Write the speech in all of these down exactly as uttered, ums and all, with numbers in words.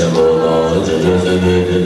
དེ་ནས་སངས་རྒྱས་བསྟན་པའི་ཚེ་དང་ལྡན་པ་ཞིག་རེད་མོ། སངས་རྒྱས་ཆོས་དང་ཐམས་ཅད་མཁྱེན་པའི་སངས་རྒྱས་འགྲོ་བ་ལ་ཕན་ཕྱིར་སངས་རྒྱས་འགྲོ་བར་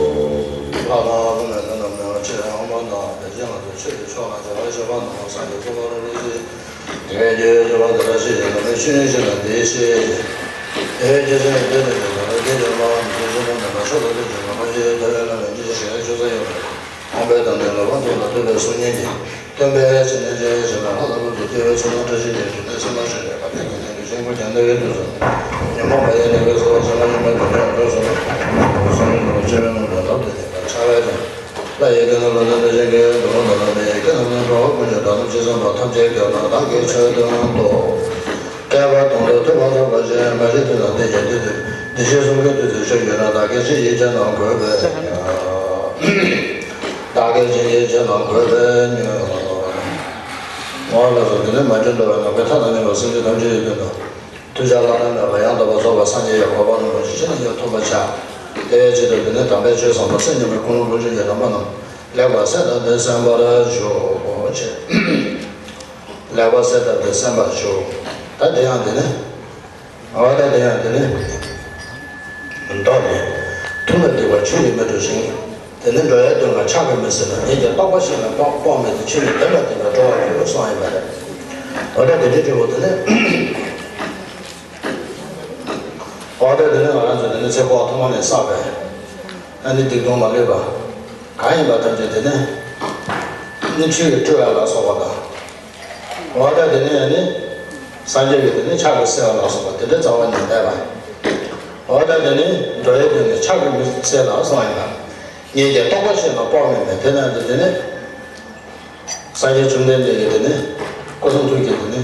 ཤོག། ལྷ་དང་ཀུན་ནས་མཐུན་པར་མོས་པ་ཆེ་བའི་དབང་པོ་དང་། དེ་བཞིན་ང་ཚོ་ཆོས་ཀྱི་ཕྱོགས་ལ་བྱ་བ་བྱེད་པ་རྣམས་སངས་རྒྱས་ཀུན་དགའ་རིན་པོ་ཆེ། དེ་བས་ཀྱི་བྱ་བ་དེ་ལ་ཤེས་ཤིང་། དམ་པའི་ཆོས་ཉན་ཞིང་ལ་དེའི་ཤེས་ཤིང་། དེ་བས་ཀྱི་སེམས་བདེ་དང་ལྡན་པ་ལ་དེ་ལས་མང་བ་མི་འབྱུང་། བསོད་ནམས་དམ་པ་མཆོག་ཏུ་ཐུབ་ཅིང་ངོ་མ་ཤེས་ཏོག་ཡོད་ལ་ལན་གཅིག་ཤེས་ཡོན་ཆུང་ས་ཡོད་པ། དམ་པའི་དམ་ལྡན་ལོ་པ་མཐོ་ལ་ཐོས་པའི་གསུང་སྙན་གྱིས། སྟོན་པའི་ཕྱག་ལེན་ཅན་ཞིག་ལ་ལྷ་དང་ཀླུ་གི་སྐྱེ་བོའི་ཚོགས་རྣམས་བཀྲ་ཤིས་ཀྱི་རྒྱུ་ལྡན་སེམས་དཔའ་ཆེན་པོའི་བཀའ་དྲིན་ཀྱིས་དེང་དུས་ཤིན་ཏུ་ཀྱང་གནས་པའི་དུས་སུ། ཉོན་མོངས་པ་ཡི་ནད་ཀྱིས་གསོད་པ་ཆེན་པོ་ཡིན་པ་དེ་ནས་འགྲོ་སོང་ན། བསམ་ཡས་ནོར་བུ་ཆེན་པོའི་ངང་དུ་རབ་ཏུ་བརྟན་པར་འཆར་བ་དང་། ཡི་གེ་རྣམས་ལ་ལྟ་བའི་ཞིང་གི་འགྲོ་བ་རྣམས་ལ་མི་ཡི་གེ་རྣམས་ནི་འགྲོ་བ་ཀུན་གྱི་དོན་དམ་ཤེས་བསམ་པ་ཐམས་ཅད་ཀྱང་ན་བདག་གིས་ཆོས་སྟོན་ཏོ། བསྐལ་པ་དུས་ལ་ཐོས་པ་ཐོས་པ་ཞེས་མ་བྱས་དུས་ན་དེ་ཡི་དུས་དུས་དེ་བཞིན་གསུང་གི་དུས་སུ་ཆོས་བརྗོད་ན་བདག་གིས་ཅི་ཡིས་བྱས་ན་དགོས་པས་ཉོན། བདག་གིས་ཅི་ཡིས་བྱས་ན་དགོས་པས་ཉོན། ངོ་ལ་སོགས་དེ་ནི་མ་བྱོན་འགྲོ་བའི་ནམ་མཁའི་མཐའ་དང་མཉམ་པ་སེམས་ཅན་ཐམས་ཅད་ཡོད་པའི་ནང་། ཐོས་བྱ་བླ་ན་མེད་པ་ཡང་དག་པར་རྫོགས་པར་སངས་རྒྱས་ཀྱི་གོ་འཕང་རིན་པོ་ཆེ་ཅི་ནས་ཀྱང་ཐོབ་པར་བྱ། དེ་བས་ཆེད་དུ་དེ་ནས་དམ་པའི་ཆོས་བཟང་པོ་སེམས་མཉམ་པའི་ཀུན་སློང་ལོངས་སྤྱོད་ཀྱི་རིམ་པ་རྣམས་ལེགས་པར་གསལ་བཏབ་སྟེ་གསན་པར་ཞུ། ལེགས་པར་གསལ་བཏབ་སྟེ་གསན་པར་ཞུ། ད་དེ་ཡང་དེ་ནས། འོ་ད་དེ་ཡང་དེ་ནས། མདོ་ནས། ཐུགས་ལ་འདུས་པ་ཆོས་ཉིད་མི་འགྲུབ་ཞིང་། དེ་ནི་འགྲོ་བའི་དོན་ལ་ཕྱག་གིས་མི་སེལ་ལ། ཉིད་ཀྱི་རྟོགས་པ་ཤེས་ན་དཔོག་དཔོག་མེད་དེ། ཆོས་ཉིད་བདེན་པར་བསྟན་པས་འགྲོ་བ་ཡོད་གསུངས་ཡོད་པ་རེད། འོ་ད་དེ་འདྲའི་འབྲས་བུ་དེ་ནི། འོ་ད་དེ་ནི་ང་རང་ཚོ་དེ་ནི་ཚེ་འཁོར་བ་ཐོག་མ་ནས་བསགས་པའི་ཨ་ནི་སྡིག་ལྟུང་མ་ལུས་པ་གང་ཡིན་པ་ཐམས་ཅད་དེ་ནི་ནི་ཆོས་ཀྱིས་བཀྲུ་བ་ལ་སོགས་པ་དང་། འོ་ད་དེ་ནི་ཨ་ནི་སངས་རྒྱས་ཀྱི་དེ་ནི་ཕྱག་གིས་བསལ་བ་ལ་སོགས་པ་དེ་འདྲའི་རྩ་བ་ནས་བསྡད་པ། འོ་ད་དེ་ནི་འགྲོ་བའི་དོན་ནི་ཕྱག་གིས་མི་སེལ་ལ་གསུངས་ཡོད་པ། ཉིད་ཀྱི་རྟོགས་པ་ཤེས་ན་དཔོག་མེད་པས། དེ་ན་དེ་དེ་ནི། སངས་རྒྱས་བཅོམ་ལྡན་འདས་ཀྱིས་དེ་ནི་སྐུ་གསུང་ཐུགས་ཀྱི་དེ་ནི་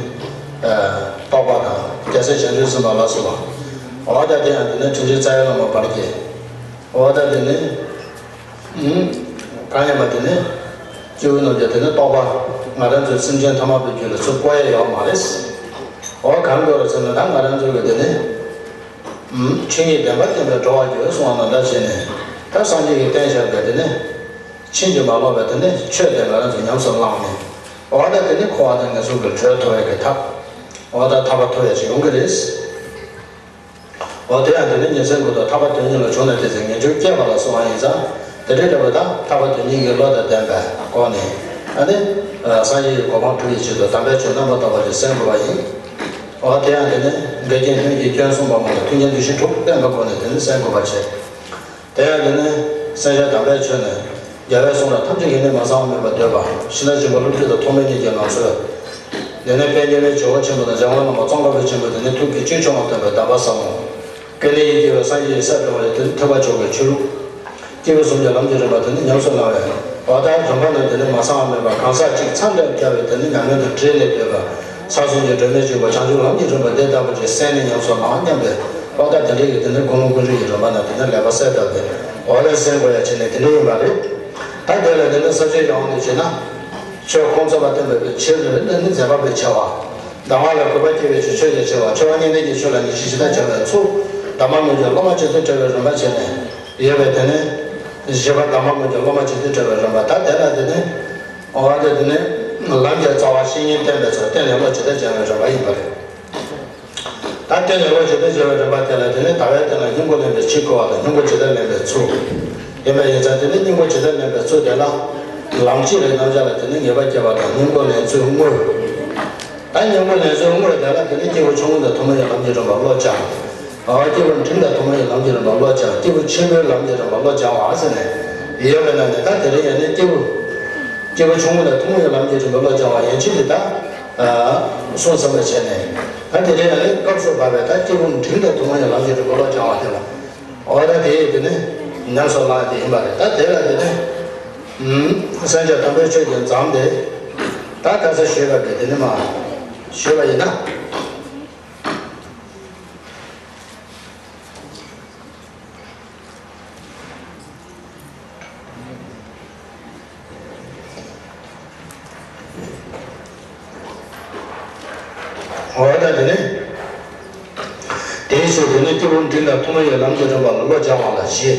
རྟོགས་པ་དང་རྒྱལ་སྲས་བྱང་ཆུབ་སེམས་དཔའ་ལ་སོགས་པ། འོ་ད་དེ་ཡང་དེ་ནི་དྲིན་ཅན་རྩ་བའི་བླ་མ་བར་གྱི། འོ་ད་དེ་ནི་གང་ཡིན་པ་དེ་ནི་སྐྱེས་བུ་རྣམས་ཀྱི་དེ་ནི་རྟོགས་པ་ང་རང་ཚོའི་སེམས་ཅན་ཐ་མལ་པའི་རྒྱུད་ལ་ཚུར་བཀོད་ཡ་ཡོད་མ་རེད། འོ་གང་དགོས་རེད་ཟེར་ན་ད་ང་རང་ཚོ་གི་དེ་ནི་ཆོས་ཉིད་བདེན་པར་བསྟན་པས་འགྲོ་བ་ཡོད་གསུངས་པ་ནང་ལྟར་བྱས་ནས་ད་སངས་རྒྱས་ཀྱིས་བསྟན་བཞག་པའི་དེ་ནི། ཕྱིན་ཅི་མ་ལོག་པའི་དེ་ནི་ཆོས་དེ་ང་རང་ཚོ་ཉམས་སུ་བླངས་ནས། འོ་ད་དེ་ནི་འཁོར་བ་དང་ངན་སོང་གི་དྲོད་ཐོབ་ཡ་གི་ཐབས། འོ་ད་ཐར་པ་ཐོབ་ཡ་ཞིག་ཡོང་གི་རེད། འོ་དེ་ཡང་དེ་ནི་ཉིན་མཚན་ཀུན་ཏུ་ཐར་པ་དོན་གཉེར་ལ་བྱུང་ན་དེ་ཚེ་ངེས་འབྱུང་སྐྱེས་པ་ལ་སོགས་པ་ཡིན་ཙང་། དེ་འདྲའི་འདྲ་བ་དང་ཐར་པ་དོན་གཉེར་གྱི་བློ་དང་ལྡན་པའི་སྒོ་ནས། ཨ་ནི། སངས་རྒྱས་ཀྱི་གོ་འཕང་སྒྲུབ་པའི་ཆེད་དུ་དམ་པའི་ཆོས་རྣམ་པར་དག་པ་ཞིག་གསན་དགོས་པ་ཡིན། འོ་དེ་ཡང་དེ་ནི་འགལ་རྐྱེན་ལྷུན་གྱིས་སྐྱོན་གསུམ་པ་མ་ལ་མཐུན་རྐྱེན་བདུད་བཞི་དྲུག་བསྟེན་པའི་སྒོ་ནས་དེ་ནི་གསན་དགོས་པ་བྱེད། དེ་ཡང་དེ་ནི་གསན་བྱ་དམ་པའི་ཆོས་ནི་རྒྱལ་བའི་གསུང་རབ་ཐམས་ཅད་ཡེ་ནས་མ་ཚང་བ་མེད་པར་འདོད་པ། ཤིང་རྟ་འཇིགས་པ་ཀླུ་བདུད་དང་ཐོགས་མེད་གཉིས་ཀྱི་ལམ་སྲོལ། དེ་ནི་དཔལ་ལྡན་མའི་ཇོ་བོ་ཆེན་པོ་དང་འཇམ་དབྱངས་བླ་མ་ཙོང་ཁ་པའི་ཆེན་པོ་དེ་ནི་ཐུགས་ཀྱི་བཅུད་ཆུང་བ་སྟོན་པའི་གདམས་པ་ཟབ་མོ། སྐལ་ལྡན་དབྱིག་གཉེན་སངས་རྒྱས་ཀྱི་ས་སྒྲོལ་བ་ལས་དེ་ནི་ཐེག་པ་མཆོག་གི་ཆོས་ལུགས། སྐྱེས་བུ་གསུམ་གྱི་ལམ་གྱི་རིམ་པ་དེ་ནི་ཉམས་སུ་བླང་བའི་བར་དག་རིམ་པ་རྣམས་དེ་ནི་མ་ཚང་བ་མེད་པར་གང་ཟག་གཅིག་འཚང་འདྲ་བརྒྱབ་པའི་དེ་ནི་ཉམས་ལེན་དང་འབྲེལ་ནས་སྡོད་པ། ས་གསུམ་གྱི་སྒྲོན་མེ་གཅིག་པ་བྱང་ཆུབ་ལམ་གྱི་རིམ་པ་དེ་ལྟ་བུ་ཅིག་གསན་ནས་ཉམས་སུ་བླང་སྙམ་པའི་བར་དག་དེ་འདྲའི་གི་དེ་ནི་ཀུན་སློང་ཀུན་རིག་གི་རིམ་པ་རྣམས་དེ་ནི་ལེགས་པར་གསལ་བཏབ་སྟེ་འོག་ལས་གསན་དགོས་ཡ་བྱས་ནས་དེ་འདྲ་ཡིན་པ་རེད། ད་དེ་ལ་དེ་ནི་ས་བཅད་ཡོངས་ནས་བྱས་ན། ཆོས་ཁོང་ཚོ་པ་བསྟན་པའི་ཆེད་དུ་ནི་མཛད་པ་པའི་ཆེ་བ། གདམས་ངག་ལ་གུས་པ་སྐྱེ་བའི་ཕྱིར་ཆོས་ཀྱི་ཆེ་བ། ཆེ་བ་སྙིང་ལྡན་གྱི་ཆོས་ལ་ངེས་ཤེས་ཇི་ལྟར་བྱ་བའི་ཚུལ། གདམས་ངག་དངོས་ཀྱི་སློབ་མ་ཇི་ལྟར་བགྲོད་པའི་རིམ་པ་བྱས་ནས་ཡོད་པའི་དེ་ནི། བཞི་པ་གདམས་ངག་དངོས་ཀྱི་སློབ་མ་ཇི་ལྟར་བགྲོད་པའི་རིམ་པ། ད་དེ་ལ་དེ་ནི། འོ་དེ་དེ་ནི། ལམ་གྱི་རྩ་བ་བཤེས་གཉེན་བསྟེན་པའི་ཚུལ། རྟེན་ལས་བློ་ཇི་ལྟར་སྦྱང་བའི་རིམ་པ་ཡིན་པ་རེད། ད་རྟེན་ལས་བློ་ཇི་ལྟར་སྦྱང་བའི་རིམ་པ་དེ་ལ་དེ་ནི་ཟླ་བའི་སྟེང་ལ་སྙིང་པོ་ལེན་པའི་ཕྱིར་བསྐུལ་བ་དང་། སྙིང་པོ་ཇི་ལྟར་ལེན་པའི་ཚུལ། ཡིན་པ་ཡིན་ཙང་དེ་ནི་སྙིང་པོ་ཇི་ལྟར་ལེན་པའི་ཚུལ་དེ་ལ། ལམ་གཅིག་ལ་རྣམ་གཞག་ལ་དེ་ནི་ངེས་པ་སྐྱེ་བ་དང་། སྙིང་པོ་ལེན་ཚུལ་དངོས། ད་སྙིང་པོ་ལེན་ཚུལ་དངོས་དེ་ལ་དེ་ནི་སྐྱེས་བུ་ཆུང་ངུ་དང་ཐུན་མོང་གི་ལམ་གྱི་རིམ་པ་བློ་སྦྱང་། ཨ། སྐྱེས་བུ་འབྲིང་དང་ཐུན་མོང་གི་ལམ་གྱི་རིམ་པ་བློ་སྦྱང་། སྐྱེས་བུ་ཆེན་པོའི་ལམ་གྱི་རིམ་པ་བློ་སྦྱང་བ་ཟེར་ནས་ཡོད་པའི་ནང་ནས། ད་དེ་རིང་ཡང་ནི་སྐྱེས་བུ། སྐྱེས་བུ་ཆུང་ངུ་དང་ཐུན་མོང་གི་ལམ་གྱི་རིམ་པ་བློ་སྦྱང་བ་ཡན་ཆད་དེ་ད། ཨ། གསུངས་ཟིན་པ་བྱས་ནས། ད་དེ་རིང་ཡང་ནི་སྐབས་སུ་བབས་པའི་ད་སྐྱེས་བུ་འབྲིང་དང་ཐུན་མོང་གི་ལམ་གྱི་རིམ་པ་བློ་སྦྱང་བ་དེ་ལ། འོ་ད་དེ་དེ་ནི་ཉམས་སུ་བླངས་དེ་ཡིན་པ་རེད། ད་དེ་ལ་དེ་ནི། ཨུམ། གསན་བྱ་དམ་པའི་ཆོས་ཀྱི་མཛངས་དེ། ད་ག་ས་ཞུས་པ་དེ་དེ་ནི་མ། ཞུས་པ་ཡིན་ན། འོ་ད་དེ་ནི། དེའི་ཕྱིར་དེ་ནི་སྐྱེས་བུ་འབྲིང་དང་ཐུན་མོང་གི་ལམ་གྱི་རིམ་པ་ལ་བློ་སྦྱང་བ་ལ་བཞི།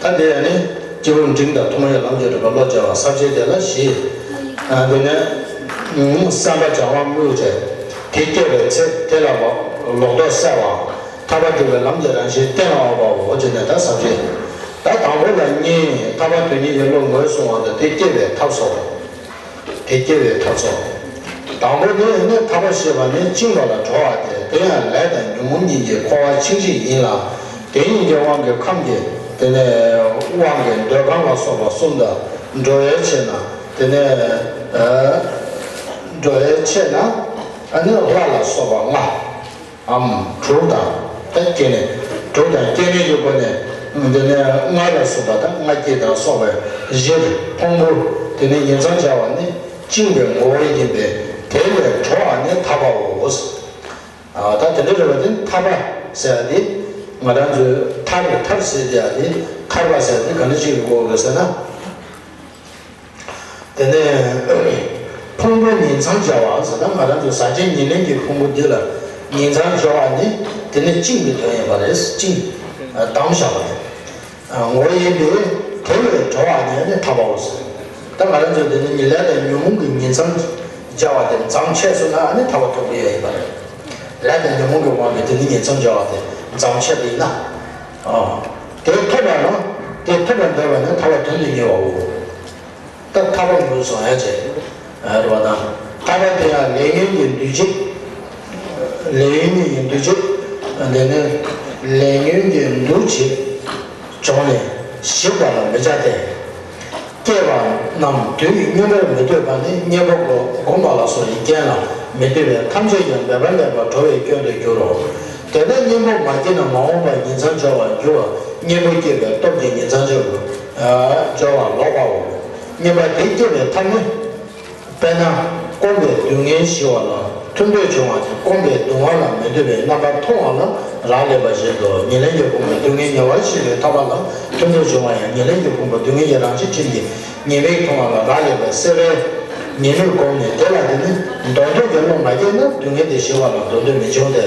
ད་དེ་ཡང་ནི་སྐྱེས་བུ་འབྲིང་དང་ཐུན་མོང་གི་ལམ་གྱི་རིམ་པ་བློ་སྦྱང་བ་ས་བཅད་དེ་ལ་བཞི། ཨ། དེ་ནི། བསམ་པ་སྦྱང་བ་དངོས་བྱས། དེ་སྐྱེས་པའི་ཚེ་དེ་ལ་ལོག་ལོག་རྟོག་བསལ་བའམ། ཐར་པ་སྒྲུབ་པའི་ལམ་གྱི་རང་བཞིན་བསྟན་པའོ་བའོ་ཅེ་ནས་ད་ས་བཅད། ད་དང་པོ་ལ་གཉིས། ཐར་པ་དོན་གཉེར་གྱི་བློ་ངོས་བཟུང་བ་དང་དེ་སྐྱེ་བའི་ཐབས་སོ། དེ་སྐྱེ་བའི་ཐབས་སོ། དང་པོ་ནི་ནི་ཐར་པ་ཞེས་པ་ནི་བཅིངས་པ་ལ་འགྲོ་བ་སྟེ། དེ་ཡང་ལས་དང་ཉོན་མོངས་གཉིས་ཀྱི་འཁོར་བ་འཆིང་བྱེད་ཡིན་ལ། དེ་གཉིས་ཀྱི་དབང་གིས་ཁམས་ཀྱི་དེ་ནས་དབང་གིས་འདོད་ཁམས་ལ་སོགས་པ་གསུམ་དང་འགྲོ་བའི་ཕྱིར་ན་དེ་ནས་ཨ་འགྲོ་བའི་ཕྱིར་ན་ཨ་ནི་ལྷ་ལ་སོགས་པ་ལྔའམ་དྲུག་དང་། ད་སྐྱེ་གནས་དྲུག་དང་སྐྱེ་གནས་ཀྱི་སྒོ་ནས། དེ་ནས་མངལ་ལ་སོགས་པ་དང་མངལ་སྐྱེས་དང་སོགས་པའི་གཞིར་ཕུང་པོ་དེ་ནི་ཉིང་མཚམས་སྦྱར་བ་ནི་བཅིངས་པའི་ངོ་བོ་ཡིན་པས་དེ་ལས་གྲོལ་བ་ནི་ཐར་པའོ། ཨ་ད་དེ་འདྲ་རེད་པ། དེ་ཐར་པ་ཟེར་ཡ་དེ་ང་རང་ཚོས་ཐར་ཐར་ཟེར་ཡ་དེ་ཐར་པ་ཟེར་ཡ་དེ་ག་འདྲ་ཞིག་གི་གོ་དགོས་ཟེར་ན། དེ་ནས་ཕུང་པོ་ཉིང་མཚམས་སྦྱར་བ་ཟེར་ན་ང་རང་ཚོ་ཟག་བཅས་ཉེར་ལེན་གྱི་ཕུང་པོ་འདི་ལ་ཉིང་མཚམས་སྦྱར་བ་ནི་དེ་ནི་བཅིངས་པའི་དོན་ཡིན་པ་རེད། བཅིངས་བསྡམས་བཞག་པ་རེད། ངོ་བོ་ཡིན་པས་དེ་ལས་གྲོལ་བ་ནི་ནི་ཐར་པའོ་ཟེར། ད་ང་རང་ཚོ་འདི་ནི་ཉེར་ལེན་དང་ཉོན་མོངས་ཀྱི་ཉིང་མཚམས་སྦྱར་བ་དེ་མཚམས་ཆད་སོང་ན་ནི་ཐར་པ་ཐོབ་ཀྱི་ཡོད་ཡིན་པ་རེད། ལས་དང་ཉོན་མོངས་ཀྱི་དབང་གིས་དེ་ནི་ཉིང་མཚམས་སྦྱར་བ་དེ་མཚམས་ཆད་པ་ཡིན་ན། དེ་ཐོབ་པ་ན་དེ་ཐོབ་པར་འདོད་པ་ནི་ཐར་པ་དོན་དུ་གཉེར་བའོ། ད་ཐར་པ་ངོས་བཟུང་ཡ་བྱས། རེད་པ། དང་ཐར་པ་དེ་ཡང་ལས་ཉོན་གྱི་འདུ་བྱེད། ལས་ཉོན་གྱི་འདུ་བྱེད། དེ་ནས་ལས་ཉོན་གྱི་འདུ་བྱེད་བྱུང་ནས་ཞིག་པ་ལ་མི་བྱ་སྟེ། སྐྱེས་པ་རྣམས་དུས་ཀྱི་སྙོམས་པར་མི་འདོད་པ་ནི་གཉེན་པོ་བསྒོམ་པ་ལ་སོགས་ཀྱི་རྐྱེན་ལ་མི་འདོད་པས་ཐམས་ཅད་ཀྱང་འབད་པ་ལེགས་པར་གྲོལ་བའི་སྐྱོན་དུ་འགྱུར་རོ། དེ་ལྟར་གཉེན་པོ་མ་སྐྱེས་ན་མ་འོངས་པར་ཉིང་མཚམས་སྦྱོར་བར་འགྱུར་བ། གཉེན་པོ་སྐྱེས་པའི་སྟོབས་ཀྱིས་ཉིང་མཚམས་སྦྱོར་བར་སྦྱོར་བ་ལོག་པའོ། གཉེན་པོ་དེ་སྐྱེས་པའི་ཐབས་ནི། དཔེར་ན་སྐོམ་པའི་སྡུག་བསྔལ་ཞི་བ་ལ་ཐུབ་འདོད་བྱུང་བ་དང་སྐོམ་པའི་གདུང་བ་ལ་མི་འདོད་པའི་རྣམ་པར་མཐོང་བ་ལ་རག་ལས་པ་བཞིན་དུ་ཉེར་ལེན་གྱི་ཕུང་པོའི་སྡུག་བསྔལ་ཉེ་བར་ཞི་བའི་ཐར་པ་ལ་ཐུབ་འདོད་བྱུང་བ་ཡང་ཉེར་ལེན་གྱི་ཕུང་པོ་སྡུག་བསྔལ་གྱི་རང་བཞིན་ཁྲིམས་ཀྱིས་ཉེར་ལེན་མཐོང་བ་ལ་རག་ལས་པའི་སེལ་བའི་ཉེར་ལེན་བསྒོམས་ནས་དེ་ལ་དེ་ནི་འདོར་འདོད་ཀྱི་བློ་མ་སྐྱེས་ན་སྡུག་བསྔལ་དེ་ཞི་བ་ལ་འདོར་འདོད་མི་འབྱུང་སྟེ།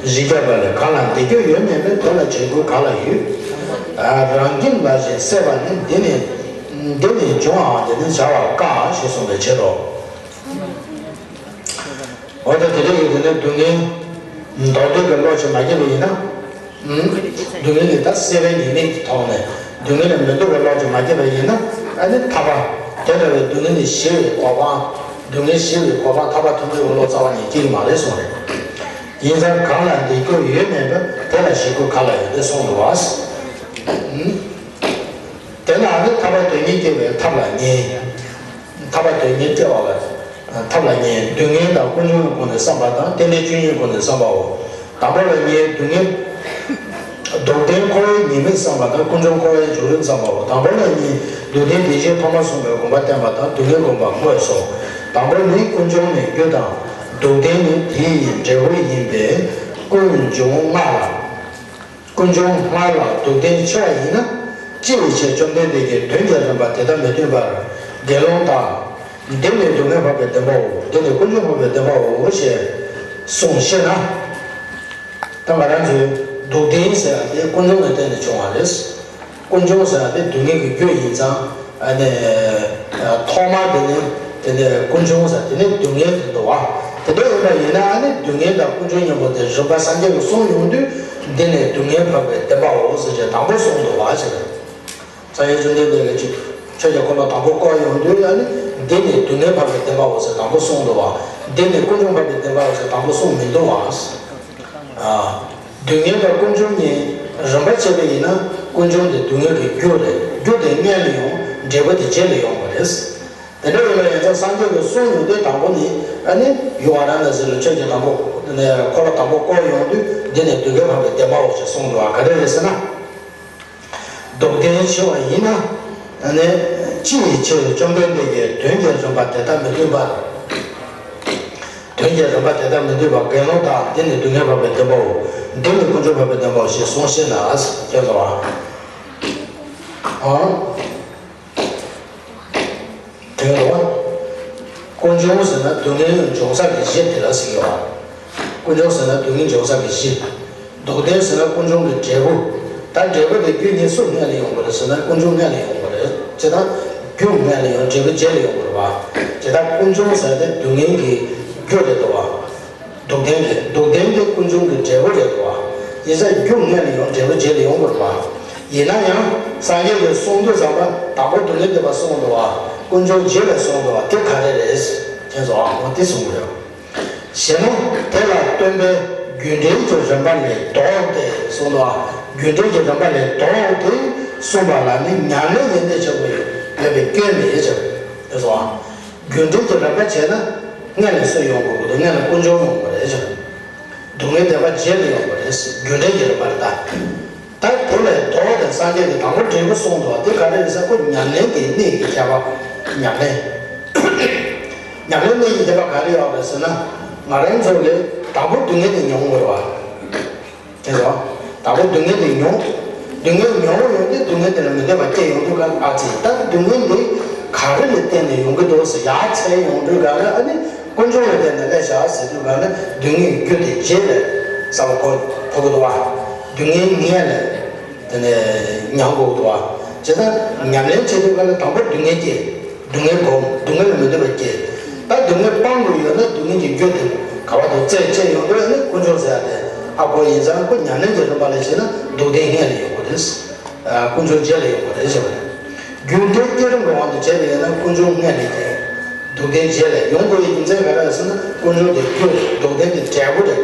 རིགས་བརྒྱ་པ་ལས་གང་ལ་འདི་སྐྱོ་ཡོད་མེད་པས་དེ་ལ་བྱེད་དགོས་ག་ལ་ཡོད། རང་ཁྱིམ་ལ་ཞིག་སྲེད་པ་ནི་འདི་ནི་འདི་ནི་འབྱུང་བའང་དེ་ནི་བྱ་བ་དཀའ་ཞེས་གསུངས་པའི་ཕྱིར་རོ། འོ་ད་དེ་འདྲ་ཡིན་དེ་ནི་སྡུག་བསྔལ་འདོར་འདོད་ཀྱི་བློ་ཞིག་མ་སྐྱེས་པ་ཡིན་ན། སྡུག་བསྔལ་ནི་ད་སེལ་བའི་ཉེར་ལེན་གྱི་ཐོག་ནས་སྡུག་བསྔལ་ལ་མི་འདོར་བའི་བློ་ཅིག་མ་སྐྱེས་པ་ཡིན་ན། ཨ་ནི་ཐར་པ་དེ་འདྲ་བའི་སྡུག་བསྔལ་ནི་ཞི་བའི་གོ་འཕང་། སྡུག་བསྔལ་ཞི་བའི་གོ་འཕང་ཐར་པ་ཐོབ་འདོད་ཀྱི་བློ་རྩ་བ་ནས་སྐྱེ་གི་མ་རེད་གསུངས་རེད། ཡིན་ཙང་གང་ལ་འདི་སྐྱོ་ཡོད་མེད་པ་དེ་ལ་ཞི་དགོས་ག་ལ་ཡོད་དེ་གསུངས་འདུག་བ། དེ་ལ་ཨ་ནི་ཐར་པ་དོན་གཉེར་སྐྱེ་བའི་ཐབས་ལ་ཉེ། ཐར་པ་དོན་གཉེར་སྐྱེ་བ་ལ། ཐབས་ལ་ཉེ། སྡུག་བསྔལ་དང་ཀུན་འབྱུང་གི་སྒོ་ནས་བསམ་པ་དང་རྟེན་འབྲེལ་བཅུ་གཉིས་སྒོ་ནས་བསམ་པའོ། དང་པོ་ལ་ཉེ། སྡུག་བསྔལ། སྡུག་བདེན་འཁོར་བའི་ཉེས་དམིགས་བསམ་པ་དང་ཀུན་འབྱུང་འཁོར་བའི་འཇུག་རིམ་བསམ་པའོ། དང་པོ་ལ་ཉེ། སྡུག་བདེན་བདེན་བཞིའི་ཐོག་མར་གསུངས་པའི་དགོངས་པ་བསྟན་པ་དང་སྡུག་བསྔལ་སྒོམ་པ་དངོས་སོ། དང་པོ་ནི་ཀུན་འབྱུང་ནི་རྒྱུ་དང་། སྡུག་བདེན་ནི་དེ་ཡི་འབྲས་བུ་ཡིན་པས་ཀུན་འབྱུང་ལྔ་ལ། ཀུན་འབྱུང་སྔར་ལ་སྡུག་བདེན་ཆེ་བ་ཡིན་ན། ཅི་ཡི་ཕྱིར་བཅོམ་ལྡན་འདས་ཀྱིས་དོན་གྱི་རིམ་པ་དེ་ལྟར་མི་སྟོན་པར་དགེ་སློང་དག་འདི་ནི་སྡུག་བསྔལ་འཕགས་པའི་བདེན་པའོ། འདི་ནི་ཀུན་འབྱུང་འཕགས་པའི་བདེན་པའོ་ཞེས་གསུངས་ཤེ་ན། ད་ང་རང་ཚོའི་སྡུག་བདེན་ཟེར་བ་དེ་ཀུན་འབྱུང་ལ་བརྟེན་ནས་བྱུང་བ་རེད། ཀུན་འབྱུང་ཟེར་བ་དེ་སྡུག་བསྔལ་གྱི་རྒྱུ་ཡིན་ཙང་། ཨ་ནི། ཐོག་མར་དེ་ནི་དེ་ནི་ཀུན་འབྱུང་ཟེར་དེ་ནི་སྡུག་བསྔལ་དུ་འདུ་བ། དེ་འདྲ་ཡིན་པ་ཡིན་ན་ཨ་ནི་སྡུག་བསྔལ་དང་ཀུན་འབྱུང་གཉིས་པོ་དེ་རིམ་པ་སངས་རྒྱས་ཀྱིས་གསུངས་ཡོང་དུས། འདི་ནི་སྡུག་བསྔལ་འཕགས་པའི་བདེན་པའོ་ཟེར་བྱས་དང་པོ་གསུངས་འདུག་བ་ཞེས། སངས་རྒྱས་བཅོམ་ལྡན་འདས་ཀྱིས་ཆོས་ཆོས་ཀྱི་འཁོར་ལོ་དང་པོ་བསྐོར་ཡོང་དུས་ཨ་ནི་འདི་ནི་སྡུག་བསྔལ་འཕགས་པའི་བདེན་པའོ་ཟེར་དང་པོ་གསུངས་འདུག་བ། འདི་ནི་ཀུན་འབྱུང་འཕགས་པའི་བདེན་པའོ་ཟེར་དང་པོ་གསུངས་མི་འདུག་བ། ཨ། སྡུག་བསྔལ་དང་ཀུན་འབྱུང་གཉིས་རིམ་པ་བྱས་པ་ཡིན་ན་ཀུན་འབྱུང་དེ་སྡུག་བསྔལ་གྱི་རྒྱུ་རེད། རྒྱུ་དེ་སྔོན་ལ་ཡོང་འབྲས་བུ་དེ་རྗེས་ལ་ཡོང་བ་རེད། དེ་འདྲ་ཡིན་པ་ཡིན་ཙང་སངས་རྒྱས་ཀྱིས་གསུངས་ཡོང་དུས་དང་པོ་ནི་ཨ་ནི་ཡུལ་ཝཱ་ར་ཎ་སི་ལ་ཆོས་ཀྱི་དང་པོ་ནས་འཁོར་ལོ་དང་པོ་བསྐོར་ཡོང་དུས་འདི་ནི་སྡུག་བསྔལ་འཕགས་པའི་བདེན་པའོ་ཞེས་གསུངས་འདུག་བ། ག་རེ་རེད་ཟེར་ན། སྡུག་བདེན་ཆེ་བ་ཡིན་ན། ཨ་ནི། ཅི་ཡི་ཕྱིར་བཅོམ་ལྡན་འདས་ཀྱིས་དོན་གྱི་རིམ་པ་དེ་ལྟར་མི་སྟོན་པར། དོན་གྱི་རིམ་པ་དེ་ལྟར་མི་སྟོན་པར་དགེ་སློང་དག་འདི་ནི་སྡུག་བསྔལ་འཕགས་པའི་བདེན་པའོ། འདི་ནི་ཀུན་འབྱུང་འཕགས་པའི་བདེན་པའོ་ཞེས་གསུངས་ཤེ་ན། ཞེས་སོ། ཨང་། དྲན་རོགས། ཀུན་འབྱུང་ཟེར་ན་སྡུག་བསྔལ་འབྱུང་ས་གི་གཞི་དེ་ལ་ཟེར་གྱི་ཡོད། ཀུན་འབྱུང་ཟེར་ན་སྡུག་བསྔལ་འབྱུང་ས་གི་གཞི། སྡུག་བདེན་ཟེར་ན་ཀུན་འབྱུང་གི་འབྲས་བུ། ད་འབྲས་བུ་དེ་རྒྱུ་གཉིས་སུ་སྔོན་ལ་ཡོང་དགོས་རེད་ཟེར་ན་ཀུན་འབྱུང་སྔོན་ལ་ཡོང་དགོས་རེད། ཇི་ལྟར་རྒྱུ་སྔོན་ལ་ཡོང་འབྲས་བུ་རྗེས་ལ་ཡོང་དགོས་རེད་བ། ཇི་ལྟར་ཀུན་འབྱུང་ཟེར་དེ་སྡུག་བསྔལ་གྱི་རྒྱུ་རེད་དོ་བ། སྡུག་བདེན་གྱི་སྡུག་བདེན་གྱི་ཀུན་འབྱུང་གི་འབྲས་བུ་རེད་དོ་བ། ཡིན་ཙང་རྒྱུ་སྔོན་ལ་ཡོང་འབྲས་བུ་རྗེས་ལ་ཡོང་དགོས་རེད་བ། ཡིན་ན་ཡང་སངས་རྒྱས་ཀྱིས་གསུང་དུས་ཙམ་པ་དང་པོ་སྡུག་བསྔལ་འདས་པ་གསུངས་འདུག་བ། ཀུན་འབྱུང་རྗེས་ལ་གསུངས་འདུག་བ་དེ་ག་རེ་རེད། དེ་ཚོ་ཨ་འོ་དེ་གསུང་གི་རེད། ཞེ་ན། དེ་ལ་སྟོན་པས་རྒྱུ་འབྲས་ཀྱི་རིམ་པ་ལས་ལྡོག་སྟེ་གསུངས་ལ། རྒྱུ་འབྲས་ཀྱི་རིམ་པ་ལས་ལྡོག་སྟེ་གསུངས་པ་ལ་ནི་ཉམས་ལེན་ཡོན་ཏན་ཆེན་པོ་ཡོད་པའི་སྐྱོན་མེད་ཅེས་དེ་སོ། རྒྱུ་འབྲས་ཀྱི་རིམ་པ་བྱས་ན་སྔོན་ལ་སུ་ཡོང་དགོས་ཀྱི་འདུག་སྔོན་ལ་ཀུན་འབྱུང་ཡོང་དགོས་རེད་ཅེས། སྡུག་བསྔལ་བདེ་བ་རྗེས་ལ་ཡོང་དགོས་རེད། རྒྱུ་འབྲས་ཀྱི་རིམ་པ་ལ་ལྟ། ད་དེ་ལས་ལྡོག་སྟེ་སངས་རྒྱས་ཀྱིས་དང་པོ་འབྲས་བུ་གསུངས་འདུག་དེ་ག་རེ་རེད་ཟེར། ཁོ་ཉམས་ལེན་གྱི་གནད་ཀྱི་ཁྱད་པར། ཉམས་ལེན། ཉམས་ལེན་གནད་ཀྱི་ཁྱད་པར་ག་རེ་ཡོད་རེད་ཟེར་ན། ང་རང་ཚོ་ལས་དང་པོ་སྡུག་བསྔལ་དེ་མྱོང་དགོས་པ། དེ་ཚོ། དང་པོ་སྡུག་བསྔལ་དེ་མྱོང་། སྡུག་བསྔལ་མྱོང་ཡོང་དུས་སྡུག་བསྔལ་དེ་ལ་མི་འདོད་པ་སྐྱེ་ཡོང་དུས་ག་ཨ་ཙི། ད་སྡུག་བསྔལ་འདི་ག་རེ་ལ་བརྟེན་ནས་ཡོང་གི་འདུག་ཟེར་ཡར་འཚོལ་ཡོང་དུས་ག་ལ། ཨ་ནི་དཀོན་མཆོག་ལ་བརྟེན་ནས་སླེབས་བཞག་ཟེར་དུས་ག་ལ། སྡུག་བསྔལ་རྒྱུ་དེ་རྗེས་ལ་བསམ་བློ་འཁོར་འཁོར་གི་འདུག་བ། སྡུག་བསྔལ་སྔོན་ལ་དེ་ནས་མྱང་དགོས་འདུག་བ། བྱས་ཙང་ཉམས་ལེན་བྱེད་དུས་ག་ལ་དང་པོ་སྡུག་བསྔལ་སྐྱེ། སྡུག་བསྔལ་སྒོམ། སྡུག་བསྔལ་ལ་མི་འདོད་པ་སྐྱེ། ད་སྡུག་བསྔལ་སྤང་དགོས་ཡོད་ན་སྡུག་བསྔལ་གྱི་རྒྱུ་དེ་ག་བ་དུ་རྩད་བཅད་ཡོང་དུས་ནི་དཀོན་མཆོག་ཟེར་ཡ་དེ་ཧ་གོ་ཡིན་ཙང་། ཁོ་ཉམས་ལེན་གྱི་རིམ་པ་ལ་བྱས་ན་སྡུག་བདེན་སྔོན་ལ་ཡོང་གི་རེད། ཨ། དཀོན་མཆོག་རྗེས་ལ་ཡོང་གི་རེད་ཟེར་བ་རེད། རྒྱུ་འབྲས་བསྐྱེད་རིམ་གྱི་དབང་དུ་བྱས་པ་ཡིན་ན་དཀོན་མཆོག་སྔོན་ལ་སྐྱེ། སྡུག་བདེན་རྗེས་ལ་ཡོང་དགོས་པའི་རྒྱུ་མཚན་ག་རེ་རེད་ཟེར་ན། དཀོན་མཆོག་དེ་རྒྱུ་རེད། སྡུག་བདེན་དེ་འབྲས་བུ་རེད།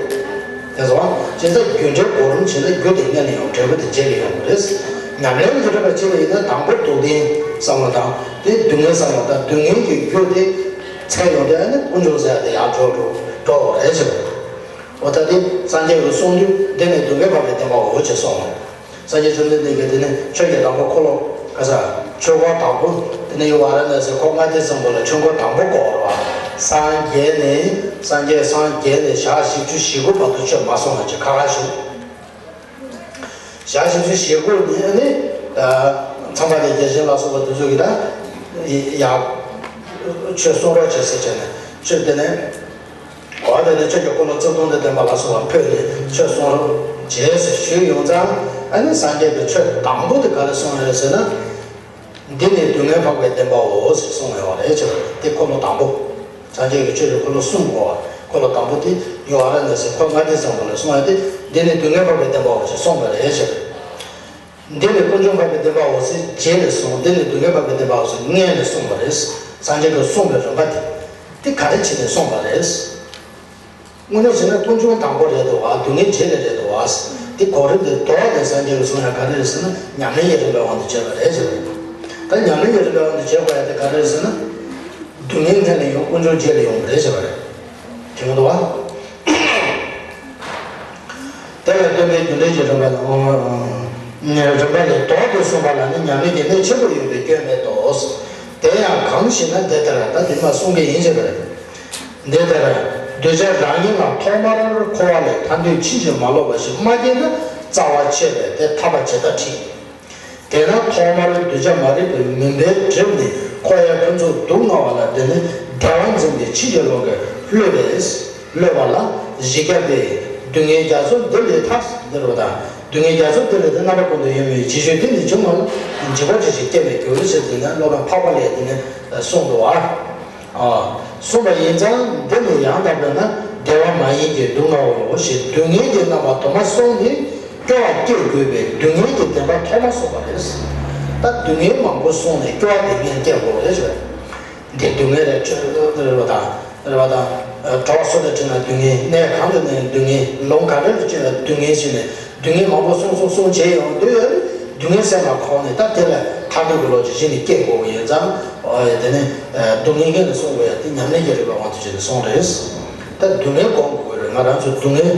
དེ་ཚོ་བྱས་ཙང་རྒྱུ་འབྲས་གོ་རིམ་བྱས་ན་རྒྱུ་དེ་སྔོན་ལ་ཡོང་། འབྲས་བུ་དེ་རྗེས་ལ་ཡོང་གི་རེད། ཉམས་ལེན་གྱི་རིམ་པ་བྱེད་པ་ཡིན་ན་དང་པོ་སྡུག་བདེན་བསམ་བློ་བཏང་། དེ་སྡུག་བསྔལ་བསམ་བློ་བཏང་། སྡུག་བསྔལ་གྱི་རྒྱུ་དེ་འཚོལ་ཡོང་དུས་ཨ་ནི་དཀོན་མཆོག་ཟེར་ཡ་དེ་ཡར་འགྲོ་འགྲོ་འགྲོ་བ་རེད་ཟེར་བ་རེད། འོ་ད་དེ་སངས་རྒྱས་ཀྱིས་གསུངས་དུས་འདི་ནི་སྡུག་བསྔལ་འཕགས་པའི་བདེན་པའོ་ཞེས་གསུངས། སངས་རྒྱས་བཅོམ་ལྡན་འདས་ཀྱིས་དེ་ནི་ཆོས་ཀྱི་དང་པོ་འཁོར་ལོ་ག་ས། ཆོས་འཁོར་དང་པོ། དེ་ནས་ཡུལ་ཝཱ་ར་ཎཱ་སི་ཁོག་ལྔ་སྡེ་ཚན་པོ་ལ་ཆོས་འཁོར་དང་པོ་བསྐོར་བ། སངས་རྒྱས་ནས། སངས་རྒྱས་སངས་རྒྱས་ནས་ཞག་བཞི་བཅུ་ཞེ་དགུ་བར་དུ་ཆོས་མ་གསུངས་པ་ཅིག་ཁ་ཁ་བཞུགས། ཞག་བཞི་བཅུ་ཞེ་དགུ་ནས་ནི། ཨ། ཚངས་པ་དང་བརྒྱ་བྱིན་ལ་སོགས་པ་དེ་ཚོ་གིས་ད་ཡ་ཆོས་གསུང་རོགས་བྱེད་ཟེར་བྱས་ནས་ཆོས་དེ་ནས། འོ་དེ་ནས་ཆོས་ཀྱི་འཁོར་ལོ་རྩིབས་སྟོང་དང་ལྡན་པ་ལ་སོགས་པ་ཕུལ་ནས་ཆོས་གསུང་རོགས་བྱེད་ཟེར་ཞུས་ཡོང་ཙང་། ཨ་ནི་སངས་རྒྱས་ཀྱིས་ཆོས་དང་པོ་དེ་ག་རེ་གསུངས་ཡོད་ཟེར་ན། འདི་ནི་སྡུག་བསྔལ་འཕགས་པའི་བདེན་པའོ་ཞེས་གསུངས་ཡོད་རེད་ཟེར། དེ་འཁོར་ལོ་དང་པོ། སངས་རྒྱས་ཀྱིས་ཆོས་ཀྱི་འཁོར་ལོ་གསུམ་བསྐོར་བ། འཁོར་ལོ་དང་པོ་དེ་ཡུལ་ཝཱ་ར་ཎཱ་སི་ཁོག་ལྔ་སྡེ་ཚན་པོ་ལ་གསུངས་ཡ་དེ། འདི་ནི་སྡུག་བསྔལ་འཕགས་པའི་བདེན་པའོ་ཞེས་གསུངས་པ་རེད་ཟེར། འདི་ནི་དཀོན་མཆོག་འཕགས་པའི་བདེན་པའོ་ཞེས་རྗེས་ལ་གསུངས། འདི་ནི་སྡུག་བསྔལ་འཕགས་པའི་བདེན་པའོ་ཞེས་སྔོན་ལ་གསུངས་པ་རེད། སངས་རྒྱས་ཀྱིས་གསུངས་པའི་རིམ་པ་དེ། དེ་ག་རེ་བྱས་ནས་གསུངས་པ་རེད། དངོས་གནས་བྱས་ན་དཀོན་མཆོག་དང་པོ་རེད་འདུག་བ། སྡུག་བསྔལ་རྗེས་ལ་རེད་འདུག་བ། དེ་གོ་རིམ་དེ་ལྡོག་སྟེ་སངས་རྒྱས་ཀྱིས་གསུངས་ཡ་ག་རེ་རེད་ཟེར་ན། ཉམས་ལེན་གྱི་རིམ་པའི་དབང་དུ་བྱས་པ་རེད་ཟེར་བ་རེད། ད་ཉམས་ལེན་གྱི་རིམ་པའི་དབང་དུ་བྱས་པ་ཡ་དེ་ག་རེ་རེད་ཟེར་ན། སྡུག་བསྔལ་སྔོན་ལ་ཡོང་། དཀོན་མཆོག་རྗེས་ལ་ཡོང་བ་རེད་ཟེར་བ་རེད། དྲན་གྱི་འདུག་བ། དེ་ལ་སྟོན་པའི་རྒྱུ་འབྲས་ཀྱི་རིམ་པ་དང་། རིམ་པ་ལས་ལྡོག་སྟེ་གསུངས་པ་ལ་ནི་ཉམས་ལེན་གྱི་གནད་ཆེན་པོ་ཡོད་པས་སྐྱོན་མེད་དོ། དེ་ཡང་གང་ཞེ་ན། འདི་ལྟར། ད་དེ་མ་གསུང་གི་ཡིན་ཟེར་བ་རེད། འདི་ལྟར། གདུལ་བྱ་རང་ཉིད་ལ་ཐོག་མར་འཁོར་བ་ལས་ཐར་འདོད་ཕྱིན་ཅི་མ་ལོག་པ་ཞིག་མ་སྐྱེས་ན་རྩ་བ་ཆད་པས་དེ་ཐར་པ་ཇི་ལྟར་ཁྲིད། དེས་ན་ཐོག་མར་གདུལ་བྱ་མ་རིག་པའི་མུན་པས་བསྒྲིབས་ནས་འཁོར་བའི་ཕུན་ཚོགས་སྡུག་བསྔལ་བ་ལ། དེ་ནི་བདེ་བ་འཛིན་པའི་ཕྱིན་ཅི་ལོག་གི་བློ་བས་བསླད་པ་ལ་བཞི་བརྒྱ་པས། སྡུག་བསྔལ་རྒྱ་མཚོ་འདི་ལས་ཐར། འདིར་བ་དང་། སྡུག་བསྔལ་རྒྱ་མཚོ་འདི་ལས་དེ་རྣམ་པ་ཀུན་ཏུ་གཡེང་བའི་འཇིགས་ཆོས་འདི་ནི་འབྱུང་བ་ལ། འཇིགས་པ་ཅི་ཞིག་སྐྱེ་བར་འགྱུར་ཞེས་དེ་ནས་སློབ་དཔོན་འཕགས་པ་ལས་དེ་ནས་གསུངས་འདུག་བ། ཨ། གསུངས་པ་ཡིན་ཙང་། འདི་ནི་ཡང་དག་པས་ན་བདེ་བ་མ་ཡིན་གྱི་སྡུག་བསྔལ་བའོ་ཞེས་སྡུག་བསྔལ་གྱི་རྣམ་པ་དུ་མ་གསུངས་ནས་སྐྱོ་བ་སྐྱེ་དགོས་པས་སྡུག་བསྔལ་གྱི་བདེན་པ་ཐོག་མར་གསུངས་པ་རེད། ད་སྡུག་བསྔལ་མང་པོ་གསུངས་ནས་སྐྱོ་བ་དེ་སྔོན་སྐྱེ་དགོས་རེད་ཟེར། འདི་སྡུག་བསྔལ་རེད། ཆོས་རེད་བ་དང་། རེད་བ་དང་། གྲོགས་སུ་ལ་ཕྲད་ན་སྡུག་བསྔལ། གནས་གང་དུ་གནས་ན་སྡུག་བསྔལ། ལུང་ག་འདྲ་ལ་ཕྱིན་ན་སྡུག་བསྔལ་ཞེས་ནས་སྡུག་བསྔལ་མང་པོ་གསུངས་གསུངས་གསུངས་བྱས་ཡོང་དུས། སྡུག་བསྔལ་སེམས་ལ་འཁོར་ནས་ད་དེ་ལ་ཐར་འདོད་ཀྱི་བློ་ཅིག་གཞི་ནས་སྐྱེ་དགོས་པ་ཡིན་ཙང་། ཨོ་ཡ། དེ་ནས་སྡུག་བསྔལ་སྔོན་ལ་གསུངས་དགོས་ཡ་དེ་ཉམས་ལེན་གྱི་རིམ་པའི་དབང་དུ་བྱས་ནས་གསུངས་རེད། ད་སྡུག་བསྔལ་སྒོམ་དགོས་རེད། ང་རང་ཚོ་སྡུག་བསྔལ་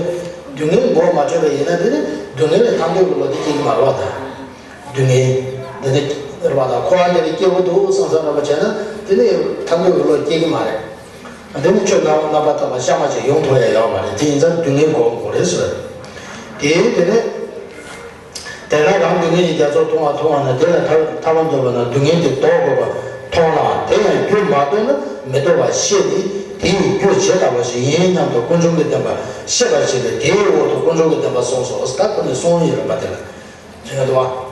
སྡུག་བསྔལ་སྒོམ་མ་འཕྲོད་པ་ཡིན་ན། དེ་ནི་སྡུག་བསྔལ་ལས་ཐར་འདོད་ཀྱི་བློ་དེ་སྐྱེ་གི་མ་རེད་བ། ད་སྡུག་བསྔལ་འདི་ནི་རེད་བ། ད་འཁོར་བ་འདི་ལ་སྐྱེ་བོ་འདུག་བསམ་བསམ་རེ་བྱས་ན་དེ་ནི་ཐར་འདོད་ཀྱི་བློ་སྐྱེ་གི་མ་རེད། དེ་ནི་ཆོས་རྣམ་པར་དག་པ་གཤའ་མ་ཅིག་ཡོང་ཐུབ་ཡ་ཡོད་མ་རེད། དེ་ཡིན་ཙང་སྡུག་བསྔལ་སྒོམ་དགོས་རེད་ཟེར། དེ་དེ་ནས། དེས་ན་རང་སྡུག་བསྔལ་གྱི་རྒྱ་མཚོ་མཐོང་བ་མཐོང་བ་ན། དེ་ལས་ཐར་ཐར་བར་འདོད་པ་ན་སྡུག་བསྔལ་དེ་ལྡོག་དགོས་པ་མཐོང་ལ། དེ་ཡང་རྒྱུ་མ་རྟོགས་ན་མི་རྟོགས་པ་ཤེས་ཏེ། དེ་ཡི་རྒྱུ་ཇི་ལྟ་བ་ཞིག་ཡིན་སྙམ་དུ་དཀོན་མཆོག་གི་བདེན་པ་ཤེས་པར་བྱེད་པས་དེའི་འོག་ཏུ་དཀོན་མཆོག་གི་བདེན་པ་གསུངས་སོ། ད་ཁོ་ནས་གསུངས་ཡོད་རེད་པ། དེ་ལ་ཇི་ལྟ་བ།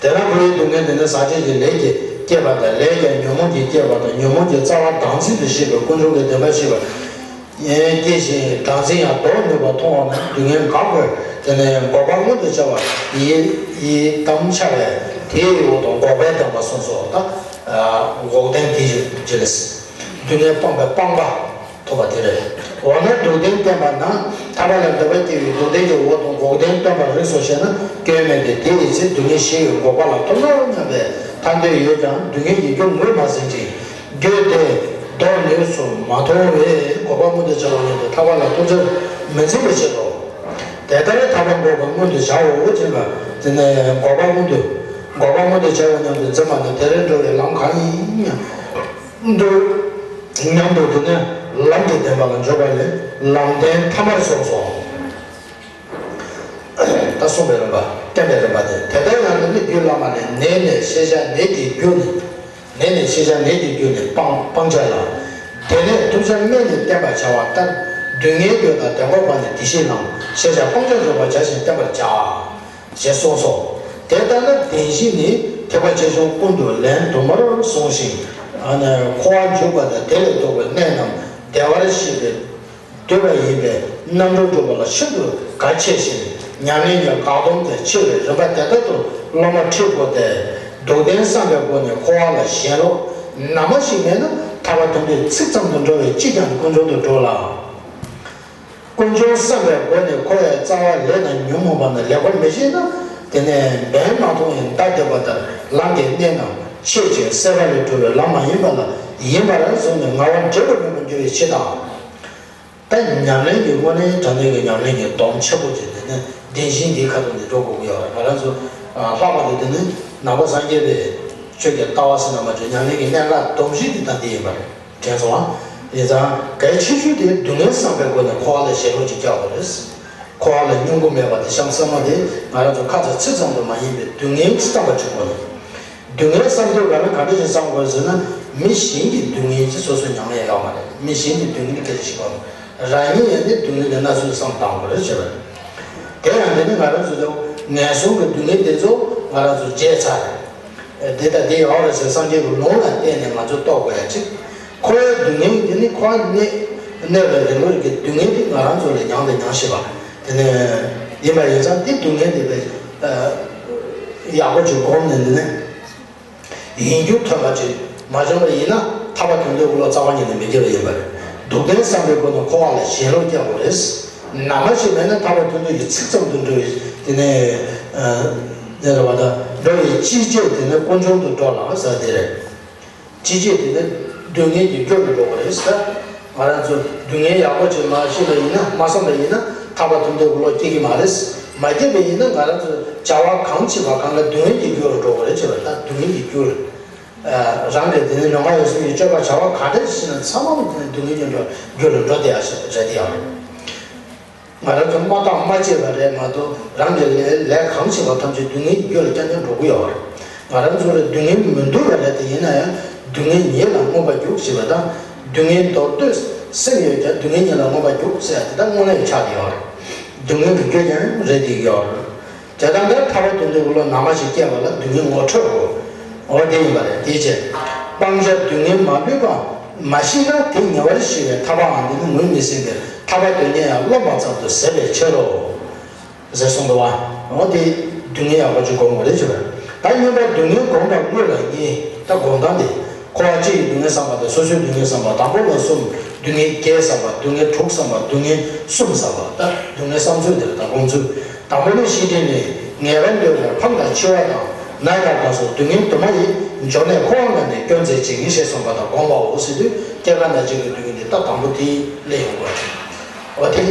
དེས་ན་འཁོར་བའི་སྡུག་བསྔལ་འདི་ནི་ཟག་བཅས་ཀྱི་ལས་ཀྱིས་སྐྱེས་པ་དང་། ལས་ཀྱང་ཉོན་མོངས་ཀྱིས་སྐྱེས་པ་དང་། ཉོན་མོངས་ཀྱི་རྩ་བ་བདག་འཛིན་དུ་ཤེས་པའི་དཀོན་མཆོག་གི་བདེན་པ་ཤེས་པར་སྐྱེས་ཤིང་། བདག་འཛིན་ཡང་ལྡོག་ནུས་པ་མཐོང་བ་ན་སྡུག་བསྔལ་འགག་པས། དེ་ནི་འགོག་པ་མངོན་དུ་བྱ་བ་ཡི་ཡི་དམ་འཆའ་བས་དེའི་འོག་ཏུ་འགོག་པའི་བདེན་པ་གསུངས་སོ། ད་འགོག་བདེན་དེ་ཡི་རྗེས་ལས། སྡུག་བསྔལ་སྤངས་པའི་སྤངས་པ་ཐོབ་པ་དེ་རེད། འོ་ན་སྡུག་བདེན་བསྟན་པ་ན་ཐར་པ་ལ་འདོད་པ་སྐྱེ་བའི་སྡུག་བདེན་གྱི་འོག་ཏུ་འགོག་བདེན་སྟོན་པར་རིགས་སོ་ཞེ་ན་སྐྱོན་མེད་དེ། དེ་ཡི་ཚེ་སྡུག་བསྔལ་ཞི་བའི་འགོག་པ་ལ་ཐོབ་ནོ་སྙམ་པའི་ཐར་འདོད་ཡོད་ཀྱང་སྡུག་བསྔལ་གྱི་རྒྱུ་ངོས་མ་ཟིན་ཅིང་། རྒྱུ་དེ་ལྡོག་ནུས་སུ་མ་མཐོང་བས་འགོག་པ་མངོན་དུ་བྱ་བ་ཉིད་དུ་ཐར་པ་ལ་ཐོབ་བྱར་མི་འཛིན་པའི་ཕྱིར་རོ། དེ་ལྟར་ཐར་པ་འགོག་པ་མངོན་དུ་བྱའོ་ཅེས་པ། དེ་ནས་འགོག་པ་མངོན་དུ། འགོག་པ་མངོན་དུ་བྱ་བའི་སྙོམས་འཇུག་འཛིན་པ་ནི་དེར་འགྲོ་བའི་ལམ་གང་ཡིན་སྙམ་དུ། སྙམ་དུ་དེ་ནས་ལམ་གྱི་བདེན་པ་ལ་འཇུག་པ་ལས་ལམ་བདེན་ཐ་མར་སོང་སོ། ད་གསུངས་པའི་རིམ་པ། བསྟན་པའི་རིམ་པ་དེ། དེ་ལྟར་ཡང་ནི་རྒྱུད་བླ་མ་ནས་ནད་ནས་ཤེས་བྱ་ནད་ཀྱི་རྒྱུ་ནི། ནད་ནས་ཤེས་བྱ་ནད་ཀྱི་རྒྱུ་ནི་སྤང་སྤང་བྱ་ལ། དེ་ནས་ཐུགས་བྱ་སྨན་ནི་བསྟན་པར་བྱ་བ་ལྟར། སྡུག་བསྔལ་རྒྱུ་དང་དེ་འགོག་པ་ནི་བདེ་གཤེགས་ལམ། ཤེས་བྱ་སྤང་བྱར་འཇུག་པར་བྱ་ཞིང་བསྟན་པར་བྱ། ཞེས་གསུངས་སོ། དེ་ལྟར་ན་བདེན་བཞི་ནི་ཐེག་པ་ཆེ་ཆུང་ཀུན་ཏུ་ལན་དུ་མར་གསུངས་ཤིང་། ཨ་ནི་འཁོར་བར་འཇུག་པ་དང་དེ་ལས་ལྡོག་པའི་གནས་རྣམས་བདེ་བར་གཤེགས་པའི་འདོད་པ་ཡིན་པས་རྣམ་གྲོལ་སྒྲུབ་པ་ལ་ཤིན་ཏུ་གལ་ཆེ་ཞིང་ཉམས་ལེན་གྱི་འགག་སྡོམ་དང་ཕྱེ་བའི་རིམ་པ་དེ་ལྟར་དུ་སློབ་མ་ཁྲིད་དགོས་ཏེ། སྡུག་བདེན་བསམ་པའི་སྒོ་ནས་འཁོར་བ་ལ་ཞེན་ལོག་ན་མ་ཞིག་མེད་ན་ཐར་པ་དོན་དུ་ཚིག་ཙམ་དུ་འགྲོ་བས་ཅིས་ཀྱང་ཀུན་འབྱུང་དུ་འགྲོ་ལ། ཀུན་འབྱུང་བསམ་པའི་སྒོ་ནས་འཁོར་བའི་རྩ་བ་ལས་དང་ཉོན་མོངས་པ་ནི་ལེགས་པར་མི་ཤེས་ན། དེ་ནས་འབེན་མ་ཐོང་བའི་མདའ་རྡེབ་པ་ལྟར་ལམ་གྱི་གནད་རྣམས་ཕྱེད་ཅིག་སྲེད་པ་ལས་གྲོལ་བའི་ལམ་མ་ཡིན་པ་ལ་ཡིན་པར་བཟུང་ནས་ངལ་བ་འབྲས་བུ་མེད་པར་འགྱུར་བའི་ཕྱིར་དང་། ད་ཉམས་ལེན་གྱི་དངོས་གནས་དྲང་གནས་ཀྱི་ཉམས་ལེན་གྱི་སྡོམ་ཆེན་པོ་ཅིག་དེ་ནི་བདེན་བཞི་འདིའི་ཁ་ཐུག་ནས་འགྲོ་དགོས་ཀྱི་ཡོད་རེད། ང་རང་ཚོ་ལྷག་པར་དུ་དེ་ནི་ནང་པ་སངས་རྒྱས་པའི་ཆོས་ཀྱི་ལྟ་བ་ཟེར་ན་མ་བྱུང་ཉམས་ལེན་གྱི་གནད་འགག་སྡོམ་བཞི་འདི་ད་འདི་ཡིན་པ་རེད། དྲན་སོང་ཨ། ཡིན་ཙང་གལ་ཆེ་ཤོས་དེ་སྡུག་བསྔལ་བསམ་པའི་སྒོ་ནས་འཁོར་བ་ལ་ཞེན་ལོག་ཅིག་སྐྱེ་བ་རེད། འཁོར་བ་ལ་སྙོམས་པོ་མེད་པ་དེ་གཤམ་གསལ་མ་དེ་ང་རང་ཚོ་ཁ་ཚ་ཚིག་ཙམ་དུ་མ་ཡིན་པའི་སྡུག་བསྔལ་ཅིག་བསམ་པ་བྱུང་བ་རེད། སྡུག་བསྔལ་བསམ་དུས་ག་ལ་ག་འདྲ་ཞིག་བསམ་དགོས་ཟེར་ན། མི་གཞན་གྱི་སྡུག་བསྔལ་ཅིག་སོ་སོས་མྱོང་ཡས་ཡོད་མ་རེད། མི་གཞན་གྱི་སྡུག་བསྔལ་སྐད་ཆ་ཞིག་གོ། རང་ཉིད་ཡང་ནི་སྡུག་བསྔལ་དེ་སྣ་ཚོགས་བསམ་བཏང་དགོས་རེད་ཅེས་པ་རེད། དེ་ཡང་དེ་ནི་ང་རང་ཚོ་ཚོ་ངན་སོང་གི་སྡུག་བསྔལ་དེ་ཚོ་ང་རང་ཚོ་བརྗེད་ཚར་རེད། དེ་ལྟ་དེ་ཡོད་རེད་ཟེར་སངས་རྒྱས་ཀྱི་ལུང་ལ་བརྟེན་ནས་ང་ཚོ་རྟོགས་དགོས་ཡ་གཅིག་འཁོར་བའི་སྡུག་བསྔལ་དེ་ནི་འཁོར་བ་གནས་གནས་པའི་རིང་ལུགས་ཀྱི་སྡུག་བསྔལ་དེ་ང་རང་ཚོ་ལས་མྱངས་ཏེ་མྱངས་ཤེས་པ། དེ་ནས་ཡིན་པ་ཡིན་ཙང་དེ་སྡུག་བསྔལ་དེ་བས་ཡག་པོ་ཅིག་བསྒོམས་ནས་འདི་ནས་ཡིན་རྒྱུ་ཐོན་པ་ཅིག་མ་བྱུང་བ་ཡིན་ན་ཐར་པ་དོན་དུ་བློ་རྩ་བ་ཉིད་ནས་མི་སྐྱེ་བ་ཡིན་པ་རེད། སྡུག་བདེན་བསམ་པའི་སྒོ་ནས་འཁོར་བ་ལ་ཞེན་ལོག་སྐྱེ་དགོས་རེད། ནམ་ཞིག་མེད་ན་ཐར་པ་དོན་དུ་ཡི་ཚིག་ཙམ་དུ་འགྲོ་བའི་དེ་ནས་དེ་རེད་བ་ད་འགྲོ་བའི་ཅི་བྱེད་དེ་ནས་དཀོན་མཆོག་ཏུ་འགྲོ་ལ་ཟེར་དེ་རེད། ཅི་བྱེད་དེ་ནི་སྡུག་བསྔལ་གྱི་རྒྱུ་རུ་འགྲོ་བ་རེད་ཟེར། ང་རང་ཚོ་སྡུག་བསྔལ་ཡག་པོ་ཅིག་མ་ཤེས་པ་ཡིན་ན་མ་བསམ་པ་ཡིན་ན་ཐར་པ་དོན་དུ་བློ་སྐྱེ་གི་མ་རེད། མ་སྐྱེས་པ་ཡིན་ན་ང་རང་ཚོ་བྱ་བ་གང་བྱེད་པ་གང་ལ་སྡུག་བསྔལ་གྱི་རྒྱུ་རུ་འགྲོ་བ་རེད་ཅེས་པ་ད་སྡུག་བསྔལ་གྱི་རྒྱུ་རུ། རང་གིས་དེ་ནི་ཉོན་མོངས་པ་ཡོད་སེམས་ཀྱི་སྤྱོད་པ་བྱ་བ་ག་འདྲ་ཞིག་བྱེད་ན་ཚང་མ་དེ་ནི་སྡུག་བསྔལ་གྱི་འགྲོ་རྒྱུ་རུ་འགྲོ་བསྡད་ཡ་ཞིག་རེད་དེ་ཡང་རེད། ང་རང་ཚོ་མ་བཏང་མ་བྱས་པ་རེད་མ་གཏོགས་རང་གི་ལས་ལས་གང་བྱེད་པ་ཐམས་ཅད་སྡུག་བསྔལ་གྱི་རྒྱུ་ལ་རྐྱང་རྐྱང་འགྲོ་གི་ཡོད་རེད། ང་རང་ཚོ་ལ་སྡུག་བསྔལ་མི་འདུག་པ་རེད་དེ་ཡིན་ན་ཡང་སྡུག་བསྔལ་ཉིད་ལ་མངོན་པར་རྒྱུག་ཅེས་པ་དང་། སྡུག་བསྔལ་མདོར་བསྡུས་སེམས་ཡོད་ཀྱང་སྡུག་བསྔལ་ཉིད་ལ་མངོན་པར་རྒྱུག་ཟེར་ཡ་དེ་དག་དངོས་གནས་ཀྱི་ཆགས་ཀྱི་ཡོད་རེད། སྡུག་བསྔལ་གྱི་རྒྱུ་ཀྱང་རེད་དེ་ཡོད་རེད། དེ་དང་འདིར་ཐར་པ་དོན་དུ་བློ་ནམ་མ་ཞིག་སྐྱེ་བ་ལ་སྡུག་བསྔལ་ངོ་འཕྲོད་དགོས། འོ་དེ་ཡིན་པ་རེད། དེའི་ཕྱིར། སྤང་བྱ་སྡུག་བསྔལ་མ་ལུས་པ་མ་ཤེས་ན་དེ་ཉེ་བར་ཞི་བའི་ཐར་པའང་འདི་ནི་ངོས་མི་ཟིན་པས་ཐར་པ་དོན་གཉེར་ཡང་རློམ་པ་ཙམ་དུ་ཟད་པའི་ཕྱིར་རོ། ཟེར་གསུངས་འདུག་བ། འོ་དེ་སྡུག་བསྔལ་ཡག་པོ་ཅིག་སྒོམ་དགོས་རེད་ཅེས་པ། ད་སྙིང་པོ་སྡུག་བསྔལ་སྒོམ་པ་དངོས་ལ་གཉིས། ད་སྒོམ་སྟངས་དེ། འཁོར་བ་སྤྱི་ཡི་སྡུག་བསྔལ་བསམ་པ་དང་སོ་སོའི་སྡུག་བསྔལ་བསམ་པ། དང་པོ་ལ་གསུམ། སྡུག་བསྔལ་བརྒྱད་བསམ་པ། སྡུག་བསྔལ་དྲུག་བསམ་པ། སྡུག་བསྔལ་གསུམ་བསམ་པ། ད་སྡུག་བསྔལ་བསམ་ཚུལ་དེ་ལ་ད་སྒོམ་ཚུལ། དང་པོ་ནི་ཤེས་སྒྲིབ་ནི་ངེས་པར་འདོད་པའི་ཕམ་དང་འཆི་བ་དང་ན་ཡང་དག་སོགས་སྡུག་བསྔལ་དུ་མ་ཡི་འབྱུང་གནས་འཁོར་བ་ལྔ་ནས་སྐྱོབ་མཛད་ཅིང་ཞེས་གསུངས་པ་དང་སྒོམ་པའོ་ཟེར་དུས་སྐྱེ་རྒ་ན་འཆི་གི་སྡུག་བསྔལ་འདི་ད་དང་པོ་དེ་སླེབས་ཡོང་དགོས་རེད། འོ་དེ་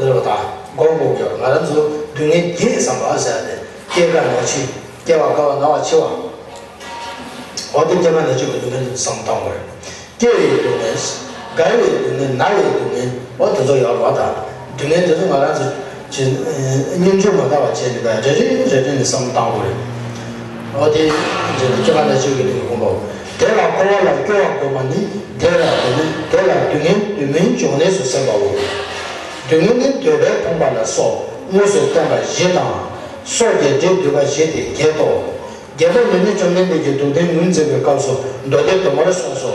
རེད་པ། ད་སྒོམ་དགོས་ཀྱི་ཡོད། ང་རང་ཚོ་སྡུག་བསྔལ་བརྒྱད་བསམ་པ་ཟེར་ཏེ་སྐྱེ་རྒ་ན་འཆི། སྐྱེ་བ་རྒ་བ་ན་བ་འཆི་བ། འོ་དེ་སྐྱེ་རྒ་ན་འཆི་གི་སྡུག་བསྔལ་བསམ་བཏང་དགོས་རེད། སྐྱེ་བའི་སྡུག་བསྔལ། རྒ་བའི་སྡུག་བསྔལ། ན་བའི་སྡུག་བསྔལ། འོ་དེ་ཚོ་ཡོད་རེད་པ། ད་སྡུག་བསྔལ་དེ་ཚོ་ང་རང་ཚོ་ཅི་སྙིང་རྗེ་མ་འདའ་བ་བྱས་ནས་རེ་རེ་རེ་རེ་ནས་བསམ་བཏང་དགོས་རེད། འོ་དེ་རྗེས་ནས་སྐྱེ་རྒ་ན་འཆི་གི་སྡུག་བསྔལ་སྒོམ་པའོ། དེ་ལ་འཁོར་བ་ལ་སྐྱོ་བ་སྒོམ་པ་ནི་དེ་ལ་དེ་ནི་དེ་ལ་སྡུག་བསྔལ་དུ་མའི་འབྱུང་གནས་སུ་སེམས་པའོ། སྡུག་བསྔལ་ནི་འདོད་པས་ཕོངས་པ་ལ་སོགས་དངོས་སུ་བསྟན་པ་བཞི་དང་། སོགས་ཀྱི་སྒྲས་བསྡུས་པ་བཞི་སྟེ་བརྒྱད་དོ། རྒྱལ་པོ་འདི་ནི་བཅོམ་ལྡན་འདས་ཀྱིས་སྡུག་བདེན་ངོས་འཛིན་པའི་སྐབས་སུ་མདོ་སྡེ་དུ་མར་གསུངས་སོ།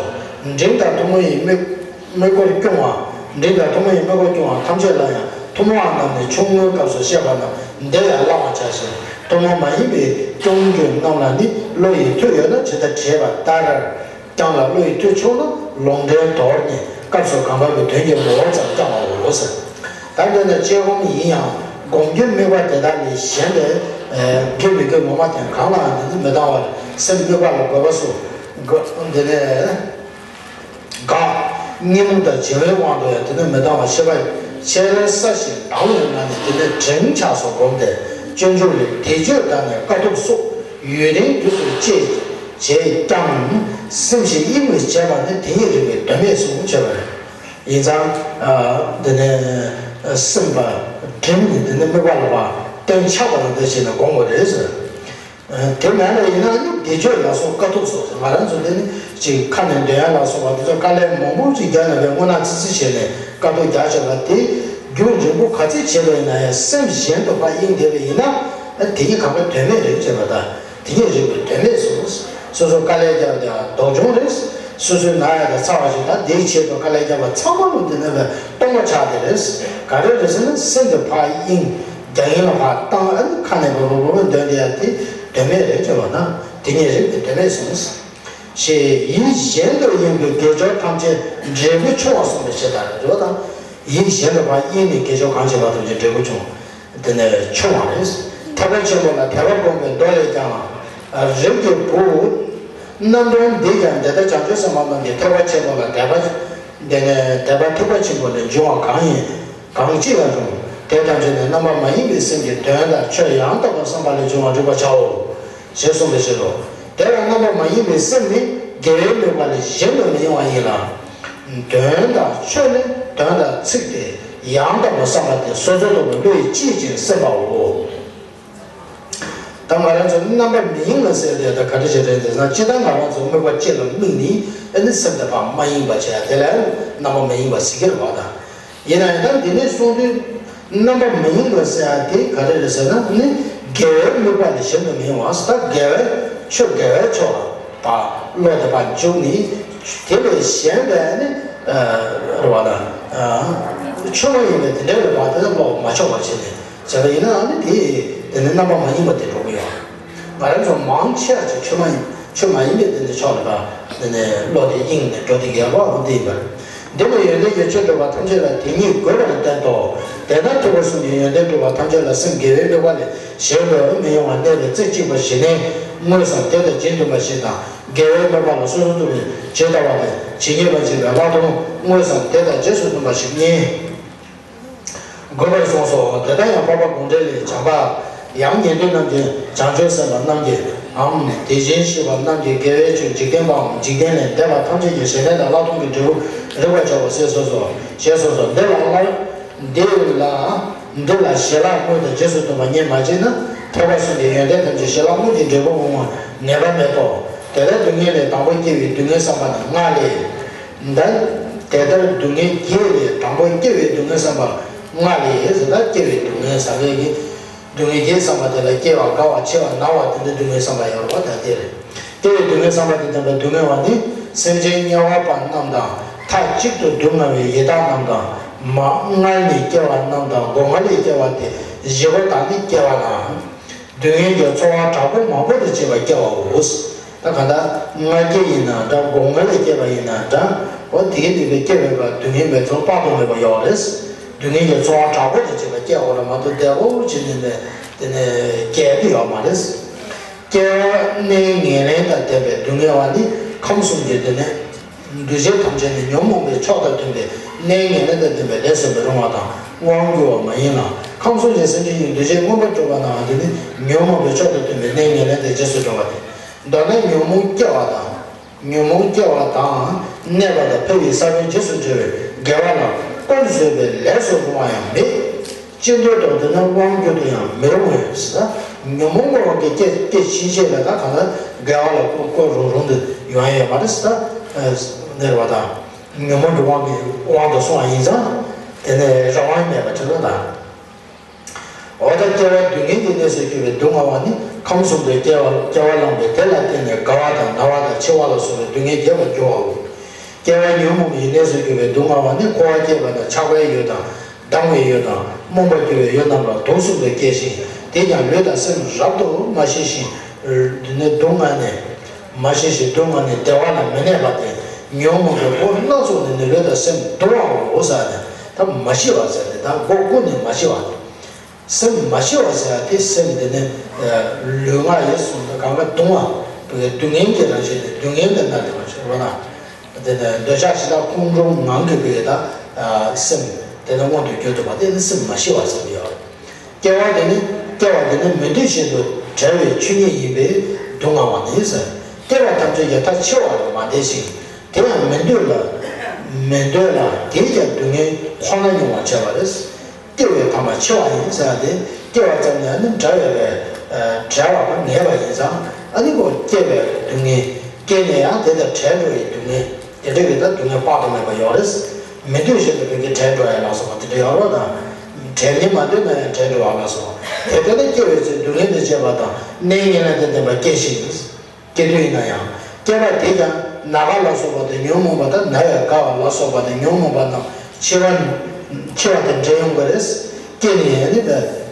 འབྲིང་དང་ཐུན་མོང་ཡི་དམིགས་དམིགས་སྐོར་སྐྱོང་བ། འབྲིང་དང་ཐུན་མོང་ཡི་དམིགས་སྐོར་སྐྱོང་བ་ཐམས་ཅད་ལ་ཡང་ཐུན་མོང་བ་རྣམས་ནི་ཆུང་ངུའི་སྐབས་སུ་བཤད་པ་རྣམས་འདིར་ཡང་བླང་བར་བྱ་ཞིང་། ཐུན་མོང་མ་ཡིན་པའི་སྐྱོང་རྒྱུད་རྣམས་ལ་ནི་བློ་ཡི་མཐུ་ཡོད་ན་ཇི་ལྟར་བྱེད་པ་ལྟར། ཀྱང་ལ་བློ་ཡི་མཐུ་ཆུང་ན་ལུང་འདྲེན་དོར་ནས་སྐབས་སུ་གང་བབ་ཀྱི་དོན་གྱི་ངོ་བོ་ཙམ་བསྐྱང་བའོ་ཟེར། ད་འདི་ནི་དཔྱད་སྒོམ་ཡིན་ཡང་སྒོམ་རྒྱུའི་དམིགས་པ་དེ་དག་ལས་གཞན་པའི་དགེ་མི་དགེ་ངོ་མ་དེ་གང་ལའང་འདི་ནི་མི་ལྡང་བར་སེམས་དམིགས་པ་ལ་དགོས་པ་སོགས་འདི་ནས་དགག་ཉོན་མོངས་དང་བྱིང་བའི་དབང་དུ་ཡང་དེ་ནི་མི་ལྡང་བར་ཤེས་པ་ ཆེར་ས་ཞིང་དང་བའི་ངང་ནས་དེ་ནས་འབྲིང་ཆགས་སུ་བསྒོམས་ཏེ། སྤྱོད་འཇུག་ལས་བཟླས་བརྗོད་དང་ནི་དཀའ་ཐུབ་སོགས་ཡུན་རིང་དུས་སུ་སྤྱད་བྱས་ཀྱང་སེམས་ཤིང་དབྱིངས་ལས་བྱེད་པ་ནི་དེ་ཉིད་རིག་པའི་དོན་མེད་གསུངས་བྱས་པ་རེད། ཡིན་ཙང་། ཨ། འདི་ནས་སེམས་པ་འབྲིང་ནས་འདི་ནས་དམིགས་པ་ལ་བརྟན་ཆགས་པ་ལ་འདི་བྱས་ནས་སྒོམ་དགོས་རེད་ཟེར། དེ་མེད་ལ་ཡིན་ན་ནི་བཟླས་བརྗོད་ལ་སོགས་དཀའ་ཐུབ་སོགས་ང་རང་ཚོ་འདི་ནི་ཅིག་ཁ་ནས་འདོན་ཡ་ལ་སོགས་པ་འདི་ཚོ་དཀའ་ལས་མང་པོ་ཅིག་རྒྱག་ན་བས་སྔོ་ནག་ཙི་ཙི་བྱས་ནས་དཀའ་སྡུག་རྒྱག་བྱས་པ་དེ་རྒྱུན་རིང་པོ་ག་ཚོད་བྱས་པ་ཡིན་ན་ཡང་སེམས་གཞན་དུ་ཕར་དབྱིངས་བསྡད་པ་ཡིན་ན་དེ་ཉིད་གང་ག་དོན་མེད་རེད་ཅེས་པ་དང་དེ་ཉིད་རིག་པའི་དོན་མེད་གསུངས། སོ་སོ་དཀའ་ལས་རྒྱག་དེ་ལྡོག་སྦྱོང་རེད། སོ་སོའི་ན་ཡ་དང་ཚ་བ་ཞིག་དང་དེའི་ཆེད་དུ་དཀའ་ལས་རྒྱག་པ་ཚང་མ་ལོ་འདི་ནས་བས་སྟོང་པ་ཆགས་དེ་རེད། ག་རེ་རེད་ཟེར་ན་སེམས་དེ་ཕར་དབྱིངས། རྒྱ་ཡན་ལ་ཕར་བཏང་ཨ་ནི་ཁ་ནས་བོ་བོ་བོ་བོ་འདོན་དེ་ཡ་དེ་དོན་མེད་རེད་ཅེས་པ་ན་དེ་ཉིད་རིག་པའི་དོན་མེད་གསུངས། ཞེས་ཡིད་གཞན་དུ་གཡེང་བའི་དགེ་སྦྱོར་ཐམས་ཅད་འབྲས་བུ་ཆུང་བར་གསུངས་པའི་ཕྱིར་དང་རེད་དང་། ཡིད་གཞན་དུ་ཕར་གཡེང་ནས་དགེ་སྦྱོར་གང་བྱེད་པ་ཐམས་ཅད་འབྲས་བུ་ཆུང་དེ་ནས་ཆུང་བ་རེད། ཐེག་པ་ཆེན་པོ་ལ་དད་པ་སྒོམ་པའི་མདོ་ལས་ཀྱང་། རིགས་ཀྱི་བུ། རྣམ་སྒྲོན་འདིས་ཀྱང་དེ་ལྟར་བྱང་ཆུབ་སེམས་དཔའ་རྣམས་ཀྱིས་ཐེག་པ་ཆེན་པོ་ལ་དད་པ། དེ་ནས་དད་པ་ཐེག་པ་ཆེན་པོ་ལས་འབྱུང་བ་གང་ཡིན། གང་ཅི་ལ་འབྱུང་། དེ་ཐམས་ཅད་ནི་རྣམ་པ་མ་ཡིན་པའི་སེམས་ཀྱི་དོན་དང་ཆོས་ཡང་དག་པར་བསམ་པ་ལས་བྱུང་བར་འགྲུབ་པར་བྱའོ། ཞེས་གསུངས་པའི་ཕྱིར་རོ། དེ་ལ་རྣམ་པ་མ་ཡིན་པའི་སེམས་ནི་དགེ་བའི་དམིགས་པ་ལས་གཞན་དུ་མི་གཡེང་བ་ཡིན་ལ། དོན་དང་ཆོས་ནི་དོན་དང་ཚིག་སྟེ་ཡང་དག་པར་བསམ་པ་སྟེ་སོ་སོར་རྟོག་པའི་བློ་ཡིས་དཔྱིས་ཕྱིན་སེམས་པའོ། ད་ང་རང་ཚོ་རྣམ་པ་མི་གཡེང་བ་ཟེར་དེ་ད་ག་འདྲ་ཞིག་རེད་ཟེར་ན་སྤྱིར་བཏང་ང་རང་ཚོ་དམིགས་པ་གཅིག་ལ་དམིགས་ནས་ཨ་ནི་སེམས་དེ་ཕར་མ་གཡེང་བ་བྱས་དེ་ལ་རྣམ་པ་མི་གཡེང་བ་ཟེར་གྱི་རེད་བ་དང་། ཡིན་ན་ཡང་ད་འདི་ནས་གསུངས་དུས་རྣམ་པ་མི་གཡེང་བ་ཟེར་ཡ་དེ་ག་རེ་རེད་ཟེར་ན་ནི་དགེ་བའི་དམིགས་པ་ལས་གཞན་དུ་མི་གཡེང་བ་ཟེར་ད་དགེ་བའི་ཆོས་དགེ་བའི་ཕྱོགས་ལ་ཕར་བློ་དེ་ཕར་འཇུག་ནས་དེ་ལས་གཞན་པའི་ནི་རེད་བ་དང་ཆོས་མ་ཡིན་པའི་དེ་འདྲ་ཡོད་པ་དེ་ལ་བློ་མ་ཆོག་པ་བྱས་ནས། བྱས་པ་ཡིན་ནའང་ནི་དེ་དེ་ནི་རྣམ་པ་མ་ཡིན་པ་དེ་འགྲོ་གི་ཡོད། ང་རང་ཚོ་མང་ཆེ་བ་ཅིག་ཆོས་མ་ཡིན་ཆོས་མ་ཡིན་པའི་དེ་འདྲ་ཕྱོགས་ལ་དེ་ནས་བློ་དེ་གཡེང་ནས་འགྲོ་དེ་གི་ཡོད་པ་འོ་དེ་ཡིན་པ། འདི་ལ་ཡོན་ཏན་གྱི་ཆོས་སྒྲུབ་པ་ཐམས་ཅད་ལ་དེ་ཉིད་དགོས་པར་བསྟན་ཏོ། དེ་ལྟར་ཐེག་པ་གསུམ་གྱི་ཡོན་ཏན་སྒྲུབ་པ་ཐམས་ཅད་ལ་སེམས་དགེ་བའི་དམིགས་པ་ལས་གཞན་དུ་མི་གཡེང་བར་གནས་པའི་རྩེ་གཅིག་པ་ཞིག་ནི་དངོས་སམ་དེ་དང་རྗེས་མཐུན་པ་ཞིག་དང་དགེ་བའི་དམིགས་པ་ལ་སོ་སོར་རྟོག་པའི་ཇི་ལྟ་བ་དེ་ཇི་སྙེད་པ་ཅིག་ལ་ལྷག་མཐོང་དངོས་སམ་དེ་དང་རྗེས་སུ་མཐུན་པ་ཞིག་ཡིན། དགོས་པར་གསུངས་སོ། དེ་ལྟར་ཡང་འཕགས་པ་དགོངས་འགྲེལ་ལས་བྱམས་པ། ཡང་ཉན་ཐོས་རྣམས་ཀྱི་བྱང་ཆུབ་སེམས་དཔའ་རྣམས་ཀྱི་འམ། དེ་བཞིན་གཤེགས་པ་རྣམས་ཀྱི་དགེ་བའི་ཆོས་འཇིག་རྟེན་པའམ་འཇིག་རྟེན་ལས་འདས་པ་ཐམས་ཅད་ཀྱི་ཞེ་ལྡན་དང་ལྷག་མཐོང་གི་འབྲས་བུ་རིག་པར་བྱའོ་ཞེས་གསུངས་སོ། ཞེས་གསུངས་སོ། འདི་ལ་སླར། འདི་ལ། འདི་ལ་ཞི་ལྷག་དངོས་དང་རྗེས་སུ་མཐུན་པ་གཉིས་མ་མཆིས་ན་ཐེག་པ་གསུམ་གྱི་ཡོན་ཏན་ཐམས་ཅད་ཞི་ལྷག་དངོས་ཀྱི་འབྲས་བུ་འོང་བར་ངེས་པ་མེད་དོ། དེ་ལྟར་སྡུག་བསྔལ་ལས་དང་པོ་སྐྱེ་བའི་སྡུག་བསྔལ་བསམ་པ་ནི་ལྔ་ལས། ད། དེ་ལྟར་སྡུག་བསྔལ་བརྒྱད་ལས་དང་པོ་སྐྱེ་བའི་སྡུག་བསྔལ་བསམ་པ་ལྔ་ལས་ཟེར་ན་སྐྱེ་བའི་སྡུག་བསྔལ་བསམ་པའི་གི་སྡུག་བསྔལ་བརྒྱད་བསམ་པ་དེ་ལ་སྐྱེ་བ་རྒ་བ་འཆི་བ་ན་བ་དེ་འདྲ་སྡུག་བསྔལ་བསམ་པ་ཡོད་རེད་བ་ད་དེ་རེད། སྐྱེ་བའི་སྡུག་བསྔལ་བསམ་པ་དེ་བསྟན་པའི་སྡུག་བསྔལ་བ་ནི་སེམས་ཅན་དམྱལ་བ་པ་རྣམས་དང་མཐའ་གཅིག་ཏུ་སྡུག་བསྔལ་བའི་ཡི་དྭགས་རྣམས་དང་མ་སྔར་ནས་སྐྱེ་བ་རྣམས་དང་སྒོ་ལྔ་ལས་སྐྱེ་བ་སྟེ་བཞི་པོ་དག་ནི་སྐྱེ་བ་དང་། སྡུག་བསྔལ་གྱི་ཚོར་བ་དྲག་པོ་མང་པོ་དང་བཅས་པ་སྐྱེ་བའོ། ད་ག་ད་ལྔ་སྐྱེ་ཡིན་ན་འདྲ་སྒོ་ལྔ་ལས་སྐྱེ་བ་ཡིན་ན་འདྲ་འོ་དེའི་སྡུག་བསྔལ་སྐྱེ་བའི་བར་སྡུག་བསྔལ་མེད་ཚོར་དཔག་ཏུ་མེད་པ་ཡོད་རེད། སྡུག་བསྔལ་གྱི་ཚོར་བ་དྲག་པོ་དང་བཅས་པ་སྐྱེ་བ་ལ་མ་གཏོགས་བདེ་བོ་བྱེད་ནས་ནས་དེ་ནས་སྐྱེ་གི་ཡོད་མ་རེད། སྐྱེ་བ་གནས་ངན་ལེན་དང་ལྡན་པའི་སྡུག་བསྔལ་བ་ནི་ཁམས་གསུམ་གྱི་སྡུག་བསྔལ། འདུ་བྱེད་ཐམས་ཅད་ནི་ཉོན་མོངས་པའི་ཕྱོགས་དང་མཐུན་པའི་གནས་ངན་ལེན་དང་ལྡན་པའི་ལས་སུ་མི་རུང་བ་དང་དབང་བསྒྱུར་བ་མ་ཡིན་ལ། ཁམས་གསུམ་གྱི་སེམས་ཅན་གྱི་འདུ་བྱེད་མངོན་པར་གྲུབ་པ་ནའང་དེ་ནི་ཉོན་མོངས་པའི་ཕྱོགས་དང་མཐུན་པའི་གནས་ངན་ལེན་དང་རྗེས་སུ་འགྲོ་བ་སྟེ། མདོར་ན་ཉོན་མོངས་སྐྱེ་བ་དང་། ཉོན་མོངས་སྐྱེ་བ་དང་གནས་པ་དང་འཕེལ་བའི་ས་བོན་རྗེས་སུ་འབྲེལ་བའི་དགེ་བ་ལ་རྐོ་བཟོད་པའི་ལས་སུ་རུང་བ་ཡང་མེད། ཅི་འདོད་དུ་འདི་ནི་དབང་བསྒྱུར་དུ་ཡང་མི་རུང་བས་ཟེར། ཉོན་མོངས་པ་གི་སྐད་སྐད་ཕྱིན་ཆད་ལ་ད་གང་ལྟར་དགེ་བ་ལ་བཀོད་བཀོད་རུང་རུང་དུ་ཡོང་ཡ་ཡོད་མ་རེད་ཟེར། ནེར་བ་དང་ཉོན་མོངས་ཀྱི་དབང་གིས་དབང་དུ་སོང་བ་ཡིན་ཙང་དེ་ནས་རང་དབང་མེད་པ་ཁྲིད་ལུགས་དང་། འོ་ད་སྐྱེ་བ་སྡུག་བསྔལ་གྱི་གནས་སུ་གྱུར་པའི་སྡུག་བསྔལ་བ་ནི་ཁམས་གསུམ་དུ་སྐྱེ་བ་སྐྱེ་བ་བླངས་པས་དེ་ལ་བརྟེན་ནས་རྒ་བ་དང་ན་བ་དང་འཆི་བ་ལ་སོགས་པའི་སྡུག་བསྔལ་རྒྱས་པར་འགྱུར་བའོ། སྐྱེ་བ་ཉོན་མོངས་པའི་གནས་སུ་གྱུར་པའི་སྡུག་བསྔལ་བ་ནི་འཁོར་བ་སྐྱེས་པ་དང་ཆགས་པའི་ཡུལ་དང་། སྡང་བའི་ཡུལ་དང་རྨོངས་པར་གྱུར་པའི་ཡུལ་རྣམས་ལ་དུག་གསུམ་དུ་སྐྱེ་ཞིང་དེས་ཀྱང་ལུས་དང་སེམས་རབ་ཏུ་མ་ཞི་ཞིང་། དེ་ནས་སྡུག་བསྔལ་ནས། མ་ཞི་ཞིང་སྡུག་བསྔལ་ནས་བདེ་བ་ལ་མི་གནས་པ་སྟེ། ཉོན་མོངས་པའི་སྒོ་སྣ་ཚོགས་ནས་ནི་ལུས་དང་སེམས་གདུང་བའོ་ཟེར་ནས་ད་མ་ཞི་བ་ཟེར་ནས་ད་སྒོ་ཀུན་ནས་མ་ཞི་བ། སེམས་མ་ཞི་བ་ཟེར་ཡ་དེ་སེམས་དེ་ནི་ལུས་ངག་ཡིད་གསུམ་དུ་གང་ག་གདུང་བ་བའི་སྡུག་བསྔལ་གྱི་རང་བཞིན་དེ་སྡུག་བསྔལ་དེ་ན་དེ་མ་ཞི་བ་ན། དེ་ནས་འདོད་ཆགས་ཞེ་སྡང་ཁོང་ཁྲོ་ངང་གིས་པའི་ད་སེམས་ དེ་ནི་མངོན་དུ་གྱུར་ཐུབ་པ་དེ་ནི་སེམས་མ་ཤི་བ་ཟེར་གྱི་ཡོད་རེད། སྐྱེ་བ་དེ་ནི་སྐྱེ་བ་དེ་ནི་མི་འདོད་བཞིན་དུ་བྲལ་བའི་ཆོས་ཉིད་ཡིན་པས་སྡུག་བསྔལ་བ་ནི་ཟེར། སྐྱེ་བ་ཐམས་ཅད་ཀྱི་མཐའ་འཆི་བ་ལས་མ་འདས་ཤིང་། དེ་ཡང་མི་འདོད་ལ། མི་འདོད་ལ་དེས་ཀྱང་སྡུག་བསྔལ་ཁོ་ན་མྱོང་བར་བྱ་བ་རེད། སྐྱེ་བའི་མཐའ་མ་འཆི་བ་ཡིན་ཟེར་ཡ་དེ། སྐྱེ་བ་ཙམ་ནས་ནི་འབྲལ་བའི་བའི་བྲལ་བ་ངེས་པ་ཡིན་ཙང་། ཨ་ནི་ཁོ་སྐྱེ་བའི་སྡུག་བསྔལ། སྐྱེས་ནས་ཡང་དེ་དང་བྲལ་འགྲོ་བའི་སྡུག་བསྔལ། དེ་འདྲ་གི་ད་སྡུག་བསྔལ་དཔག་ཏུ་མེད་པ་ཡོད་རེད། མི་འདོད་བཞིན་དུ་བོད་ཀྱི་བྲལ་འགྲོ་ཡ་ལ་སོགས་པ་དེ་འདྲ་ཡོད་རེད་དང་། བྲལ་ནི་མ་འདོད་ན་ཡང་བྲལ་འགྲོ་བ་ལ་སོགས་པ། དེ་ལྟར་ན་སྐྱེ་བའི་ཚེ་སྡུག་བསྔལ་དང་བཅས་པ་དང་གནས་ངན་ལ་དེ་ལྡན་པ་སྐྱེ་ཞིང་། སྐྱེ་དུས་ཡིན་ན་ཡང་། སྐྱེ་བ་དེ་ཀྱང་ན་རྒ་ལ་སོགས་པ་དང་ཉོན་མོངས་པ་དང་ན་བས་རྒ་བ་ལ་སོགས་པ་དང་ཉོན་མོངས་པ་རྣམས་འཆི་བ་འཆི་བ་དང་འབྲལ་ཡོང་གི་རེད། སྐྱེས་ནས་ཡང་ནི་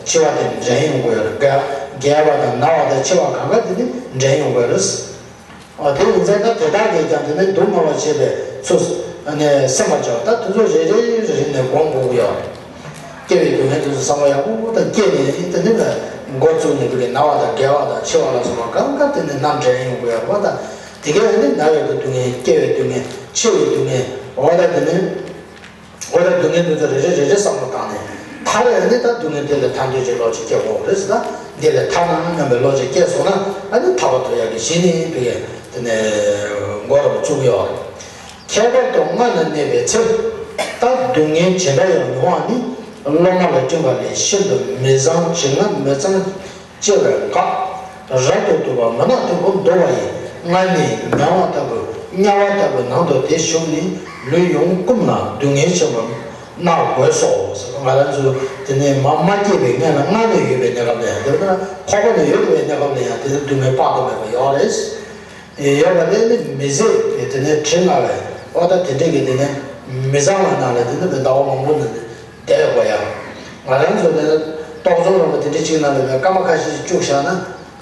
འཆི་བ་དང་འབྲལ་ཡོང་གི་ཡོད་རེད། རྒ་རྒས་པ་དང་ན་བ་དང་འཆི་བ་གང་ག་དེ་ནི་འབྲལ་ཡོང་གི་ཡོད་རེད། ཨོ་དེ་ཡིན་ཙང་ད་དེ་དག་གིས་ཀྱང་དེ་ནི་སྡུག་བསྔལ་བར་བྱེད་པའི་ཚུལ་ནས་སེམས་པར་བྱ་བ། ད་དེ་ཚོ་རེ་རེ་རེ་རེ་ནས་སྒོམ་དགོས་ཀྱི་ཡོད། སྐྱེ་བའི་སྡུག་བསྔལ་དེ་ཚོ་བསམ་བློ་ཡག་པོ་ད་སྐྱེས་ནས་དེ་ནི་འགོ་བཙུགས་ནས་བུ་གའི་ན་བ་དང་རྒས་པ་དང་འཆི་བ་ལ་སོགས་པ་གང་ག་དེ་ནི་ནམ་འབྲལ་ཡོང་དགོས་ཡག་པོ། ད་དེ་གས་ནི་ན་བའི་སྡུག་བསྔལ། སྐྱེ་བའི་སྡུག་བསྔལ། འཆི་བའི་སྡུག་བསྔལ། འོ་ད་དེ་ནི། འོ་ད་སྡུག་བསྔལ་འདི་ཚོ་རེ་རེ་རེ་རེ་བསམ་བློ་བཏང་ནས། མཐར་ཡང་ནི་ད་སྡུག་བསྔལ་འདི་ལས་ཐར་འདོད་ཀྱི་བློ་ཅིག་སྐྱེ་དགོས་རེད་ཟེར། ད་འདི་ལས་ཐར་ན་སྙམ་པའི་བློ་ཅིག་སྐྱེས་སོང་ན། ཨ་ནི་ཐར་པ་ཐོབ་ཡག་གི་གཞི་ནི་བུ་གའི་དེ་ནས་འགོ་རུ་བཙུགས་ཡོད། ཁྱད་པར་དུ་མངལ་ན་གནས་པའི་ཚེ། ད་སྡུག་བསྔལ་ཇི་འདྲ་ཡང་མྱོང་བ་ནི། སློབ་མ་ལ་བསྐྲུན་པ་ལས་ཤིན་ཏུ་མི་བཟང་། ཇི་སྙེད་མི་གཙང་སྐྱེ་བའི་འགག་རབ་ཏུ་དུབ་པ་མུན་ནག་དུམ་བུར་འདུ་བ་ཡི། མངལ་ནས་མྱང་བ་ལྟ་བུ་དམྱལ་བ་ལྟ་བུའི་ནང་དུ་དེ་ཞུགས་ནས་ལུས་ཡོངས་བསྐུམས་ལ་སྡུག་བསྔལ་ཆེན་པོ་མནར་དགོས་སོ། ང་རང་ཚོ་དེ་ནས་མ་མ་སྐྱེས་པའི་སྔན་ལ་མངལ་ནས་ཡོད་པའི་གནས་སྐབས་ལ་ཡང་། དེ་ལྟར་ཁོག་པ་ནས་ཡོད་པའི་གནས་སྐབས་ལ་ཡང་དེ་ནི་སྡུག་བསྔལ་དཔག་ཏུ་མེད་པ་ཡོད་རེད། ཡོད་པ་དེ་ནི་མི་བཟད་པའི་དེ་ནས་དྲི་ང་བའི་འོ་ད་དེ་འདྲས་ཀྱི་དེ་ནས་མི་གཙང་བའི་ནང་ལ་དེ་ནི་ཟླ་བ་མང་པོ་ནི་བསྡད་དགོས་ཡ། ང་རང་ཚོ་དེ་ནི་ཏོག་ཙམ་རོགས་པ་དེ་འདྲས་ཅིག་ནང་ལ་བའི་སྐར་མ་ཁ་ཤས་ཤིག་བཅུག་བཞག་ན།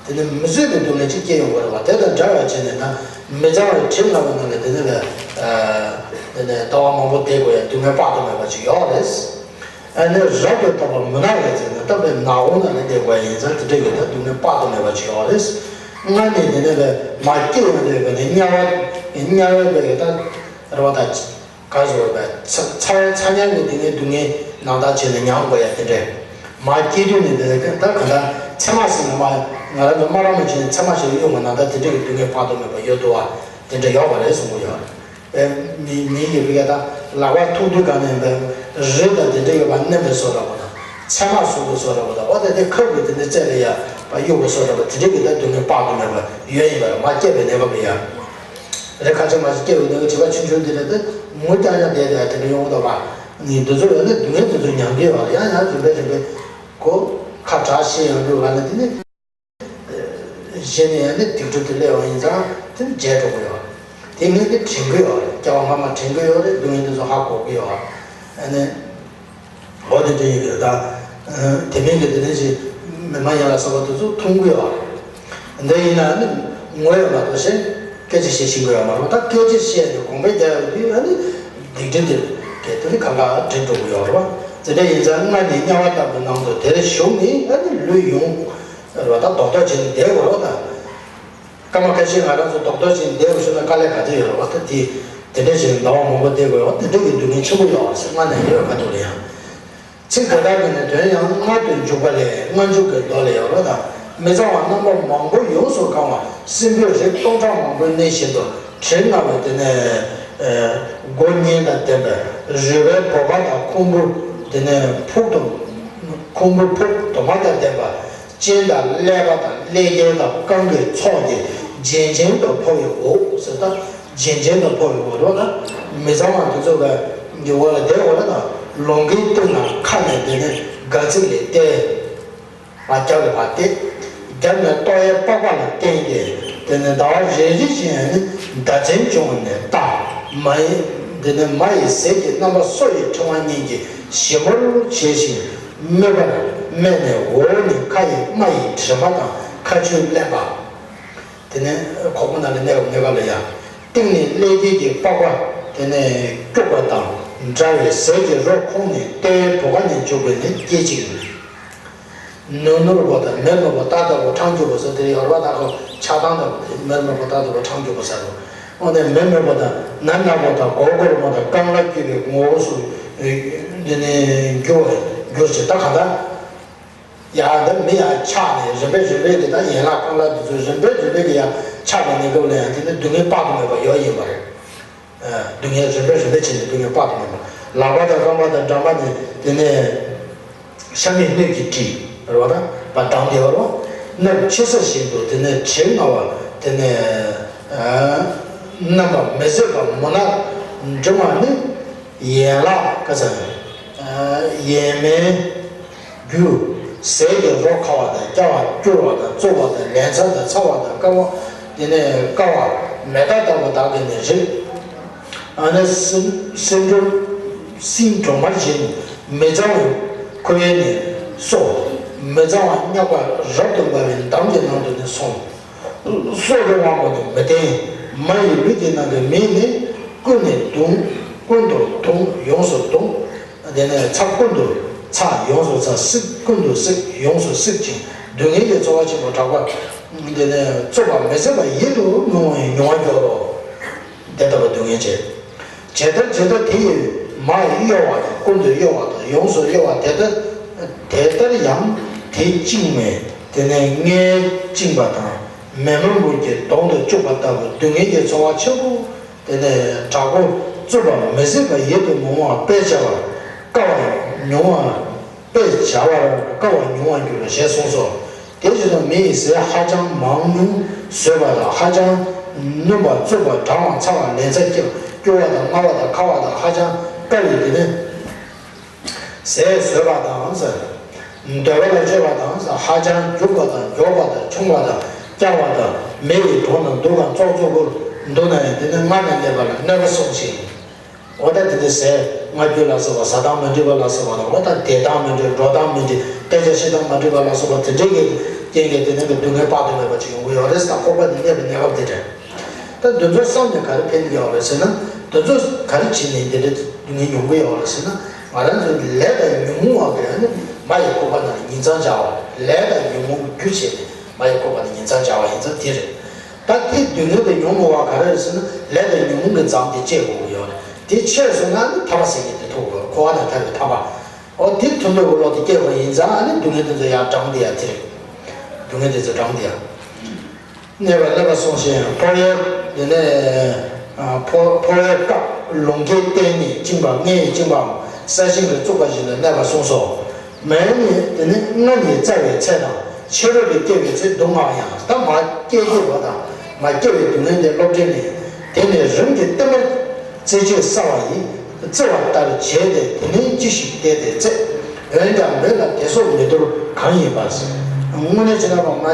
དེ་ནི་མི་བཟོད་པའི་སྡུག་བསྔལ་ཅིག་སྐྱེ་ཡོང་གི་རེད་བ། དེ་དང་འདྲ་བར་བྱས་ནས་ད་མི་གཙང་བའི་དྲི་ང་བའི་ནང་ལ་དེ་ནི་ལ་དེ་ནི་ཟླ་བ་མང་པོ་བསྡད་དགོས་ཡ་སྡུག་བསྔལ་དཔག་ཏུ་མེད་པ་ཅིག་ཡོད་རེད། ཨ་ནི་རབ་ཏུ་དུབ་པ་མུན་ནག་ལས་ཟེར་ན་ད་བའི་ནག་འོང་ནང་ལ་བསྡད་དགོས་ཡ་ཡིན་ཙང་། དེ་འདྲ་གི་ད་སྡུག་བསྔལ་དཔག་ཏུ་མེད་པ་ཅིག་ཡོད་རེད། སྔར་ནས་དེ་ནི་ལ་མ་སྐྱེས་ཡོང་དུས་བའི་ནི་དམྱལ་བ་དམྱལ་བའི་བའི་ད་རེད་བ། ད་ག་ཟེར་བའི་ཚ་ཚ་ཚ་དམྱལ་གྱི་དེ་ནི་སྡུག་བསྔལ་ནང་ལྟར་བྱས་ནས་མྱང་དགོས་ཡ་དེ་འདྲས། མ་སྐྱེས་དུས་ནས་དེ་ནི་ད་ག་ད་ཚེར་མ་ཟེར་ན་མ་ང་རང་ཚོ་སྨ་ར་མ་བྱས་ནས་ཚེར་མ་ཞིག་གཡུག་པ་ནང་ལྟར་དེ་འདྲས་ཀྱི་སྡུག་བསྔལ་དཔག་ཏུ་མེད་པ་ཡོད་འདུག་བ། དེ་འདྲ་ཡོད་པ་རེད་གསུང་གི་ཡོད་རེད། མི་མི་ཡི་བུ་ག་ད་ལག་པ་ཐུག་དུས་ག་ནས་འདི་རི་དང་དེ་འདྲ་ཡོད་པ་མནན་པའི་བཟོ་འདྲ་པོ་དང་། ཚེར་མ་ཟུག་པའི་བཟོ་འདྲ་པོ་དང་། འོ་དེ་དེ་ཁབ་ཀྱི་དེ་འདྲ་རྩེ་ལ་ཡ་པ་གཡུག་པའི་བཟོ་འདྲ་པོ་དེ་འདྲ་གི་ད་སྡུག་བསྔལ་དཔག་ཏུ་མེད་པ་ཡོད་ཡིན་པ་རེད། མ་སྐྱེས་པའི་གནས་སྐབས་ལ་ཡ། རི་ཁ་ཆེ་མ་ཞིག་སྐྱེས་པའི་ནས་བྱིས་པ་ཆུང་ཆུང་དེ་འདྲ་དེ་ངུ་རྐྱང་རྐྱང་བསྡད་དེ་དེ་འདྲ་ཡོང་གི་འདུག་བ། ནི་འདི་ཚོ་ཡོད་ན་སྡུག་བསྔལ་དེ་ཚོ་མྱང་གི་ཡོད་རེད། ཡང་ཡང་རིམ་པས་རིམ་པས་གོ་ཁ་གྲག་ཤེས་ཡོང་དུས་ག་ནས་དེ་ནི། གཞི་ནས་ཡང་ནི་སྡིག་སྒྲིབ་དེ་སླེབས་པ་ཡིན་ཙང་དེ་ནི་བརྗེད་འགྲོ་གི་ཡོད། དེ་ནི་དེ་དྲན་གི་ཡོད་རེད། སྐྱེ་བ་སྔ་མ་དྲན་གི་ཡོད་རེད། སྡུག་བསྔལ་དེ་ཚོ་ཧ་གོ་གི་ཡོད། ཨ་ནི་འོ་དེ་འདྲ་ཡིན་གི་རེད། ད་དེ་མིན་གྱི་དེ་ནི་ཞིག་མི་མ་ཡིན་ལ་སོགས་པ་དེ་ཚོ་མཐོང་གི་ཡོད། འདི་ཡིན་ན་ནི་ངོ་ཡོད་མ་གཏོགས་ཤེས་སྐད་ཆ་བཤད་ཤེས་གི་ཡོད་མ་རེད། ད་སྐད་ཆ་བཤད་ནས་དགོངས་པ་རྒྱག་ཡོད་དུས་ཨ་ནི་སྡིག་སྒྲིབ་དེ་གལ་ཏེ་ནི་གང་ག་འདྲེན་འགྲོ་གི་ཡོད་རེད་བ། དེ་འདྲ་ཡིན་ཙང་སྔར་ནས་དམྱལ་བ་ལྟ་བུའི་ནང་དུ་དེར་ཞུགས་ནས་ཨ་ནི་ལུས་ཡོངས། རེད་བ། ད་རྡོག་རྡོག་བྱས་ནས་བསྡད་དགོས་རེད་བ། ད་སྐར་མ་ཁ་ཤས་ང་རང་ཚོ་རྡོག་རྡོག་བྱས་ནས་བསྡད་དགོས་ཤོད་ན་དཀའ་ལས་ག་ཚོད་ཡོད་རེད་བ། ད་དེ་དེ་འདྲ་བྱས་ནས་ཟླ་བ་མང་པོ་བསྡད་དགོས་རེད་བ། དེ་འདྲ་གི་སྡུག་བསྔལ་ཆེན་པོ་ཡོད་རེད་ཟེར་སྔར་ནས་ཡོད་ག་འདུག་ལ་ཡང་། ཚིག་དེ་དག་གི་ནི་དོན་ཡང་མངལ་དུ་འཇུག་པ་ལས་སྔ་འཇུག་གི་མདོ་ལས་ཡོད་རེད། ད་མི་གཙང་བ་རྣམ་པ་མང་པོ་ཡོངས་སུ་གང་བ་སྲིན་པོའི་རིགས་སྟོང་ཕྲག་མང་པོའི་གནས་བཞིན་དུ་དྲི་ང་བའི་དེ་ནས་སྒོ་བརྙན་དང་ལྡན་པའི་རུས་པའི་བུ་ག་དང་ཁུང་བུ་དེ་ནས་ཕུག་ཏུ་ཁུང་བུ་ཕུག་དུ་མ་དང་ལྡན་པ། སྤྱན་དང་ཀླད་པ་དང་ཀླད་རྒྱལ་དང་རྐང་གི་ཚོགས་ཀྱིས་བརྒྱན་བརྒྱན་དུ་ཕོག་པའི་འོག་ཟེར། ད་བརྒྱན་བརྒྱན་དུ་ཕོག་པའི་འོག་ཏུ་ད་མི་གཙང་བ་དེ་ཚོ་གི་འོག་ལ་བསྡད་འོག་ལ་ད་ལོང་གའི་སྟེང་ན་ཁ་ནས་དེ་ནས་སྒ་ཚིགས་ལས་བལྟས། ང་རྒྱབ་ལ་ཕར་བལྟས། རྒྱབ་ནས་ལྟོ་ཡའི་པགས་པ་ལ་བརྟེན་ཏེ་དེ་ནས་ཟླ་བ་རེ་རེ་བཞིན་ནི་ཟླ་མཚན་བྱུང་བ་ནས་ལྟ། མ་ཡི་དེ་ནས་མ་ཡི་ཟས་ཀྱི་རྣམ་པ་སོ་ཡི་ཕྲེང་བ་གཉིས་ཀྱིས་ཞིབ་མོར་བྱས་ཤིང་མིད་པར་སྨད་ནས་འོག་ནས་ཁ་ཡི་རྨ་ཡི་དྲི་མ་དང་ཁ་ཆུས་བསླད་པ། དེ་ནས་ཁོག་པ་ནང་ལ་གནས་པའི་གནས་སྐབས་ལ་ཡང་། སྟེང་ནས་ཀླད་རྒྱལ་གྱི་པགས་པ་དེ་ནས་སྐྱུག་པ་དང་འདྲ་བའི་ཟས་ཀྱི་རོ་ཁོང་ནས་ལྟོའི་བུ་ག་ནས་འཇུག་པའི་ནི་སྐད་ཅིག་ནོར་ནོར་བུ་དང་མེར་མེར་བུ་ཏག་ཏག་བུ་ཕྲེང་རྒྱུག་པ་ཟེར་དེ་ཡོད་རེད་བ། ད་ཁོ་ཆགས་སྡང་དང་མེར་མེར་བུ་ཏག་ཏག་བུ་ཕྲེང་རྒྱུག་པ་ཟེར་རོ། འོ་ནས་མེར་མེར་བུ་དང་ནག་ནག་པོ་དང་སྒོར་སྒོར་མོ་དང་རྐང་ལག་སྐྱུག་པའི་ངོ་བོ་སུ། དེ་ནས་འགྱུར་བ་འགྱུར་ཞིང་ད་གང་ལྟར། ཡང་འདི་མི་ཡང་ཆགས་ནས་རིམ་པས་རིམ་པས་ཀྱི་ད་ཡན་ལག་རྐང་ལག་འདི་ཚོ་རིམ་པས་རིམ་པས་ཀྱི་ཡང་ཆགས་པའི་གནས་སྐབས་ལ་ཡང་དེ་ནི་སྡུག་བསྔལ་དཔག་ཏུ་མེད་པ་ཡོད་ཡིན་པ་རེད། སྡུག་བསྔལ་རིམ་པས་རིམ་པས་བྱས་ནས་སྡུག་བསྔལ་དཔག་ཏུ་མེད་པ། ལག་པ་དང་རྐང་པ་དང་འགྲམ་པ་ནི་དེ་ནས་ཤ་མེད་སྣོད་ཀྱིས་བྲིས་རེད་བ། ད་བ་དང་དེ་བ་རོ། སྣབས་ཕྱི་ས་བཞིན་དུ་དེ་ནས་དྲི་མངར་བ་དེ་ནས་རྣམ་པ་མི་བཟད་པ་མུན་ནག་འབྲིང་བ་ནི། ཡན་ལག་ག་ས། ཡས་མས་རྒྱུ། ཟས་ཀྱི་རོ་ཁ་བ་དང་བསྐྱར་བ་སྐྱུར་བ་དང་བཙོ་བ་དང་ལན་ཚྭ་དང་ཚ་བ་དང་བསྐ་བ། དེ་ནས་བསྐ་བ་མེ་སྟག་ལྟ་བུ་དག་གི་ནི་རིགས། ཨ་ནི་སྲིན་སྲིན་འབྲུ་སྲིན་འབྲུ་མར་བཞིན་མི་གཙང་བའི་ཁོལ་ཡས་ནས་སོ། མི་གཙང་བ་མྱགས་པ་རབ་ཏུ་འབར་བའི་འདམ་གྱི་ནང་དུ་ནི་སོང་། སྲོག་གི་དབང་པོ་ནི་མི་བརྟན། མ་ཡི་ལུས་ཀྱི་ནང་གི་མེ་ནི་ཀུན་ནས་གདུང་། ཀུན་ཏུ་གདུང་། ཡོངས་སུ་གདུང་། དེ་ནས་ཚ་ཀུན་ཏུ་ཚ། ཡོངས་སུ་ཚ། སྲེག་ཀུན་ཏུ་སྲེག། ཡོངས་སུ་སྲེག་ཅིང་སྡུག་བསྔལ་གྱི་ཚོར་བ་ཆེན་པོ་དྲག་པོ། དེ་ནས་རྩུབ་པ་མི་བཟད་པ་ཡིད་དུ་མི་འོང་བའི་མྱོང་བ་འགྱུར་རོ། དེ་ལྟ་བུ་སྡུག་བསྔལ་ཆེ། ཇི་ལྟར་ཇི་ལྟར་དེ་ཡི་མ་ཡི་གཡོ་བ་དང་ཀུན་ཏུ་གཡོ་བ་དང་ཡོངས་སུ་གཡོ་བ་དེ་ལྟར་དེ་ལྟར་ཡང་དེ་བཅིངས་མེད་དེ་ནས་མངལ་བཅིངས་པ་དང་མེ་མ་མུར་གྱི་དོང་དུ་བཅུག་པ་ལྟ་བུ་སྡུག་བསྔལ་གྱི་ཚོར་བ་ཆེན་པོ་དེ་ནས་དྲག་པོ་རྩུབ་པ་མི་བཟད་པ་ཡིད་དུ་མི་འོང་བ་དཔེ་བྱ་བར་དཀའ་བ་མྱོང་བ། དཔེ་བྱ་བར་དཀའ་བ་མྱོང་བར་འགྱུར་རོ་ཞེས་གསུངས་སོ། དེ་བཞིན་དུ་མི་ཡི་ཟས་ཧ་ཅང་མང་ཉུང་ཟོས་པ་དང་ཧ་ཅང་སྣུམ་པ་བཙོག་པ་གྲང་བ་ཚ་བ་ལན་ཚྭ་སྐྱུར་བ་དང་མངར་བ་དང་ཁ་བ་དང་ཧ་ཅང་དཀའ་བའི་དེ་ནི་ཟས་ཟོས་པ་དང་ཟ། འདོད་པ་ལ་སྤྱོད་པ་དང་ཟ། ཧ་ཅང་རྒྱུག་པ་དང་མགྱོགས་པ་དང་ཆུང་བ་དང་རྐྱང་བ་དང་མེ་ཡི་དོང་དུ་འདུག་གམ་ཙོག་ཙོག་པོར་འདུག་ན་ཡང་དེ་ནི་སྔར་ནས་གནས་པ་ལ་གནོད་པ་སོང་ཞིང་། འོ་ད་དེ་འདྲའི་ཟས་མངར་སྐྱུར་ལ་སོགས་པ་ཟ་སྟངས་མ་འགྲིག་པ་ལ་སོགས་པ་དང་འོ་ད་བསྡད་སྟངས་མ་འགྲིག་འགྲོ་སྟངས་མ་འགྲིག་སྐད་ཆ་བཤད་སྟངས་མ་འགྲིག་པ་ལ་སོགས་པ་དེ་འདྲའི་གི་རྐྱེན་གྱིས་དེ་ནས་གི་སྡུག་བསྔལ་དཔག་ཏུ་མེད་པ་ཅིག་ཡོང་གི་ཡོད་རེད་ཟེར་ན་ཁོག་པ་འདི་གནས་པའི་གནས་སྐབས་འདི་འདྲ། ད་འདི་ཚོ་བསམ་ནས་ག་རེ་ཕན་གི་ཡོད་རེད་ཟེར་ན་འདི་ཚོ་ག་རེ་བྱས་ནས་འདི་འདྲའི་སྡུག་བསྔལ་མྱོང་གི་ཡོད་རེད་ཟེར་ན་ང་རང་ཚོའི་ལས་དང་ཉོན་མོངས་པ་གི་ནི་མ་ཡི་ཁོག་པ་ནང་ལ་ཉིང་མཚམས་སྦྱར་བ་ལས་དང་ཉོན་མོངས་ཀྱི་རྒྱུ་བྱས་ནས་མ་ཡི་ཁོག་པ་ནང་ཉིང་མཚམས་སྦྱར་བ་ཡིན་ཙང་དེ་རེད། ད་དེ་སྡུག་བསྔལ་དེ་མྱོང་མི་བ་ག་རེ་རེད་ཟེར་ན་ལས་དང་ཉོན་མོངས་ཀྱི་མཚམས་དེ་བཅད་དགོས་ཀྱི་ཡོད་རེད། དེ་ཆད་སོང་ན་ནི་ཐར་པ་ཟེར་མཁན་དེ་ཐོབ་དགོས་རེད། འཁོར་བ་ནས་ཐར་པའི་ཐར་པ། འོ་དེ་ཐུན་མོང་གི་བློ་དེ་སྐྱེས་པ་ཡིན་ཙང་ཨ་ནི་སྡུག་བསྔལ་དེ་ཚོ་ཡང་འགྲངས་དེ་ཡང་དེ་རེད། སྡུག་བསྔལ་དེ་ཚོ་འགྲངས་དེ་ཡང་། གནས་པ་གནས་པ་སོང་ཞིང་འཕོ་བའི་དེ་ནས་འཕོ་འཕོ་བའི་སྐབས་ལོང་སྐད་བསྟན་ནས་བཅིངས་པ་མངལ་ཡིས་བཅིངས་པའམ་ས་ཞིང་གིས་བཙུགས་པ་བཞིན་དུ་གནས་པ་གསུངས་སོ། མེ་ནི་དེ་ནི་སྔར་ནས་བཙའ་བའི་ཚད་དང་ཕྱི་རོལ་དུ་སྐྱེ་བའི་ཚེ་སྡུག་བསྔལ་ཡང་ད་མ་སྐྱེ་སྐྱེ་བ་དང་མ་སྐྱེ་བའི་སྡུག་བསྔལ་དེ་བློ་འདྲེན་ནས་དེ་ནས་རིམ་གྱིས་གཏིང་མར་བཙའ་བཅད་བསྲ་བ་ཡིས་བཙིར་བ་ལྟར་བྱས་ཏེ་དེ་ནས་ཅི་ཞིག་བལྟས་ཏེ་བཙས། འོན་ཀྱང་མོད་ལ་དེ་སོགས་མི་འདོར་གང་ཡིན་པ། དངོས་གནས་བྱས་ན་མ་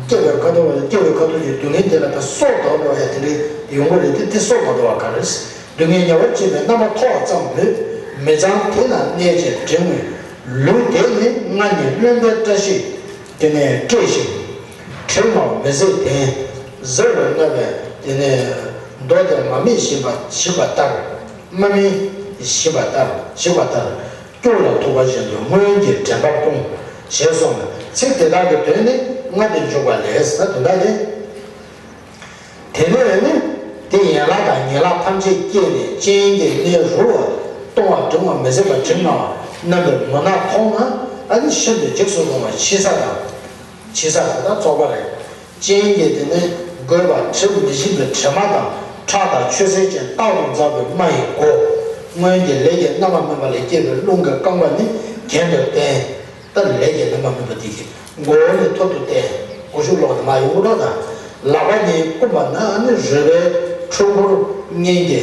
སྐྱེ་བའི་ཁ་ཐུག་སྐྱེ་བའི་ཁ་ཐུག་གི་སྡུག་བསྔལ་དེ་ལ་ད་སྲོག་འདོར་འགྲོ་ཡ་དེ་འདྲ་ཡོང་གི་རེད་དེ་དེ་སྲོག་མ་འདོར་བ་ག་རེ། སྡུག་བསྔལ་ཉེ་བར་བྱེད་པའི་རྣམ་པ་མཐོ་བ་ཙམ་མོད་མི་གཙང་དེ་ན་གནས་ཅན་འབྲིང་བའི་ལུས་དེ་ནི་སྔར་ནས་རློན་པའི་བཀྲ་ཤིས་དེ་ནས་བཀྲེས་ཤིང་དྲི་མ་མི་བཟད་ལྡན་གཟེར་བར་གནས་པའི་དེ་ནས་མདོ་དེ་མ་སྨིན་བཞིན་པ་ཞིག་པ་ལྟར་མ་སྨིན་ཞིག་པ་ལྟར་ཞིག་པ་ལྟར་སྐྱུག་ལ་ཐུག་པ་བཞིན་དུ་སྔོན་གྱི་དྲན་པ་སྤོང་ཞེས་གསུངས་ལ་ཚིག་དེ་དག་གི་དོན་ནི་སྔར་དུ་འཇུག་པ་ལས་ཟེར་དོན་དག་དེ། དེ་ནས་ནི་དེ་ཡན་ལག་དང་ཡན་ལག་ཐམས་ཅད་སྐྱེས་ནས་སྤྱན་གྱི་གནས་རུལ་བ་ལྟུང་བ་འབྲིང་བ་མི་བཟད་པ་འབྲིང་ངེ་བ་རྣམ་པའི་མུན་ནག་མཐོང་ན་ཨ་ནི་ཤིན་ཏུ་འཇིགས་སུ་རུང་བ་ཕྱི་ས་དང་ཕྱི་ས་དང་ད་ཚོགས་པ་རེད། སྤྱན་གྱི་དེ་ནི་རྒོད་པ་དྲི་མི་ཞིམ་པའི་དྲི་མ་དང་ཁྲག་དང་ཆུ་སེར་ཅན་རྟག་ཏུ་འཛག་པའི་རྨ་ཡི་སྒོ། སྔོན་གྱི་ལས་ཀྱི་རྣམ་པར་སྨིན་པ་ལས་སྐྱེས་པའི་རླུང་གི་རྐང་པ་ནི་གྱེན་དུ་བསྟན། ད་ལས་ཀྱི་རྣམ་པར་སྨིན་པ་འདི་གི་མགོ་བོ་ནི་ཐུར་དུ་བསྟན། མགོ་གཞུག་ལོག་ནས་མར་ཡོང་གི་འགྲོ་དང་། ལག་པ་གཉིས་བསྐུམ་པ་ན་ནི་རུས་པའི་ཕྲུ་གུར་གཉེན་གྱི་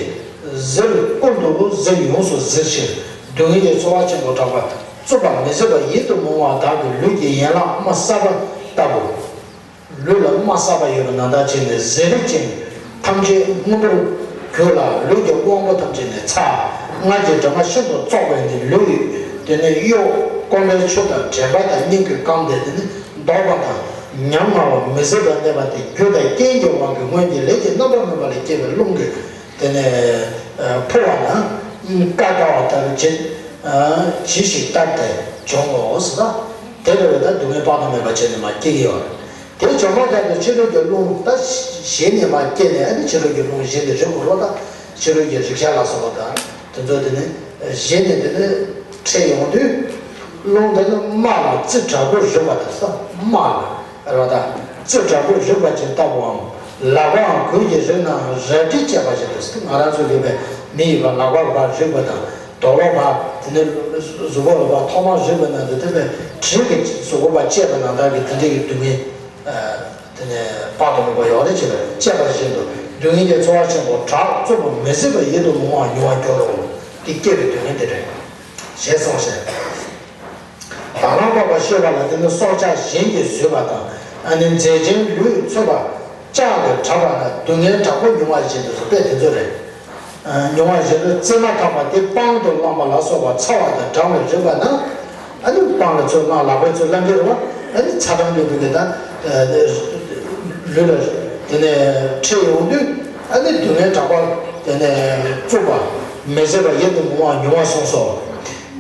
གཟེར་ཀུན་ཏུ་གཟེར་ཡོངས་སུ་གཟིར་ཞིང་སྡུག་བསྔལ་གྱི་ཚོར་བ་ཆེན་པོ་དྲག་པ་རྩུབ་པ་མི་བཟད་པ་ཡིད་དུ་མི་འོང་བ་དག་གི་ལུས་ཀྱི་ཡན་ལག་རྨ་གསར་པ་ལྟ་བུ། ལུས་ལ་རྨ་གསར་པ་ཡོད་པ་ནང་ལྟར་བྱས་ནས་གཟེར་རིས་ཅན་ཐམས་ཅད་སྔོན་པོར་གྱུར་ལ་ལུས་ཀྱི་དབང་པོ་ཐམས་ཅད་ནས་ཚ། སྔར་གྱི་དྲི་མ་ཤིན་ཏུ་བཙོག་པས་ནི་ལུས་ཀྱི་དེ་ནས་གཡོ་སྐོམ་པའི་ཆུ་དང་དྲན་པ་དང་སྙིང་གི་རྐང་དེ་དེ་ནི་ལྡོག་པ་དང་ཉམ་ང་བ་མི་བཟད་པར་གནས་པ་དེ་རྒྱུ་དང་རྐྱེན་གྱི་དབང་གིས་སྔོན་གྱི་ལས་ཀྱི་རྣམ་པར་སྨིན་པ་ལས་སྐྱེས་པའི་རླུང་གིས་དེ་ནས་འཕུ་བ་ན་ཀ་ཀ་བ་ལྟར་ཇི་ཇི་ཞིག་ལྟར་དེ་འབྱུང་ངོ་ཟེར། ད་དེ་འདྲ་བའི་ད་སྡུག་བསྔལ་དཔག་ཏུ་མེད་པ་བྱས་ནས་མར་སྐྱེ་གི་ཡོད་རེད། དེ་བྱུང་མ་ཐག་ཏུ་ཕྱི་རོལ་གྱི་རླུང་ད་ཞེ་ནས་མར་སྐྱེས་ནས་ཨ་ནི་ཕྱི་རོལ་གྱི་རླུང་ཞེ་ནས་རེག་དགོས་རེད་པ། ད་ཕྱི་རོལ་གྱི་རེག་བྱ་ལ་སོགས་པ་དང་དེ་ཚོ་དེ་ནི་ཞེ་ནས་དེ་ནི་ འཕྲད་ཡོང་དུས། རླུང་དེ་ནི་རྨ་ལ་རྩི་དྲག་པོས་རེག་པ་དང་། ས་རྨ་ལ་རེག་པ་དང་། རྩི་དྲག་པོས་རེག་པ་ཅིག་ལྟ་བུའམ། ལག་པའང་གོས་ཀྱིས་རེག་ནའང་རལ་གྲིས་བཅད་པ་བཞིན་དུ། ང་རང་ཚོ་ཡོད་པའི་མི་ཡི་བ་ལག་པ་བ་རེག་པ་དང་། དོ་ལོ་བ་དེ་ནི་གཟུགས་པོ་ལ་བ་ཐོག་མར་རེག་པ་ན་དེ་དེ་བས་གྲིས་ཀྱིས་གཟུགས་པོ་བ་བཅད་པ་ནང་ལྟར་གྱི་དེ་འདྲའི་སྡུག་བསྔལ། དེ་ནས་དཔག་ཏུ་མེད་པ་ཡོད་རེད་ཅེས་པས་བཅད་པ་བཞིན་དུ། སྡུག་བསྔལ་གྱི་ཚོར་བ་ཆེན་པོ་དྲག་རྩུབ་པོ་མི་བཟད་པ་ཡིད་དུ་མི་འོང་བ་མྱོང་བར་འགྱུར་རོ། དེ་སྐྱེ་བའི་སྡུག་བསྔལ་དེ་རེད། ཞེས་གསུངས་ཤིང་། དང་བླངས་འཕགས་པ་སྤྱོད་པ་ལ་བརྟེན་ནས་སྲོག་ཆགས་གཞན་གྱིས་ཟོས་པ་དང་། ཨ་ནི་མཛེ་ཅན་ལུས་ཚོས་པ་ལྕགས་ཀྱིས་བྲབས་པ་ན་སྡུག་བསྔལ་དྲག་པོ་མྱོང་བ་བཞིན་དུ་སོ། དཔེ་དེ་ཚོ་རེད། མྱོང་བ་བཞིན་དུ་རྩི་མ་ཐག་པ་དེ་སྤང་དུ་བླངས་པ་ལ་སོགས་པ་ཚ་བ་དང་གྲང་བས་རེག་པ་ན། ཨ་ནི་སྤང་ལ་ཚོས་ན་ལག་པའི་ཚོས་ལ་འགེལ་བ། ཨ་ནི་ཚ་གྲང་གི་སྡུག་བསྔལ་དང་། ལུས་ལ་དེ་ནས་འཕྲད་ཡོང་དུས། ཨ་ནི་སྡུག་བསྔལ་དྲག་པོ་དེ་ནས་རྩུབ་པ་མི་བཟད་པ་ཡིད་དུ་འོང་བ་མྱོང་བ་གསུངས་སོ།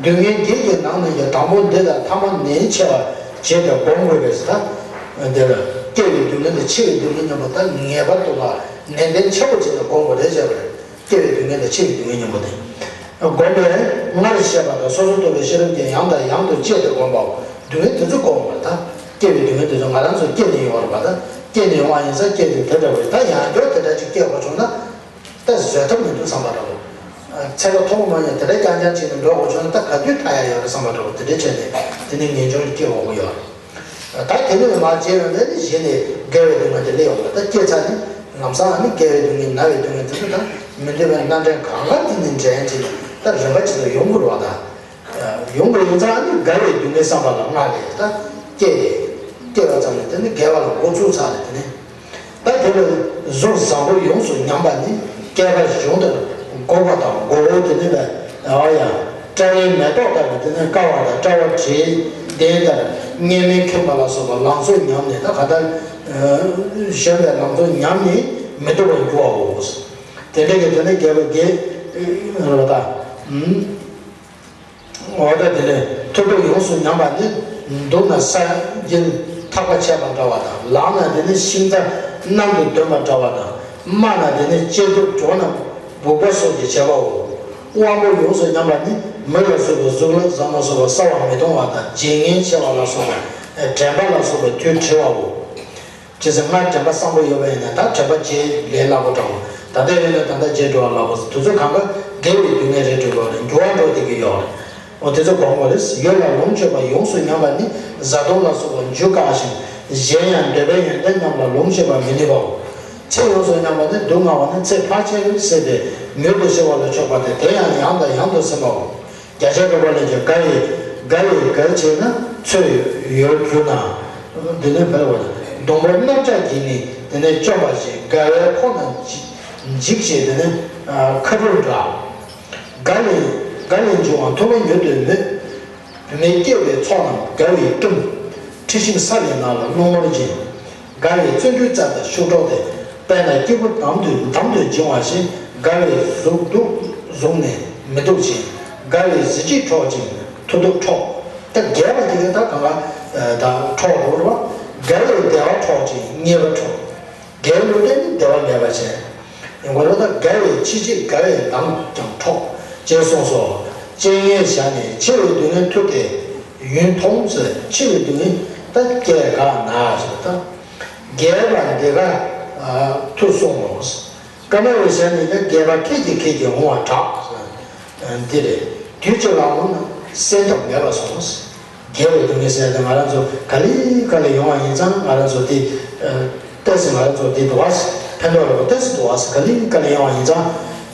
སྡུག་བསྔལ་བརྒྱད་ཀྱི་ནང་ནས་ཀྱང་དང་པོ་འདི་དང་ཐ་མ་ནན་ཆེ་བ་བྱས་ཏེ་བསྒོམ་དགོས་པས་ཟེར། ད་འདིར་སྐྱེ་བའི་སྡུག་བསྔལ་དང་འཆི་བའི་སྡུག་བསྔལ་མཉམ་པོ་ད་ངེས་པར་དུ་ལ་ནན་ཏན་ཆེ་བོ་བྱས་ཏེ་བསྒོམ་དགོས་རེད་བྱས་པ་རེད། སྐྱེ་བའི་སྡུག་བསྔལ་དང་འཆི་བའི་སྡུག་བསྔལ་མཉམ་པོ་དེ། བསྒོམ་པས་སྔར་བཤད་པ་དང་སོ་སོར་རྟོག་པའི་ཤེས་རབ་ཀྱིས་ཡང་དང་ཡང་དུ་དཔྱད་དེ་བསྒོམ་པའོ། སྡུག་བསྔལ་དེ་ཚོ་བསྒོམ་པར་ད། སྐྱེ་བའི་སྡུག་བསྔལ་དེ་ཚོ་ང་རང་ཚོ་སྐྱེས་ནས་ཡོང་བ་རེད་པ། ད་སྐྱེས་ནས་ཡོང་བ་ཡིན་ཙང་སྐྱེས་དུས་དེ་འདྲ་བ་རེད། ད་ཡང་བསྐྱར་དེ་འདྲ་ཅིག་སྐྱེ་དགོས་བྱུང་ན། ད་བཟོད་ཐབས་མི་འདུག་བསམ་པ་འདྲ་བོ། ཚེ་རབས་ཐོག་མ་ནས་དེ་འདྲ་རྐྱང་རྐྱང་བྱས་ནས་འགྲོ་དགོས་བྱུང་ན་ད་ག་དུས་ཐར་ཡ་ཡོད་རེད་བསམ་པ་འདྲ་བོ་དེ་འདྲ་བྱས་ནས་དེ་ནས་ངེས་འབྱུང་སྐྱེ་འོང་གི་ཡོད་རེད། ད་དེ་ནས་མར་བྱས་ཡོང་ནས་ནི་གཞི་ནས་དགེ་བའི་སྡུག་བསྔལ་དེ་སླེབས་ཡོང་བ། ད་སྐྱེས་ཚར་ནས་ལམ་སང་ཨ་ནི་དགེ་བའི་སྡུག་བསྔལ་ན་བའི་སྡུག་བསྔལ་དེ་ཚོ་དང་མི་འདོད་པའི་སྣ་འདྲེན་གང་ག་དེ་ནས་འདྲེན་བྱས་ནས་ད་རིམ་པ་ཅིག་ཏུ་ཡོང་དགོས་རེད་བ། ད་ཡོང་དགོས་ཡིན་ཙང་ཨ་ནི་དགའ་བའི་སྡུག་བསྔལ་བསམ་པ་ལ་སྔར་ནས་ད་སྐྱེས་སྐྱེས་པ་ཙམ་ལས་དེ་ནི་དགེ་བ་ལ་འགོ་ཚུགས་ཚར་རེད། དེ་ནས། ད་དེ་ལ་གཟུགས་བཟང་པོ་ཡོངས་སུ་ཉམས་པ་ནི་བསྐལ་པ་གཞུང་ལྟར་འགོར་བ་དང་། འགོར་བའི་དེ་ནི་ལ་ཨ་ཡང་སྐྲ་ཡི་མེ་ཏོག་ལྟ་བུ་དེ་ནི་དཀར་བ་དང་། སྐྲ་བ་དྲི་ལྡན་ལྟར་མངལ་མི་ཁེངས་པ་ལ་སོགས་པ་ལང་ཚོ་ཉམས་ནས། ད་ག་ད་གཞོན་པའི་ལང་ཚོ་ཉམས་ནས་མི་སྡུག་པར་འགྱུར་བའོ། དེ་འདྲ་གི་དེ་ནི་དགེ་བ་དགེ་རེད་པ། ད། འོ་ད་དེ་ནས་མཐུ་སྟོབས་ཡོངས་སུ་ཉམས་པ་ནི། མདུང་ན་ས་འགྱེལ་ཐག་པ་ཆད་པ་འདྲ་བ་དང་། ལག་ན་དེ་ནི་ཤིང་རྟ་གནམ་དུ་འདོན་པ་འདྲ་བ་དང་། རྨ་ན་དེ་ནི་གཅེར་བུ་འགྲོགས་ན་སྦུག་པ་སོགས་ཀྱི་བྱེད་པའོ། དབང་པོ་ཡོངས་སུ་ཉམས་པ་ནི་མེ་ལ་སོགས་པའི་གཟུགས་ལ་ཟ་མ་སོགས་པ་སྲ་བར་མི་གཏོང་བ་དང་། བརྗེད་ངས་འཆི་བ་ལ་སོགས་པ་དྲན་པ་ལ་སོགས་པའི་དུས་བྲི་བའོ། ཇི་སྲིད་སྔར་དྲན་པ་བཟང་པོ་ཡོད་པ་ཡིན་ན་ད་དྲན་པ་བརྗེད་ལས་སླ་པོ་འདྲ་བོ། ད་ལྟ་ཡོད་ན་ད་ལྟ་བརྗེད་འགྲོ་བ་སླ་པོ། དུས་ཚོད་གང་ག་དགེ་བའི་སྡུག་བསྔལ་རེད་འགྲོ་གི་ཡོད་རེད། འགྱུར་བ་འགྲོ་བསྡད་ཀྱི་ཡོད་རེད། འོ་དེ་ཚོ་གོང་མ་རེད། ཡུལ་ལ་ལོངས་སྤྱོད་པ་ཡོངས་སུ་ཉམས་པ་ནི་བཟའ་བཏུང་ལ་སོགས་པ་འཇུ་དཀའ་ཞིང་གཞན་ཡང་འདོད་པའི་ཡོན་ཏན་རྣམས་ལ་ལོངས་སྤྱོད་པར་མི་ནུས་པའོ། ཚེ་ཡོངས་སུ་ཉམས་པ་ནི་སྡུག་བསྔལ་བ་ནི་ཚེ་ཕལ་ཆེར་ཟད་དེ་མྱུར་དུ་ཤི་བ་ལ་ཕྱོགས་པ་སྟེ། དེ་ཡང་ཡང་དང་ཡང་དུ་ཟིན་པའོ། རྒྱ་ཆེར་རིག་པ་ལས་ཀྱང་དགའ་བའི་དགའ་བའི་དགའ་བྱས་ན་ཚོད་ཡོད་གྱུར་ན། འདི་ནི་འཕེལ་བ་དང་། སྡོང་པོ་གནམ་ལྕགས་ཀྱིས་ནི་དེ་ནས་བཅོམ་པ་བཞིན། དགའ་བས་ཁོང་རྣམས་འཇིགས་བྱེད་དེ་ནི་ཁ་སྦྲུལ་འདྲ། དགའ་ལས་དགའ་ལས་འབྱུང་བ་མཐོ་རིས་མྱུར་དུ་མེད། བུད་མེད་སྐྱེ་བའི་ཚོགས་རྣམས་དགའ་བས་བཀྲུམ། འཁྲི་ཤིང་ས་ལས་ནགས་ལ་སློང་མོར་འགྱིང་། དགའ་བའི་བརྩོན་འགྲུས་རྩལ་དང་ཤུགས་འཕྲོག་སྟེ། དཔེར་ན་སྐྱེས་བུ་འདམ་དུ་འདམ་དུ་བྱིང་བ་བཞིན། དགའ་བའི་གཟུགས་སྡུག་བཟུང་ནས་མི་སྡུག་ཅིང་། དགའ་བའི་གཟི་བརྗིད་འཕྲོག་ཅིང་མཐུ་སྟོབས་འཕྲོག། ད་རྒྱས་པ་དེ་ག་ད་གང་ག་ད་འཕྲོག་འགྲོ་རེད་པ། དགའ་བའི་བདེ་བ་འཕྲོག་ཅིང་ཉེས་པ་འཕྲོག། དགེ་བའི་ལུས་རྟེན་ནི་བདེ་བ་མེད་པར་བྱེད། ཡང་སྒོས་ལ་ད་དགའ་བའི་འཆི་བྱེད་དགའ་བའི་མདངས་ཀྱང་འཕྲོག་ཅེས་གསུངས་སོ། སྤྱན་སྔའི་ཞལ་ནས་འཆི་བའི་སྡུག་བསྔལ་ཐུགས་དེ་ཡུན་མཐོང་ཟེར། འཆི་བའི་སྡུག་བསྔལ་ད་སྐྱེ་ག་ན་ཟེར། ད་རྒྱས་པ་འདི་ག་ཐུགས་གསུངས་ནོ། ཀ་མ་བའི་ཞལ་ནས་ཀྱང་རྒྱས་པ་ཁད་ཀྱིས་ཁད་ཀྱིས་འོང་བར་གྲགས། འདི་རེད། དུས་གཅིག་ལ་འོང་ན་སེལ་ཐབས་མེད་པར་སོང་། དགེ་བའི་སྡུག་བསྔལ་ཟེར་ཏེ་ང་རང་ཚོ་ག་ལེ་ག་ལེ་ཡོང་བ་ཡིན་ཙང་ང་རང་ཚོ་དེ་ཏོག་ཙམ་ང་རང་ཚོ་དེ་འདུག་བ། ཕན་ཐོགས་རེད་པ། ཏོག་ཙམ་འདུག་བ། ག་ལེ་ག་ལེ་ཡོང་བ་ཡིན་ཙང་།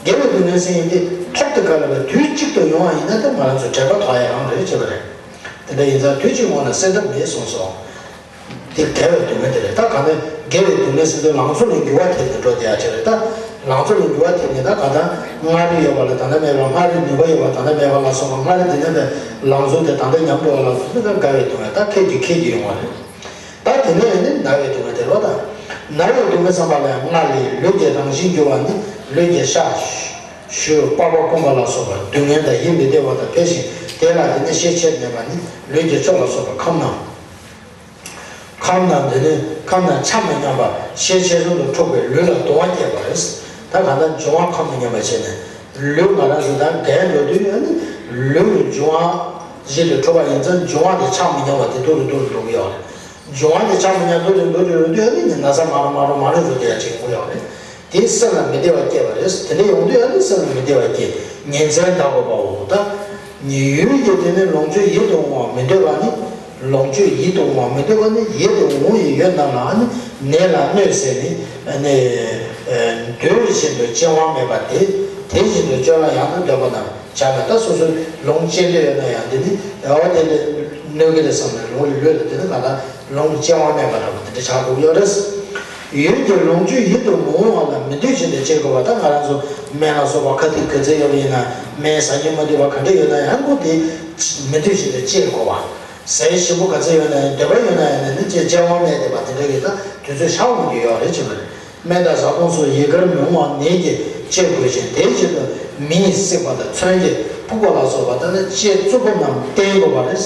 དགེ་བའི་སྡུག་བསྔལ་ཟེར་ཡིན་དེ་ཐོག་ཏུ་ག་ལེ་བ་དུས་གཅིག་ཏུ་ཡོང་བ་ཡིན་ན་ད་ང་རང་ཚོ་དྲན་པ་དོག་ཡ་རང་རེད་བྱས་པ་རེད། དེ་འདྲ་ཡིན་ཙང་དུས་གཅིག་འོང་ན་སེལ་ཐབས་མེད་གསུངས་སོ། དེ་དགེ་བའི་སྡུག་བསྔལ་དེ་རེད། ད་གང་ལྟར་དགེ་བའི་སྡུག་བསྔལ་ཟེར་དུས་ལང་ཚོ་ལ་འགྱུར་བ་ཐེབས་ནས་འགྲོ་བསྡད་ཡ་ཅིག་རེད། ད་ལང་ཚོ་ལ་འགྱུར་བ་ཐེབས་ནས་ད་གང་ལྟར་མངར་རིགས་ཡོད་པ་ལ་ད་ལྟ་མེད་པ། མངར་རིགས་ནུས་པ་ཡོད་པ་ད་ལྟ་མེད་པ་ལ་སོགས་པ། མངར་རིགས་འདི་ནས་པའི་ལང་ཚོ་དེ་ད་ལྟ་ཉམས་འགྲོ་བ་ལ་སོགས་པ། ད་དགའ་བའི་སྡུག་བསྔལ་ད་ཁད་ཀྱིས་ཁད་ཀྱིས་ཡོང་བ་རེད། ད་དེ་ནས་ནི་ན་བའི་སྡུག་བསྔལ་དེ་རེད་པ། ད་ན་བའི་སྡུག་བསྔལ་བསམ་པ་ལ་ཡང་སྔར་ལས་ལུས་ཀྱི་རང་བཞིན་འགྱུར་བ་ནི། ལུས་ཀྱི་ཤ་ཞུ་པགས་པ་སྐོམ་པ་ལ་སོགས་པ་སྡུག་བསྔལ་དང་ཡིད་མི་བདེ་བ་དང་འཕེལ་ཞིང་། དེ་ལ་དེ་ནི་ཤས་ཆེར་གནས་པ་ནི་ལུས་ཀྱི་མཆོག་ལ་སོགས་པ་ཁམས་རྣམས། ཁམས་རྣམས་དེ་ནི་ཁམས་དང་ཆ་མི་མཉམ་པ་ཤས་ཆེ་ཆུང་དུ་འཁྲུགས་པས་ལུས་ལ་གདུང་བ་སྐྱེད་པ་རེད། ད་གང་ལྟར་འབྱུང་བ་ཁམས་དང་མཉམ་པ་བྱས་ནས་ལུས་ང་རང་ཚོ་ད་རྒས་འགྲོ་དུས་ཨ་ནི་ ལུས་ཀྱི་འབྱུང་བ་བཞི་ལས་གྲུབ་པ་ཡིན་ཙང་འབྱུང་བ་དེ་ཆགས་མི་ཉན་པ་དེ་དུ་རུ་དུ་རུ་འགྲོ་གི་ཡོད་རེད། འབྱུང་བ་དེ་ཆགས་མི་ཉན་དུ་རུ་འགྲོ་དུ་རུ་དུ་ཡོད་ནི་ན་ཚ་མ་རུ་མ་རུ་མ་རུ་རུ་དེ་ཡ་ཅིག་ཡོང་གི་ཡོད་རེད། དེ་སེམས་ལ་མི་བདེ་བ་སྐྱེས་པ་རེད། དེ་ནས་ཡོང་དུས་ཡང་ནི་སེམས་ལ་མི་བདེ་བ་སྐྱེས། ཉིན་མཚན་འདའ་དགོས་པའོ། ད་ཉི་ཡུལ་གྱི་དེ་ནི་ལོངས་སྤྱོད་ཡིད་དུ་འོང་བ་མི་འདོད་པ་ནི། ལོངས་སྤྱོད་ཡིད་དུ་འོང་བ་མི་འདོད་པ་ནི། ཡིད་དུ་འོང་བའི་ཡུལ་རྣམས་ལ་ནི་ནད་ལ་གནོད་ཟེར་ནི་ནི། འདོད་བཞིན་དུ་སྐྱེ་བ་མེད་པ་སྟེ། དེ་བཞིན་དུ་སྤྱོད་ལ་ཡང་དུ་འདོད་པ་རྣམས་བྱ་མེད། ད་སོ་སོའི་ལོངས་སྤྱད་འདོད་ཡོད་ན་ཡང་དེ་ནི་འོ་དེ་ནི་གནོད་ཀྱི་རེད་བསམ་ནས་ལོངས་ལུས་ལ་དེ་ནི་ང་ད། ལོངས་སྤྱོད་བྱ་བ་མེད་པ་འདྲ་པོ་དེ་འདྲ་ཆགས་འགྲོ་གི་ཡོད་རེད། ཡུལ་གྱི་ལོངས་སྤྱོད་ཡིད་དུ་མི་འོང་བ་ལ་མི་འདོད་བཞིན་དུ་སྤྱོད་དགོས་པ། ད་ང་རང་ཚོ་སྨན་ལ་སོགས་པ་ཁ་ཐུག་ག་ཚོད་ཡོད་པ་ཡིན་ན། སྨན་ཟ་སྙིང་མ་འདོད་པ་ག་འདྲ་ཡོད་ན་ཡང་ཁོ་དེ་མི་འདོད་བཞིན་དུ་སྤྱོད་དགོས་པ། ཟས་ཞིམ་པོ་ག་ཚོད་ཡོད་ན་ཡང་། འདོད་པ་ཡོད་ན་ཡང་ནི་ནི་སྤྱོད་བྱ་བ་མེད་བསྡད་པ་དེ་འདྲ་གི་ད་དུས་ཚོད་ཤར་འོང་གི་ཡོད་རེད་ཅེས་པ་རེད། སྨན་དང་བཟའ་བཏུང་སོགས་ཡི་གེར་མི་འོང་བ་ནད་ཀྱིས་སྤྱོད་དགོས་ཤིང་། དེ་བཞིན་དུ་མེས་བསྲེགས་པ་དང་མཚོན་གྱིས་ཕུག་པ་ལ་སོགས་པ་ལྟར་ན་ལྕེ་རྩུབ་པོ་རྣམས་བསྟེན་དགོས་པ་རེད།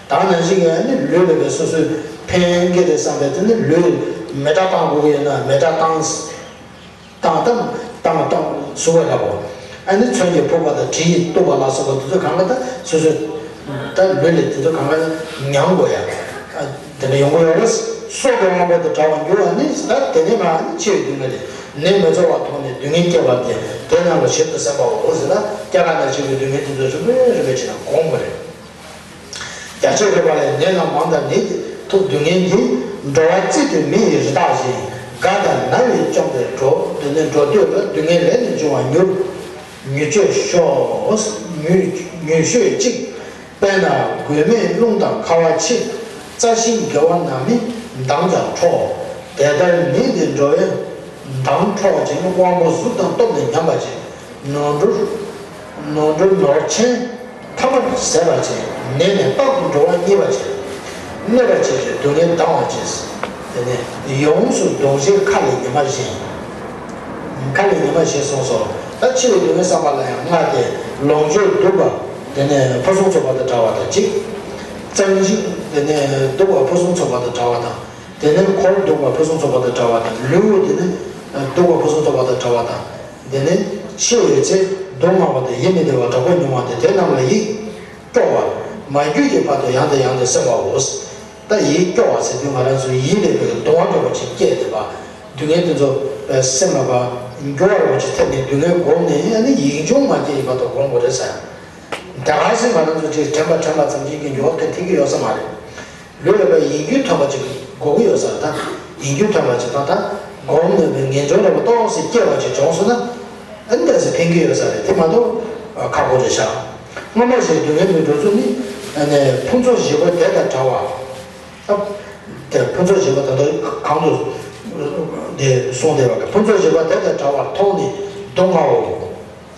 ད་ནང་བཞིན་གྱི་ནི་ལུས་ལ་བའི་སོ་སོའི་ཕན་གྱི་རེད་བསམ་པའི་དེ་ནི་ལུས་མེ་སྲེག་བཏང་དགོས་ཀྱི་ཡོད་ན་མེ་སྲེག་བཏང་བཏང་བཏང་བཏང་བཏང་ཟུག་པ་འདྲ་པོ། ཨ་ནི་མཚོན་གྱིས་ཕུག་པ་དང་གྲི་ཡིས་གཏུབ་པ་ལ་སོགས་པ་དེ་ཚོ་གང་ག་ད་སོ་སོའི་ད་ལུས་ལ་དེ་ཚོ་གང་ག་མྱང་དགོས་ཡ། དེ་འདྲ་ཡོང་གི་ཡོད་རེད། སྲོག་གི་དབང་པོ་དང་བྲལ་བར་འགྱུར་བ་ནི། ད་དེ་ནས་མ་ནི་འཆི་བའི་སྡུག་བསྔལ་དེ་ནད་མི་འཚོ་བར་མཐོང་ནས་སྡུག་བསྔལ་སྐྱེ་བ་སྟེ། དེ་རྣམས་ལ་ཞིབ་ཏུ་སེམས་པའོ་ཟེར་ན། སྐྱེ་རྒ་ན་འཆི་གི་སྡུག་བསྔལ་དེ་ཚོ་རིམ་པས་རིམ་པས་བྱས་ན་སྒོམ་དགོས་རེད། རྒྱ་ཆེར་རོལ་པ་ལས་ནད་རྣམས་མང་དང་ནད་ཀྱིས་ཐུག་སྡུག་བསྔལ་གྱིས། འགྲོ་བ་རྩིས་དུས་མི་ཡི་རི་དྭགས་བཞིན། རྒ་དང་ན་བས་བཅོམ་པའི་འགྲོ། འདི་ནི་འགྲོ་འདོད་ལ་སྡུག་བསྔལ་ལས་ནི་འབྱུང་བར་འགྱུར། མྱུར་མཆོད་ཤོག་མྱུར་མྱུར་མཆོད་ཅིག་དཔེར་ན་མགོན་མེད་རླུང་དང་ཁ་བ་ཆེ། རྩྭ་ཤིང་བརྒལ་བ་ན་མི་མདངས་ཀྱང་འཕྲོག་དེ་ལྟར་ནད་འདི་འགྲོ་བའི་མདངས་འཕྲོག་ཅིང་། དབང་པོ་གཟུགས་དང་སྟོབས་ནི་ཉམས་པར་བྱེད། ནོར་འཁྲུལ་ནོར་འཁྲུལ་ནོར་ཆེན་ཐ་མར་ཟད་པར་བྱེད། ནད་ནི་རྟག་ཏུ་འགྲོ་བ་བརྙས་པར་བྱེད། གནོད་པར་བྱེད་ཅིང་སྡུག་བསྔལ་ལྡང་བར་བྱེད། དེ་ནས་ཡོངས་སུ་ལྡོག་ཕྱིར་མཁའ་ལས་ཉི་མ་བཞིན། མཁའ་ལས་ཉི་མ་བཞིན་གསུངས་སོ། ད་འཆི་བའི་སྡུག་བསྔལ་བསམ་པ་ལ་ཡང་ལྔ་སྟེ། ལོངས་སྤྱོད་སྡུག་པ། དེ་ནས་ཕུན་སུམ་ཚོགས་པ་དང་བྲལ་བ་དང་གཅིག་རྩྭ་ཤིང་། དེ་ནས་སྡུག་པ་ཕུན་སུམ་ཚོགས་པ་དང་བྲལ་བ་དང་། དེ་ནས་འཁོར་སྡུག་པ་ཕུན་སུམ་ཚོགས་པ་དང་བྲལ་བ་དང་། ལུས་དེ་ནས་སྡུག་པ་ཕུན་སུམ་ཚོགས་པ་དང་བྲལ་བ་དང་། དེ་ནས་འཆི་བའི་ཚེ་སྡུག་བསྔལ་བ་དང་ཡིད་མི་བདེ་བ་དྲག་པོ་མྱོང་བ་དེ་དེ་རྣམས་ལ་ཡིད་སྐྱོ་བ། མ་གྱུར་གྱི་བར་དུ་ཡང་དང་ཡང་དུ་སེམས་པའོ། ད་ཡིད་སྐྱོ་བ་ཟེར་དུས་ང་རང་ཚོའི་ཡིད་ལས་པའི་གདུང་བ་འདྲ་པོ་ཅིག་སྐྱེས་ཏེ་བ། སྡུག་བསྔལ་དེ་ཚོ་སེམས་ལ་བ་འགྱུར་བ་འདྲ་པོ་ཅིག་ཐེབས་ནས་སྡུག་བསྔལ་བསྒོམས་ནས་ཨ་ནི་ཡིད་འབྱུང་མ་སྐྱེས་ཡིན་པ་དང་སྒོམ་དགོས་རེད་ཟེར། ད་ག་སེ་ང་རང་ཚོ་ཅིག་དྲན་པ་དྲན་པ་ཙམ་ཅིག་གིས་འགྱུར་བ་ག་ཐེབས་ཀྱི་ཡོད་ས་མ་རེད། ལུས་ལ་བ་ཡིད་འགྱུར་ཐོན་པ་ཅིག་དགོས་ཀྱི་ཡོད་ས་རེད། ད་ཡིད་འགྱུར་ཐོན་པ་ཅིག་དང་ད་སྒོམ་ནས་པའི་ངེས་འབྱུང་འདྲ་པོ་ཏོག་ཙམ་སྐྱེ་བ་ཅིག་བྱུང་སོང་ན། ཨ་ནི་ཏོག་ཙམ་ཕན་གྱི་ཡོད་ས་རེད། དེ་མ་གཏོགས་ཁག་པོ་རེད་ཤག་སྔོན་མ་བཞིན་སྡུག་བསྔལ་གྱི་འགྲོ་ཚུལ་ནི། ཨ་ནི་ཕུན་ཚོགས་བཞི་པོ་དེ་དང་བྲལ་བ། ད་དེ་ཕུན་ཚོགས་བཞི་པོ་ད་ལྟ་གང་དུ་དེ་གསུངས་བསྡད་པ་གི་ཕུན་ཚོགས་བཞི་པོ་དེ་དང་བྲལ་བར་མཐོང་ནས་སྡུག་བསྔལ་བའོ།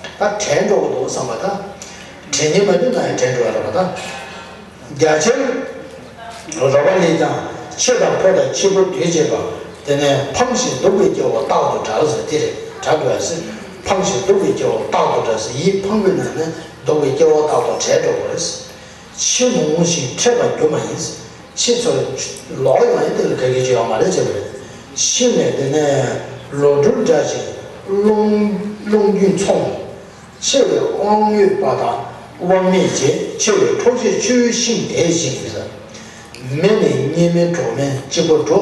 ད་བྲལ་འགྲོ་གི་འདུག་བསམ་པ་དང་། དྲན་ཉེ་མ་དུས་ན་ཡང་བྲལ་འགྲོ་ཡ་རེད་པ་དང་། རྒྱ་ཆེར་རོལ་པ་ལས་ཀྱང་། འཆི་དང་འཕོ་དང་འཆི་འཕོ་དུས་བྱེད་པ། དེ་ནས་ཕངས་ཤིང་སྡུག་པའི་སྐྱེ་བོ་རྟག་ཏུ་བྲལ་ཟེར་དེ་རེད། བྲལ་དགོས་ཟེར། ཕངས་ཤིང་སྡུག་པའི་སྐྱེ་བོ་རྟག་ཏུ་བྲལ་ཟེར། ཡིད་ཕངས་པའི་ནང་ནས་སྡུག་པའི་སྐྱེ་བོ་རྟག་ཏུ་བྲལ་འགྲོ་དགོས་རེད། འཆི་མི་འོང་ཞིང་འཕྲད་པར་འགྱུར་མ་ཡིན། འཆི་ཚོར་ལོག་ཡོང་ཡིན་དེ་ལ་ག་གེ་ཅི་ཡོད་མ་རེད་ཅེས་པ་རེད། ཤི་ནས་དེ་ནས་ལོ་འབྲུག་འདྲ་ཞིང་རླུང་རླུང་རྒྱུན་མཚུངས། འཆི་བའི་དབང་ཡོད་པ་དང་དབང་མེད་བྱེད། འཆི་བའི་འཕྲོག་བྱེད་ཆུ་བོའི་ཤིང་དེ་བཞིན་ཟེར། མི་ནི་གཉིས་མེད་གྲོགས་མེད་གཅིག་པུ་འགྲོ།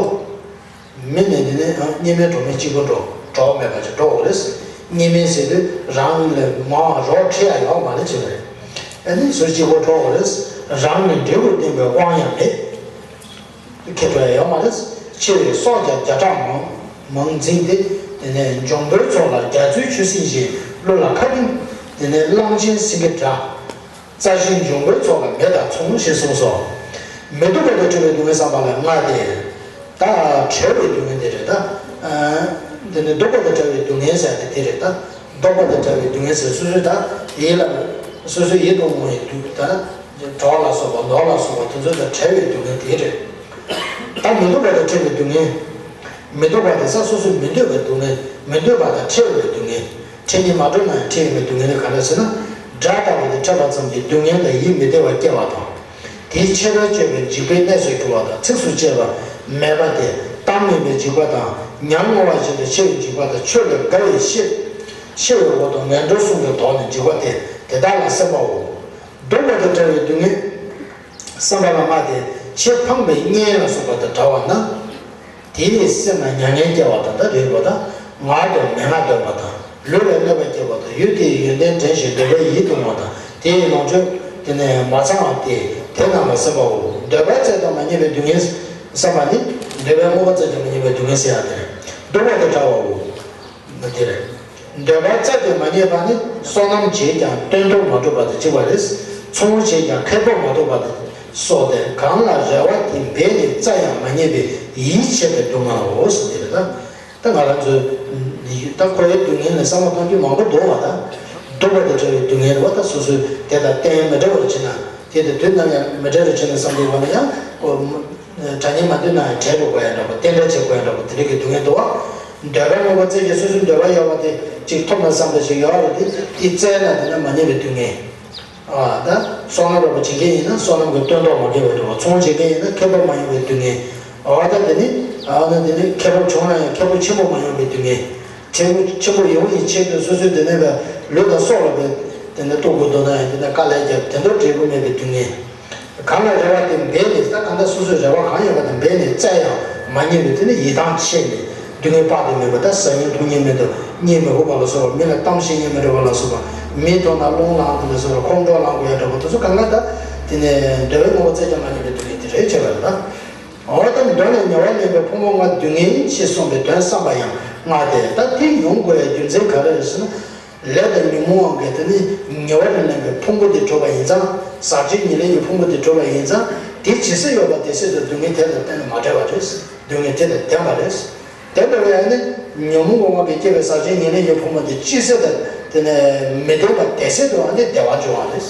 མི་ནི་དེ་ནི་གཉིས་མེད་གྲོགས་མེད་གཅིག་པུ་འགྲོ། གྲོགས་མེད་པ་ཅིག་འགྲོ་དགོས་རེད། གཉིས་མེད་ཟེར་དུས་རང་ལ་མང་བ་རོགས་ཁྲིད་ཡ་ཡོད་མ་རེད་ཅེས་པ་རེད། ཨ་ནི་སུ་གཅིག་པུ་འགྲོ་དགོས་རེད། རང་ནི་འབྲས་བུ་བསྟན་པའི་དབང་ཡང་མེད། ཁེ་སྤྲོད་ཡོད་མ་རེད། འཆི་བའི་སྲོག་ཀྱང་བརྒྱ་ཕྲག་མང་མང་འཛིན་ཏེ། དེ་ནས་འབྱུང་པོའི་ཚོགས་ལ་རྒྱ་མཚོའི་ཆུ་སྲིན་བཞིན། གླུ་ལ་མཁའ་ལྡིང་། དེ་ནས་གླང་ཆེན་སེང་གེ་འདྲ། རྩྭ་ཤིང་འབྱུང་པོའི་ཚོགས་ལ་མེ་དང་མཚུངས་ཞེས་གསུངས་སོ། མི་སྡུག་པ་དང་བྲལ་བའི་སྡུག་བསྔལ་བསམ་པ་ལ་ལྔ་སྟེ། ད་བྲལ་བའི་སྡུག་བསྔལ་དེ་རེད་ད། དེ་ནས་སྡུག་པ་དང་བྲལ་བའི་སྡུག་བསྔལ་ཟེར་ཏེ་དེ་རེད་ད། སྡུག་པ་དང་བྲལ་བའི་སྡུག་བསྔལ་ཟེར་སོ་སོའི་ད་ཡིད་ལ། སོ་སོའི་ཡིད་དུ་འོང་བའི་སྡུག་ད། གྲོགས་ལ་སོགས་པ་ནོར་ལ་སོགས་པ་དེ་ཚོ་དང་བྲལ་བའི་སྡུག་བསྔལ་དེ་རེད། ད་མི་སྡུག་པ་དང་བྲལ་བའི་སྡུག་བསྔལ། མི་སྡུག་པ་དེ་ས་སོ་སོས་མི་འདོད་པའི་སྡུག་བསྔལ། མི་འདོད་པ་དང་བྲལ་བའི་སྡུག་བསྔལ། འཕྲད་ཉིན་མ་འགྲོ་ན་ཡང་འཕྲད་ཡོང་བའི་སྡུག་བསྔལ་ནི་ག་འདྲ་ཟེར་ན། སྒྲ་ལྟ་བུ་དེ་འཕྲད་པ་ཙམ་གྱིས་སྡུག་བསྔལ་དང་ཡིད་མི་བདེ་བ་སྐྱེ་བ་དང་། དེའི་ཕྱི་རོལ་སྤྱོད་པའི་འཇིགས་པའི་གནས་སུ་གྱུར་པ་དང་ཚིགས་སུ་བཅད་པ་མེད་པ་སྟེ། གཏམ་མིན་པའི་འཇིགས་པ་དང་། ཉམ་ངོ་བ་བཞིན་དུ་འཆི་བའི་འཇིགས་པ་དང་། ཆོས་ལས་འགལ་བའི་ཤེས་ཤེས་པའི་འོག་ཏུ་ངན་འགྲོ་གསུམ་གྱི་དོགས་ནས་འཇིགས་པ་སྟེ། དེ་དག་ལ་སེམས་པའོ། སྡུག་པ་དང་བྲལ་བའི་སྡུག་བསྔལ་བསམ་པ་ལ་མ་དེ་ཕྱིར་ཕངས་པའི་གཉེན་ལ་སོགས་པ་དང་བྲལ་བ་ན། དེའི་སེམས་ལ་མྱ་ངན་སྐྱེ་བ་དང་ད་རེད་པ་ད། ང་དང་མན་ངག་འདོན་པ་དང་། ལུས་ལ་གནོད་པ་སྐྱེལ་བ་དང་། ཡུལ་དེའི་ཡོན་ཏན་དྲན་ཞིང་འདོད་པའི་ཡིད་དུ་འོང་བ་དང་། དེའི་ལོངས་སྤྱོད་དེ་ནས་མ་ཚང་བ་སྟེ། དེ་རྣམས་ལ་སེམས་པའོ། འདོད་པ་བཙལ་དང་མ་རྙེད་པའི་སྡུག་བསྔལ་བསམ་པ་ནི། འདོད་པའི་དངོས་པོ་བཙལ་ཀྱང་མ་རྙེད་པའི་སྡུག་བསྔལ་ཟེར་ཡ་དེ་རེད། སྡུག་པ་དང་བྲལ་བའོ། དེ་རེད། འདོད་པ་བཙལ་ཏེ་མ་རྙེད་པ་ནི། བསོད་ནམས་བྱས་ཀྱང་བརྟན་དུ་མ་གྲུབ་པ་དང་གཅིག་པ་རེད། ཚོང་བྱས་ཀྱང་ཁེ་སྤོགས་མ་ཐོབ་པ་དང་སོགས་ཏེ། གང་ལ་རེ་བ་དེ་འབད་ནས་བཙལ་ཡང་མ་རྙེད་པའི་ཡིད་ཆད་པའི་སྡུག་བསྔལ་ལོ། ཟེར་དེ་རེད་ད། ད་ང་རང་ཚོའི་ད་འཁོར་བའི་སྡུག་བསྔལ་ལ་བསམ་བློ་གཏོང་རྒྱུ་མང་པོ་འདུག་བ་ད། སྡུག་པ་དང་བྲལ་བའི་སྡུག་བསྔལ་རེད་བ། ད་སོ་སོའི་དེ་དང་གཏན་མི་འདྲ་བར་བྱེད་ན། དེ་དང་དུས་ནམ་ཡང་མི་འདྲ་བར་བྱེད་ན་བསམ་དུས་བ་ན་ཡང་ཁོ། དྲ་ཉིན་མ་འདུས་ན་ཡང་བྲལ་དགོས་ཡ་འདྲ་པོ། རྟེན་འབྲེལ་བྱེད་དགོས་ཡ་འདྲ་པོ། དེ་རིགས་ཀྱི་སྡུག་བསྔལ་འདུག་བ། འདོད་པ་དངོས་པོ་བཙལ་གྱི་སོ་སོའི་འདོད་པ་ཡོད་པ་དེ་གཅིག་ཐོབ་ན་བསམ་པ་ཞིག་ཡོད་རེད་དེ། དེ་བཙལ་ན་དེ་ན་མ་རྙེད་པའི་སྡུག་བསྔལ། ཨ་ད་བསོད་ནམས་རོགས་པ་བྱེད་མཁན་ཡིན་ན་བསོད་ནམས་ཀྱི་སྟོན་ཐོག་མ་སྐྱེ་བའི་འདྲ་པོ། ཚོང་བྱེད་མཁན་ཡིན་ན་ཁེ་སྤོགས་མ་ཡོང་བའི་སྡུག་བསྔལ། ཨ་ད་དེ་ནི་ཨ་ན་དེ་ནི་ཁེ་སྤོགས་བྱུང་ན་ཡང་ཁེ་སྤོགས་ཆེན་པོ་མ་ཡོང་བའི་སྡུག་བསྔལ། ཆེན་པོ་ཆེན་པོ་ཡོང་བའི་ཆེད་དུ་སོ་སོའི་དེ་ནས་པའི་ལུས་དང་སྲོག་ལ་པའི་དེ་ནས་གཏོང་དགོས་འདུག་ན་ཡང་དེ་ནས་དཀའ་ལས་བརྒྱབ། དེ་འདྲ་འབྲས་བུ་མེད་པའི་སྡུག་བསྔལ། གང་ལ་རེ་བ་དེ་འབད་ནས། ད་གང་ལྟར་སོ་སོའི་རེ་བ་གང་ཡོད་པ་དེ་འབད་ནས་བཙལ་ཡང་མ་རྙེད་པའི་དེ་ནས་ཡིད་ཐང་ཆད་ནས་སྡུག་བསྔལ་དཔག་ཏུ་མེད་པ། ད་ཟ་ཉིན་འཐུང་ཉིན་མེད་དུ་གཉིད་མི་ཁུག་པ་ལ་སོགས་པ། མི་ལ་གཏམ་བཤད་ཉན་མི་འདོད་པ་ལ་སོགས་པ། མི་མཐོང་ན་རླུང་ལངས་དེ་ལ་སོགས་པ། ཁོང་ཁྲོ་ལངས་དགོས་ཡ་འདྲ་པོ་དེ་ཚོ་གང་ག་ད་དེ་ནས་འདོད་པའི་དངོས་པོ་བཙལ་ཀྱང་མ་རྙེད་པའི་སྡུག་བསྔལ་དེ་རེད་བྱས་པ་རེད་ད། འོ་ད་མདོ་ནས་ཉེ་བར་ལེན་པའི་ཕུང་པོ་ལྔ་སྡུག་བསྔལ་ཞེས་གསུངས་པའི་དོན་བསམ་པ་ཡང་སྔ་སྟེ། ད་དེ་ཡོང་དགོས་པའི་རྒྱུ་མཚན་ག་རེ་རེད་ཟེར་ན། ལས་དང་ཉོན་མོངས་དབང་གིས་དེ་ནི་ཉེ་བར་ལེན་པའི་ཕུང་པོ་དེ་གྲུབ་པ་ཡིན་ཙང་། ཟག་བཅས་ཉེར་ལེན་གྱི་ཕུང་པོ་དེ་གྲུབ་པ་ཡིན་ཙང་། དེ་ཇི་སྲིད་ཡོད་པ་དེ་སྲིད་དུ་སྡུག་བསྔལ་དེ་དང་གཏན་ནས་མ་བྲལ་བ་རེད། སྡུག་བསྔལ་དེ་དང་ལྡན་པ་རེད། དེ་ལྟ་བུའི་ཨ་ནི་ཉོན་མོངས་དབང་གིས་སྐྱེས་པའི་ཟག་བཅས་ཉེར་ལེན་གྱི་ཕུང་པོ་དེ་ཅི་སྲིད་དུ་དེ་ནས་མི་ལྡན་པ་དེ་སྲིད་དུ་ཨ་ནི་བདེ་བ་འབྱུང་བ་རེད།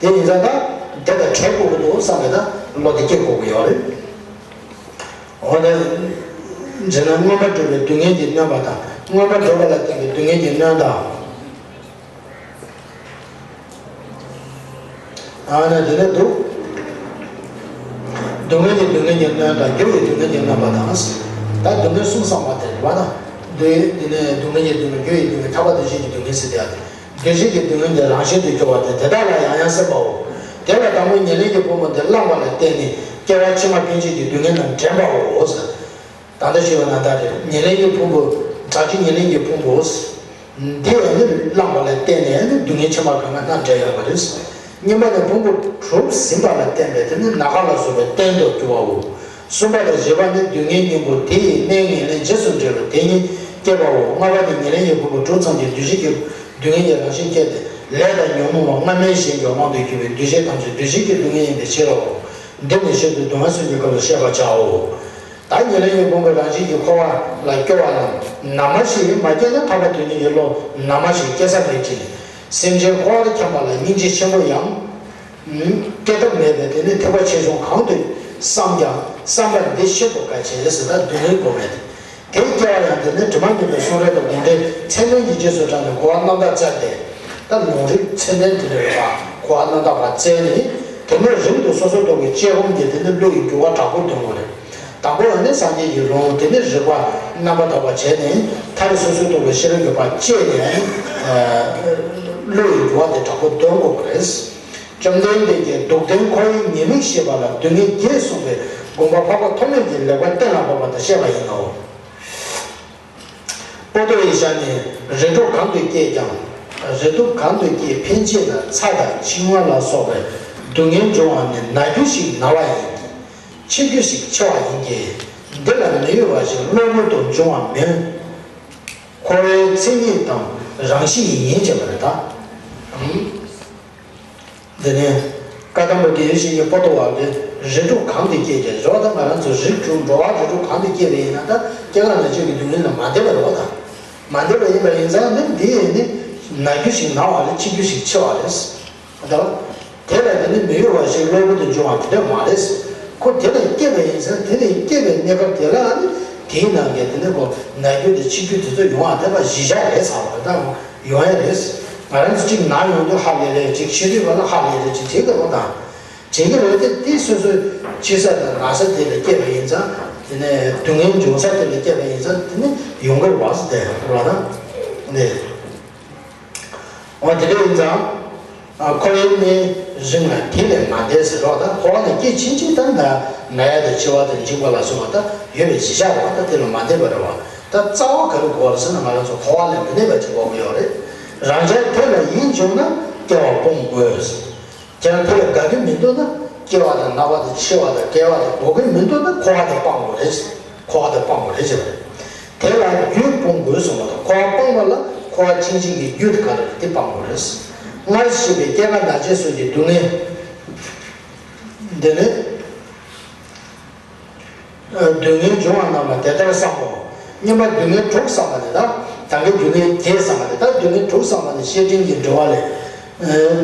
དེ་ཡིན་ཙང་ད་དེ་དང་བྲལ་དགོས་ཀྱི་འདུག་བསམ་པའི་ད་བློ་དེ་སྐྱེ་དགོས་ཀྱི་ཡོད་རེད། འོ་ན། བྱས་ན་མངོན་པར་སྒྲུབ་པའི་སྡུག་བསྔལ་གྱིས་གནོན་པ་དང་། མངོན་པར་སྒྲུབ་པ་ལ་བརྟེན་པའི་སྡུག་བསྔལ་གྱིས་གནོན་དང་། ཨ་ནི་དེ་ནས་འདུག་སྡུག་བསྔལ་གྱིས་སྡུག་བསྔལ་གྱིས་གནོན་དང་། རྒྱུ་ཡིས་སྡུག་བསྔལ་གྱིས་གནོན་པ་དང་། ད་སྡུག་བསྔལ་གསུམ་བསམ་པ་དེ་རེད་བ་ན། འདི་འདི་ནས་སྡུག་བསྔལ་གྱི་སྡུག་བསྔལ། རྒྱུ་ཡི་སྡུག་བསྔལ། ཐར་པ་དང་བཅས་ཀྱི་སྡུག་བསྔལ་ཟེར་དེ་ཡང་། འདུ་བྱེད་ཀྱི་སྡུག་བསྔལ་དེ་རང་བཞིན་དུ་སྐྱེ་བ་དེ་དེ་དག་ལ་ཡང་ཡང་སེམས་པའོ། དེ་ལ་དང་པོ་ཉེར་ལེན་གྱི་ཕུང་པོ་འདི་བླངས་པ་ལ་བརྟེན་ནས་སྐྱེ་བ་ཕྱི་མ་ཕན་ཆད་ཀྱི་སྡུག་བསྔལ་རྣམས་འདྲེན་པའོ། ད་ལྟ་ཞུས་པ་ནང་ལྟར་རེད། ཉེར་ལེན་གྱི་ཕུང་པོ། ཟག་བཅས་ཉེར་ལེན་གྱི་ཕུང་པོ། འདི་ཡང་ནི་བླངས་པ་ལ་བརྟེན་ནས་ནི་སྡུག་བསྔལ་ཕྱི་མ་གང་ག་རྣམས་འདྲེན་ཡོང་བ་རེད། གཉིས་པ་ནི་ཕུང་པོ་གྲུབ་ཟིན་པ་ལ་བརྟེན་པས་དེ་ནི་ན་རྒ་ལ་སོགས་པའི་རྟེན་དུ་གྱུར་པའོ། གསུམ་པ་དང་བཞི་པ་ནི་སྡུག་བསྔལ་གཉེན་པོ་དེ་ཡི་གནས་ངན་ལེན་རྗེས་སུ་འབྲེལ་བ་དེ་ཉིད་སྐྱེད་པའོ། ལྔ་པ་ནི་ཉེར་ལེན་གྱི་ཕུང་པོ་གྲུབ་ཙམ་གྱི་འདུ་བྱེད་ཀྱི་སྡུག་བསྔལ་གྱི་རང་བཞིན་སྐྱེས་ཏེ། ལས་དང་ཉོན་མོངས་པ་སྔ་མའི་ཞེན་པའི་དབང་དུ་གྱུར་པའི་འདུ་བྱེད་ཐམས་ཅད་འདུ་བྱེད་ཀྱི་སྡུག་བསྔལ་ཡིན་པའི་ཕྱིར་རོ། འདི་ནི་ཞིབ་ཏུ་སྡུག་བསྔལ་གསུམ་གྱི་སྐབས་སུ་བཤད་པར་བྱའོ། ད་ཉེར་ལེན་གྱི་ཕུང་པོའི་རང་བཞིན་གྱིས་འཁོར་བ་ལ་སྐྱོ་བ་རྣམས་ནམ་མཁའ་བཞིན་མ་སྐྱེས་ན་ཐར་པ་དོན་གཉེར་གྱི་བློ་ནམ་མཁའ་བཞིན་སྐྱེ་ས་མེད་ཅིང་། སེམས་ཅན་འཁོར་བར་འཁྱམས་པ་ལ་སྙིང་རྗེ་ཆེན་པོ་ཡང་སྐྱེ་ཐབས་མེད་པས། དེ་ནི་ཐེག་པ་ཆེ་ཆུང་གང་དུ་བསམ་ཀྱང་བསམ་པ་འདི་ཤིན་ཏུ་དཀའ་ཆེ་ཟེར། ད་སྡུག་བསྔལ་སྒོམ་མེད་དེ། དེ་སྐྱེ་བ་ཡང་དེ་ནི་དྲི་མ་མེད་པའི་གསུང་རབ་དང་དགོངས་འགྲེལ་ཚད་ལྡན་གྱི་རྗེས་སུ་འབྲངས་ནས་གོ་བ་རྣམ་དག་བཙལ་ཏེ། ད་ལུང་རིགས་ཚད་ལྡན་དེ་འདྲ་ཡོད་པ་གོ་བ་རྣམ་དག་པ་བཙལ་ནས། དེ་ནས་རིམ་དུ་སོ་སོའི་ཐོག་གི་དཔྱད་སྒོམ་གྱིས་དེ་ནི་བློ་ཡི་འགྱུ་བ་དྲག་པོ་འདོན་དགོས་རེད། དང་པོ་ཡང་ནི་སངས་རྒྱས་ཀྱི་ལུང་། དེ་ནས་རིགས་པ་རྣམ་པར་དག་པ་བྱས་ནས་མཐར་སོ་སོའི་ཐོག་གི་ཤེས་རབ་ཀྱི་ཕར་བསྐྱེད་ནས་བློ་ཡི་འགྱུ་བ་དེ་དྲག་པོ་འདོན་དགོས་པ་རེད། བཅོམ་ལྡན་འདས་ཀྱིས་སྡུག་བདེན་འཁོར་བའི་ཉེས་དམིགས་ཤེས་པ་ལ་སྡུག་བསྔལ་བརྒྱད་གསུངས་པའི་དགོངས་པ་འཕགས་པ་ཐོགས་མེད་ཀྱིས་ལེགས་པར་གཏན་ལ་ཕབ་པ་དང་བཤད་པ་ཡིན་ནོ། པོ་ཏོ་ཡི་ཞལ་ནས། རིགས་དྲུག་གང་དུ་སྐྱེས་ཀྱང་། རིགས་དྲུག་གང་དུ་སྐྱེས་ཕན་ཆད་ན། ཚྭ་དང་ཕྱིང་བ་ལ་སོགས་པའི་སྡུག་བསྔལ་འབྱུང་བ་ནི། ན་རྒྱུ་ཞིག་ན་བ་ཡིན་གྱི། འཆི་རྒྱུ་ཞིག་འཆི་བ་ཡིན་གྱི། འདི་ལ་མི་གཡོ་བ་ཞིག་གློ་བུར་དུ་འབྱུང་བ་མིན། འཁོར་བའི་མཚན་ཉིད་དང་རང་བཞིན་ཡིན་ཅེས་པ་རེད་ད། འདི་ནས། བཀའ་གདམས་པ་དགེ་བའི་བཤེས་གཉེན་པོ་ཏོ་བ་གིས་རིགས་དྲུག་གང་དུ་སྐྱེས་ཀྱང་། རེད་བ་ད་ང་རང་ཚོ་རིགས་དྲུག་འགྲོ་བ་རིགས་དྲུག་གང་དུ་སྐྱེས་པ་ཡིན་ན་ད་སྐྱེ་རྒ་ན་འཆི་གི་སྡུག་བསྔལ་ལ་མ་བདེ་བ་རེད་བ་ད། མ་བདེ་བ་ཡིན་པ་ཡིན་ཙང་ནི་འདི་ཡིན་ནི་ན་རྒྱུ་ཞིག་ན་བ་རེད། འཆི་རྒྱུ་ཞིག་འཆི་བ་རེད། ད་དེ་ལ་དེ་ནི་མི་གཡོ་བ་ཞིག་གློ་བུར་དུ་འབྱུང་བ་དེ་འདྲ་མ་རེད། ཁོ་དེ་ལ་སྐྱེས་པ་ཡིན་ཙང་དེ་ལ་སྐྱེས་པའི་གནས་སྐབས་དེ་ལ་ནི་དེའི་ནང་གི་དེ་ནི་ཁོ་ན་རྒྱུ་དེ་འཆི་རྒྱུ་དེ་ཚོ་ཡོང་བ་དེ་ལ་གཞི་བཞག་རེད་ཚར་བ་རེད་ད། ཡོང་ཡ་རེད། ང་རང་ཚོ་གཅིག་ན་ཡོང་དུས་ཧ་ལས་རེད། གཅིག་ཤི་དུས་བ་ལ་ཧ་ལས་རེད། གཅིག་བྱེད་དགོས་པ་དང་། བྱེད་ཀྱི་རེད་དེ། དེ་སོ་སོའི་འཆི་ས་དང་ན་ས་དེ་ལ་སྐྱེས་པ་ཡིན་ཙང་། དེ་ནས་སྡུག་བསྔལ་འབྱུང་ས་དེ་ལ་སྐྱེས་པ་ཡིན་ཙང་དེ་ནི་ཡོང་གི་རེད་བ་ཟེར་དེ་རེད་བ་དང་། ནས། འོ་དེ་འདྲ་ཡིན་ཙང་། འཁོར་བའི་གནས་རིམ་ལ་དེ་ལས་མ་འདས་ཟེར་རོ། ད་འཁོར་བ་ནས་སྐྱེ་ཕྱིན་ཅི་ད་ན་ན་ཡ་དང་འཆི་བ་དང་འཇིག་པ་ལ་སོགས་པ་ད་ཡོད་པའི་གཞི་བཞག་རོ། ད་དེ་ལ་མ་འདས་པ་རེད་བ། ད་རྩ་བ་ག་རེ་གོ་བ་ཟེར་ན་ང་རང་ཚོ་འཁོར་བ་ལས་མི་འདས་པ་ཅིག་གོ་གི་ཡོད་རེད། རང་ཅག་དེ་ལ་ཡིད་འཇུག་ན་སྐྱེ་བ་སྤོང་དགོས། ཁྱེད་རང་དེ་ལ་དགའ་གི་མི་འདུག་ན་སྐྱེ་བ་དང་ན་བ་དང་འཆི་བ་དང་སྐྱེ་བ་དང་དགའ་གི་མི་འདུག་ན་འཁོར་བ་དེ་སྤང་དགོས་རེད། འཁོར་བ་དེ་སྤང་དགོས་རེད་ཟེར་བ་རེད། དེ་ལ་རྒྱུད་སྤོང་དགོས་གསུངས་པ་དང་འཁོར་བ་སྤོང་བ་ལ་འཁོར་བ་ཆིང་ཆིང་གི་རྒྱུད་དེ་ག་རེ་རེད་དེ་སྤང་དགོས་རེད། སྔར་བཤད་པའི་སྐྱེ་རྒ་ན་འཆི་སོགས་ཀྱི་སྡུག་བསྔལ། འདི་ནི། སྡུག་བསྔལ་འབྱུང་བ་རྣམས་ལ་དེ་ལྟར་བསམ་མོ། སྔོན་མ་སྡུག་བསྔལ་དྲུག་བསམ་པ་ནི་ད། ད་གིན་སྡུག་བསྔལ་བརྒྱད་བསམ་པ་ནི་ད་སྡུག་བསྔལ་དྲུག་བསམ་པ་ནི་བཤེས་སྤྲིང་གི་འགྲེལ་བ་ལས།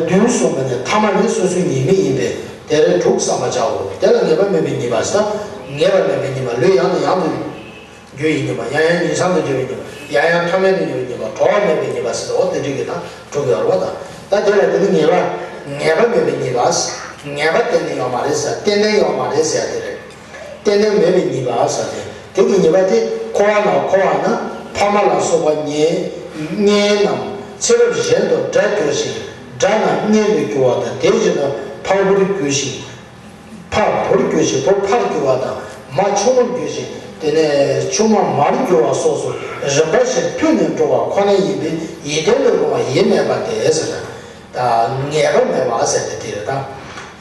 བདུན་གསུངས་པ་ནི་ཐ་མ་ནི་སོ་སོའི་ཉེས་དམིགས་ཡིན་པས་དེ་ལས་དྲུག་བསམ་པར་བྱའོ། དེ་ལ་ངེས་པ་མེད་པའི་ཉེས་པ་ཟེར། ངེས་པ་མེད་པའི་ཉེས་པ་ལུས་ཡང་ནས་ཡང་དུ་འགྱུར་བའི་ཉེས་པ། ཡང་ཡང་ཉིང་མཚམས་དུ་འགྱུར་བའི་ཉེས་པ། ཡང་ཡང་ཐོག་མེད་དུ་འགྱུར་བའི་ཉེས་པ། གྲོགས་མེད་པའི་ཉེས་པ་ཟེར་ཏེ་འོ་དེ་འདྲ་གི་ད་དྲུག་ཡོད་རེད་བ། ད་ད་དེ་ལ་དེ་ནི་ངེས་པ། ངེས་པ་མེད་པའི་ཉེས་པ། ངེས་པ་གཏན་ནས་ཡོད་མ་རེད་ཟེར། ཏན་ཏན་ཡོད་མ་རེད་ཟེར་ཡ་དེ་རེད། ཏན་ཏན་མེད་པའི་ཉེས་པ་ཟེར་ཏེ། དེ་གི་ཉེས་པ་དེ་འཁོར་བ་ན་འཁོར་བ་ན་ཕ་མ་ལ་སོགས་པ་གཉེན་གཉེན་རྣམས་ཚེ་རབས་གཞན་དུ་དགྲར་གྱུར་ཞིང་དགྲ་རྣམས་གཉེན་དུ་གྱུར་བ་དང་། དེ་བཞིན་དུ་ཕ་བུར་གྱུར་ཞིང་། ཕ་བུར་གྱུར་ཞིང་བུ་ཕར་གྱུར་བ་དང་། མ་ཆུང་མར་གྱུར་ཞིང་དེ་ནས་ཆུང་མ་མར་གྱུར་བ་སོགས་སུ་རིམ་པ་བཞིན་མཐུད་ནས་འགྲོ་བ་ཁོ་ན་ཡིན་པས་ཡིད་བརྟན་དུ་རུང་བ་ཡེ་མེད་པ་སྟེ་ཟེར། ད་ངེས་པ་མེད་པ་ཟེར་ཏེ་དེ་རེད་ད།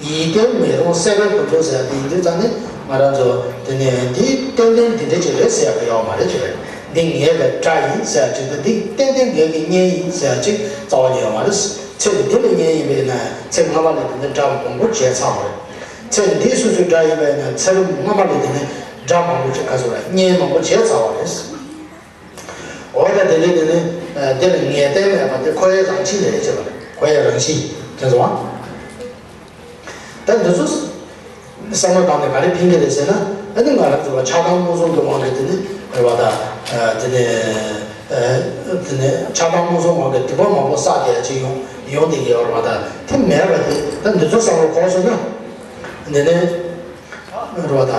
ཡིད་བརྟན་མེད་རུང་སྲེད་པའི་ཕུང་པོ་ཟེར་ཏེ་ཡིན་དུས་ཙང་ནི་ང་རང་ཚོ་དེ་ནས་འདི་ཏན་ཏན་འདི་འདྲ་ཅིག་རེད་ཟེར་ཡག་ཡོད་མ་རེད་ཅེས་པས། འདི་ངེས་པའི་དགྲ་ཡིན་ཟེར་ཡག་ཅིག་དང་འདི་ཏན་ཏན་ངེད་ཀྱི་གཉེན་ཡིན་ཟེར་ཡག་ཅིག་རྩ་བ་ནས་ཡོད་མ་རེད། ཚེ་འདི་ལ་གཉེན་ཡིན་པས་ན་ཚེ་སྔ་མ་ལ་དེ་འདྲ་དགྲ་མང་པོ་བྱས་ཚར་བ་རེད། ཚེ་འདི་སོ་སོའི་དགྲ་ཡིན་པས་ན་ཚེ་རབས་སྔ་མ་ལ་དེ་ནས་དགྲ་མང་པོ་བྱས་ག་ཚོད་ལ་གཉེན་མང་པོ་བྱས་ཚར་བ་རེད། འོ་ད་དེ་འདྲའི་དེ་ནི་དེ་ལ་ངེས་གཏན་མེད་པ་དེ་འཁོར་བའི་རང་བཞིན་རེད་ཅེས་པ་རེད། འཁོར་བའི་རང་བཞིན་དེ་ཚོ་བ། ད་འདི་ཚོ་བསམ་བློ་བཏང་ནས་ག་རེ་ཕན་གྱི་རེད་ཟེར་ན། ཨ་ནི་ང་རང་ཚོ་བ་ཆགས་སྡང་རྨོངས་གསུམ་གྱི་དབང་གིས་དེ་ནི་རེད་བ་ད། དེ་ནི་དེ་ནི་ཆགས་སྡང་རྨོངས་གསུམ་དབང་གིས་སྡིག་པ་མང་པོ་བསགས་བསྡད་ཅིག་ཡོང་ཡོང་བསྡད་ཀྱི་ཡོད་རེད་བ་ད། དེ་མེད་པ་དེ་ད་འདི་ཚོ་བསམ་བློ་འཁོར་སོང་ན་འདི་ནི་རེད་བ་ད།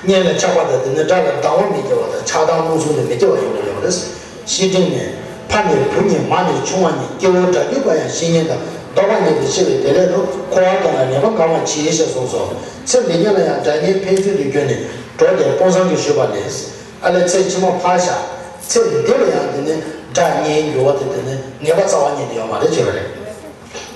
གཉེན་ལ་ཆགས་པ་དང་དེ་ནི་དགྲ་ལ་སྡང་བ་མི་སྐྱེ་བ་དང་ཆགས་སྡང་རྨོངས་གསུམ་དེ་མི་སྐྱེ་བ་ཡོང་གི་ཡོད་རེད། བཤེས་སྤྲིང་ནས། ཕ་ནས་བུ་ནས་མ་ནས་ཆུང་བ་ནས་སྐྱེ་བོ་དགྲ་གྱུར་པ་ཡང་བཤེས་གཉེན་དང་ལྡོག་པ་ཉིད་དུ་ཤེས་པས་དེ་ལས་དུ་འཁོར་བ་དག་ལ་ངེས་པ་འགག་པར་བྱེད་ཅེས་གསུངས་སོ། ཚེ་འདི་ཉིད་ལ་ཡང་དགྲ་གཉེན་ཕན་ཚུན་དུ་གྱུར་ནས་འགྲོགས་ཏེ་དཔུང་བཟང་གིས་ཞུས་པ་ལས། ཨ་ལས་ཚེ་ཕྱི་མ་ཕར་བཞག་ཚེ་འདི་ལ་ཡང་དེ་ནི་དགྲ་གཉེན་འགྱུར་བ་དེ་དེ་ནི་ངེས་པ་རྩ་བ་ཉིད་དུ་ཡོད་མ་རེད་ཅེས་པ་རེད།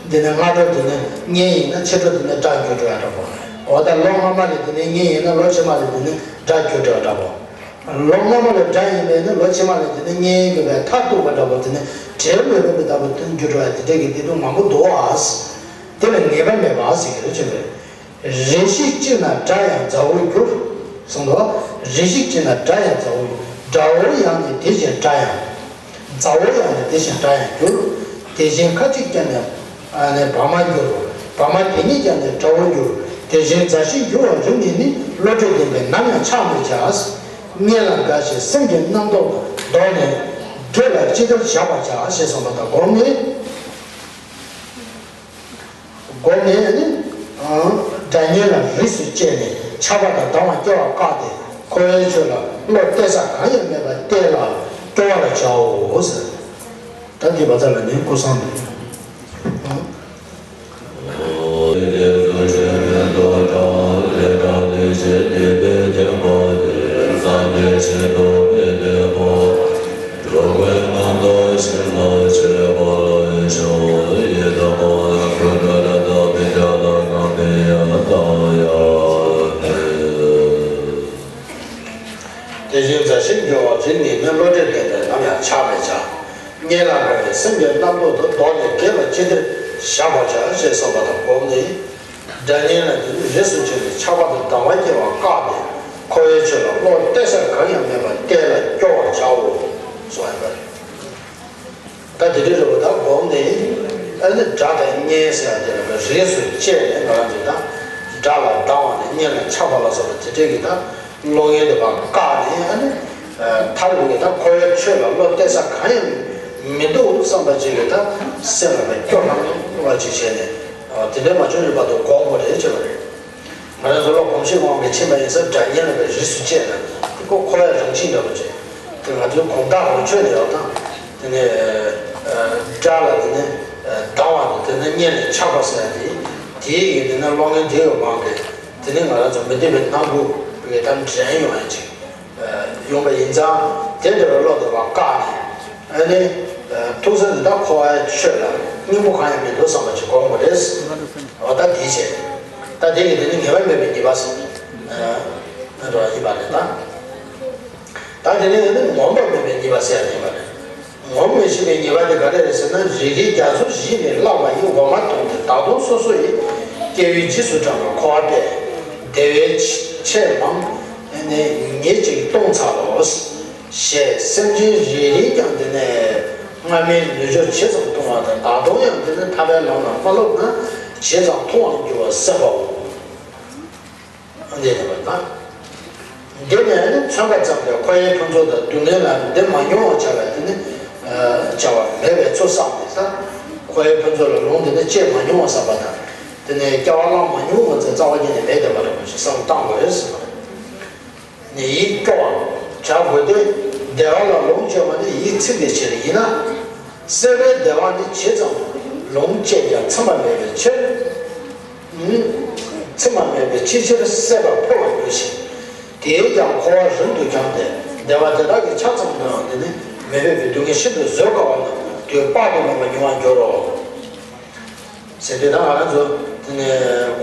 འདི་ནི་སྔ་དྲོ་དེ་ནི་གཉེན་ཡིན་ན་ཕྱི་དྲོ་དེ་ནི་དགྲ་འགྱུར་འགྲོ་ཡ་འདྲ་པོ། འོ་ད་ལོ་སྔ་མ་ལས་དེ་ནི་གཉེན་ཡིན་ན་ལོ་ཕྱི་མ་ལས་དེ་ནི་དགྲ་འགྱུར་འགྲོ་ཡ་འདྲ་པོ། ལོ་སྔ་མ་ལས་དགྲ་ཡིན་པས་ན་ལོ་ཕྱི་མ་ལས་དེ་ནི་གཉེན་ཡིན་དགོས་པའི་མཐར་ཐུག་པ་འདྲ་པོ་དེ་ནི་བྲལ་མི་རུང་བའི་ལྟ་བུ་དེ་འགྱུར་འགྲོ་ཡ་དེ་འདྲ་གི་བདེ་སྡུག་མང་པོ་འདུག་ཨ། དེ་ལ་ངེས་པ་མེད་པ་ཟེར་གྱི་རེད་ཅེས་པས། རེ་ཞིག་ཅིག་ན་དགྲ་ཡང་མཛའ་བོར་འགྱུར། གསུངས་འདུག་རེ་ཞིག་ཅིག་ན་དགྲ་ཡང་མཛའ་བོར་འགྱུར། དགྲ་བོར་ཡང་ནི་དེ་བཞིན་དགྲ་ཡང་། མཛའ་བོར་ཡང་ནི་དེ་བཞིན་དགྲ་ཡང་འགྱུར། དེ་བཞིན་ཁ་ཅིག་ཀྱང་ནི་ཨ་ནི་བ་མ་འགྱུར། བ་མ་དེ་ཉིད་ཀྱང་ནི་དགྲ་བོར་འགྱུར། དེ་བཞིན་མཛའ་ཞིག་འགྱུར་བ་རིང་ནས་ནི། བློ་གྲོས་ལྡན་པས་ནམ་ཡང་ཆགས་མི་བྱ། གཉེན་ལ་དགའ་ཞིང་སེམས་ཀྱི་རྣམ་རྟོག་ལྡོག་ནས། དགེ་ལ་ཅི་བདེར་བཞག་པར་བྱ། ཞེས་གསུངས་པ་དང་། སྒོམ་ནི། སྒོམ་ནས་ནི། དགྲ་གཉེན་ལ་རིས་སུ་བཅད་ནས་ཆགས་པ་དང་སྡང་བ་སྐྱེ་བ་བཀག་སྟེ་འཁོར་བའི་ཆོས་ལ་བློ་གཏད་ས་གང་ཡང་མེད་པར་གཏད་ལ་སྐྱོ་བར་བྱའོ་ཟེར། ད་འདི་བ་ཚ་ལ་ནི་སྐུ་གསུང་ཐུགས། འགྲོ་བའི་རྣམ་རྟོག་ཞི་ལ་བྱེད་པ་ལ་ཤོག་ཡི་དམ་ལ་ཁུ་ནུ་ར་དང་མི་འདྲ་ལ་ངང་པའི་ཡང་དག་ཡང་མེད། དེ་བཞིན་མཛའ་ཞིག་འགྱུར་བ་རིང་ནས་ནི། བློ་གྲོས་ལྡན་པས་ནམ་ཡང་ཆགས་མི་བྱ། གཉེན་ལ་དགའ་བའི་སེམས་ཀྱི་རྣམ་རྟོག་ཏུ་ལྡོག་ནས་དགེ་ལ་ཅི་བདེར་བཞག་པར་བྱ། ཞེས་གསུངས་པ་དང་། སྒོམ་ནི། དགྲ་གཉེན་ལ་དེ་ནི་རིས་སུ་ཆད་ནས་ཆགས་པ་དང་སྡང་བ་སྐྱེ་བ་བཀག་སྟེ། འཁོར་བའི་ཆོས་ལ་བློ་གཏད་ས་གང་ཡང་མེད་པར་གཏད་ལ་སྐྱོ་བར་བྱའོ། གསུངས་པ་རེད། ད་དེ་འདྲའི་རེད་པ། ད་སྒོམ་ནི་ཨ་ནི་དགྲ་དང་གཉེན་ཟེར་བ་དེ་ལ་རིས་སུ་བཅད་ནས་ང་རང་ཚོས་ད་དགྲ་ལ་སྡང་བ་དང་གཉེན་ལ་ཆགས་པ་ལ་སོགས་པ་དེ་འདྲའི་གི་ད་བློ་ངན་དེ་ཕར་བཀག་ནས། ཨ་ནི་མཐར་ཐུག་གི་ད་འཁོར་བའི་ཆོས་ལ་བློ་གཏད་ས་གང་ཡང་མི་འདུག་བསམ་པ་ཅིག་གི་ད་སེམས་ལ་ད་སྐྱོ་སྣང་བ་ཅིག་བྱས་ནས། དེ་འདྲའི་མ་བྱུང་རིག་པ་དང་སྒོམ་དགོས་རེད་ཅེས་པ་རེད། ང་རང་ཚོ་བློ་གོམས་གཤིས་དབང་གིས་ཕྱིན་པ་ཡིན་ཙང་དགྲ་གཉེན་ལ་བའི་རིས་སུ་བཅད་ན་དེ་ཁོ་འཁོར་བའི་རང་བཞིན་འདྲ་པོ་ཅིག་དེ་ང་ཚོའི་གོམས་དག་རང་ཆོད་ནས་ཡོད་དང་། དེ་ནས་དགྲ་ལ་དེ་ནས་ ལྡང་བ་དང་དེ་ནས་གཉེན་ལ་ཆགས་པ་ཟེར་ཡ་དེ། དེའི་གི་དེ་ནས་བློ་ངན་དེ་ཡོད་མང་གི། དེ་ནས་ང་རང་ཚོ་མི་བདེ་བའི་སྣ་ཁུག་གི་ད་འདྲེན་ཡོང་ཡ་ཅིག་ཡོང་པ་ཡིན་ཙང་། དེ་འདྲ་བའི་བློ་དེ་བ་བཀག་ནས། ཨ་ནི། ཐུགས་བསམ་འདི་དག་འཁོར་བའི་ཆོས་ལ་སྙིང་པོ་གང་ཡང་མི་འདུག་བསམ་པ་ཅིག་དགོངས་པ་རེད། འོ་ད་དེ་བྱས། ད་དེ་གི་དེ་ནི་ངེས་པ་མེད་པའི་ཉེས་པ་ཟེར། ཨ་འགྲོ་བ་ཡིན་པ་རེད་ད། ད་དེ་ནས་ངོམས་པ་མེད་པའི་ཉེས་པ་ཟེར་ཡ་དེ་ཡིན་པ་རེད། ངོམས་མི་ཤེས་པའི་ཉེས་པ་དེ་ག་རེ་རེད་ཟེར་ན། རིགས་རུས་རྒྱ་མཚོ་བཞི་ནི་བརླག་པ་ཡི་འོ་མ་བཏུང་སྟེ། ད་དུང་སོ་སོ་ཡི་སྐྱེ་བོའི་རྗེས་སུ་འབྲང་བའི་འཁོར་བ་པས། བདེ་བའི་ཆེད་མང་ནས་ཉེས་ཅིག་གཏོང་འཚལ་ལོ། ཞེས་སེམས་ཅན་རེ་རེས་ཀྱང་དེ་ནས་སྔ་མའི་ནུས་སྦྱོར་ཇི་ཙམ་ཐུང་བ་དང་། ད་དུང་ཡང་དེ་ནས་ཐར་པའི་ལམ་ལ་མ་སློབ་ན་ཇི་ཙམ་ཐུང་བར་འགྱུར་བ་སེམས་པའོ། འདི་ནས་བར་ན། འདི་ནས་ནི་མཚོན་པ་ཙམ་ལས་འཁོར་བའི་ཕུན་ཚོགས་དང་སྡུག་བསྔལ་ལ་འདི་མ་མྱོང་བར་བྱ་བ་དེ་ནི། བྱ་བ་མེད་པའི་ཚུལ་བསམ་སྟེ་ད། འཁོར་བའི་ཕུན་ཚོགས་ལ་ལུང་དེ་ནི་སྐྱེས་མ་མྱོང་བ་བསམ་པ་དང་། དེ་ནས་སྐྱེ་བ་བླངས་མ་མྱོང་བ་ཚོས་རྩ་བ་ཉིད་ནས་མེད་བསྡད་པ་རེད་པ་ཞེས་བསམ་བློ་བཏང་དགོས་རེད་ཟེར་བ་རེད། ནི་ཡིད་སྐྱོ་བ་བྱ་དགོས་ཏེ། བདེ་བ་ལ་ལོངས་སྤྱོད་པ་ནི་ཡིད་ཚིམ་པའི་ཕྱིར་ཡིན་ན། སྲེད་པའི་བདེ་བ་ནི་ཇི་ཙམ་ལོངས་སྤྱད་ཀྱང་ཚིམ་པ་མེད་པའི་ཕྱིར། ཚིམ་པ་མེད་པའི་ཕྱིར་ཕྱིར་སྲེད་པ་འཕེལ་བར་འགྱུར་ཞིང་། དེས་ཀྱང་འཁོར་བ་རིང་དུ་འཁྱམས་ཏེ། བདེ་བ་དེ་དག་གི་ཆ་ཙམ་དུའང་དེ་ནི་མི་འཕེལ་བའི་སྡུག་བསྔལ་ཤིན་ཏུ་བཟོད་དཀའ་བ་རྣམས་དུས་དཔག་ཏུ་མེད་པ་མྱོང་བར་འགྱུར་རོ། ཟེར་དུས་ད་ང་རང་ཚོ་དེ་ནས་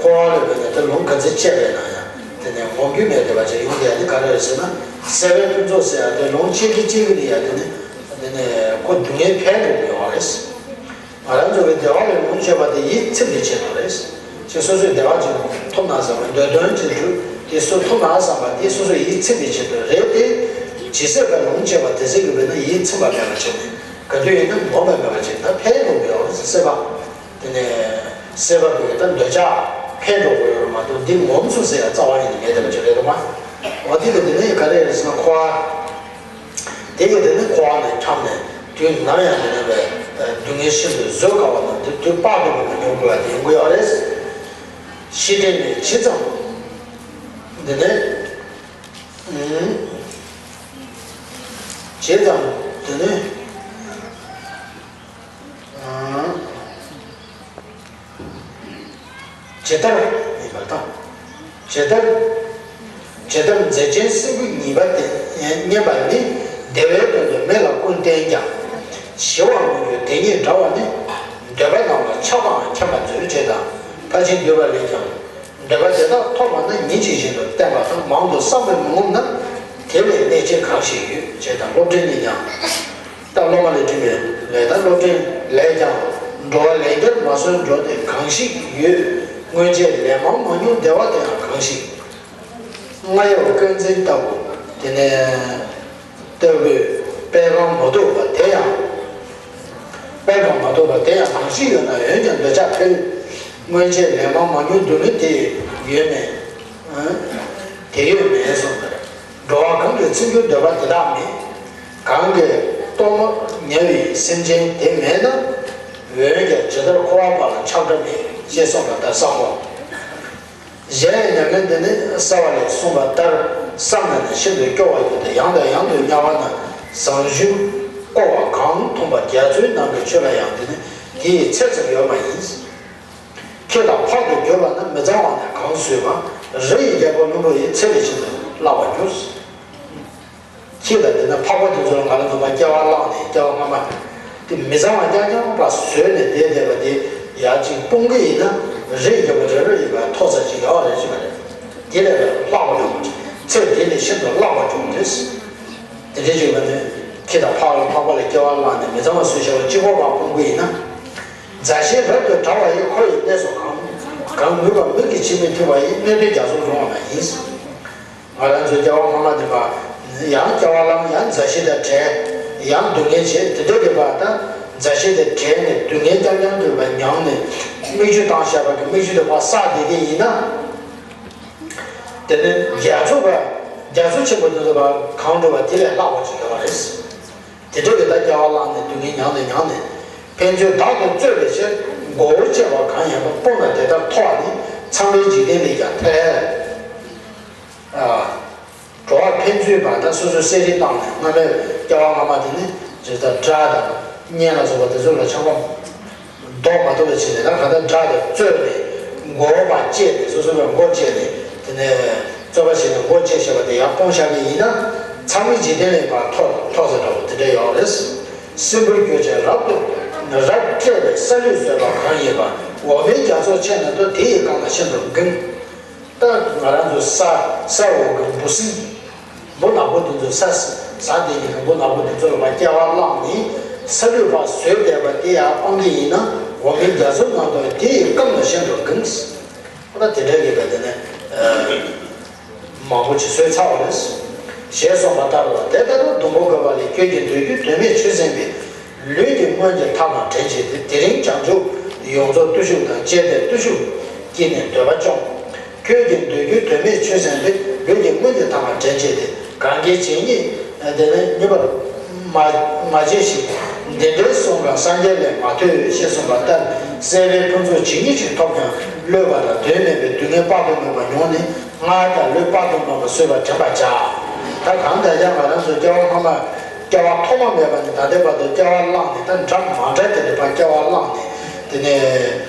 འཁོར་བ་ལ་བརྟེན་ནས་དེ་ལོངས་ག་ཚོད་སྤྱད་པ་ཡིན་ན་ཡང་དེ་ནས་ངོམས་རྒྱུ་མེད་བསྡད་པ་ཅིག་ཡོང་བསྡད་ཡ་དེ་ག་རེ་རེད་ཟེར་ན། སྲེད་པའི་ཕུན་ཚོགས་ཟེར་ཡ་དེ་ལོངས་སྤྱད་ཀྱི་སྤྱད་ཀྱི་རེད་ཡ། དེ་ནས་དེ་ནས་ཁོ་སྡུག་བསྔལ་འཕེལ་འགྲོ་གི་ཡོད་རེད། ང་རང་ཚོ་གི་བདེ་བ་ལ་ལོངས་སྤྱོད་པ་དེ་ཡིད་ཚིམ་པའི་ཆེད་དུ་རེད། ཅེས་སོ་སོའི་བདེ་བ་ཅིག་ཐོབ་ན་བསམ་པ། འདོད་དོན་ཅིག་འགྲུབ་དེ་སོ་ཐོབ་ན་བསམ་པ་དེ་སོ་སོ་ཡིད་ཚིམ་པའི་ཆེད་དུ་རེད་དེ། ཇི་སྲིད་བར་ལོངས་སྤྱད་པ་དེ་སྲིད་ཀྱི་བར་ན་ཡིད་ཚིམ་པ་མེད་པ་བྱས་ནས་ག་དུས་ཡིན་ན་ངོམས་པ་མེད་པ་ཅིག་ད་འཕེལ་འགྲོ་གི་ཡོད་རེད། སྲེད་པ། དེ་ནས་སྲེད་པ་གི་ད་འདོད་ཆགས་འཕེལ་འགྲོ་གི་ཡོད་རེད་མ་གཏོགས་འདི་ངོམས་སོང་ཟེར་ཡ་རྩ་བ་ཉིད་ནས་མེད་བསྡད་པ་ཅིག་རེད་འདུག་མ། འོ་དེ་གི་དེ་ནས་ག་རེ་རེད་ཟེར་ན་འཁོར་བ། དེ་གི་དེ་ནས་འཁོར་བ་ནས་འཁྱམས་ནས་དུས་ནམ་ཡང་དེ་ནས་པའི་སྡུག་བསྔལ་ཤིན་ཏུ་བཟོད་དཀའ་བ་དང་དེ་དུས་དཔག་ཏུ་མེད་པ་མྱོང་དགོས་པ་དེ་ཡོང་གི་ཡོད་རེད། ཤི་དྲན་ནས་ཇི་ཙམ། དེ་ནས་ཇི་ཙམ་དེ་ནས། ཇི་ལྟར་ཡིན་པ་དང་། ཇི་ལྟར། ཇི་ལྟར་མཛེ་ཅན་སྲིན་བུ་ཉིད་པ་སྟེ་མཉེན་པ་ནི། བདེ་བའི་དོན་དུ་མེ་ལ་ཀུན་བསྟེན་ཀྱང་། ཞི་བར་མི་འགྱུར་དེ་ཉིད་འདྲ་བ་ནི། འདོད་པ་རྣམས་ལ་ཆགས་པའང་མཁྱེན་པར་མཛོད་ཅེས་དང་། ཕར་ཕྱིན་འདུས་པ་ལས་ཀྱང་། འདོད་པ་དེ་དག་ཐོབ་པ་ན་ཉིན་གཅིག་བཞིན་དུ་བསྟེན་པ་དང་། མང་དུ་བསམ་པས་མི་ངོམས་ན། དེ་ལས་གནོད་བྱེད་གང་ཞིག་ཡོད་ཅེས་དང་། སློབ་སྤྲིང་ནས་ཀྱང་། ད་སློབ་མ་ལས་འབྲི་བའི་ལས་དང་། སློབ་སྤྲིང་ལས་ཀྱང་། འགྲོ་བ་ལན་བརྒྱར་མ་གསོན་འགྲོ་དེ་གང་ཞིག་ཡོད། སྔོན་ཆད་ལན་མང་མ་མྱོང་བདེ་བ་དེ་ཡང་གང་ཞིག་སྔ་ཡོད་ཀུན་འཛིན་ལྟ་བུ་དེ་ནས་ལྟ་བུའི་སྤེལ་གང་མ་ཐུབ་པ་དེ་ཡང་། སྤེལ་གང་མ་ཐུབ་པ་དེ་ཡང་གང་ཞིག་ཡོད་ན། འོན་ཀྱང་འདོད་ཆགས་འཕེལ། སྔོན་ཆད་ལན་མང་མ་མྱོང་སྡུག་བསྔལ་དེ་ཡོད་མེད། དེ་ཡོད་མེད་གསུངས་པ་རེད། འགྲོ་བ་གང་གིས་ཚིམ་རྒྱུར་འདོད་པ་དེ་དག་མེད། གང་གིས་གཏོར་མ་ཉེ་བའི་སེམས་ཅན་དེ་མེད་ན། འོན་ཀྱང་ཇི་ལྟར་འཁོར་བ་པ་ལ་ཆགས་སྒྲ་མེད་ཅེས་གསུངས་པ་ལྟར་བསམ་མོ། གཞན་ཡང་ཉམས་ལེན་འདི་ནི་གསལ་བ་ལས་གསུངས་པ་ལྟར་བསམ་ན་ནི་ཤིན་ཏུ་སྐྱོ་བར་འགྱུར་ཏེ། ཡང་དང་ཡང་དུ་དམྱལ་བ་ན་ཟངས་གཞུང་བསྐོར་བ་གང་མཐོང་པ་རྒྱ་མཚོའི་ནང་གི་ཆོས་ལ་ཡང་འདི་ནི་དེའི་ཚད་ཙམ་ཡོད་མ་ཡིན། ཁྱེད་དང་ཕག་ཏུ་གྱུར་པ་ན་མི་གཙང་བ་ནི་གང་བཟོད་པ། རི་ཡི་རྒྱལ་པོ་ཀླུ་འགྲོ་ཡི་ཚད་ལས་ཤིན་ཏུ་བརླག་པར་འགྱུར། ཁྱེད་དང་དེ་ན་ཕག་པ་དེ་ཚོ་ལ་ང་རང་ཚོ་མ་སྐྱེ་བ་བླངས་ནས་སྐྱེ་བ་སྔ་མ་དེ་མི་གཙང་བ་རྐྱང་རྐྱང་པ་བཟོས་ནས་བསྡད་བསྡད་པ་དེ་ཡར་ཅིག་སྤུངས་ཀྱི་ཡིན་ན་རི་ཡི་རྒྱལ་པོ་རེ་རེ་ཡིན་པ་ཐོག་ས་ཅིག་ཡོད་རེད་ཅེས་པ་རེད། དེ་ལས་བརླག་པ་ཡོང་བ་ཅིག་ཚད་དེ་ལས་ཤིན་ཏུ་བརླག་པ་བྱུང་རེད། དེ་འདྲའི་ཅིག་ཡོད་ནས་ཁྱེད་དང་ཕག་ལ་ཕག་པ་ལ་སྐྱེ་བ་བླངས་ནས་མི་གཙང་བ་བཟོས་བཞག་པ་གཅིག་པོ་པ་སྤུངས་ཀྱི་ཡིན་ན། མཛའ་བཤེས་རབ་ཏུ་བྲལ་བ་ཡི་འཁོར་བའི་གནས་སུ་གང་། གང་མོས་པ་མིག་གིས་ཕྱེ་མི་ཐུབ་པ་ཡི་གནད་དོན་རྒྱ་མཚོར་རུང་བ་མ་ཡིན། ང་རང་ཚོའི་སྐྱེ་བ་སྔ་མ་འདི་པ། ཡང་སྐྱེ་བ་བླངས། ཡང་མཛའ་བཤེས་དང་བྲལ། ཡང་སྡུག་བསྔལ་བྱེད། དེ་འདྲ་འདི་པ་དང་མཛའ་བཤེས་དང་བྲལ་ནས་སྡུག་བསྔལ་རྐྱང་རྐྱང་འདི་པ་མྱངས་ནས་མིག་ཆུ་བཏང་བཞག་པ་གི་མིག་ཆུ་དེ་པ་བསགས་བསྡད་ཀྱི་ཡིན་ན། དེ་ནི་རྒྱ་མཚོ་པ། རྒྱ་མཚོ་ཆེན་པོ་འདི་ཚོ་པ་གང་འགྲོ་བ་དེ་ལས་ལྷག་པ་ཅིག་ཡོད་པ་རེད། དེ་འདྲ་གི་ད་སྐྱེ་བ་བླངས་ནས་སྡུག་བསྔལ་མྱངས་ནས་མྱངས་ནས། ཕན་ཚུན་བདག་ཏུ་རྩོད་པའི་ཕྱིར། མགོ་བོ་བཅད་པ་གང་ཡིན་པ་སྤོང་ན་དེ་ལྟར་མཐོ་བ་ནི་ཚངས་པའི་འཇིག་རྟེན་ལས་ཀྱང་ཐལ། ཨ། འགྲོ་བ་ཕན་ཚུན་བར་ད་སོ་སོའི་བསད་རིགས་བཏང་ནས་སྔ་མའི་སྐྱེ་བ་སྔ་མ་དེ་ནི་ཇི་ལྟར་དགྲ་དང་གཉེན་ལ་སོགས་པ་དེ་ཚོ་ལ་ཆགས་པ་ ལྡོག་མ་ཐུབ་པ་བྱས་ནས། ད་ག་ད་སྒྲ་དང་རྩོད་ནས་མགོ་བ་བཅད་དེ། སོ་སོ་བའི་མགོ་བཅད་ནས། དེ་ནས་རྩོད་པ་བྱས་ནས་མགོ་བཅད་བྱས་པ་དེ་ཡར་སྤུངས་བཞག་པ་ཡིན་ན། ཚང་མའི་འཇིག་རྟེན་ལས་ཕར་མཐོ་མཐོ་ས་འདྲ་བོ་དེ་འདྲ་ཡོད་རེད། སྲིན་པོར་གྱུར་ཅིང་རབ་ཏུ་རབ་བསྐྲད་པའི་ས་ལུད་ཟོས་པ་གང་ཡིན་པ། འོག་མིན་རྒྱ་མཚོ་ཆེ་ན་འདུག་དེ་ཡི་རྐང་ལ་ཤིན་ཏུ་འགེམས། ད་ང་རང་ཚོ་ས་ས་འོག་གི་འབུ་སྲིན། འབུ་ནག་པོ་དེ་ཚོ་ས་ས་དེ་ཡི་གི་འབུ་ནག་པོ་དེ་ཚོ་ལ་ཕར་སྐྱེ་བ་བླངས་ནས། ས་ལུད་ཕར་ཟོས་བསྡད་པ་དེ་ཡར་སྤང་གི་ཡིན་ན། འོག་མིན་རྒྱ་མཚོ་ནང་དུ་དེ་ཡི་རྐང་ལ་ཤིན་ཏུ་འགེམས། ཨོ་ད་དེ་འདྲ་གི་བས་དེ་ནས་མང་པོ་ཅིག་ཟོས་ཚར་བ་རེད། ཞེས་གསུངས་པ་ལྟར་ལ། དེ་ལྟར་ན་སྡོང་པོ་བཀོད་པ་ལས། ཁྱོད་ཀྱི་འདོད་རྒྱུ་དོན་མེད་ཆོས་ཟད་པས། ལུས་ཀྱི་སྔོན་གྱི་ཐ་མ་དྲན་བྱས་ཏེ། དེ་རིང་བྱང་ཆུབ་ཡོངས་རྫོགས་བརྟུལ་ཞུགས་དང་། བཅས་ཏེ་བརྟུལ་ཞུགས་བསྐྱེད་ནས་འདོད་པ་བཅོམ། ཁྱོད་ཀྱི་འདོད་རྒྱུ་དོན་མེད་ཆོས་ཟད་པས། ལུས་ཀྱི་སྔོན་གྱི་ཐ་མ་དྲན་བྱས་ཏེ། གང་གིས་ཇི་སྙེད་དེ་ནས་རྙེད་པར་མ་མ་བྱས་ཤིང་། འདི་འདྲའི་གསུང་གང་སངས་རྒྱས་ལས་མ་ཐོས། ཞེས་གསུངས་པ་ལྟར། སྲེད་པའི་ཕུན་ཚོགས་ཇི་སྙེད་ཅིག་ཐོབ་ཀྱང་། བློས་པ་དང་དོན་མེད་པའི་སྡུག་བསྔལ་དཔག་ཏུ་མེད་པ་མྱོང་ནས། སྔར་ཀྱང་བློས་དཔག་ཏུ་མེད་པ་བཟོད་པར་དྲན་པར་བྱ། ད་གང་ལྟར་ཀྱང་ང་རང་ཚོ་སྐྱེ་བ་སྔ་མ། སྐྱེ་བ་ཐོག་མ་མེད་པ་ནས་ད་ལྟའི་བར་དུ་སྐྱེ་བ་བླངས་ནས། ད་འདྲ་མ་འདྲ་དེ་ལས་ཕར་སྐྱེ་བ་བླངས་ནས། དེ་ནས་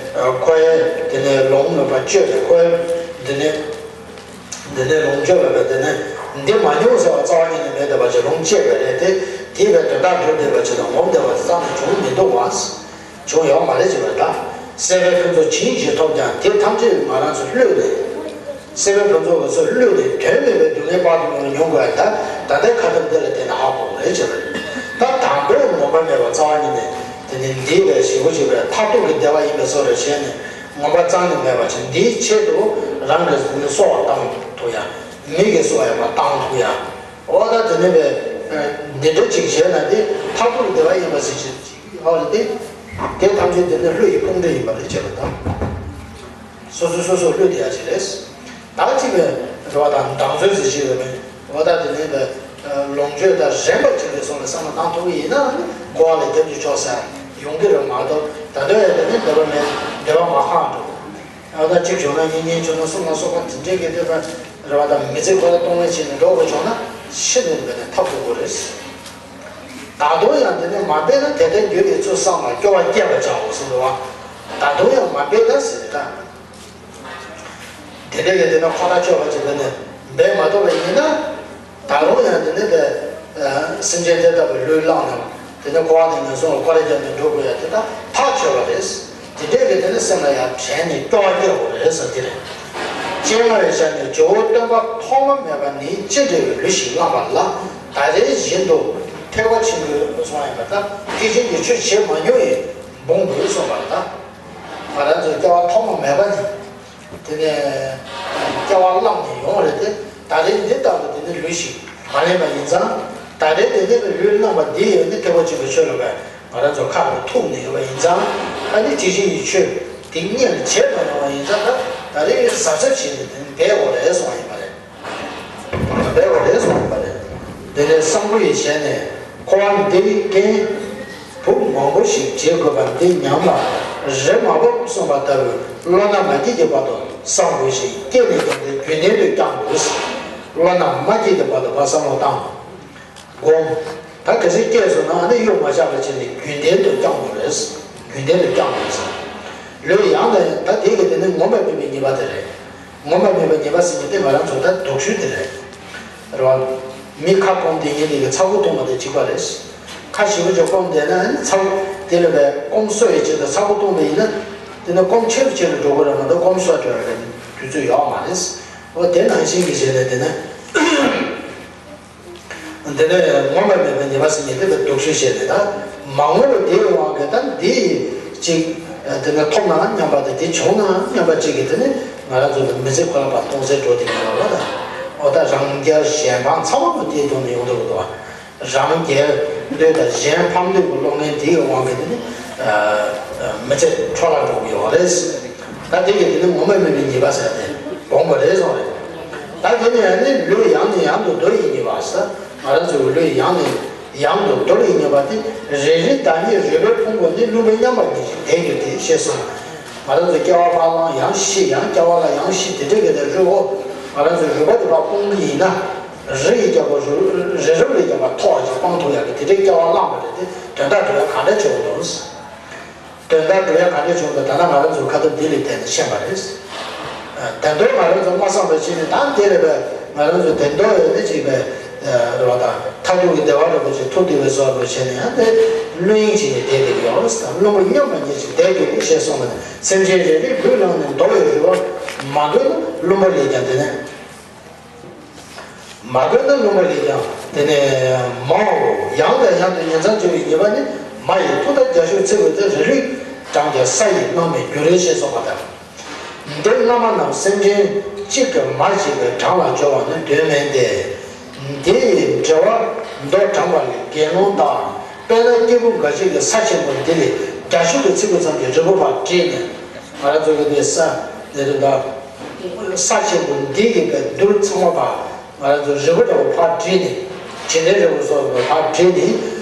ཁོའི་དེ་ནས་ལོང་ལ་ཕར་བཅོས་ནས། ཁོའི་དེ་ནས་དེ་ནས་ལོངས་སྤྱོད་པ་བས་དེ་ནས་འདི་མ་མྱོང་ཟེར་བ་རྩ་བ་ཉིད་ནས་མེད་བསྡད་པ་ཅིག་ལོངས་སྤྱད་པ་རེད་དེ། དེ་བས་དོན་དག་སྒྲུབ་བསྡད་པ་ཅིག་དང་ངོམ་བསྡད་པ་དེ་རྩ་ནས་བྱུང་མི་འདུག་བ། བྱུང་ཡོད་མ་རེད་ཅེས་པ་རེད་ད། སྲེད་པའི་ཕུན་ཚོགས་ཇི་སྙེད་ཅིག་ཐོབ་ཀྱང་། དེ་ཐམས་ཅད་ང་རང་ཚོ་བློས་ནས། སྲེད་པའི་ཕུན་ཚོགས་ཀྱི་ཚོགས་བློས་ནས་དོན་མེད་པའི་སྡུག་བསྔལ་དཔག་ཏུ་མེད་པ་མྱོང་དགོས་ཡ། ད་ད་ལྟའི་ཁ་ཐུག་འདི་ལ་བལྟས་ན་ཧ་གོ་གི་རེད་ཅེས་པ་རེད། ད་དང་པོའི་ངོམས་པ་མེད་པ་རྩ་བ་ཉིད་ནས། དེ་ནི་འདི་བས་ཞེ་པོ་ཅིག་བས་མཐར་ཐུག་གི་བདེ་བ་ཡིན་པའི་བཟོ་འདྲ་བྱས་ནས། ངོམས་པ་རྩ་ནས་མེད་པ་ཅིག་འདིའི་ཆེད་དུ་རང་གི་ནི་གསོ་བ་བཏང་ཐུབ་ཡ། མི་གི་གསོ་བ་ཡང་མ་བཏང་ཐུབ་ཡ། འོ་ད་དེ་ནས་བས་འདི་འདྲ་ཅིག་བྱས་ན་དེ་མཐར་ཐུག་བདེ་བ་ཡིན་པ་ཟེར་ཅིག་ཅིག་ཡོད་རེད་དེ། དེ་ཐམས་ཅད་དེ་ནི་བློ་ཡི་དཔུང་སྒྲིག་ཡིན་པ་རེད་ཅེས་པ་དང་། སོ་སོ་སོ་སོ་བློས་བདེ་ཡ་ཅིག་རེད། ད་ཅིག་བས་རེ་བ་དང་སྡང་ཚོད་ཟེར་ཅིག་ཡོད་མེད། འོ་ད་དེ་ནས་བས་ལོངས་སྤྱོད་དང་རན་པ་ཅིག་རེད་སོང་ལ་བསམ་བློ་བཏང་ཐུབ་ཀྱི་ཡིན་ན། ནི་འཁོར་བ་ལས་བརྒྱབ་ཀྱི་ཆོག་ས་ཡོང་གི་རེད་མ་གཏོགས། ད་དུང་ཡང་དེ་ནས་འདོད་པ་མེད། འདོད་པ་མ་ཧང་འགྲོ། ཨ་ད་གཅིག་བྱུང་ན་གཉིས། གཉིས་བྱུང་ན་གསུམ་ལ་སོགས་པ་དེ་འདྲའི་གི་འདོད་པ་རེ་བ་དང་མི་ཚེ་ཁོ་ན་གཏོང་ལེན་བྱས་ནས་འགྲོ་དགོས་བྱུང་ན། ཤིན་ཏུ་འབད་ནས་ཐབས་སྡུག་པོ་རེད། ད་དུང་ཡང་དེ་ནས་མ་འབད་ན། དེ་ལྟར་འགྱུར་བའི་ཚུལ་བསམ་ལ་སྐྱོ་བ་བསྐྱེད་པར་བྱའོ་ཟེར་འདུག་བ། ད་དུང་ཡང་མ་འབད་ན་ཟེར་ད། དེ་འདྲའི་གི་དེ་ནས་ཁོ་ཐག་ཆོད་པ་ཅིག་འབད་ནས་འབད་མ་ཐུབ་པ་ཡིན་ན། ད་རུང་ཡང་དེ་ནས་དེ་སེམས་ཅན་དེ་ལྟ་བུའི་ལུས་བླངས་ནས། དེ་ནས་འཁོར་བ་དང་ངན་སོང་ལ་སྐོར་ར་བརྒྱབ་ནས་འགྲོ་དགོས་ཡ་དེ་ད་ཐག་ཆོད་པ་རེད། དེ་འདྲའི་གི་དེ་ནས་སེམས་ལ་ཡང་དྲན་ནས་སྐྱོ་བ་སྐྱེ་དགོས་རེད་ཟེར་དེ་རེད། སྤྱན་སྔ་བའི་ཞལ་ནས། ཇོ་བོ་སྟོན་པ་ཐོག་མ་མེད་པ་ནས་ཅི་འདྲ་བའི་ལུས་ཤིག་བླངས་པ་ལ། ད་རེས་བཞིན་དུ་ཐེག་པ་ཆེན་པོའི་གསུང་ཡིན་པ་དང་། ཐེག་ཆེན་གྱི་ཆོས་བྱེད་མ་མྱོང་བའི་འབུངས་དགོས་གསུངས་པ་ལ། ད་ང་རང་ཚོའི་སྐྱེ་བ་ཐོག་མ་མེད་པ་ནས། དེ་ནས་སྐྱེ་བ་བླངས་ནས་ཡོང་བ་རེད་དེ། ད་རེས་འདི་ལྟ་བུ་དེ་ནི་ལུས་ཤིག་མ་ལེན་པ་ཡིན་ཙང་། ད་རེས་དེ་ནས་ལུས་བླངས་པ་འདི་ཡང་ནི་ཐེག་པ་ཆེན་པོའི་ཆོས་ལ་བས་ང་རང་ཚོ་ཁ་ལ་ཐུག་ནས་ཡོད་པ་ཡིན་ཙང་། ཨ་ནི་དེ་བཞིན་གྱི་ཆོས་དེ་སྔོན་ལ་བྱས་མ་མྱོང་བ་ཡིན་ཙང་། ད་ད་རེས་གཟབ་གཟབ་བྱས་ནས་དེ་ནི་འབད་དགོས་རེད་གསུངས་པ་ཡིན་པ་རེད། འབད་དགོས་རེད་གསུངས་པ་རེད། དེ་ནས་སམ་བྷོ་ཡི་ཞལ་ནས། འཁོར་བ་འདིའི་རྐྱེན་བུ་མང་པོ་ཞིག་བྱེད་དགོས་པ་འདི་ཉམས་ལ་རེ་མ་བབ་གསུངས་པ་ལྟ་བུའི་བློ་སྣ་མ་སྐྱེས་ཀྱི་བར་དུ་བསམ་དགོས་ཤིང་། སྐྱེས་ནས་ཀྱང་དེ་རྒྱུན་ལྡན་དུ་བསྐྱང་དགོས། བློ་སྣ་མ་སྐྱེས་ཀྱི་བར་དུ་ཕར་བསམ་བློ་བཏང་། སྒོམ། ད་གལ་སྲིད་སྐྱེས་སོང་ན་ཨ་ནི་གཡོལ་མ་བཞག་པ་བྱས་ནས་རྒྱུན་ལྡན་དུ་བསྐྱང་དགོས་རེད། རྒྱུན་ལྡན་དུ་བསྐྱང་དགོས་རེད། ལུས་ཡང་དང་ཡང་། ད་དེ་གི་དེ་ནི་ངོམས་པ་མེད་པའི་ཉེས་པ་དེ་རེད། ངོམས་པ་མེད་པའི་ཉེས་པ་ཟེར་མཁན་དེ་ང་རང་ཚོ་ད་སྡུག་ཤོས་དེ་རེད། རེད་བ། མི་ཁ་སྐོམ་དེ་ཉིད་དེ་གི་ཚ་ཁུ་འཐུང་བ་དང་གཅིག་པ་རེད། ཁ་ཞེ་པོ་ཅིག་སྐོམ་བསྡད་ན་ཨ་ནི་ཚ་ཁུ་དེ་ལ་བས་སྐོམ་གསོ་ཡི་ཆེད་དུ་ཚ་ཁུ་འཐུང་བ་ཡིན་ན། དེ་ནི་སྐོམ་ཆེ་རུ་ཆེ་རུ་འགྲོ་གི་རེད་མ་གཏོགས་སྐོམ་གསོ་འགྲོ་ཡ་གི་དུས་ཚོད་ཡོད་མ་རེད། འོ་དེ་ནང་བཞིན་གྱི་བྱས་ནས་དེ་ནི། འདི་ནས་ངོམས་པ་མེད་པའི་ཉེས་པ་ཟེར་མཁན་དེ་ལ་སྡུག་ཤོས་བཤད་ནས། ད་མ་ངོམས་པ་དེའི་དབང་གིས་ད་འདི་ཅིག་དེ་ནས་ཐོབ་ན་སྙམ་པ་དང་། དེ་བྱུང་ན་སྙམ་པ་ཅིག་གིས་དེ་ནི་ང་རང་ཚོ་ལ་མི་ཚེ་ཁོ་རང་ཕར་སྟོང་ཟད་འགྲོ་བསྡད་ཀྱི་ཡོད་རེད་ད། འོ་ད་རང་རྒྱལ་གཞན་ཕམ་ཚང་མ་ལ་དེའི་ཐོག་ནས་ཡོང་འདུག་གི་འདུག་བ། རང་རྒྱལ་འདོད་དང་གཞན་ཕམ་འདོད་ཀྱི་བློ་ངན་དེའི་དབང་གིས་དེ་ནི་མི་ཚེ་འཕྲོ་བརླག་འགྲོ་གི་ཡོད་རེད། ད་དེ་གི་དེ་ནི་ངོམས་པ་མེད་པའི་ཉེས་པ་ཟེར་ཏེ་སྦོམ་པོ་རེད་གསུངས་རེད། ད་དེ་ནས་ཡང་ནི་ལུས་ཡང་ནས་ཡང་དུ་འདོར་བའི་ཉེས་པ་ཟེར། ང་རང་ཚོའི་ལུས་ཡང་ནས་ཡང་དུ་འདོར་བའི་ཉེས་པ་དེ། རེ་རེའི་བདག་ཉིད་རུས་པའི་ཕུང་པོ་ནི། བླུན་པོའི་མཉམ་པ་ཉིད་ཅིག་བདེན་གྱུར་ཏེ། ཞེས་གསུངས། ང་རང་ཚོ་སྐྱེ་བ་ཕར་བླངས་ཡང་ཤི། ཡང་སྐྱེ་བ་ལ་ཡང་ཤི། དེ་འདྲ་གི་དེ་རུས་འོ་ང་རང་ཚོའི་རུས་པ་དེ་ཕར་སྤུངས་ཀྱི་ཡིན་ན། རི་ཡི་རྒྱབ་པ་རི་རབ་ལས་ཀྱང་མཐོ་བ་ཞིག་སྤང་ཐུབ་ཡག་གི་དེ་འདྲའི་སྐྱེ་བ་བླངས་པ་རེད་དེ། དོན་དག་དེ་ལ་གང་འདྲ་བྱེད་དགོས་འདུག་དོན་དག་སྒྲུབ་ཡ་ག་འདྲ་བྱུང་འདུག་ད་ལྟ་ང་རང་ཚོ་ཁ་ཐུག་འདི་ལ་བལྟས་ནས་ཤེས་པ་རེད། དོན་དག་ང་རང་ཚོ་མ་བསམ་པ་བྱས་ནས་ད་འདི་ལ་བས་ང་རང་ཚོ་དོན་དག་ཡོད་ནི་ཅིག་བས་རེད་བ། ད་མཐར་ཐུག་གི་བདེ་བ་རེད་པ་ཅིག་ཐོབ་འདུག་བས་བཟོ་བ་བྱས་ནས་ཡང་དེ་བླུན་ཡིན་བྱས་ནས་བསྡད་བསྡད་ཀྱི་ཡོད་རེད། བླུན་པོ་སྙོམས་པ་ཉིད་ཅིག་བསྡད་འདུག་ཞེས་གསུངས་པ་ནི་སེམས་ཅན་རེ་རེས་རྒྱུད་བླངས་ནས་མདོ་བའི་རིལ་བ་མ་བགོས་ན་བླུན་པོ་ལས་ཀྱང་དེ་ནས། མ་བགོས་ན་བླུན་པོ་ལས་ཀྱང་དེ་ནས་མའོ། ཡང་དང་ཡང་དུ་ཉིང་མཚམས་སྦྱོར་བའི་ཉེས་པ་ནི། མ་ཡི་ཐུགས་དམ་རྒྱ་ཤུག་ཚིག་པོ་དེ་རིལ་བུའི་གྲངས་ཀྱི་ས་ཡིས་བླངས་པའི་རྒྱུ་རེད་ཞེས་གསུངས་པ་ལྟར། འདིར་སྔ་མ་རྣམས་སེམས་ཅན་གཅིག་གི་མ་བྱས་པའི་གྲངས་ལ་སྦྱོར་བ་ནི་དོན་མིན་ཏེ། འདི་ཡི་འགྲེལ་བ་མདོར་དྲངས་པ་ལས་དགེ་སློང་དག་དཔེར་ན་སྐྱེས་བུ་འགའ་ཞིག་གིས་ས་ཆེན་པོ་འདི་ལས་རྒྱ་ཤུག་གི་ཚིག་པོ་ཙམ་གྱི་རིལ་བུ་ཕར་བྲིས་ནས། ང་རང་ཚོ་གི་འདི་ས་འདི་རེད་ད། ས་ཆེན་པོ་འདི་ཡི་བའི་རྡུལ་ཚང་མ་ཕར་ང་རང་ཚོ་རིལ་བུ་འདྲ་བོ་ཕར་བྲིས་ནས། བྱེད་ལྡན་རིལ་བུ་སོགས་ཕར་བྲིས་ནས།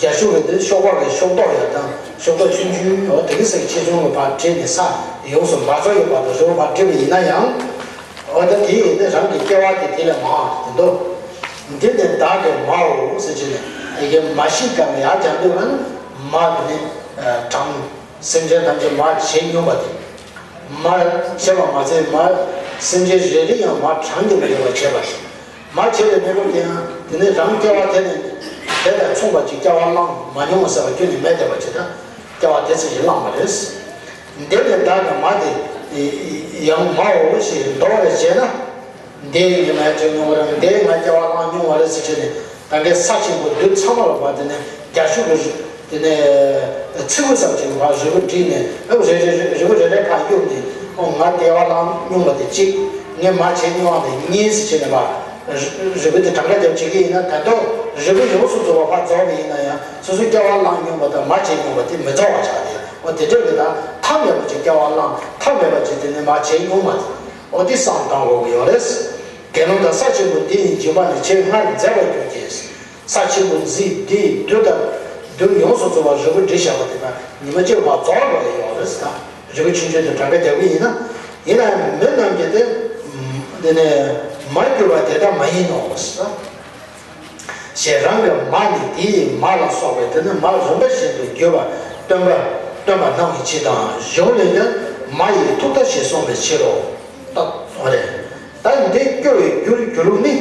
རྒྱ་ཤུག་གི་འདི་ཤོག་སྦག་གི་ཤོག་ཐོག་ཡ་དང་ཤོག་ཐོག་ཆུང་ཆུང་འོ་དེ་གི་སའི་ཆེ་ཆུང་གི་ཕར་བྲིས་ནས་ས་ཡོངས་སུ་མ་རྫོགས་ཡོད་པ་དང་རིལ་བུ་ཕར་བྲིས་པ་ཡིན་ན་ཡང་། འོ་ད་དེ་ཡིན་ན་རང་གི་སྐྱེ་བ་དེ་དེ་ལས་མར་དེ་འདུག་འདི་ནི་བདག་གི་མའོ་ཟེར་གྱི་ནས་ཨེ་གི་མ་ཤི་ཀ་ནས་ཡར་སྦྱར་འདུག་ན་མ་དེ་ནི་གྲངས་སེམས་ཅན་ཐམས་ཅད་མ་བྱས་མྱོང་བ་དེ། མ་བྱས་པ་མ་ཚད་མ་སེམས་ཅན་རེ་རེ་ཡང་མ་གྲངས་ཀྱིས་མི་ལེགས་པ་བྱས་པ་དེ། མ་བྱས་པའི་གནས་སྐབས་དེ་ཡང་དེ་ནི་རང་སྐྱེ་བ་དེ་ནི་དེ་དང་མཚུངས་པ་ཅིག་སྐྱེ་བ་བླངས་མ་མྱོང་བ་ཟེར་བ་ཁྱོན་ནས་མེད་བསྡད་པ་ཅིག་དང་སྐྱེ་བ་དེ་ཚོ་ཞིག་བླངས་པ་རེད། འདི་ནི་བདག་གི་མ་དེ་ཡང་མའོ་ཞེས་འདོགས་པར་བྱས་ན། འདི་ཡིས་ང་བྱས་མྱོང་བ་རེད། འདི་ང་སྐྱེ་བ་བླངས་མྱོང་བ་རེད་ཟེར་བྱས་ནས་ད་གའི་ས་ཆེན་པོ་རྡུལ་ཚང་མ་ལ་བར་དེ་ནས་རྒྱ་ཤུག་གི་དེ་ནས་ཚིག་པོ་ཙམ་ཅིག་ཕར་རིལ་བུ་བྲིས་ནས་ཨ་རེ་རེ་རེ་རིལ་བུ་རེ་རེ་ཕར་གཡུགས་ནས་ཨོ་ང་སྐྱེ་བ་བླངས་མྱོང་བ་དེ་གཅིག་ངས་མ་བྱས་མྱོང་བ་དེ་གཉིས་ཟེར་བྱས་ནས་ཕར་རིལ་བུ་དེ་གྲངས་ཀ་རྒྱབ་བྱེད་ཀྱི་ཡིན་ན་ད་དུང་རིལ་བུ་ཡོངས་སུ་རྫོགས་པ་ཕར་རྫོགས་པ་ཡིན་ན་ཡང་སོ་སོ་སྐྱེ་བ་བླངས་མྱོང་བ་དང་མ་བྱས་མྱོང་བ་དེ་མི་རྫོགས་པ་ཆགས་ཏེ་ཨོ་དེ་འདྲ་གི་ད་ཐ་མལ་པ་ཅིག་སྐྱེ་བ་བླངས་ཐ་མལ་པ་ཅིག་དེ་ནས་མ་བྱས་མྱོང་བ་དེ། འོ་དེ་བསམ་བཏང་དགོས་ཀྱི་ཡོད་རེད། དགེ་སློང་དག་ས་ཆེན་པོ་འདི་ཡི་འཇིགས་པ་ནི་ཆེས་སྔར་མཛད་པར་འགྱུར་གྱི། ས་ཆེན་པོ་འདི་འདི་ཡི་རྡུལ་དང་རྡུལ་ཡོངས་སུ་རྫོགས་པ་རིལ་བུ་བྲིས་བཞག་པ་དེ་དག་ཉི་མ་གཅིག་ལ་རྫོགས་དགོས་ཀྱི་ཡོད་རེད་ད། རིལ་བུ་ཆུང་ཆུང་དེ་གྲངས་ཀ་རྒྱག་གི་ཡིན་ན། ཡིན་ནའང་མི་རྣམས་ཀྱིས་དེ། འདི་ནས་མར་གྱུར་པ་དེ་ལྟར་མ་ཡིན་ནོ། ཞེས་རང་གི་མ་ནི་དེ་ཡི་མ་ལ་སོགས་པའི་དེ་ནི་མ་རིམ་པ་བཞིན་དུ་བརྗོད་པ་སྟོན་པ་སྟོན་པ་སྣང་བའི་ཕྱིར་དང་གཞུང་ལས་ཀྱང་མ་ཡི་ཐུགས་མཐའ་ཞེས་གསུངས་པའི་ཕྱིར་རོ། ད་འོ་རེད། ད་འདི་སྐྱོ་བའི་རྒྱུར་གྱུར་ལུགས་ནི།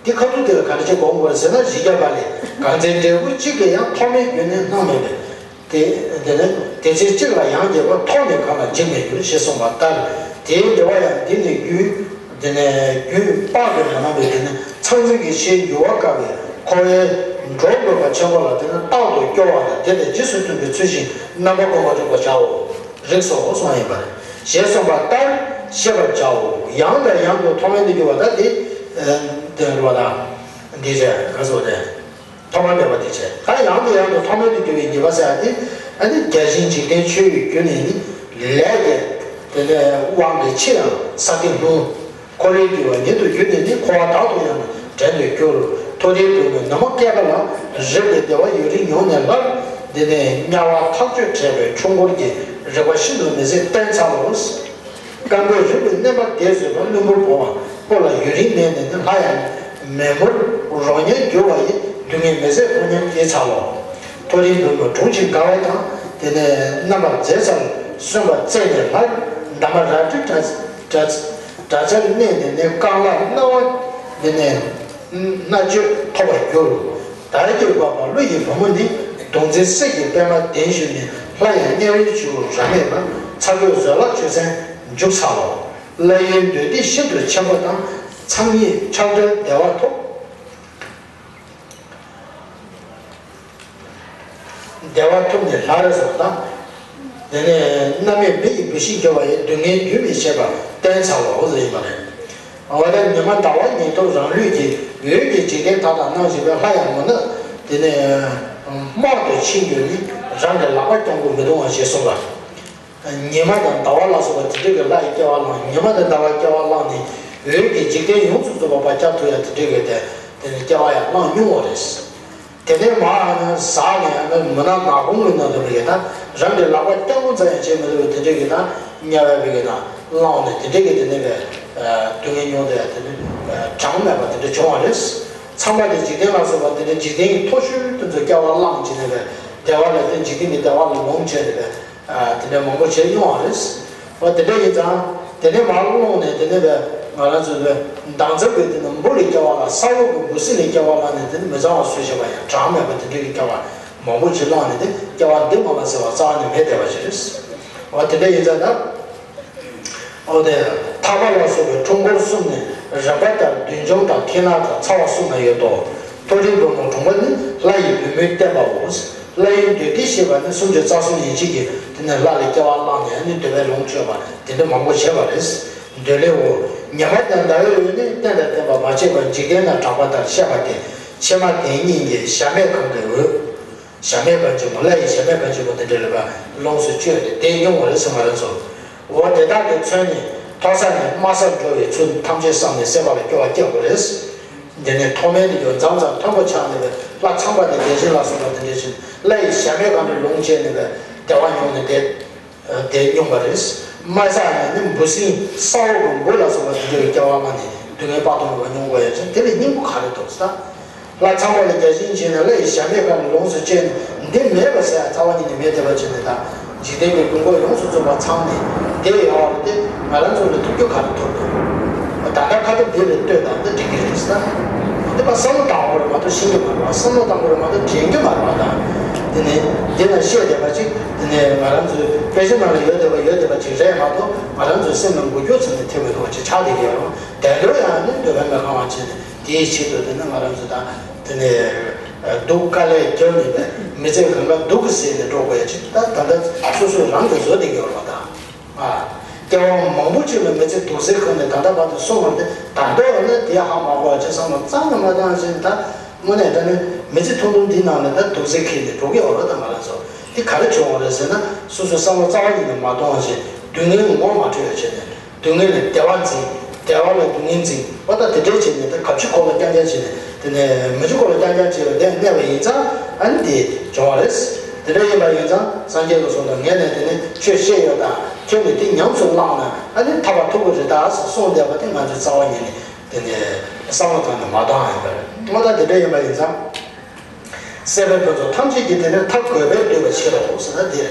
འདི་ཁ་ཐུག་དེ་ལ་ག་རེ་བྱེད་དགོངས་པར་ཟེར་ན་བཞི་བརྒྱ་པ་ལས་གང་ཚེ་འབྲས་བུ་གཅིག་གིས་ཡང་ཐོག་མེད་རྒྱུ་ནི་སྣང་མེད་པས། དེ་དེ་ནི་དེ་ཚེ་གཅིག་ལ་ཡང་རྒྱས་པ་ཐོག་ནས་གང་ལ་འཇིགས་མེད་འགྱུར་ཞེས་གསུངས་པ་ལྟར་དེའི་འགྲེལ་པ་ཡང་འདི་ནི་རྒྱུད། དེ་ནས་རྒྱུད་དཔག་ཏུ་མི་སྣང་བའི་དེ་ནི་ཚང་ཚིང་གི་ཕྱིར་འགྱུར་བ་དཀའ་བའི་འཁོར་བའི་འགྲོ་དགོས་པ་ཆེན་པོ་ལ་དེ་ནི་རྟག་ཏུ་སྐྱོ་བ་དང་དེ་ལས་རྗེས་སུ་མཐུན་པའི་ཚུལ་བཞིན་རྣམ་པ་ཀུན་ལ་རིག་པར་བྱའོ། རིགས་སོ་གསུངས་ཡིན་པ་ཞེས་གསུངས་པ་ལྟར་ཤེས་པར་བྱའོ། ཡང་དང་ཡང་དུ་ཐོག་མེད་དུ་འགྱུར་བ་ད་དེ་དེ་རུ་བ་དང་འདི་བྱས་ག་སོ་དེ། ཐོག་མ་མེད་པ་དེ་བྱས། ད་ཡང་དུ་ཡང་དུ་ཐོག་མེད་དུ་འགྱུར་བའི་ཉེས་པ་ཟེར་ཡ་དེ། ཨ་ནི་བརྒྱ་བྱིན་འཇིག་རྟེན་ཆོས་ཡི་རྒྱུ་ནི་ནི་ལས་ཀྱི་དེ་ལས་དབང་གིས་ཕྱིར་ཡང་ས་སྟེང་ལྷུང་། འཁོར་བའི་རྒྱུ་བ་ཉིད་དུ་གྱུར་ནས་ནི་འཁོར་བ་དག་ཏུ་ཡང་བྲལ་དུ་གྱུར། མཐོ་རིས་འགྲོ་བའི་ནུ་མ་བསྐལ་པ་ལ་རིག་པའི་བདེ་བ་ཡུན་རིང་མྱོང་ནས་སླར་འདི་ནས་དམྱལ་བ་ཐག་ཆོད་བྲལ་བའི་ཆོས་འཁོར་གྱི་རིག་པ་ཤིན་ཏུ་མི་བཟད་བརྟན་ཚར་ལོ། སྐམ་པོའི་རིག་པའི་གནས་པ་དེས་བཟོད་པ་བླུན་པོར་བོར་བ་པོ་ལ་ཡུན་རིང་གནས་ནས་ནི་སླར་ཡང་མེ་མུར་རོ་ཉལ་འགྱུར་བ་ཡི་སྡུག་བསྔལ་མི་བཟད་ཐོབ་སྙམ་བགྱིད་ཚར་ལོ། མཐོ་རིས་འགྲོ་བའི་གྲོང་ཁྱེར་དགའ་བ་དང་དེ་ནས་རྣམ་པར་མཛེས་ཚར་སོན་པ་བཙལ་ནས་སླར་འདབ་མ་རལ་གྲི་འདྲ་འདྲ་འདྲ་ཆར་གནས་ནས་ནི་རྐང་ལག་རྣ་བ་དེ་ནས། མནར་གཅོད་ཐོབ་པར་འགྱུར། བདག་གིས་འབག་པ་ཀླུ་ཡི་བུ་མོ་ནི། མདུང་རྩེའི་གསེར་གྱི་པད་མ་གདན་ཞུས་ནས། སླར་ཡང་དམྱལ་བའི་ཆུ་བོ་རབ་མེད་པ། ཚ་གོས་བཟོད་གླགས་ཆོས་ཚན་འཇུག་ཚར་ལོ། བླ་ཡུལ་འདོད་སྡེ་ཤིན་ཏུ་ཆེན་པོ་དང་། མཚང་ཉིད་ཆགས་བྲལ་བདེ་བ་ཐོབ། བདེ་བ་ཐོབ་ནས་སླར་སོང་དང་། དེ་ནས་མནར་མེད་མི་ཡི་བུ་ཞིག་འགྱུར་བ་ཡི་སྡུག་བསྔལ་རྒྱུན་མི་འཆད་པ་བསྟན་ཚར་བའོ་ཟེར་ཡིན་པ་རེད། འོ་ད་ཉི་མ་ཟླ་བ་ཉིད་ཐོབ་རང་ལུས་ཀྱི་འོད་ཀྱི་འཇིག་རྟེན་མཐའ་དག་སྣང་བཞིན་པའི་ལྷ་ཡང་མུན་ནག་དེ་ནས་དམག་ཏུ་ཕྱིན་གྱུར་ནས་རང་གི་ལག་པ་རྐྱང་པོ་མི་གཏོང་བ་ཞེས་གསུངས་པ། ཉི་མ་དང་ཟླ་བ་ལ་སོགས་པ་དེ་འདྲ་གི་ལྷ་ཡི་སྐྱེ་བ་བླངས། ཉི་མ་དང་ཟླ་བ་སྐྱེ་བ་བླངས་ནས་འོད་ཀྱི་འཇིག་རྟེན་ཡོངས་སུ་རྫོགས་པ་ཕར་སྐྱབས་ཐུབ་ཡ་དེ་འདྲ་གི་དེ་དེ་ནས་སྐྱེ་བ་ཡང་བླངས་མྱོང་བ་རེད། དེ་ནས་མར་ཨ་ནི་ཟག་ནས་ཨ་ནི་མུན་ནག་ནག་ཁུང་གི་ནང་དུ་བི་གི་དང་རང་གི་ལག་པ་རྐྱང་པོ་ཙམ་ཡང་བྱེད་མི་ཐུབ་པའི་དེ་འདྲ་གི་དང་དམྱལ་བའི་བི་གི་དང་བླངས་ནས་དེ་འདྲ་གི་དེ་ནས་བས་སྡུག་བསྔལ་མྱོང་དེ་ཡང་དེ་ནས་གྲངས་མེད་པ་དེ་འདྲ་བྱུང་བ་རེད། ཚངས་པ་དང་འཇིག་རྟེན་ལ་སོགས་པ་དེ་འདྲ་འཇིག་རྟེན་གྱི་མཐོ་ཤོས་དེ་ཚོ་སྐྱེ་བ་བླངས་བྱས་ནས་བས་བདེ་བ་ལ་བརྟེན་འཇིག་རྟེན་གྱི་བདེ་བ་ལ་ལོངས་སྤྱད་ནས་བས། དེ་འདྲ་མང་པོ་བྱས་ཡོང་བ་རེད། འོ་དེ་འདྲ་ཡིན་ཙང་དེ་ནས་མར་སློང་ནས་དེ་ནས་བས་ང་རང་ཚོ་བས་མདང་ཚབ་ཀྱི་དེ་ནས་འབུ་ལས་སྐྱེ་བ་ལ་ས་འོག་གི་འབུ་སྲིན་ལས་སྐྱེ་བ་ལ་ནས་དེ་ནས་མི་གཙང་བ་བཟོས་བྱས་པ་ཡང་གྲངས་མེད་པ་དེ་འདྲ་གི་སྐྱེ་བ་མང་པོ་ཅིག་བླངས་ནས་དེ་སྐྱེ་བ་འདི་མ་ལ་ཟེར་བ་རྩ་བ་ནས་མེད་བསྡད་པ་ཞིག་རེད། འོ་དེ་འདྲ་ཡིན་ཙང་ད། འོ་དེ་ཐག་པ་ལ་སོགས་པའི་འཁྲུལ་འཁོར་གསུམ་ནི་རིམ་པ་ལྟར་བདུད་འཇོམས་དང་ཁྱི་ནག་དང་ཚ་བ་གསུམ་ལ་ཡོད་དོ། མཐོ་རིས་བུ་མོ་གྲོང་པ་ནི་ལྷ་ཡི་བུ་མོའི་བསྟན་པའོ། ལྷ་ཡུལ་འདོད་དེ་ཞེས་པ་ནི་སུམ་ཅུ་རྩ་གསུམ་ཡན་ཆད་ཀྱི་དེ་ནས་ལྷ་ལས་སྐྱེ་བ་བླངས་ནས་ནི་འདོད་པའི་ལོངས་སྤྱོད་པ་དེ་འདྲ་མང་པོ་བྱས་པ་རེད། འདོད་ལྷའོ། ཉི་མ་དང་ཟླ་བའི་འོད་ནི་རྟེན་དང་བརྟེན་པ་མ་བྱས་པར་འཇིག་རྟེན་ན་གྲགས་པ་ལྟར་བཤད་པ་སྟེ། ཕྱེ་མ་དེ་གཉིས་ཀྱི་ཞབས་མེད་གང་གི་འོད། ཞབས་མེད་གང་ཆེན་པོ་ལྷ་ཡི་ཞབས་མེད་གང་ཆེན་པོ་དེ་འདྲ་ལ་ལོངས་སུ་སྤྱོད་དེ་དེ་མྱོང་བ་རེད་ཟེར་མ་རེད་སོ། འོ་དེ་དག་གི་ཚོན་ནི་མཐོ་ས་ནས་དམའ་སར་འགྲོ་བའི་ཚུལ་ཐམས་ཅད་བསམས་ནས་སེམས་པ་ལ་སྐྱོ་བ་སྐྱེ་དགོས་རེད། འདི་ནི་མཐོ་དམན་དུ་གྱུར་མཚམས་མཚམས་མཐོན་པོ་ཆགས་ནས་པའི་ལྷ་ཚངས་པ་དང་བརྒྱ་བྱིན་ལ་སོགས་པ་དེ་འདྲ་ཞིག་ལྷ་ཡི་ཞབས་མེད་གང་དུ་ལོངས་སྤྱད་ནས་པའི་བདེ་བ་མྱོང་ནས་བསྡད། དེ་མྱོང་བ་རེད། དམའ་ས་ནས་ནི་འབུ་སྲིན་ས་འོག་གི་འབུ་ལ་སོགས་པ་དེ་འདྲའི་སྐྱེ་བ་བླངས་ནས་སྡུག་བསྔལ་དཔག་ཏུ་མེད་པ་མྱོང་དགོས་ཡ་ཅིག་དེ་ལས་སྙིང་པོ་ག་རེ་འདུག་ཟེར། ལྷ་ཚངས་པ་ལ་བརྒྱ་བྱིན་བྱས་ནས་ལྷ་ཡི་ཞབས་མེད་ཀ་ནས་ལོངས་སུ་སྤྱད་ནས་འདི་མེད་པ་ཟེར་ཡ་རྩ་བ་ཉིད་ནས་མེད་བསྡད་པ་བྱས་ནས་ད་འཇིག་རྟེན་གྱི་དགོས་མཁོ་ཡོངས་སུ་རྫོགས་པ་ཚང་ནས་བསྡད་ཡོད་པ་རེད་དེ་ང་རང་ཚོ་ལ་ཐུབ་རྒྱུ་ག་རེ་ཐུབ་འདུག་ད་ལྟ་ཁ་ཐུབ་འདི་ལས་ལྟོས་དང་འདི་འགྲིག་གི་རེད་ཟེར། འདི་པ་བསམ་བློ་བཏང་དགོས་རེད་མ་གཏོགས་ཤེས་ཀྱི་མ་རེད་བ། བསམ་བློ་བཏང་དགོས་རེད་མ་གཏོགས་དྲན་གྱི་མ་རེད་བ། ད་འདི་ནས་འདི་ན་བཤད་བསྡད་པ་ཅིག་འདི་ནས་ང་རང་ཚོའི་དཔེ་ཆ་ནང་ལ་ཡོད་བསྡད་པ་ཡོད་བསྡད་པ་ཅིག་རེད་མ་གཏོགས་ང་རང་ཚོའི་སེམས་ལ་འགུལ་སྐྱོད་ཚུལ་ནས་ཐེབས་མི་ཐུབ་པ་ཅིག་ཆགས་བསྡད་ཀྱི་ཡོད་རེད། དེ་འདྲ་ཡང་ནི་འདོད་པ་མི་ཁེངས་པ་བྱས་ནས་དེའི་ཆེད་དུ་དེ་ནི་ང་རང་ཚོ་དང་དེ་ནས་སྡུག་དཀའ་ལས་བརྒྱབ་ནས་མི་ཚེ་གང་ག་སྡུག་གི་ཟེར་ནས་འགྲོ་དགོས་ཡ་ཅིག་ད་ད་ལྟ་སོ་སོས་རང་གིས་བཟོ་བསྡད་ཀྱི་ཡོད་རེད་བ་ད། ཨ། སྐྱེ་བ་མང་པོ་ཅིག་ལ་མི་ཚེ་སྡུག་ཟེར་ཁུར་ནས་ད་ལྟ་བར་དུ་སོང་བ་འདི་ད་ལྟ་བ་ནི་དེ་ཧ་མ་གོ་བ་ཅིག་བསམ་བློ་རྩ་ནས་མ་བཏང་ཞིག་ད་དངོས་གནས་ད་ནི་མི་ཚེ་ཐུང་ཐུང་འདི་ནང་ནས་ད་སྡུག་ཟེར་ཁུར་ནས་འགྲོ་གི་ཡོད་རེད་ད་ང་རང་ཚོ་འདི་ག་རེ་བྱུང་བ་རེད་ཟེར་ན་སོ་སོའི་བསམ་བློ་རྩ་བ་ཉིད་ནས་མ་གཏོང་ཞིག་སྡུག་བསྔལ་ངོ་མ་འཕྲོད་ཡ་བྱས་ནས། སྡུག་བསྔལ་ལས་བདེ་བ་འཛིན། བདེ་བ་ལས་སྡུག་བསྔལ་འཛིན། འོ་ད་དེ་འདྲའི་བྱས་ནས་ད་གབ་ཆུ་ཁོག་ལ་རྐྱང་རྐྱང་བྱས་ནས་དེ་ནས་མི་ཆུ་ཁོག་ལ་རྐྱང་རྐྱང་བྱས་པ་དེ་གནས་པ་ཡིན་ཙང་ཨ་ནི་དེ་བྱུང་བ་རེད། དེ་འདྲ་ཡིན་པ་ཡིན་ཙང་སངས་རྒྱས་ཀྱིས་གསུངས་ཏེ་ངས་ནས་དེ་ནས་ཆོས་བཤད་ཡོད་དང་ཁྱོད་ནས་དེ་ཉམས་སུ་བླངས་ན་ཨ་ནི་ཐར་པ་ཐོབ་ཀྱི་རེད་ད་ཟེར་གསུངས་བསྡད་པ་དེ་ང་ཚོས་རྩ་བ་ཉིད་ནས་དེ་ནས་བསམ་བློ་བཏང་ནས་མ་བཏང་ཡོད་པ་རེད། འོ་ད་དེ་འདྲ་ཡིན་པ་ཡིན་ཙང་། སྲེད་པའི་ཕུན་ཚོགས་ཐམས་ཅད་ཀྱི་དེ་ནི་ཐབས་དགོས་པས་བསྡུས་པའི་ཕྱིར་རོ་ཟེར་ན་འདིར།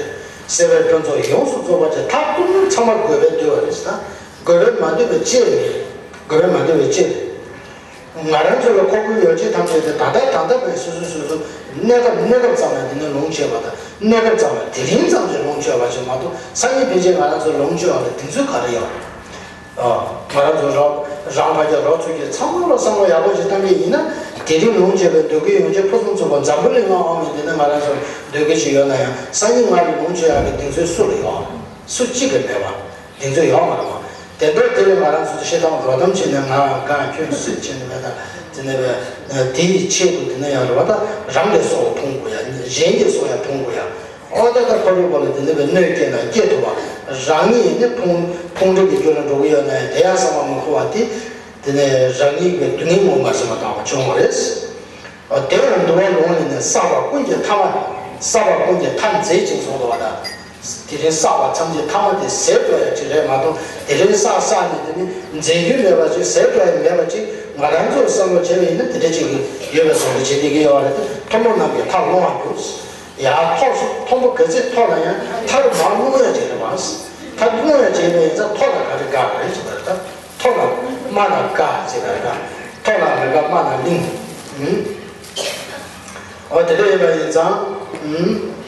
སྲེད་པའི་ཕུན་ཚོགས་ཡོངས་སུ་རྫོགས་པ་ཅན་ཐབས་ཀུན་ཚང་མ་དགོས་པས་བསྡུས་པ་རེད་ཟེར་ན། དགོས་པས་མ་བསྡུས་པའི་ཕྱིར་རེད། དགོས་པས་མ་བསྡུས་པའི་ཕྱིར་རེད། ང་རང་ཚོ་ལ་མཁོ་དགོས་ཡོ་བྱད་ཐམས་ཅད་དེ་ད་ལྟ་ད་ལྟ་བའི་སོ་སོ་སོ་སོ་གནས་སྐབས་གནས་སྐབས་ཙམ་ལ་དེ་ནི་ལོངས་སྤྱོད་པ་དང་གནས་སྐབས་ཙམ་ལ་དེ་རིང་ཙམ་གྱི་ལོངས་སྤྱོད་པ་ཞིག་མ་གཏོགས་སང་ཉིན་ཕན་ཆད་ང་རང་ཚོ་ལོངས་སྤྱོད་པ་ལ་དེ་ཚོའི་ག་རེ་ཡོད། ཨ། ང་རང་ཚོ་རོགས་རང་ཕ་གིར་རོགས་ཚོ་གིས་ཚང་མ་ལ་བསམ་བློ་ཡག་པོ་ཞིག་བཏང་གི་ཡིན་ན་དེ་རིང་ལོངས་སྤྱོད་པའི་འདོད་རྒུ་ཡོངས་ཀྱི་ཕུན་སུམ་ཚོགས་པ་འཛམ་བུ་གླིང་ལ་དབང་བའི་འདི་ནི་ང་རང་ཚོར་འདོད་རྒུ་ཞིག་ཡོད་ན་ཡང་སང་ཉིན་ང་ལ་ལོངས་སྤྱོད་ཡག་གི་གདེང་ཚོད་སུ་ལ་ཡོད། སུ་གཅིག་གིས་མེད་པ། གདེང་ཚོད་ཡོད་མ་རེད་བ། དེ་འདྲ་དེ་ལས་ང་རང་ཚོ་བཤད་སྟངས་རོགས་དམ་བྱས་ནས་ང་གང་ཁྱོད་སུས་བྱས་ནས་མེད་ད་དེ་ནས་བས་དེ་ཡི་ཆེད་དུ་དེ་ནས་ཡང་རེད་བ་ད་རང་གི་སྲོག་ཕུང་དགོས་ཡ་གཞན་གྱི་སྲོག་ཡང་ཕུང་དགོས་ཡ། ཨོ་ད་ལྟ་ཕ་རོལ་པོ་ལ་དེ་འདྲ་བའི་གནོད་སྐྱེལ་ན་སྐྱེ་ཐུབ་པ། རང་ཉིད་ནི་ཕུང་ཕུང་འདྲེ་གི་རྒྱུ་ལ་འགྲོ་གི་ཡོད་ན་ཡང་དེ་ཡང་བསམ་པ་མི་འཁོར་བ་དེ། དེ་ནས་རང་ཉིད་ཀྱི་སྡུག་བསྔལ་ངོ་མ་བཟོད་མ་དང་བ་བྱུང་བ་རེད། ཨོ་དེ་ཡང་འདུལ་བ་ལུང་ལས་ནི་བསགས་པ་ཀུན་གྱི་མཐའ་མ། བསགས་པ་ཀུན་གྱི་མཐའ་མཛད་ཅིང་གསུངས་འདུག་བ་དང་། དེ་རིང་བསགས་པ་ཐམས་ཅད་མཐའ་མ་དེ་ཟད་འགྲོ་ཡ་ཅིག་རེད་མ་གཏོགས་དེ་རིང་བསགས་བསགས་ནས་དེ་ནི་མཛད་རྒྱུ་མེད་པ་ཅིག་ཟད་འགྲོ་ཡ་མེད་པ་ཅིག་ང་རང་ཚོར་བསམ་བློ་བྱས་པ་ཡིན་ན་དེ་འདྲ་ཅིག་ཡོད་པའི་བཟོ་འདྲ་བྱེད་བསྡད་ཀྱི་ཡོད་པ་རེད་དེ་མཐོན་པོ་རྣམས་ཀྱི་མཐར་ལྷུང་བར་འགྱུར། ཡང་མཐོ་སུ་མཐོན་པོ་ག་ཚད་མཐོ་ན་ཡང་མཐར་མར་ལྷུང་ཡ་བྱེད་རེད་བ། མཐར་ལྷུང་ཡ་བྱེད་པ་ཡིན་ཙང་མཐོ་ལ་ག་རེ་དགའ་རེད་ཅེས་པ་རེད་ད། མཐོ་ལ་དམའ་ན་དགའ་ཅེས་པ་རེད་ད། མཐོ་ལ་མི་དགའ་དམའ་ན་ལིང་། ཨུམ། འོ་དེ་འདྲ་ཡིན་པ་ཡིན་ཙང་། ཨུམ།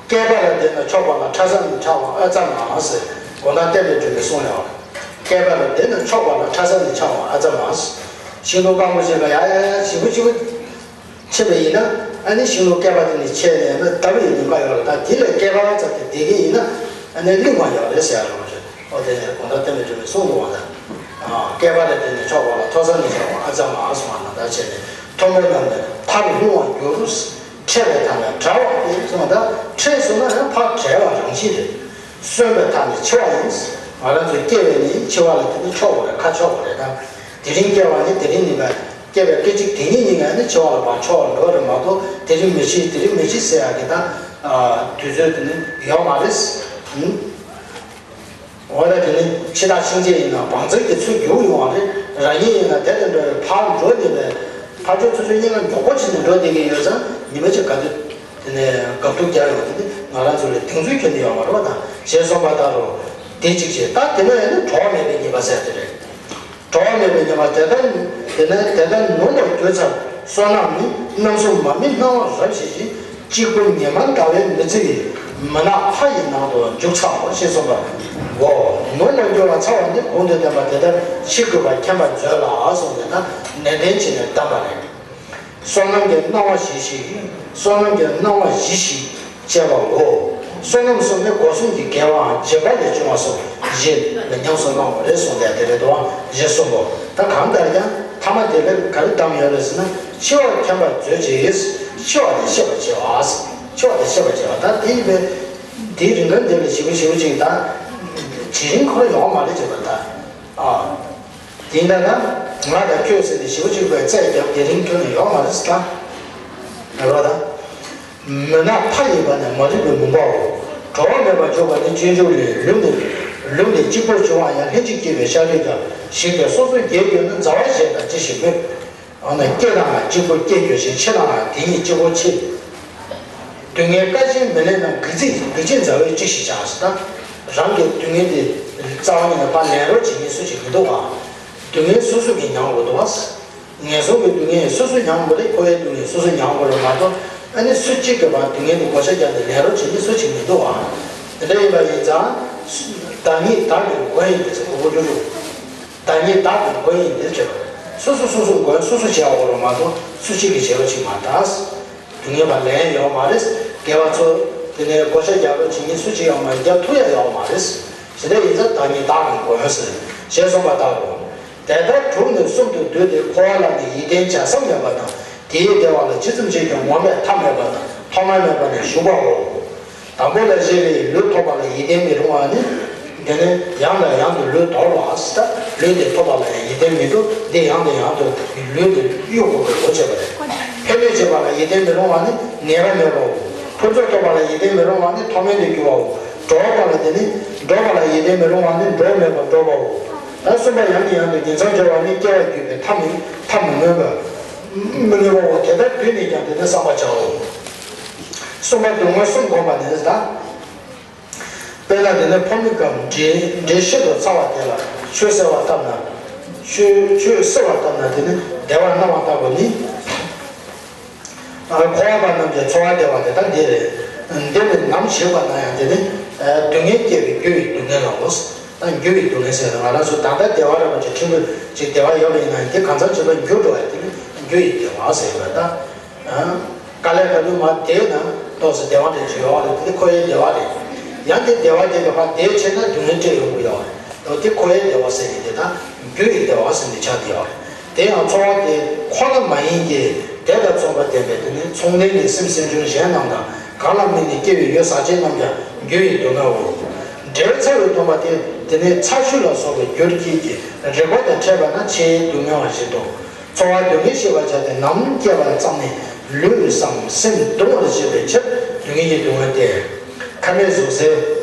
བསྐལ་པ་ལ་བསྡད་ན་ཆོག་པ་ལ་ཕྲ་ས་ནི་ཆགས་པ་ཨ་ཙམ་མ་ཟེར་དགོང་དག་བསྟན་པའི་སྒྲོན་མེས་གསུངས་ཡོད། བསྐལ་པ་ལ་བསྡད་ན་ཆོག་པ་ལ་ཕྲ་ས་ནི་ཆགས་པ་ཨ་ཙམ་མ་ཟེར། ཤིང་སྡོང་སྐམ་པོ་ཞིག་ལ་ཡ་ཡ་ཡ་ཞིབ་པོ་ཞིབ་པོ། ཆེ་བ་ཡིན་ན་ཨ་ནི་ཤིང་ལོ་བསྐལ་པ་དེ་ནི་ཆད་ནས་ན་ལྟ་བུ་ཡི་ལུང་པ་ཡོད་ལ་ད་དེ་ལས་བསྐལ་པ་ཙམ་དེ་བསྡད་ཀྱི་ཡིན་ན་ཨ་ནི་གླིང་བ་ཡོད་རེད་ཟེར་ཡ་རེད་བ་རེད། ཨོ་དེ་ནས་དགོང་དག་བསྟན་པའི་སྒྲོན་མེས་གསུངས་འདུག་བ་ད། བསྐལ་པ་ལས་འདས་ནས་ཆོག་པ་ལ་མཐོ་ས་ནས་ཆགས་པ་ཨ་ཙམ་མ་གསུངས་པ་ན་ད་བྱས་ནས་མཐོན་པོ་རྣམས་ནི་མཐར་ལྷུང་བར་འགྱུར། འཕྲད་པའི་མཐའ་ལ་བྲལ་བ་སྟེ་གསུངས་ད་འཕྲད་སོང་ན་ཡང་ཕར་བྲལ་བ་རང་བཞིན་རེད། གསོན་པའི་མཐའ་ནི་འཆི་བ་ཡིན། ང་རང་ཚོ་སྐྱེ་བའི་ནི་འཆི་བ་ལ་དེ་ནི་ཆོག་པ་རེད་ཁ་ཆོག་པ་རེད་ད། དེ་རིང་སྐྱེ་བ་ནི་དེ་རིང་ནི་བས། སྐྱེ་བའི་སྐད་ཅིག་དེ་ཉིད་ཉིད་ངས་ནི་འཆི་བ་ལ་བ་ཆོག་འགྲོ་རེད་མ་གཏོགས་དེ་རིང་མི་འཆི་དེ་རིང་མི་འཆི་ཟེར་ཡ་གི་ད། དུས་ཚོད་དེ་ནི་ཡོད་མ་རེད། འོ་ན་དེ་ནི་འཆི་བདག་གཤིན་རྗེ་ཡིན་ན་བང་མཛོད་ཀྱི་ཚུལ་འགྱུར་ཡོང་བ་རེད། རང་ཉིད་ཡིན་ན་དེ་ལས་འགྲོ་བའི་ཕར་འགྲོ་ནི་རེད། ཕར་ཕྱོགས་ཚུར་ཕྱོགས་གཉིས་ཀ་མགྱོགས་པོ་བྱས་ནས་འགྲོ་བསྡད་ཀྱི་ཡོད་ཙང་ཉི་མ་གཅིག་ག་དུས། དེ་ནས་དགའ་སྡུག་རྒྱག་ཡོང་དེ་ནི་ང་རང་ཚོ་ལ་གདེང་ཚོད་ཁྱོན་ནས་ཡོད་མ་རེད་པ། ད་ཞེས་གསུངས་པ་ལྟར་རོ། དེ་གཅིག་བྱས། ད་དེ་ནས་ནི་གྲོགས་མེད་པའི་ཉེས་པ་ཟེར་དེ་རེད། གྲོགས་མེད་པའི་ཉེས་པ་དེ་ལྟར་དེ་ནས་དེ་ལྟར་ནུབ་མོ་གྱུར་ཚར། བསོད་ནམས་ནི་རྣམ་གསུམ་མ་དམིགས་སྣང་བ་རབ་ཞི་ཞིང་། གཅིག་པུ་ཉི་མ་ཟླ་བས་མི་བརྫི་བའི་མུན་ནག་མཐའ་ཡི་ནང་དུ་འཇུག་ཚར་བ་ཞེས་གསུངས་པ། འོ། ནུབ་མོ་གྱུར་བ་ཚར་བ་ནི་གོང་དུ་བསྟན་པ་དེ་ལྟར་ཤེས་དགོས་པ་མཁྱེན་པར་མཛོད་ལ་གསུངས་ཏེ་ད་ནན་ཏན་བྱས་ནས་གདམས་པ་རེད། བསོད་ནམས་ཀྱི་སྣང་བ་ཞི་ཞིང་། བསོད་ནམས་ཀྱི་སྣང་བ་ཞི་ཞིང་བཅས་པའོ། བསོད་ནམས་གསུམ་ནི་སྒོ་གསུམ་གྱི་དགེ་བའམ་བྱེད་པ་ལས་བྱུང་བ་སོ་ཞེས་ཉམས་སུ་བླང་བ་རེད་གསུངས་ཏེ་དེ་རེད་དོ། ཞེས་གསུངས་པོ། ད་གང་ལྟར་ཀྱང་ཐ་མ་དེ་ལ་ག་རེ་གདམས་ཡོད་རེད་ཟེར་ན། འཆི་བ་མཁྱེན་པར་མཛོད་ཅིག། འཆི་བ་དེ་ཤེས་པར་བྱེད་པ། འཆི་བ་དེ་ཤེས་པར་བྱེད་པ། ད་དེ་ཡིན་པས་དེའི་རིང་ག་འདི་ལ་ཞིབ་པོ་ཞིབ་པོ་ཅིག་ད་ཇི་རིང་ཁོ་རང་ཡོང་མ་རེད་ཅེས་པ་ད། ཨ། དེ་འདྲ་ན་ང་དང་ཁྱོད་ཟེར་ནས་ཞེ་པོ་གཅིག་པའི་རྩད་རྒྱབ་དེ་རིང་ཁྱོད་ནས་ཡོང་མ་རེད་ཟེར་ད། རེད་པ་ད། མུན་ནག་མཐའ་ཡས་པ་ནི་མ་རིག་པའི་མུན་པའོ། གྲོགས་མེད་པར་འཇོག་པ་ནི་རྗེས་འཇུག་ལས། ལུས་ནི་ལུས་ནི་གཅིག་པུར་འབྱུང་བ་ཡང་། ལྷན་ཅིག་སྐྱེས་པའི་ཤ་རུས་ཀྱང་། ཞིག་པས་སོ་སོར་རྒྱས་གྱུར་ན། མཛའ་བ་གཞན་དང་ཅི་ཞིག་སྨོས། འོ་ན་སྐྱེ་དང་གཅིག་པུ་སྐྱེ་འགྱུར་ཞིང་། འཆི་དང་དེ་ཉིད་གཅིག་པུ་འཆི། སྡུག་བསྔལ་ཀ་ཅན་མི་ལེན་ན། གི་ཚིག་གི་ཅན་མཛའ་བས་ཅི་ཞིག་བྱ་ཟེར་ད། རང་གི་སྡུག་བསྔལ་དེ་རྩ་བ་ཉིད་ནས་ཕར་ལེན་རོགས་བྱེད་མཁན་སུ་ཞིག་མི་འདུག་ག། སྡུག་བསྔལ་སོ་སོ་གིས་མྱང་དགོས་འདུག་བ། ངན་སོང་གི་སྡུག་བསྔལ་སོ་སོ་མྱང་དགོས་རེད། འཁོར་བའི་སྡུག་བསྔལ་སོ་སོ་མྱང་དགོས་རེད་མ་གཏོགས། ཨ་ནི་སུ་གཅིག་གིས་ཕར་སྡུག་བསྔལ་དེ་བགོ་བཤའ་རྒྱག་ནས་ལེན་རོགས་བྱེད་མཁན་སུ་ཞིག་མི་འདུག་ག། དེ་འདྲ་ཡིན་པ་ཡིན་ཙང་། བདག་ཉིད་བདག་གི་མགོན་ཡིན་ཏེ་ཟེར་གོ་གོ་ཅོ་ཅོ། བདག་ཉིད་བདག་གི་མགོན་ཡིན་ཏེ་བྱས་པ། སོ་སོ་སོ་སོ་མགོན་སོ་སོ་བྱེད་དགོས་རེད་མ་གཏོགས་སུ་གཅིག་གིས་བྱེད་རོགས་བྱེད་མ་ད། སྡུག་བསྔལ་བར་ལེན་ཡོད་མ་རེད། དགེ་བ་ཚོ་དེ་ནས་བགོ་བཤའ་རྒྱག་རོགས་བྱེད་མཁན་སུ་གཅིག་ཡོད་མ་རེད། རྒྱག་ཐུབ་ཡ་ཡོད་མ་རེད། དེ་འདྲ་ཡིན་ཙང་བདག་ཉིད་བདག་གི་མགོན་ཟེར་ཞེས་གསུངས་པ་ལྟ་བུ། དེ་ལྟར་དྲུག་ནས་གསུམ་དུ་བསྡུས་ཏེ་འཁོར་བ་ལ་ནི་ཡིད་བརྟན་བྱ་བསམ་མེད་པ་དང་། དེའི་བདེ་བ་ལ་ཇི་ཙམ་བྱས་ཀྱང་ངོམས་པའི་མཐའ་མེད་པ་དང་ཐོག་མ་མེད་པ་ནས་ཞུགས་པའོ། དང་པོ་ལ་བཞེས་པའི་ལུས་ཐོབ་པ་ལ་ཡིད་བརྟན་མི་རུང་བ་ནི། དེ་ནས་ཡང་དང་ཡང་དུ་ལུས་དོར་བ་ཟེར་ད། ལུས་དེ་ཐོབ་པ་ལ་ཡང་ཡིད་བརྟན་མི་འདུག། འདི་ཡང་དང་ཡང་དུ་ལུས་དེ་གཡོ་དགོས་པའི་ལོ་བྱེད་པ་རེད། ཕན་གནོད་བྱེད་པ་ལ་ཡིད་བརྟན་མི་རུང་བ་ནི་ངེས་པ་མེད་པའོ། ཕུན་ཚོགས་ཐོབ་པ་ལ་ཡིད་བརྟན་མི་རུང་བ་ནི་མཐོ་དམན་དུ་འགྱུར་བའོ། འགྲོ་བ་ལ་དེ་ནི་འགྲོ་བ་ལ་ཡིད་བརྟན་མི་རུང་བ་ནི་འགྲོ་མེད་པར་འགྲོ་བའོ། ད་གསུམ་པ་ཡང་ནས་ཡང་དུ་ཉིང་མཚམས་སྦྱོར་བ་ནི་སྐྱེ་བར་འགྱུར་བའི་མཐའ་མི་མཐའ་མི་མངོན་པ། མི་མངོན་པའོ། དེ་ལྟར་བསྡུས་ནས་ཀྱང་དེ་ནི་བསམ་པར་བྱའོ། གསུམ་པ་སྡུག་བསྔལ་གསུམ་བསྒོམ་པ་ནི་ད། དཔེར་ན་དེ་ནི་ཕོ་མོ་གམ་འདྲེ་འདྲེ་ཤིན་ཏུ་ཚ་བ་དེ་ལ་ཆོས་བསྲེ་བ་བཏབ་ན། ཆོས་ཆོས་བསྲེ་བ་བཏབ་ན་དེ་ནི་བདེ་བར་སྣང་བ་ལྟ་བུ་ནི། འཁོར་བ་པ་རྣམས་ཀྱི་འཚོ་བ་བདེ་བ་དེ་དག་འདི་རེད། འདི་ནི་ནམ་བྱེད་པ་ན་ཡང་དེ་ནི་སྡུག་བསྔལ་སྐྱེ་བའི་རྒྱུ་ཡི་སྡུག་བསྔལ་ལ་འོ། ད་རྒྱུ་ཡི་སྡུག་བསྔལ་ཟེར་ན་ང་རང་ཚོ་ད་ལྟ་བདེ་བ་ར་མ་ཅིག་ཕྲན་བུ་ཅིག་བདེ་བ་ཡོད་པ་ཡིན་ན་འདི་གང་འཚམ་བྱེད་པ་འགྱུར་འགྲོ་བ་དེ་ནི་རྒྱུ་ཡི་བདེ་བ་ཟེར་བ་ད། དཀའ་ལས་ཁག་པོ་མ་དེ་ན་ཏོག་ཙམ་བདེ་བ་དེ་ཅིག་ཡོད་རེད། དེ་འཁོར་བའི་བདེ་བ་རེད། ཡང་དེ་བདེ་བ་དེ་ག་ཕར་དེ་བྱས་ན་སྡུག་བསྔལ་སྤྲད་ཡོང་གི་ཡོད་རེད། དེ་འཁོར་བའི་བདེ་བ་ཟེར་ནས་དེ་དང་རྒྱུ་ཡི་བདེ་བ་ཟེར་ནས་ཆགས་བསྡད་ཡོད་རེད། དེ་ཡང་འཚོ་བ་དེ་ཁོ་ན་མ་ཡིན་གྱི་དེ་དང་མཚུངས་པ་ལྡན་པའི་དེ་ནི་མཚུངས་ལྡན་གྱི་སེམས་སེམས་བྱུང་གཞན་རྣམས་དང་། གང་ལ་དམིགས་ནས་སྐྱེ་བའི་ཡུལ་ཟག་བཅས་རྣམས་ཀྱང་རྒྱུ་ཡི་སྡུག་བསྔལ་འོ། འབྲེལ་ཚར་བའི་སྡོམ་པ་དེ་དེ་ནི་ཚ་ཤུལ་ལ་སོགས་པའི་རྒྱུར་སྐྱེས་ཀྱི་རེག་པ་དང་ཕྲད་པ་ན་ཆེས་སྡུག་བསྔལ་བ་ཞིག་ཏོ། འཚོ་བ་སྡུག་བསྔལ་ཤེས་པར་བྱ་སྟེ་ནམ་སྐྱེ་བར་བརྩམས་ནས་ལུས་སམ་སེམས་གདུང་བར་བྱེད་པའི་ཕྱིར་སྡུག་བསྔལ་གྱི་སྡུག་བསྔལ་ཏེ། ཁ་མེད་ཟུག་གཟེར་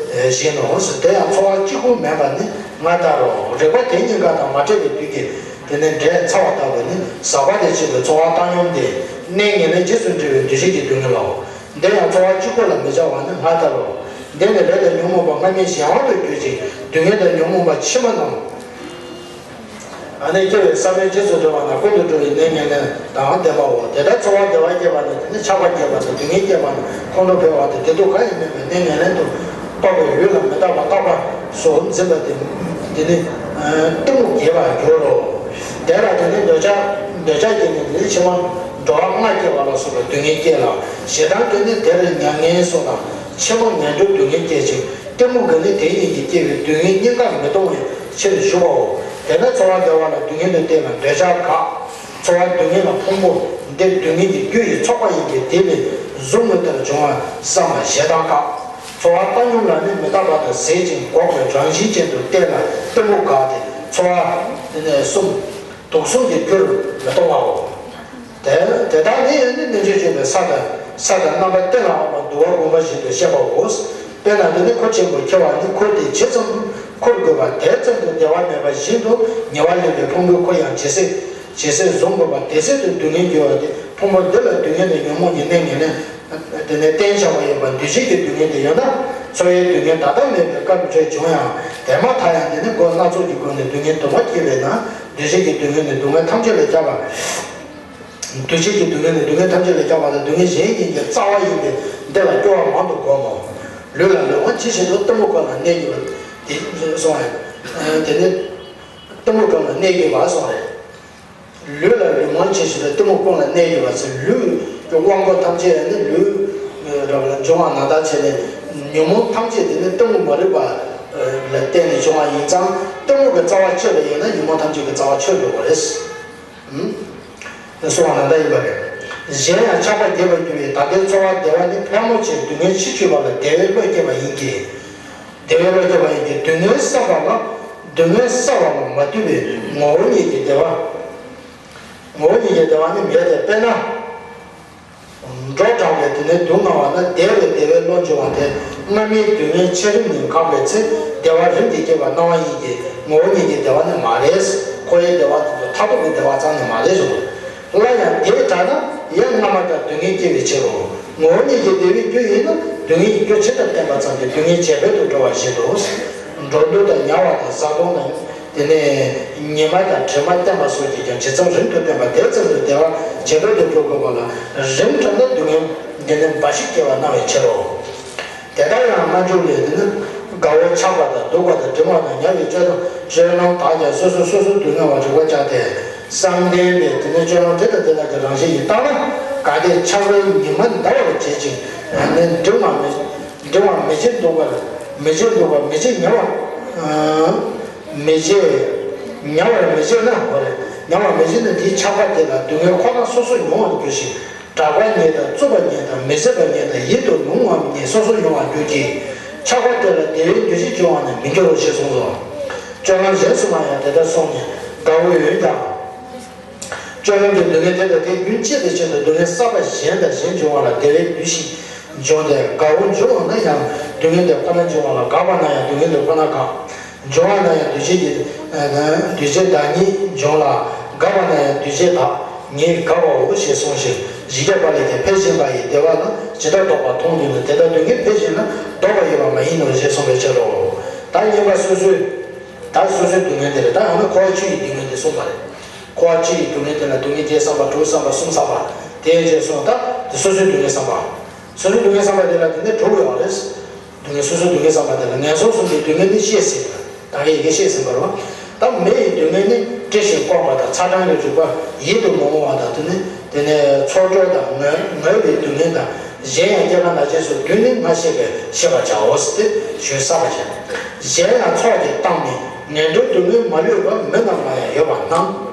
བཞིན་ནོ། དེ་ཡང་འཚོ་བ་གཅིག་པུ་མིན་པ་ནི་ང་ལྟར་རོ། རེག་པ་དེ་གཉིས་ཀ་དང་མ་ཕྲད་པའི་དུས་ཀྱི་དེ་ནི་འབྲས་ཚ་བ་ལྟ་བུ་ནི་ཟག་པ་དང་བཅས་པའི་འཚོ་བ་བཏང་སྙོམས་ཏེ་གནས་ངན་ལེན་རྗེས་སུ་འབྲེལ་བའི་འདུ་བྱེད་ཀྱི་སྡུག་བསྔལ་ལའོ། འདི་ཡང་འཚོ་བ་གཅིག་པུ་ལ་མི་བྱ་བ་ནི་ང་ལྟར་རོ། འདི་ནི་ལས་དང་ཉོན་མོངས་པ་སྔ་མའི་གཞན་དབང་དུ་གྱུར་ཅིང་སྡུག་བསྔལ་དང་ཉོན་མོངས་པ་ཕྱི་མ་རྣམས། ཨ་ནི་སྐྱེ་བའི་ས་བོན་རྗེས་སུ་འབྲེལ་བ་ན་ཀུན་ཏུ་འགྲོ་བའི་གནས་ངན་ལེན་དང་ལྡན་པའོ། དེ་ལྟར་འཚོ་བ་བདེ་བ་སྐྱེས་པ་ནི་དེ་ནི་ཆགས་པ་སྐྱེས་པ་དང་སྡུག་བསྔལ་སྐྱེས་པ་ནི་ཁོང་ཁྲོ་འཕེལ་བ་དང་བདེ་སྡུག་གང་ཡང་མེད་པའི་གནས་ངན་ལེན་དུ་གཏོགས་པའི་ཡུལ་ལ་མི་རྟག་པ་རྟག་པ་སོགས་འཛིན་པ་དེ་དེ་ནི་གཏི་མུག་སྐྱེ་བར་འགྱུར་རོ། དེ་ལ་དེ་ནི་འདོད་ཆགས་འདོད་ཆགས་ཀྱིས་ནི་དེ་ནི་ཕྱི་མ་འགྲོ་བ་ལྔ་སྐྱེ་བ་ལ་སོགས་པའི་སྡུག་བསྔལ་སྐྱེ་ལ། ཞེ་སྡང་གིས་ནི་དེར་མྱ་ངན་སོགས་དང་ཕྱི་མ་ངན་འགྲོའི་སྡུག་བསྔལ་སྐྱེད་ཅིང་གཏི་མུག་གིས་ནི་དེ་ཉིད་ཀྱིས་སྐྱེ་བའི་སྡུག་བསྔལ་གཉིས་ཀ་མི་གཏོང་བའི་ཕྱིར་ཞུ་བའོ། དེ་ལྟར་འཚོ་བ་བདེ་བ་ལ་སྡུག་བསྔལ་དུ་བལྟས་ན་འདོད་ཆགས་དགག། འཚོ་བ་སྡུག་བསྔལ་ལ་ཕུང་པོ་འདི་སྡུག་བསྔལ་གྱི་རྒྱུ་ཡི་ཚོགས་པ་ཡིན་གྱི་དེ་ལས་བཟུང་མི་ཐུབ་པར་བྱུང་བ་བསམ་པ་ཞེ་སྡང་དགག། འཚོ་བ་བཏང་སྙོམས་ལ་ནི་མི་རྟག་པ་དང་ཟད་ཅིང་འགོག་པའི་རང་བཞིན་ཅན་དུ་བལྟས་ལ་གཏི་མུག་དགག་སྟེ་འཚོ་བ་དེ་ནས་གསུམ་དུག་གསུམ་གྱི་རྒྱུར་མི་གཏོང་བའོ། དེ་དེ་དག་ནི་ནི་རྣལ་འབྱོར་སྤྱོད་པའི་ས་དང་ས་དང་རྣམ་པ་གཏན་ལ་དབབ་པ་འདུལ་བ་བསྒོམ་པ་བཞིན་དུ་བཤད་པའོ། དཔེར་ན་འདི་ནི་འཁོར་ཆེན་པོར་འཁྱེར་བ་ནི་འཁོར་དེ་ཇི་ཙམ་དུ་འཁོར་དགོས་པ་དེ་ཙམ་དུ་བདེ་བ་མེད་པ་བཞིན་དུ་ཉེ་བར་ལེན་པའི་ཕུང་པོའི་འཁོར་ཡང་ཇེ་སྲིད་ཇེ་སྲིད་བཟུང་དགོས་པ་དེ་སྲིད་དུ་སྡུག་བསྔལ་འགྱུར་བ་སྟེ་ཕུང་པོ་འདི་ལ་སྡུག་བསྔལ་དང་ཉོན་མོངས་ཀྱི་གནས་ངན་ལེན་ དེ་ནས་བརྟེན་བྱ་བ་ཡིན་པ་འདུ་བྱེད་ཀྱི་སྡུག་བསྔལ་དེ་ཡོད་ན། འཚོ་བའི་སྡུག་བསྔལ་ད་ལྟ་མེད་པའི་སྐབས་རེ་བྱུང་ཡང་དེ་མ་ཐག་ཡང་དེ་ནི་སྒོ་སྣ་ཚོགས་ཀྱི་སྒོ་ནས་སྡུག་བསྔལ་དུ་མ་སྐྱེས་པས་ན། འདུ་བྱེད་ཀྱི་སྡུག་བསྔལ་ནི་སྡུག་བསྔལ་ཐམས་ཅད་ལས་ཁྱབ་པ། འདུ་བྱེད་ཀྱི་སྡུག་བསྔལ་ནི་སྡུག་བསྔལ་ཐམས་ཅད་ལས་ཁྱབ་པ་དང་སྡུག་བསྔལ་གཞན་ཡིན་གྱི་རྩ་བ་ཡིན་པས་འདི་ལ་སྐྱོ་བ་མང་དུ་བསྒོམ་མོ། ལུས་ལ་ལུས་དབང་ཇི་བཞིན་དུ་གཏི་མུག་ཀུན་ལ་གནས་གྱུར་པ། དེ་གསུངས་པ་རེད། དེ་ནི་གཏི་མུག་ཀུན་ལ་གནས་གྱུར་པ་གསུངས་རེད། ལུས་ལ་ལུས་དབང་ཇི་བཞིན་དུ་གཏི་མུག་ཀུན་ལ་གནས་གྱུར་པ་ཟེར། ལུས་ཀྱི་དབང་པོ་ཐམས་ཅད་ནི་ལུས་རབ་ལ་འབྱུང་བ་ནང་ལྟར་བྱས་ནས་ཉོན་མོངས་ཐམས་ཅད་དེ་ནི་གཏི་མུག་མ་རིག་པ་ལ་བརྟེན་ནས་བྱུང་བ་ཡིན་ཙང་གཏི་མུག་གི་རྩ་བ་གཅོད་པ་ཡིན་ན་ཉོན་མོངས་ཐམས་ཅད་ཀྱི་རྩ་བ་ཆོད་འགྲོ་བ་རེད། ཨུམ། གསུངས་པ་ནང་ལྟར་ཡིན་པ་རེད། གཞན་ཡང་ཆགས་པ་རྒྱས་པར་གྱུར་པའི་ད་ལྟའི་འཚོ་བ་བདེ་བ་ནི་ཕལ་མོ་ཆེ་སྡུག་བསྔལ་ཕྱིར་གྱུར་པ་ལ་བདེ་བའི་བློ་སྐྱེས་པ་ཡིན་གྱི། བདེ་བའི་བློ་སྐྱེས་པ་ཡིན་གྱི་སྡུག་བསྔལ་བསམ་པ་ལ་སྡུག་བསྔལ་བསམ་པ་ལ་མ་ལྟོས་པའི་ངོ་བོ་ཉིད་ཀྱི་བདེ་བ། ངོ་བོ་ཉིད་ཀྱི་བདེ་བ་ནི་མེད་དེ། དཔེར་ན། འགྲོ་དྲགས་པས་དེ་ནས་སྡུག་བསྔལ་བ་ན་བདེ་བའི་བདེ་བའི་བློ་འབྱུང་བ་དེ་སྔ་མའི་སྡུག་བསྔལ་ཆད་རིམ་ནས་འགགས་པའི་ཚེ་བདེ་བ་རིམ་གྱིས་སྐྱེ་བར་སྣང་བ་ཡིན་གྱི་ངོ་བོ་ཉིད་ཀྱི་བདེ་བ་ནི་མ་རེད། འཁོར་བའི་བདེ་བ་དེ་ཚོ་མཐར་ཐུག་གི་བདེ་བ་ཙམ་ནི་མ་རེད་ཟེར། སླར་ཡང་དེ་ལྟར་ན་ཡང་སྔ་མ་ལྟར་སྡུག་བསྔལ་སྐྱེ་བའི་ཕྱིར་རོ། ངོ་བོ་ཉིད་ཀྱི་བདེ་བའི་རྒྱུ་ཡིན་ན་སྡུག་བསྔལ་གྱི་རྒྱུ་ཇི་ལྟར་བསྟན་པ་ཙམ་གྱིས་སྡུག་བསྔལ་བྱེད་འཕེལ་དུ་འགྲོ་བ་བཞིན་དུ། འགྲོ་འདུག་དང་ཉལ་བ་དང་བཟའ་བཏུང་དང་། དེ་ནས་ཉི་མ་དང་དྲི་མ་བསྟེན་པ་སོགས་ཀྱིས་ཀྱང་ཇི་ཙམ་རིང་དུ་བསྟེན་པ་དེ་ཙམ་དུ་བདེ་བ་ཇེ་འཕེལ་དུ་འགྲོ་དགོས་པ་ལ། རིམ་གྲོ་ན་སྡུག་བསྔལ་འདི་ནི་འབའ་ཞིག་སྐྱེ་བར་སྣང་བའི་ཕྱིར་རོ། དེ་ལྟར་ཡང་སྨྲ་འཇུག་ལས་དེ་ནི་དགའ་བོ་ཆགས་པ་དང་སྡུག་པ་དང་འབྲིང་བ་དང་ཉམས་པའི་སྤྱོད་དང་སྤྱོད་ལམ་དག་ཀྱང་སོ་སོས་སོ་སོར་སྡུག་བསྔལ་བར་རིག་པ་བཅའ་སྟེ། བསམ་གཏན་པའི་དེ་ནི་སྤྱོད་ལམ་དེ་དང་དེ་དག་གི་རང་བཞིན་ཡིན་བཏང་ན། གལ་ཏེ་ཆགས་པའི་ཉི་མ་འདའ་བར་བྱེད་ཅིང་ནི་འབྲིང་བ་མི་འབྲིང་བ་མི་བྱེད་སྡུག་པར་མི་བྱེད་སྡུག་པར་མི་བྱེད་ཉམས་པར་མི་བྱེད། ཉམས་པར་མི་བྱེད་ན་འོ་རེད། ཉམས་པར་མི་བྱེད་ན་དེའི་ཆགས་པ་དེ་ལ་སྡུག་བསྔལ་ཁོ་ན་སོ་སོ་མྱོང་བར་འགྱུར་ཞིང་། གྲགས་པ་ཉིད་དང་རྩུབ་པ་ཉིད་དང་མི་བཟད་པ་ཉིད་དང་ཡིད་དུ་འོང་བ་ཉིད་སོ་སོ་མྱོང་བར་འགྱུར་གྱི། ཆགས་པ་དེ་ལ་བདེ་བའི་འདུ་ཤེས་བྱུང་བ་ནི་མི་འགྱུར་རོ་ཞེས་གསུངས་སོ། སྤྱོད་ལམ་གཞན་སུ་མ་ཡང་དེ་ལྟར་གསུངས་ནས་དགའ་བོ་འོན་ཀྱང་། སྤྱོད་ལམ་གྱི་སྡུག་བསྔལ་དེ་དང་དེའི་རྒྱུན་གཅིག་ཏུ་བྱས་ཏེ་སྡུག་བསྔལ་བསགས་པ་གཞན་དང་གཞན་འབྱུང་བ་ལ་བདེ་བའི་འདུ་ཤེས་འབྱུང་སྟེ། དགའ་བོ་འབྱུང་བ་ན་ཡང་སྡུག་བསྔལ་དེ་ཁོ་ན་འབྱུང་བ་ལ། དགའ་བ་ན་ཡང་སྡུག་བསྔལ་དེ་ཁོ་ན་དགའ། འབྱུང་བ་ན་ཡང་འདུ་བྱེད་ཀྱི་འདུ་བྱེད་བདག་ཉིད་འབྱུང་ལ། དགའ་བ་ན་ཡང་འདུ་བྱེད་བདག་ཉིད་དགའ་བའོ་ཞེས་གསུངས་ཤིང་། ཇི་སྐད་པ་ལས་ཀྱང་འཕེལ་བཞིན་པ་ཡི་བདེ་བ་ལ་ཇི་ལྟར་ལྡོག་པ་མཐོང་ནུས་ན། དེ་ལྟར་སྡུག་བསྔལ་འཕེལ་བཞིན་ན་ལྡོག་པ་ཡོད་པ་མ་ཡིན་ནོ་ཞེས་གསུངས་པའི་ཕྱིར་རོ། ད་གཉིས་པ་སོ་སོའི། ད་སོ་སོའི་སྡུག་བསྔལ་དེ་རེད། ད་ཡང་ན་འཁོར་བ་ཆོས་ཀྱི་སྡུག་བསྔལ་དེ་གསུངས་པ་རེད། འཁོར་བ་ཆོས་ཀྱི་སྡུག་བསྔལ་དེ་ལ་སྡུག་བསྔལ་བརྒྱད་བསམ་པ་དྲུག་བསམ་པ་གསུམ་བསམ་པ་དེ་རྗེས་སོང་ད་དེ་སོ་སོའི་སྡུག་བསྔལ་བསམ་པ། སོ་སོའི་སྡུག་བསྔལ་བསམ་པ་དེ་ལ་དེ་ནས་དྲུག་ཡོད་རེད། སྡུག་བསྔལ་སོ་སོའི་སྡུག་བསྔལ་བསམ་པ་དེ་ལ་ངན་སོང་གསུམ་གྱི་སྡུག་བསྔལ་ནི་བཤད་ཟིན་པ། ད་ག་ཡི་གེ་བཤད་ཟིན་པ་རེད་བ། ད་མེ་ཡི་སྡུག་བསྔལ་ནི་བཀྲེས་ཤིང་སྐོམ་པ་དང་ཚ་གྲང་གི་རིག་པ་ཡིད་དུ་མི་འོང་བ་དང་། དེ་ནི་དེ་ནས་ཚོར་སྒྲོ་དང་ངལ་ངལ་བའི་སྡུག་བསྔལ་དང་། གཞན་ཡང་སྐྱེ་རྒ་ན་འཆི་སོགས་བདུན་ནི་སྔ་ཕྱི་བས་ཤེས་པར་བྱའོ་ཟེར་ཏེ་ཞུས་བསགས་པ་བྱས། གཞན་ཡང་ཚོགས་ཀྱིས་བཏང་ནས་ངན་འགྲོའི་སྡུག་བསྔལ་མ་ལུས་པ་མི་རྣམས་ལ་ཡང་ཡོད་པར་སྣང་།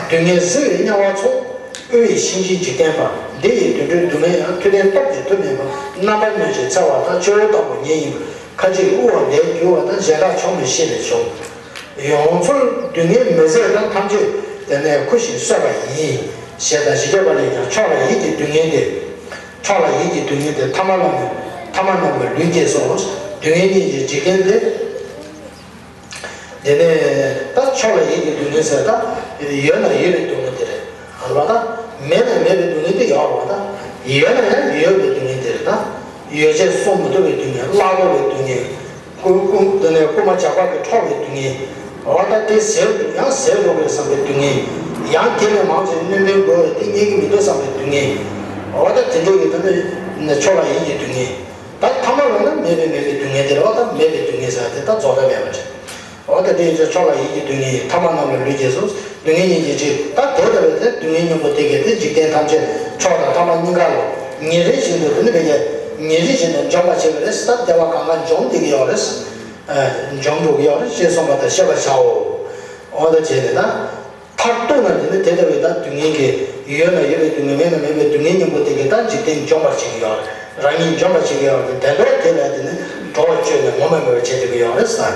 སྡུག་བསྔལ་བསིལ་བའི་དམྱལ་བ་མཚུངས། དབུལ་བའི་གཤིན་རྗེའི་འཇིག་རྟེན་པ། འདི་ཡི་དུད་འགྲོའི་སྡུག་བསྔལ་ཡང་མཐུ་ལྡན་སྟོབས་ཀྱིས་མཐུ་མེད་པ། རྣམ་པར་གནོན་ཞིང་འཚེ་བ་དང་། སྤྱི་བོ་ལྟ་བུ་ཉིད་ཡིན་པ། ཁ་ཅིག་དབུལ་བ་ལས་གྱུར་བ་དང་། གཞན་དག་བྱུང་མིན་ཤེས་པས་བྱུང་། ཡོངས་འཚོལ་སྡུག་བསྔལ་མི་བཟད་དང་། ཐམས་ཅད་དེ་ནས་འཁུ་ཞིང་གསོད་པ་ཡིན། ཞེས་དང་། ཇི་སྐད་པ་ལས་ཀྱང་མཆོག་ལ་ཡིད་ཀྱི་སྡུག་བསྔལ་ཏེ། མཆོག་ལ་ཡིད་ཀྱི་སྡུག་བསྔལ་ཏེ། ཐ་མ་རྣམས་ལ་ཐ་མ་རྣམས་ལ་ལུས་སྐྱེས་སོ། སྡུག་བསྔལ་གཉིས་ཀྱི་འཇིག་རྟེན་ཏེ། དེ་ནས་ད་མཆོག་ལ་ཡིད་ཀྱི་སྡུག་བསྔལ་ཟེར། ད་ཡོད་ན་ཡོད་པའི་སྡུག་བསྔལ་དེ་རེད། རེད་བ། ད་མེད་ན་མེད་པའི་སྡུག་བསྔལ་དེ་ཡོད་རེད་བ། ད་ཡོད་ན་ཡང་ཡོད་པའི་སྡུག་བསྔལ་དེ་རེད། ད་ཡོད་ཚད་སྲུང་མི་ཐུབ་པའི་སྡུག་བསྔལ། བརླག་འགྲོ་བའི་སྡུག་བསྔལ། རྐུ་རྐུ་དེ་ནས་རྐུ་མ་ཇག་པ་གིས་འཕྲོག་པའི་སྡུག་བསྔལ། འོ་ད་དེ་ཟད་ཡང་ཟད་འགྲོ་གི་བསམ་པའི་སྡུག་བསྔལ། ཡང་དེ་ལས་མང་ཆེ་སྣོན་པའི་དགོས་པ་དེ་རྙེད་ཀྱི་མི་འདུག་བསམ་པའི་སྡུག་བསྔལ། འོ་ད་དེ་འདྲ་གི་དེ་ནས་མཆོག་ལ་ཡིད་ཀྱི་སྡུག་བསྔལ། ད་ཐ་མ་ལ་ན་མེད་པའི་མེད་པའི་སྡུག་བསྔལ་དེ་རེད་བ། ད་མེད་པའི་སྡུག་བསྔལ་ཟེར་བ་དེ་ད་རྫོགས་མཐའ་མེད་པ་རེད། འོ་ད་དེ་ཡིན་ཚེ་མཆོག་ལ་ཡིད་ཀྱི་སྡུག་བསྔལ་ཡིན། ཐ་མ་རྣམས་ལ་ལུས་སྐྱེས་སོ། སྡུག་བསྔལ་གཉིས་ཀྱི་རྗེས། ད་དེ་ལྟ་བས་དེ་སྡུག་བསྔལ་སྙིང་པོ་དེ་གས་དེ་འཇིག་རྟེན་ཐམས་ཅད་མཆོག་དང་ཐ་མ་གཉིས་ཀ་ལ་ཉིན་རེ་བཞིན་དུ་དེ་ནི་བས་ཀྱི་ཉིན་རེ་བཞིན་དུ་འཇོམས་པར་བྱེད་ཀྱི་རེད། ད་བདེ་བ་གང་ག་འཇོམས་བསྡད་ཀྱི་ཡོད་རེད། འཇོམས་འགྲོ་གི་ཡོད་རེད་ཅེས་གསུངས་པ་དང་ཤེས་པར་བྱའོ། འོ་ད་བྱས་ནས་ད། མཐར་གཏུགས་ན་དེ་ནི་དེ་ལྟ་བུའི་ད་སྡུག་བསྔལ་གྱི། ཡོད་ན་ཡོད་པའི་སྡུག་བསྔལ། མེད་ན་མེད་པའི་སྡུག་བསྔལ་སྙིང་པོ་དེ་གིས་ད་འཇིག་རྟེན་འཇོམས་པར་བྱེད་ཀྱི་ཡོད་རེད། རང་ཉིད་འཇོམས་པར་བྱེད་ཀྱི་ཡོད་རེད། དེ་འདྲ་དེ་ལ་དེ་ནི་གྲོགས་བཅོས་ནས་ངོམས་པ་མེད་པར་བྱེད་ཐུབ་ཀྱི་ཡོད་རེད་ཟེར།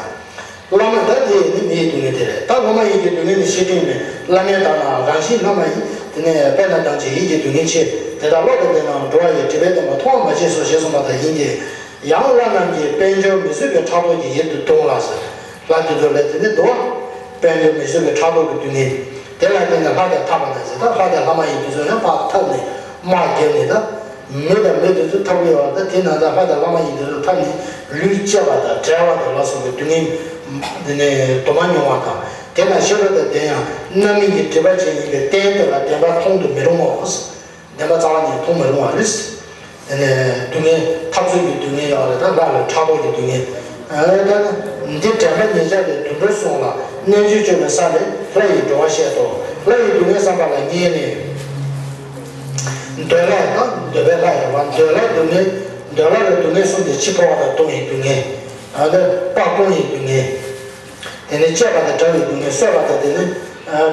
བླ་མེད་ད་དེ་ནི་མི་ཡི་སྡུག་བསྔལ་དེ་རེད། ད་སློབ་མ་ཡིད་ཀྱི་སྡུག་བསྔལ་ནི་ཤེས་དོན་མེད། བླ་མེད་ལྟར་ན་རང་བཞིན་ལྷ་མ་ཡིན། དེ་ནས་དཔེར་ན་དང་ཅི་ཡིད་ཀྱི་སྡུག་བསྔལ་ཆེ། དེ་དག་བློ་དང་ལྡན་ནའང་འགྲོ་བ་ཡི་སྒྲིབ་པས་བརྟེན་པ་མཐོང་བར་མ་བྱས་སོ་ཞེས་གསུངས་པ་དང་ཡིན་ཏེ། ཡང་བླ་རྣམས་ཀྱིས་དཔལ་འབྱོར་མི་བཟོད་པའི་ཕྲག་དོག་གིས་ཡིད་དུ་གདུང་ལ་ཟེར། ལྷ་དེ་ཚོ་ལ་དེ་ནི་འདུལ་བ། དཔལ་འབྱོར་མི་བཟོད་པའི་ཕྲག་དོག་གི་སྡུག་བསྔལ། དེ་ལ་བརྟེན་ནས་ལྷ་དང་འཐབ་པ་ན་ཟེར། ད་ལྷ་དང་ལྷ་མ་ཡིན་དེ་ཚོ་ཡང་ཕར་འཐབ་ནས་དམག་བརྒྱབ་ནས་ད། མི་དང་མི་དེ་ཚོ་ཐུག་གི་ཡོད་པ་དང་། དེ་ན་ད་ལྷ་དང་ལྷ་མ་ཡིན་དེ་ཚོ་ཐུག་ནས་ལུས་བཅད་པ་དང་བསྲེགས་པ་དང་ལ་སོགས་པའི་སྡུག་བསྔལ་དེ་ནས་དུ་མ་མྱོང་བ་དང་། དེ་ན་ཤི་བ་དང་དེ་ཡང་རྣམ་སྨིན་གྱི་སྒྲིབ་པ་ཅན་ཡིན་པས་བརྟེན་དེ་ལ་བདེན་པ་མཐོང་དུ་མི་རུང་ངོ་། བདེན་པ་རྩ་བ་ནས་མཐོང་མི་རུང་བ་རེད། དེ་ནས་སྡུག་བསྔལ་འཐབ་རྩོད་ཀྱི་སྡུག་བསྔལ་ཡོད་རེད། ད་ལྷ་ལ་ཕྲག་དོག་གི་སྡུག་བསྔལ། ཨ་ད་འདི་དྲན་པ་ཉེར་བརྒྱ་པའི་དུད་འགྲོའི་གསུང་ལ་རྣལ་འབྱོར་སྤྱོད་པའི་ས་ལས་ལྷ་ཡི་འགྲོ་བ་བཤད་དོ། ལྷ་ཡི་སྡུག་བསྔལ་བསམ་པ་ལ་བསྙེན་ནས། འདོད་ལྷ་དང་འདོད་པའི་ལྷ་ཡོད་པ། འདོད་ལྷ་སྡུག་བསྔལ། འདོད་ལྷ་ལ་སྡུག་བསྔལ་གསུམ་སྟེ། འཆི་འཕོ་བ་དང་ལྟུང་བའི་སྡུག་བསྔལ། ཨ་ད་སྤ་བཀོང་བའི་སྡུག་བསྔལ། དེ་ནས་བཅད་པ་དང་བྲལ་བའི་སྡུག་བསྔལ། གསོད་པ་དང་། དེ་ནས་ཨ་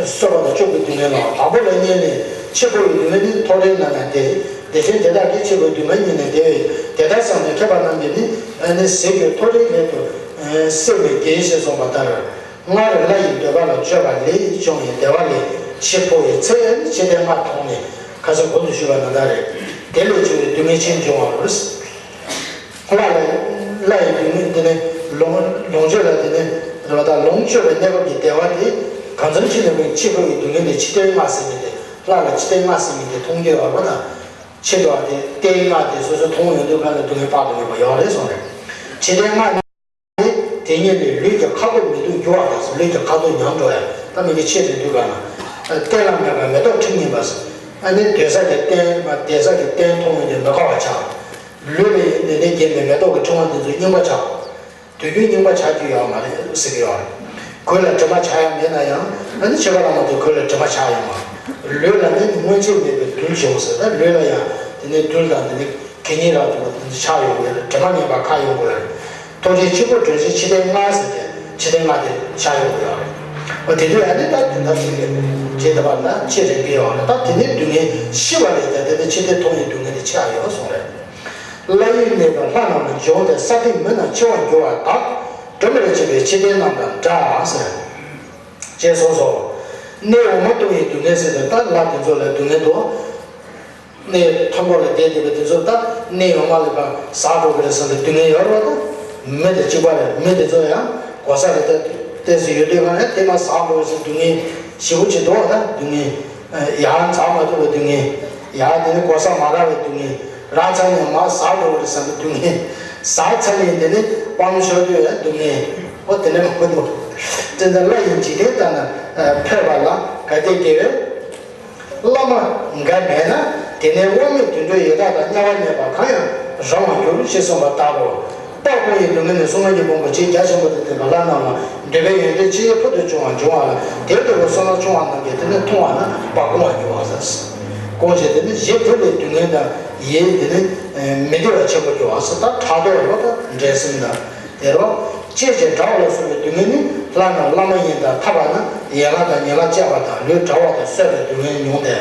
གསོད་པ་དང་གཅོད་པའི་སྡུག་བསྔལ་ལ་བ་སྤུ་ལ་བསྙེན་ནས། འཆི་འཕོ་བའི་སྡུག་བསྔལ་ནི་མཐོ་རིས་ན་ཡང་བདེ། བདེ་ཆེན་དེ་དག་གིས་འཆི་འཕོའི་སྡུག་བསྔལ་ཉིད་ནི་བདེ་བས། དེ་ལྟར་བསམས་ནས་མཁས་པ་རྣམས་ཀྱིས་ནི། ཨ་ནི་ཟས་གོས་མཐོ་རིས་མེད་དུ་ཨ་སྲེག་པའི་རྒྱན་ཞེས་གསུངས་པ་ལྟར། སྔར་ལྷ་ཡི་འདོད་པ་ལ་སྤྱོད་པ་ལས་བྱུང་བའི་བདེ་བ་ལས་འཆི་འཕོ་བའི་ཚེ་ནི་འཆི་ལྟས་ལྔ་མཐོང་ནས། ཁ་སང་གོང་དུ་ཞུས་པ་ནང་ལྟར་རེད། དེ་ལས་བྱུང་བའི་སྡུག་བསྔལ་ཆེས་འབྱུང་བ་རེད། ལྷ་ལ་ལྷ་ཡི་སྡུག་བསྔལ་དེ་ནི་ལོངས་ལོངས་སྤྱོད་ལ་དེ་ནི་རེ་བ་དང་། ལོངས་སྤྱོད་པའི་གནས་སྐབས་ཀྱི་བདེ་བ་དེ་གང་འཚམ་ཞིག་ལ་ཕན། འཆི་འཕོ་བའི་སྡུག་བསྔལ་དེ་འཆི་ལྟས་ལྔ་ཟེར་མི་དེ། ལྷ་ལ་འཆི་ལྟས་ལྔ་ཟེར་མི་དེ་མཐོང་རྒྱུ་ཡོད་རེད་པ། ད་འཆི་འགྲོ་བ་དེ་ལྟས་ལྔ་དེ་སོ་སོ་མཐོང་ཡོང་དུས་གང་ལ་སྡུག་བསྔལ་དཔག་ཏུ་མེད་པ་ཡོད་རེད་གསུངས་རེད། འཆི་ལྟས་ལྔ་ནི་དེ་ཉིད་ལས་ལུས་ཀྱི་ཁ་དོག་མི་སྡུག་འགྱུར་བ་དང་། ལུས་ཀྱི་ཁ་དོག་ཉམས་འགྲོ་ཡ། ད་མི་གི་འཆི་རན་དུས་གང་ལ་ལྟས་ལ་མེད་པ་མེ་ཏོག་ཁྲི་སྙིམ་པ། ཨ་ནི་སྡོད་ས་དེ་སྟན་མ་བསྡད་ས་དེ་སྟན་མཐོང་ཡོང་དུས་མི་ཁ་བ་ཆགས། ལུས་ལ་ཡིན་ནས་ནས་རྒྱན་པའི་མེ་ཏོག་གི་ཕྲེང་བ་འདི་ཚོ་རྙིང་པ་ཆགས། དུས་རྒྱུན་རྙིང་པ་ཆགས་རྒྱུ་ཡོད་མ་རེད་ཟེར་གྱི་ཡོད་རེད། གོས་ལ་དྲི་མ་ཆགས་ཡ་མེད་ན་ཡང་། ཨ་ནི་འཆི་ཁ་ལ་མ་ཐུག་གོས་ལ་དྲི་མ་ཆགས་ཡོང་བ། ལུས་ལ་ནི་སྔོན་ཆད་མེད་པའི་རྡུལ་བྱུང་ཟེར། ད་ལུས་ལ་ཡང་དེ་ནས་རྡུལ་དང་དེ་ནས་གད་སྙིགས་རག་འདུག་པ་དེ་ཚོ་ཆགས་ཡོང་གི་རེད། དྲི་མ་མེད་པ་ཁ་ཡོང་གི་རེད། མཐོ་རིས་འཆི་འཕོ་གྲོལ་ཕྱིར་འཆི་ལྟས་ལྔ་ཟེར་ཏེ་འཆི་ལྟས་ལྔ་དེ་ཆགས་ཡོང་གི་ཡོད་རེད། འོ་དེ་དུས་ཨ་ནི་ད་དེ་འདྲ་ཞིག་གི་བྱེད་ཐུབ་པ་ན་འཆི་རན་གྱི་ཡོད་རེད། ད་དེ་ནས་སྡུག་བསྔལ་ཤི་བ་ལས་ཀྱང་དེ་ནས་འཆི་ལྟས་མཐོང་བའི་སྡུག་བསྔལ་དེ་ཆགས་ཡོད་གསུངས་རེད། ལྷ་ཡུལ་གནས་པའི་ལྷ་རྣམས་ལ་འབྱུང་སྟེ། ས་སྟེང་མི་རྣམས་འཆི་བར་འགྱུར་བ་དག། སྒྲོན་མེར་ཕྱིན་པའི་འཆི་ལྟས་རྣམས་དང་འདྲ་ཟེར། ཅེས་གསུངས་སོ། གནས་འོག་མ་ལྟུང་བའི་སྡུག་བསྔལ་ཟེར་ཏེ། ད་ལྷ་དེ་ཚོ་ལ་སྡུག་བསྔལ་འདུག་གནས་མཐོན་པོ་ལ་བསྡད་བསྡད་པ་དེ་ཚོ་ད་གནས་འོག་མ་ལ་ཕར་ཟག་འགྲོ་གི་རེད་བསམ་པའི་སྡུག་བསྔལ་ཡོད་རེད་པ། ད་མི་དང་གཅིག་པ་རེད། མི་དེ་ཚོ་ཡང་གོ་ས་རེ་ལྟ་ལྟས་སུ་ཡོད་དུས་གང་ཡང་དེ་མར་ཟག་འགྲོ་བའི་སྡུག་བསྔལ་ཞེ་པོ་ཅིག་འདུག་ད་སྡུག་བསྔལ། ཡར་འཛེག་མ་ཐུབ་པའི་སྡུག་བསྔལ། ཡར་དེ་ནི་གོ་ས་མ་རག་པའི་སྡུག་བསྔལ། རག་ཚར་ནས་མར་ཟག་འགྲོ་གི་རེད་བསམ་པའི་སྡུག་བསྔལ། ཟག་ཚར་ནས་དེ་ནི་སྤམ་ཤོར་དུས་ཡང་སྡུག་བསྔལ། འོ་དེ་འདྲ་མང་པོ་འདུག་དེ་འདྲ་ལྷ་ཡི་འཇིག་རྟེན་དག་ན་ཕེབས་པ་ལ་གལ་ཏེ་དགེ་བའི་བླ་མ་འགའ་མེད་ན། དེ་ནས་དབང་མེད་དུད་འགྲོའི་ཡི་དྭགས་དང་། དམྱལ་བར་གནས་པ་གང་ཡང་རང་བར་འགྱུར། ཞེས་གསུངས་པ་ལྟ་བུ། སྤ་བཀོང་བའི་སྡུག་བསྔལ་ནི་གསུང་མ་གི་དཔོན་པོ་ཆེས་རྒྱ་ཆེན་པོ་དང་ལྡན་པ་ལྷ་རྣམས་ལ་འདོད་པའི་ཡོན་ཏན་ཆེས་ཕུལ་དུ་བྱུང་བ་འབྱུང་བ་ལ། དེ་ལྟ་བུའི་བསོད་ནམས་ཆུང་བ་རྣམས་ཀྱིས་དེ་ནི་མཐོང་བ་ན་སྤ་བཀོང་བར་འགྱུར་བ་ཟེར། བཀོང་བྱས་དེ་ནི་གཞི་དེ་ལས་སྡུག་བསྔལ་དང་ཡིད་དེ་ནི་མི་བདེ་བ་ཆེན་པོ་འགྱུར་བ་ཟེར། ད་ཕྲག་དོག་ལོ་དང་འགྲན་སེམས་དང་། དེ་རུ་བཅད་བྱས་དགྲ་བོ་ལ་སོགས་པའི་སྡུག་བསྔལ་ནི། ལྷ་རྣམས་བླ་མ་ཡིན་དང་ཐར་པ་ན། ཡན་ལག་དང་ཉེ་ལག་བཅད་པ་དང་། ལུས་བྲལ་བ་དང་གསོད་པའི་སྡུག་བསྔལ་མྱོང་སྟེ།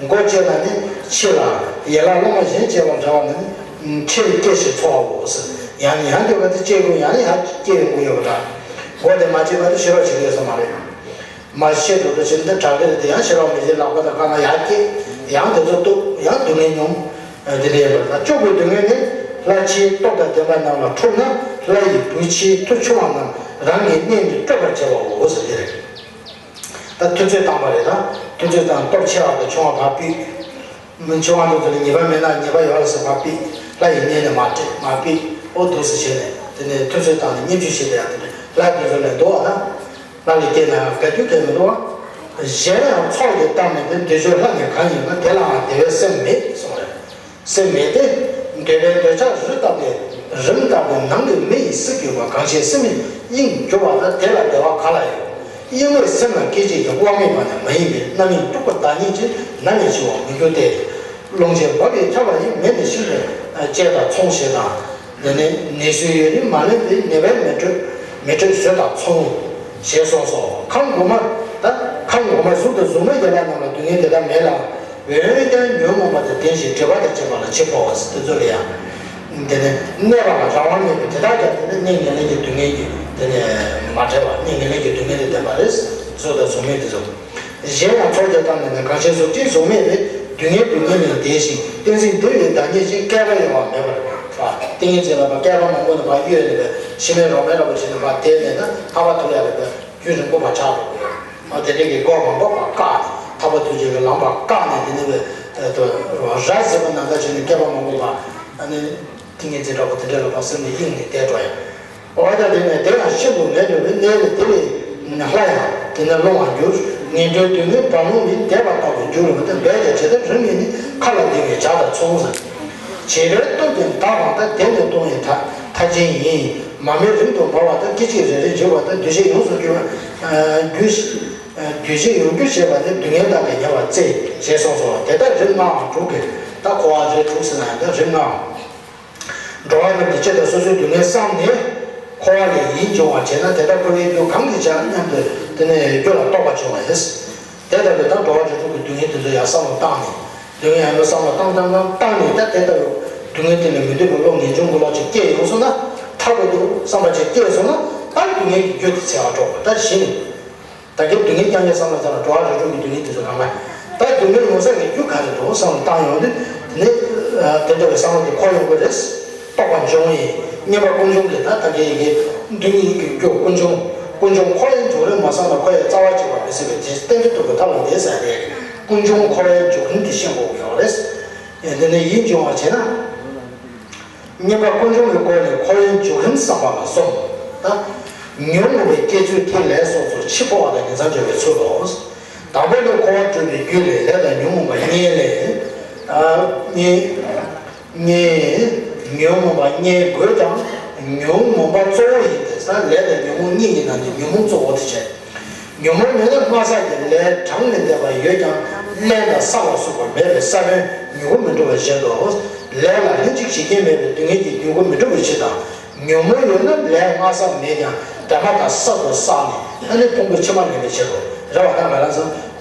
མགོ་བཅད་ན་ནི་འཆི་ལ། ཡན་ལག་བླ་མ་གཞན་བཅད་པ་འདྲ་བ་ན་ནི་འཆི་བའི་སྐད་ཞིག་ཚོར་བའོ་ཟེར། ཡང་ནས་ཡང་དུ་བ་དེ་བཅད་དགོས། ཡང་ནས་ཡང་སྐྱེ་ཡོང་གི་ཡོད་པ་འདྲ། མགོ་དེ་མ་བཅད་པ་དེ་ཤི་རོགས་བྱེད་ཀྱི་ཡོད་ས་མ་རེད། མ་ཤི་འགྲོ་དུས་ཕྱིན་དེ་དྲག་གི་རེད་དེ། ཡང་ཤི་རོགས་མི་བྱེད། ལག་པ་དང་རྐང་ལག་ཡར་སྐྱེ། ཡང་དེ་ཚོ་གཏུབ། ཡང་སྡུག་བསྔལ་མྱོང་། འདི་འདྲ་ཡིན་པ་དང་། གཅོད་པའི་སྡུག་བསྔལ་ནི། ལྷ་ཆེས་སྟོབས་དང་ལྡན་པ་རྣམས་ལ་འཁྲུངས་ན། ལྷ་ཡི་བུ་ཆེས་མཐུ་ཆུང་བ་རྣམས་རང་གི་གནས་ནས་སྐྲོད་པར་བྱེད་པའོ་ཟེར་དེ་རེད། ད་མཐུ་རྩལ་བཏང་པ་རེད། ད་མཐུ་རྩལ་བཏང་སྟོབས་ཆེ་བ་དང་ཆུང་བ་ཕར་ཕུད། མི་ཆུང་བ་དེ་ཚོ་ལ་ཉེས་པ་མེད་ན་ཉེས་པ་ཡོད་ལ་ཟེར་ཕར་ཕུད། ལྷ་ཡི་གནས་ནས་མར་བསྐྲད། མར་ཕུད། ཨོ་འདུག་སེ་བྱས་ནས་དེ་ནས་མཐུ་རྩལ་བཏང་ནས་བརྙས་བཅོས་བྱས་ཏེ་ཡང་དེ་ནས་ལྷ་དེ་ཚོ་ལ་འདུག་བ་ད། ལྷ་ལས་སྐྱེས་ན་ཡང་དགའ་རྒྱུ་གང་མི་འདུག་བ། གཞན་ཡང་ཚོགས་ཀྱིས་བཏབ་མིན་ཏེ། འདོད་ཆོས་ལྷ་ནི་གང་ཡིན་པ། དེ་ལའང་བདེ་བའི་སེམས་མེད་གསུངས་རེད། སེམས་མེད་དེ། འདོད་པའི་འདོད་ཆགས་རི་ལྟ་བུའི། རི་ལྟ་བུའི་ནང་གི་མེ་ཡིས་བསྲེགས་གྱུར་པ། གང་ཞིག་སེམས་དབྱིངས་གྱུར་པ་དག། དེ་ལ་བདེ་བ་ག་ལ་ཡོད། གཡེང་བས་སེམས་ལ་སྐད་ཅིག་ཀྱང་དབང་མེད་པ་ནི་མ་ཡིན་པས། རྣམ་སྨིན་སྟུག་པོ་བདག་ཉིད་ཀྱིས། ནམ་ཡང་འཆི་བར་མི་འགྱུར་ཏེ། རླུང་ཆེན་འབབ་པས་ཁྱབ་པ་ཡི། མེ་ནི་ཤིང་རེད། ཅེས་དང་མཚུངས་ཞེས་དང་། འདི་ནི་ནད་སོས་ཡུན་རིང་མ་ལོན་པས། ནད་པས་མེ་དྲོད་མེ་དྲོད་ཟོས་དང་མཚུངས། ཞེས་གསུངས་སོ། ཁམས་གོང་མ། ད་ཁམས་གོང་མ་གཟུགས་དང་གཟུགས་མེད་ཀྱི་ལྷ་རྣམས་ལ་སྡུག་བསྔལ་དེ་དག་མེད་ལ། འོན་ཀྱང་ཉོན་མོངས་པ་དང་ལྡན་ཞིང་། སྒྲིབ་པ་དང་བཅས་པ་ལ་འཆི་འཕོ་བ་ཟེར། དེ་ཚོ་ལ་ཡང་། དེ་ནི་གནས་པ་ལ་རང་དབང་མེད་པས། དེ་དག་ཀྱང་དེ་ནི་གནས་ངན་ལེན་གྱི་སྡུག་བསྔལ་གྱིས་དེ་ནི་མ་བྲལ་བ། གནས་ངན་ལེན་གྱི་སྡུག་བསྔལ་དང་ལྡན་པ་རེད། གཟུགས་དང་གཟུགས་མེད་དེ་ཚོ། གཞན་ཡང་ཚོགས་ཀྱིས་བཏབ་མིན་ཏེ། གང་ཞིག་གཟུགས་ཅན་གཟུགས་མེད་པའི། སྡུག་བསྔལ་སྡུག་བསྔལ་ལས་འདས་ཤིང་། ཏིང་འཛིན་བདེ་བའི་བདག་ཉིད་ཅན། བསྐལ་པ་ཡོད་པ་མེད་པར། ཏིང་ངེ་འཛིན་ལ་བསྐལ་པ་མང་པོ་ནས་ཕར་གཡོལ་ནས་པའི་ཤི་མེད་རོ་མེད་ར་བ་བྱས་ནས་ཕར་བསྡད་ནས་ད་ཐར་པ་ཐོབ་ཡ་ལ་བའི་རྒྱུན་རིང་པོ་ཕར་ཆགས་འགྲོ་གི་ཡོད། དེ་འདྲ་གི་སྒོ་མང་པོ་ཕར་བཀག་ནས། ཐར་པ་ཐོབ་བྱེད་ཀྱི་ལམ་ཕར་བཀག་ནས། དེ་ནས་བའི་ ད་ལྟ་ར་ཟེར་བ་ནང་ལྟར་བྱས་ནས་བསྐལ་པ་མང་པོ་བར་ཨ་ནི་ཏིང་ངེ་འཛིན་འདྲ་པོ་དེ་འདྲ་ལ་བར་སེམས་ནི་གཡེངས་ནས་བསྡད་འགྲོ་ཡ། འོ་ད་དེ་ནས་དེ་ཡང་ཤིན་ཏུ་མེད་འགྲོ་བའི་གནས་ལས་དེ་ལས་ལྷ་ཡང་དེ་ནས་སློང་བར་འགྱུར། ངན་འགྲོའི་སྡུག་བསྔལ་བར་ལོང་ནི་འདས་པ་ལྟ་བུར་འགྱུར་རོ། དེ་འབད་ཀྱང་བྱེད་ཐབས་རིམ་གཉིས་ནི། མཁའ་ལ་ལྡིང་བའི་ཇ་དང་མཚུངས་ཟེར། བྱེད་པའི་སྟོབས་ཀྱིས་འདའ་བ་དང་། དེ་ནས་ལྟུང་བའི་མཐའ་མཐའ་ཅན་ཡིན། མར་མེ་རིང་དུ་འབར་བ་དང་། སྐད་ཅིག་རེ་རེར་འཇིག་པ་དང་། འདུ་ཤེས་ཡོངས་སུ་འགྱུར་བ་འགྱུར། འདུ་ཤེས་ཡོངས་འགྱུར་བྱེད་པ་ནི། སྡུག་བསྔལ་དག་གིས་ཉེ་བར་གཙེ། ཞེས་གསུངས་སོ། དེ་ལྟར་རིམ་ལྔའམ་དྲུག་གིས། ད་འཁོར་བ་རིགས་དྲུག་ཟེར་ན་ཡང་ད་རིམ་ལྔའམ། འགྲོ་བ་རྣམས་ཀྱི་ཆེད་དུ་སོ་སོའི་སྡུག་བསྔལ་བསམས་ནས། འཁོར་བ་ལས་ཡིད་འབྱུང་བར་བྱས་ན། དེ་ལྟར་འཁོར་བའི་རྒྱུ་གང་གིས་བྱ་སྙམ་དུ་དེ་ནས་རྒྱུ་ལ་རྟོག་པ་བྱུང་བ་ཡིན། དེ་ལྟ་བུའི་ད་འགྲོ་བ་རིགས་དྲུག་གི་སྡུག་བསྔལ་དེ་ཚོ་ཡང་བསམ་བློ་བཏང་ནས། སྡུག་བསྔལ་ཡང་བསམ་བློ་བཏང་བཏང་བཏང་བཏང་ནས། ད་དེ་ལྟ་བུའི་སྡུག་བསྔལ་དེ་ལས་མི་འདོད་པའི་བློ་ངེས་འབྱུང་གི་བློ་ཅིག་སྐྱེས་ཡོང་སོང་ན། ཐར་དགོས་འདུག་བསམ་པ་ཅིག་སྐྱེས་སོང་ན། ད་སྡུག་བསྔལ་གྱི་རྒྱུ་དེ་འཚོལ་བར་འགྲོ་དགོས། ད་གཞི་ནས། ད་གིན་སྡུག་བསྔལ་རྐྱང་རྐྱང་བསམ་བློ་བཏང་ན་འགྲོ་བ་རིགས་དྲུག་གི་སྡུག་བསྔལ་དེ་ཚོ་གང་ག། ད་སྡུག་བསྔལ་ཡོང་ས་གི་རྒྱུ་ག་རེ་འདུག་བསམ་བློ་བཏང་ཡོང་དུས། དེ་ནས་དེ་འདྲ་བའི་བསམ་བློ་དེ་འཁོར་ཡོང་གི་རེད། རྟོགས་པ་འབྱུང་ཡིན། བསྙེན་པ་ཀུན་འབྱུང་གི་ད་ད་གིན་ཡི་གེ་སྡུག་བསྔལ་གྱི་རྒྱུ་ཀུན་འབྱུང་། ཀུན་འབྱུང་འཁོར་བའི་འབྱུང་རིམ་མ་བསམ་ན། འཁོར་བའི་རྩ་བ་གཅིག་པ་མི་སྲིད་པས། དེ་རྟེན་འབྲེལ་དུ་གི་ཐབས་ལ་འདས་ཟེར་ཏེ། ཀུན་འབྱུང་འཁོར་བའི་འབྱུང་རིམ་དེ་ཤེས་དགོས་ཀྱི་ཡོད་རེད། དེ་ནས་ཡིད་འབྱུང་བ་བྱས་ན། བསྙེན་པ་ཀུན་འབྱུང་གི་སྒོ་ནས་འཁོར་བའི་འཇུག་རིམ་བསམ་པ་ལ་སོམས། ད་ཉོན་མོངས་པའི་བསྐྱེད་ཚུལ་དེ་ལས་སོགས་སུ་འཆི་འཕོ་བ་དང་ཉིང་མཚམས་སྦྱོར་བའི་ཚུལ་ལོ། དང་པོ་ནི་འཁོར་བ་སྒྲུབ་པའི་རྒྱུ་ལས། ལས་དང་ཉོན་མོངས་པ་གཉིས་ལས། ཨ་གཉིས། གཉིས། ཉོན་མོངས་པ་གཉིས་དགོས་ཀྱང་། ཉོན་མོངས་པ་གཙོ་བོ་ཡིན་ཏེ། ད་ལས་དང་ཉོན་མོངས་གཉིས་ཡིན་ན་ནི་ཉོན་མོངས་གཙོ་བོ་དེ་བྱས། ཉོན་མོངས་མེད་ན་སྔ་ས་ཀྱི་ལས་གྲངས་ལས་འདས་པ་ཡོད་ཀྱང་། རླན་དང་སྲ་བ་སོགས་པ་མེད་པས་ས་བོན་མྱུ་གུ་མི་འགྲུབ་པ་བཞིན་དུ། ལས་ལ་ལྷན་ཅིག་བྱེད་རྐྱེན་མེད་པའི་སྡུག་བསྔལ་གྱི་མྱུ་གུ་མི་འགྲུབ་པའི་ཕྱིར་དང་། ཉོན་མོངས་ཡོད་ན་ལས་སྔ་ས་མེད་ཀྱང་འདས་མ་ཐག་གསར་དུ་བསགས་ནས། ཨ་ནི་ཕུང་པོ་ཕྱི་མ་ལེན་པའི་ཕྱིར་རོ། རེད་བ། ད་ང་རང་ཚོ་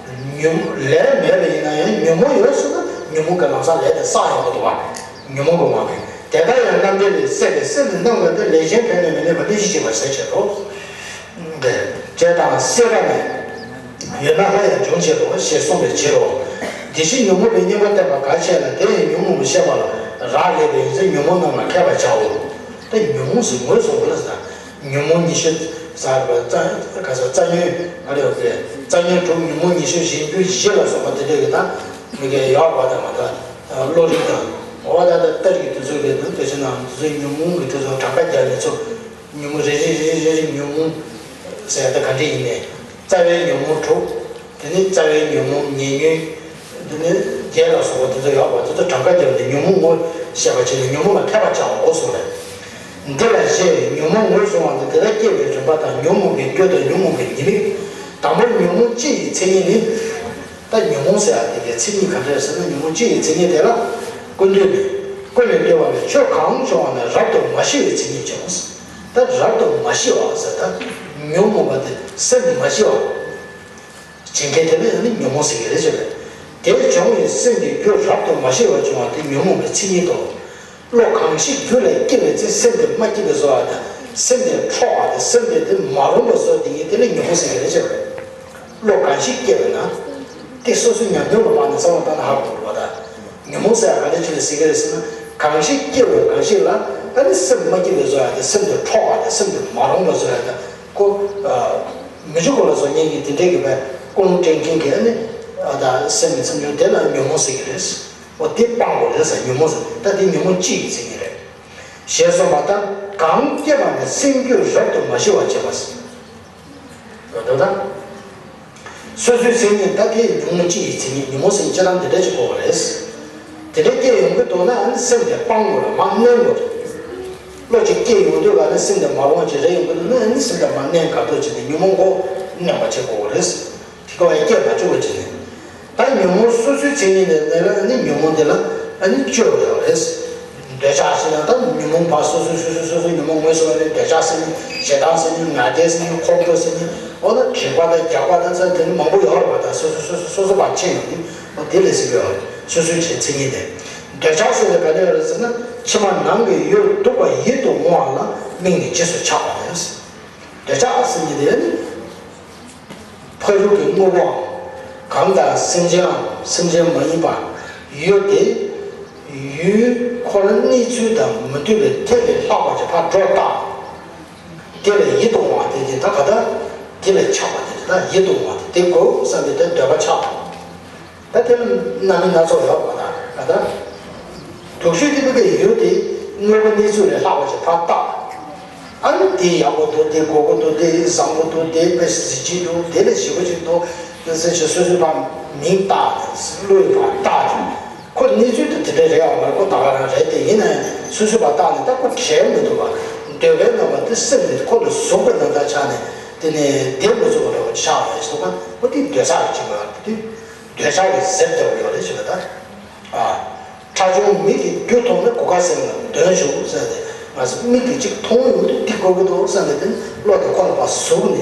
ཉོན་ལས་མེད་པ་ཡིན་ན་ཡང་ཉོན་མོངས་ཡོད་སོང་ན་ཉོན་མོངས་ཀྱི་ལམ་སང་ལས་དེ་བསགས་ཡོང་གི་འདུག་བ། ཉོན་མོངས་ཀྱི་དབང་གིས། དེ་ལྟར་ཡང་རྣམ་འགྲེལ་ལས། སྲེད་པས་སེམས་ནི་རྣམ་ཀུན་ཏུ། ལས་གཞན་ཕན་གནོད་མི་གནོད་པ། ལྷན་ཅིག་བྱེད་པར་ཟད་བྱེད་དོ། དེ་བྱས་དང་སྲེད་པ་ནི། ཡོད་ན་སླར་ཡང་འབྱུང་བྱེད་དོ། ཞེས་གསུངས་པའི་ཕྱིར་རོ། དེ་བཞིན་ཉོན་མོངས་པའི་གཉེན་པོ་བསྟེན་པ་གལ་ཆེ་ལ། དེ་ཡང་ཉོན་མོངས་པའི་ཤེས་པ་ལ་རག་ལས་པ་ཡིན་ཚེ། ཉོན་མོངས་རྣམས་ལ་མཁས་པར་བྱའོ། ད་ཉོན་མོངས་ཟེར་ངོས་བཟུང་དགོས་ལ་ཟེར། ཉོན་མོངས་ཉི་ཤུ་ཟེར་བ། རྩ་ག་ཟེར། རྩ་ཉོན་ག་རེ་ཡོད་ཟེར། རྩ་ཉོན་དྲུག་ཉོན་མོངས་ཉི་ཤུ་གཞན་འགྱུར་བཞི་ལ་སོགས་པ་དེ་འདྲ་ཡོད། ད་མི་དགེ་ཡོད་པ་དང་མ་དག་བློ་རིག་དང་། འོ་ད་ལྟ་རྟ་རིགས་དེ་ཚོ་གི་དོན་དེ་བྱས་ན་དེ་ཚོ་ཉོན་མོངས་ཀྱི་དེ་ཚོ་གྲངས་ཀ་རྒྱབ་ནས་ཚོ། ཉོན་མོངས་རེ་རེ་རེ་རེ་རེ་རེ་ཉོན་མོངས་ཟེར་ཡ་ད་ག་འདྲ་ཡིན་ནས། རྩ་བའི་ཉོན་མོངས་དྲུག་དེ་ནས་རྩ་བའི་ཉོན་མོངས་ཉེ་ཉོན། དེ་ནས་བརྒྱད་ལ་སོགས་པ་དེ་ཚོ་ཡོད་པ་དེ་ཚོ་གྲངས་ཀ་བརྒྱབ་ནས་ཉོན་མོངས་ངོ་ཤེས་པར་བྱས་ནས་ཉོན་མོངས་ལ་མཁས་པར་བྱའོ་གསུངས་པས། འདི་ལ་ཞེས་ཉོན་མོངས་ངོས་བཟུང་བ་ནི། དེ་དག་སྐྱེ་བའི་རིམ་པ་དང་། ཉོན་མོངས་པའི་རྒྱུ་དང་ཉོན་མོངས་པའི་ཉེས་དམིགས། དང་པོར་ཉོན་མོངས་སྤྱི་ཡི་མཚན་ཉིད་ནི། ད་ཉོན་མོངས་ཟེར་ཡ་དེ་གའི་མཚན་ཉིད་ག་འདྲ་ཟེར་ན། ཉོན་མོངས་སྤྱི་ཡི་མཚན་ཉིད་དེ་ལ་ཀུན་བཏུས་ནས། ཀུན་ནས་བཏུས་པ་ལས། ཆོས་གང་བྱུང་བ་ན་རབ་ཏུ་མ་ཞི་བའི་མཚན་ཉིད་ཀྱང་། ད་རབ་ཏུ་མ་ཞི་བ་ཟེར། ད་ཉོན་མོངས་པ་དེ་སེམས་མ་ཞི་བ། བྱེད་མཁན་དེ་ལ་ཡང་ནི་ཉོན་མོངས་ཟེར་གྱི་རེད་ཟེར་བས། དེ་བྱུང་བའི་སེམས་ཀྱི་རྒྱུ་རབ་ཏུ་མ་ཞི་བར་བྱུང་བ་དེ་ཉོན་མོངས་པའི་མཚན་ཉིད་དོ། བློ་གང་ཞིག་རྒྱུད་ལ་སྐྱེ་བའི་ཚེ། སེམས་དེ་མ་སྐྱིད་པའི་བཟོ་བ་དང་། སེམས་དེ་འཕྲོག་པ་དང་། སེམས་དེ་དེ་མ་རུངས་པ་བཟོ་དེ་ཉིད་དེ་ལ་ཉོན་མོངས་ཟེར་གྱི་རེད་ཟེར་བས། བློ་གང་ཞིག་སྐྱེ་བས་ན། དེ་སོ་སོའི་ཉམས་མྱོང་ལ་དཔགས་ནས་བསམ་བློ་བཏང་ན་ཧ་གོ་གི་རེད་པ། ད་ཉོན་མོངས་ཟེར་ཡ་ག་རེ་ཅིག་ལ་ཟེར་གྱི་རེད་ཟེར་ན། གང་ཞིག་སྐྱེ་བའི་གང་ཞིག་ལ་ཨ་ནི་སེམས་མ་སྐྱིད་པའི་བཟོ་ཡ་དང་། སེམས་དེ་འཕྲོག་པ་དང་། སེམས་དེ་མ་རུངས་པ་བཟོ་ཡ་དང་། ཁོ་མི་འཇུག་གོ་ལ་བཟོ་མཁན་གྱི་དེ་འདྲའི་གི་བས་ཀུན་སློང་དྲན་མཁན་གྱི་ཨ་ནི་ཨ་ད་སེམས་ཀྱི་མཚམས་སྦྱོར་དེ་ལ་ཉོན་མོངས་ཟེར་གྱི་རེད། འོ་དེ་སྤང་དགོས་རེད་ཟེར། ཉོན་མོངས་ཟེར། ད་དེ་ཉོན་མོངས་སྤྱི་ཡི་མཚན་ཉིད་རེད། ཞེས་གསུངས་པ་ལྟར་གང་སྐྱེས་པ་ནི་སེམས་རྒྱུད་རབ་ཏུ་མ་ཞི་བར་བྱེད་པ་ཟེར། འོ་ད་ད། སོ་སོའི་མཚན་ཉིད་ད་དེ་ཉོན་མོངས་སྤྱི་ཡི་མཚན་ཉིད། ཉོན་མོངས་ཟེར་སྤྱི་དང་འདི་འདྲ་ཅིག་གོ་བ་རེད། དེ་འདྲ་སྐྱེ་ཡོང་གི་འདུག་ན་ཨ་ནི་སེམས་དེ་སྤང་དགོས་རེད། མར་མནན་དགོས་རེད། བློ་ཅིག་སྐྱེ་ཡོང་དུས་ལ་ནི་སེམས་དེ་མ་རུངས་པ་ཅིག་རེད་ཡོང་གི་འདུག་ན་ཨ་ནི་སེམས་དེ་མར་མནན་ག་ཐུབ་ཅིག་དེ་ཉོན་མོངས་ཁོ་མནན་པ་བྱེད་དགོས་བ་རེད། དེ་ག་བས་སྐྱེ་མ་བཅུག་པ་བྱས་ནས། ད་ཉོན་མོངས་སོ་སོའི་མཚན་ཉིད་ནས་ནས་ལ་ནི་ཉོན་མོངས་དེ་ལ་ཨ་ནི་སྤྱོད་པ་རེད། འདོད་ཆགས་ཞེ་ན་ད་ཉོན་མོངས་ཕར་སོ་སོ་སོ་སོ་སོ་སོ་ཉོན་མོངས་ངོས་བཟུང་བ་ནི་འདོད་ཆགས་ཟེར་ནི། ཞེ་སྡང་ཟེར་ནི། ང་རྒྱལ་ཟེར་ནི། ཁོང་ཁྲོ་ཟེར་ནི། འོ་ན་དྲེགས་པ་དང་རྒྱགས་པ་དང་ཚ་དེ་ནི་མང་པོ་ཡོད་རེད་པ། ད་སོ་སོ་སོ་སོ་སོ་སོ་ཕར་ཕྱིན་ཡོང་ནི། འོ་དེ་ལས་ཟེར་གི་ཡོད་རེད། སོ་སོའི་ཆེ་མཚན་ཉིད་དེ། འདོད་ཆགས་ཟེར་ནི་ག་ནས་ཡོད་རེད་ཟེར་ན། ཕྱི་མ་ནང་གི་ཡུལ་སྡུག་པ་ཡིད་དུ་འོང་བ་ལ་དམིགས་ནས་རྗེས་སུ་ཆགས་པ་རེད། འདོད་ཆགས་ཟེར་ནི་དེ་ནི། ཕ་རོལ་གྱི་དངོས་པོའམ། གང་དག་སེམས་ཅན་འམ་སེམས་ཅན་མ་ཡིན་པ་ཡོད་དེ། ཡུལ་འཁོར་གནས་ཚུལ་དང་མི་མཐུན་པའི་ཐེ་བའི་ལྷག་པ་ཅིག་ཕར་འགྲོ་ལྟ། དེ་ལ་ཡིད་དུ་འོང་བ་དེ་དེ་ད་ག་ད། དེ་ལ་ཆགས་པ་དེ་དེ་ད་ཡིད་དུ་འོང་བ་དེ་དེ་དགོས་བསམ་པའི་དེ་འདོད་པ་ཆགས་པ། ད་དེ་ལ་རྣམ་སྨིན་སྣ་ཚོགས་ཡོད་པ་དང་ད་ལྟ། དུག་ཤོས་དེ་ཕ་གི་ཡུལ་དེ་དངོས་པོ་གནས་ཚུལ་ལས་ལྷག་པ་ཞིག་ཕར་བཏགས། ཨ་ནི་དེ་ཡག་པོ་འདུག་དེ་དགོས་མཁོ་འདུག་དེ་བཟང་པོ་འདུག་དེ་དཔེ་གཟི་བརྗིད་འདུག་དེ་ལས་ཞེ་པོ་ཅིག་འདུག་དེ་ཟེར་ཞིག་སོ་སོའི་ཕར་མིང་བཏགས་ཏེ་བློས་ཕར་བཏགས་ཏེ། ཁོ་གནས་ཚུལ་དེ་དེ་འདྲ་རེད་ཡོད་མ་རེད། ཁོ་ད་ག་རང་རེད། དེ་ཡིན་ན་ཡང་སོ་སོའི་ཕར་བཏགས་ནས་ད་ཁོ་བྲལ་མི་ཐུབ་པ། འདོད་པའི་རྣམ་པ་དེ་སེམས་ནས་ཁོ་ལ་ཟུག་པའི་རྣམ་ཐར་ཆགས་ནས་དེ་ནས་བདེ་མི་ཚོར་བ་འདྲ་བོ་ཆགས་ཡོད་ཞེས་སོགས་པ། ཁོ་དེ་འདོད་ཆགས་ཀྱི་ཕྱིན་པ་རེད། དེ་འདོད་ཆགས་ཀྱི་གཟེར་བརྒྱབ་ཡོད་རེད་ཞེས་པ་ད། ཨ། ཁྲ་ཆུང་མིག་གིས་རྒྱུ་མཐོང་ན་གོ་ཁ་ཟེར་ན་འདོན་ཞུགས་ཟེར་ཏེ། ང་ཚོ་མིག་གིས་གཅིག་མཐོང་ཡོང་དུས་འདི་དགོས་ཀྱི་འདུག་བསམ་ནས་དེ་བློ་དེ་ཁོ་ལ་ཕར་ཟུག་ནས།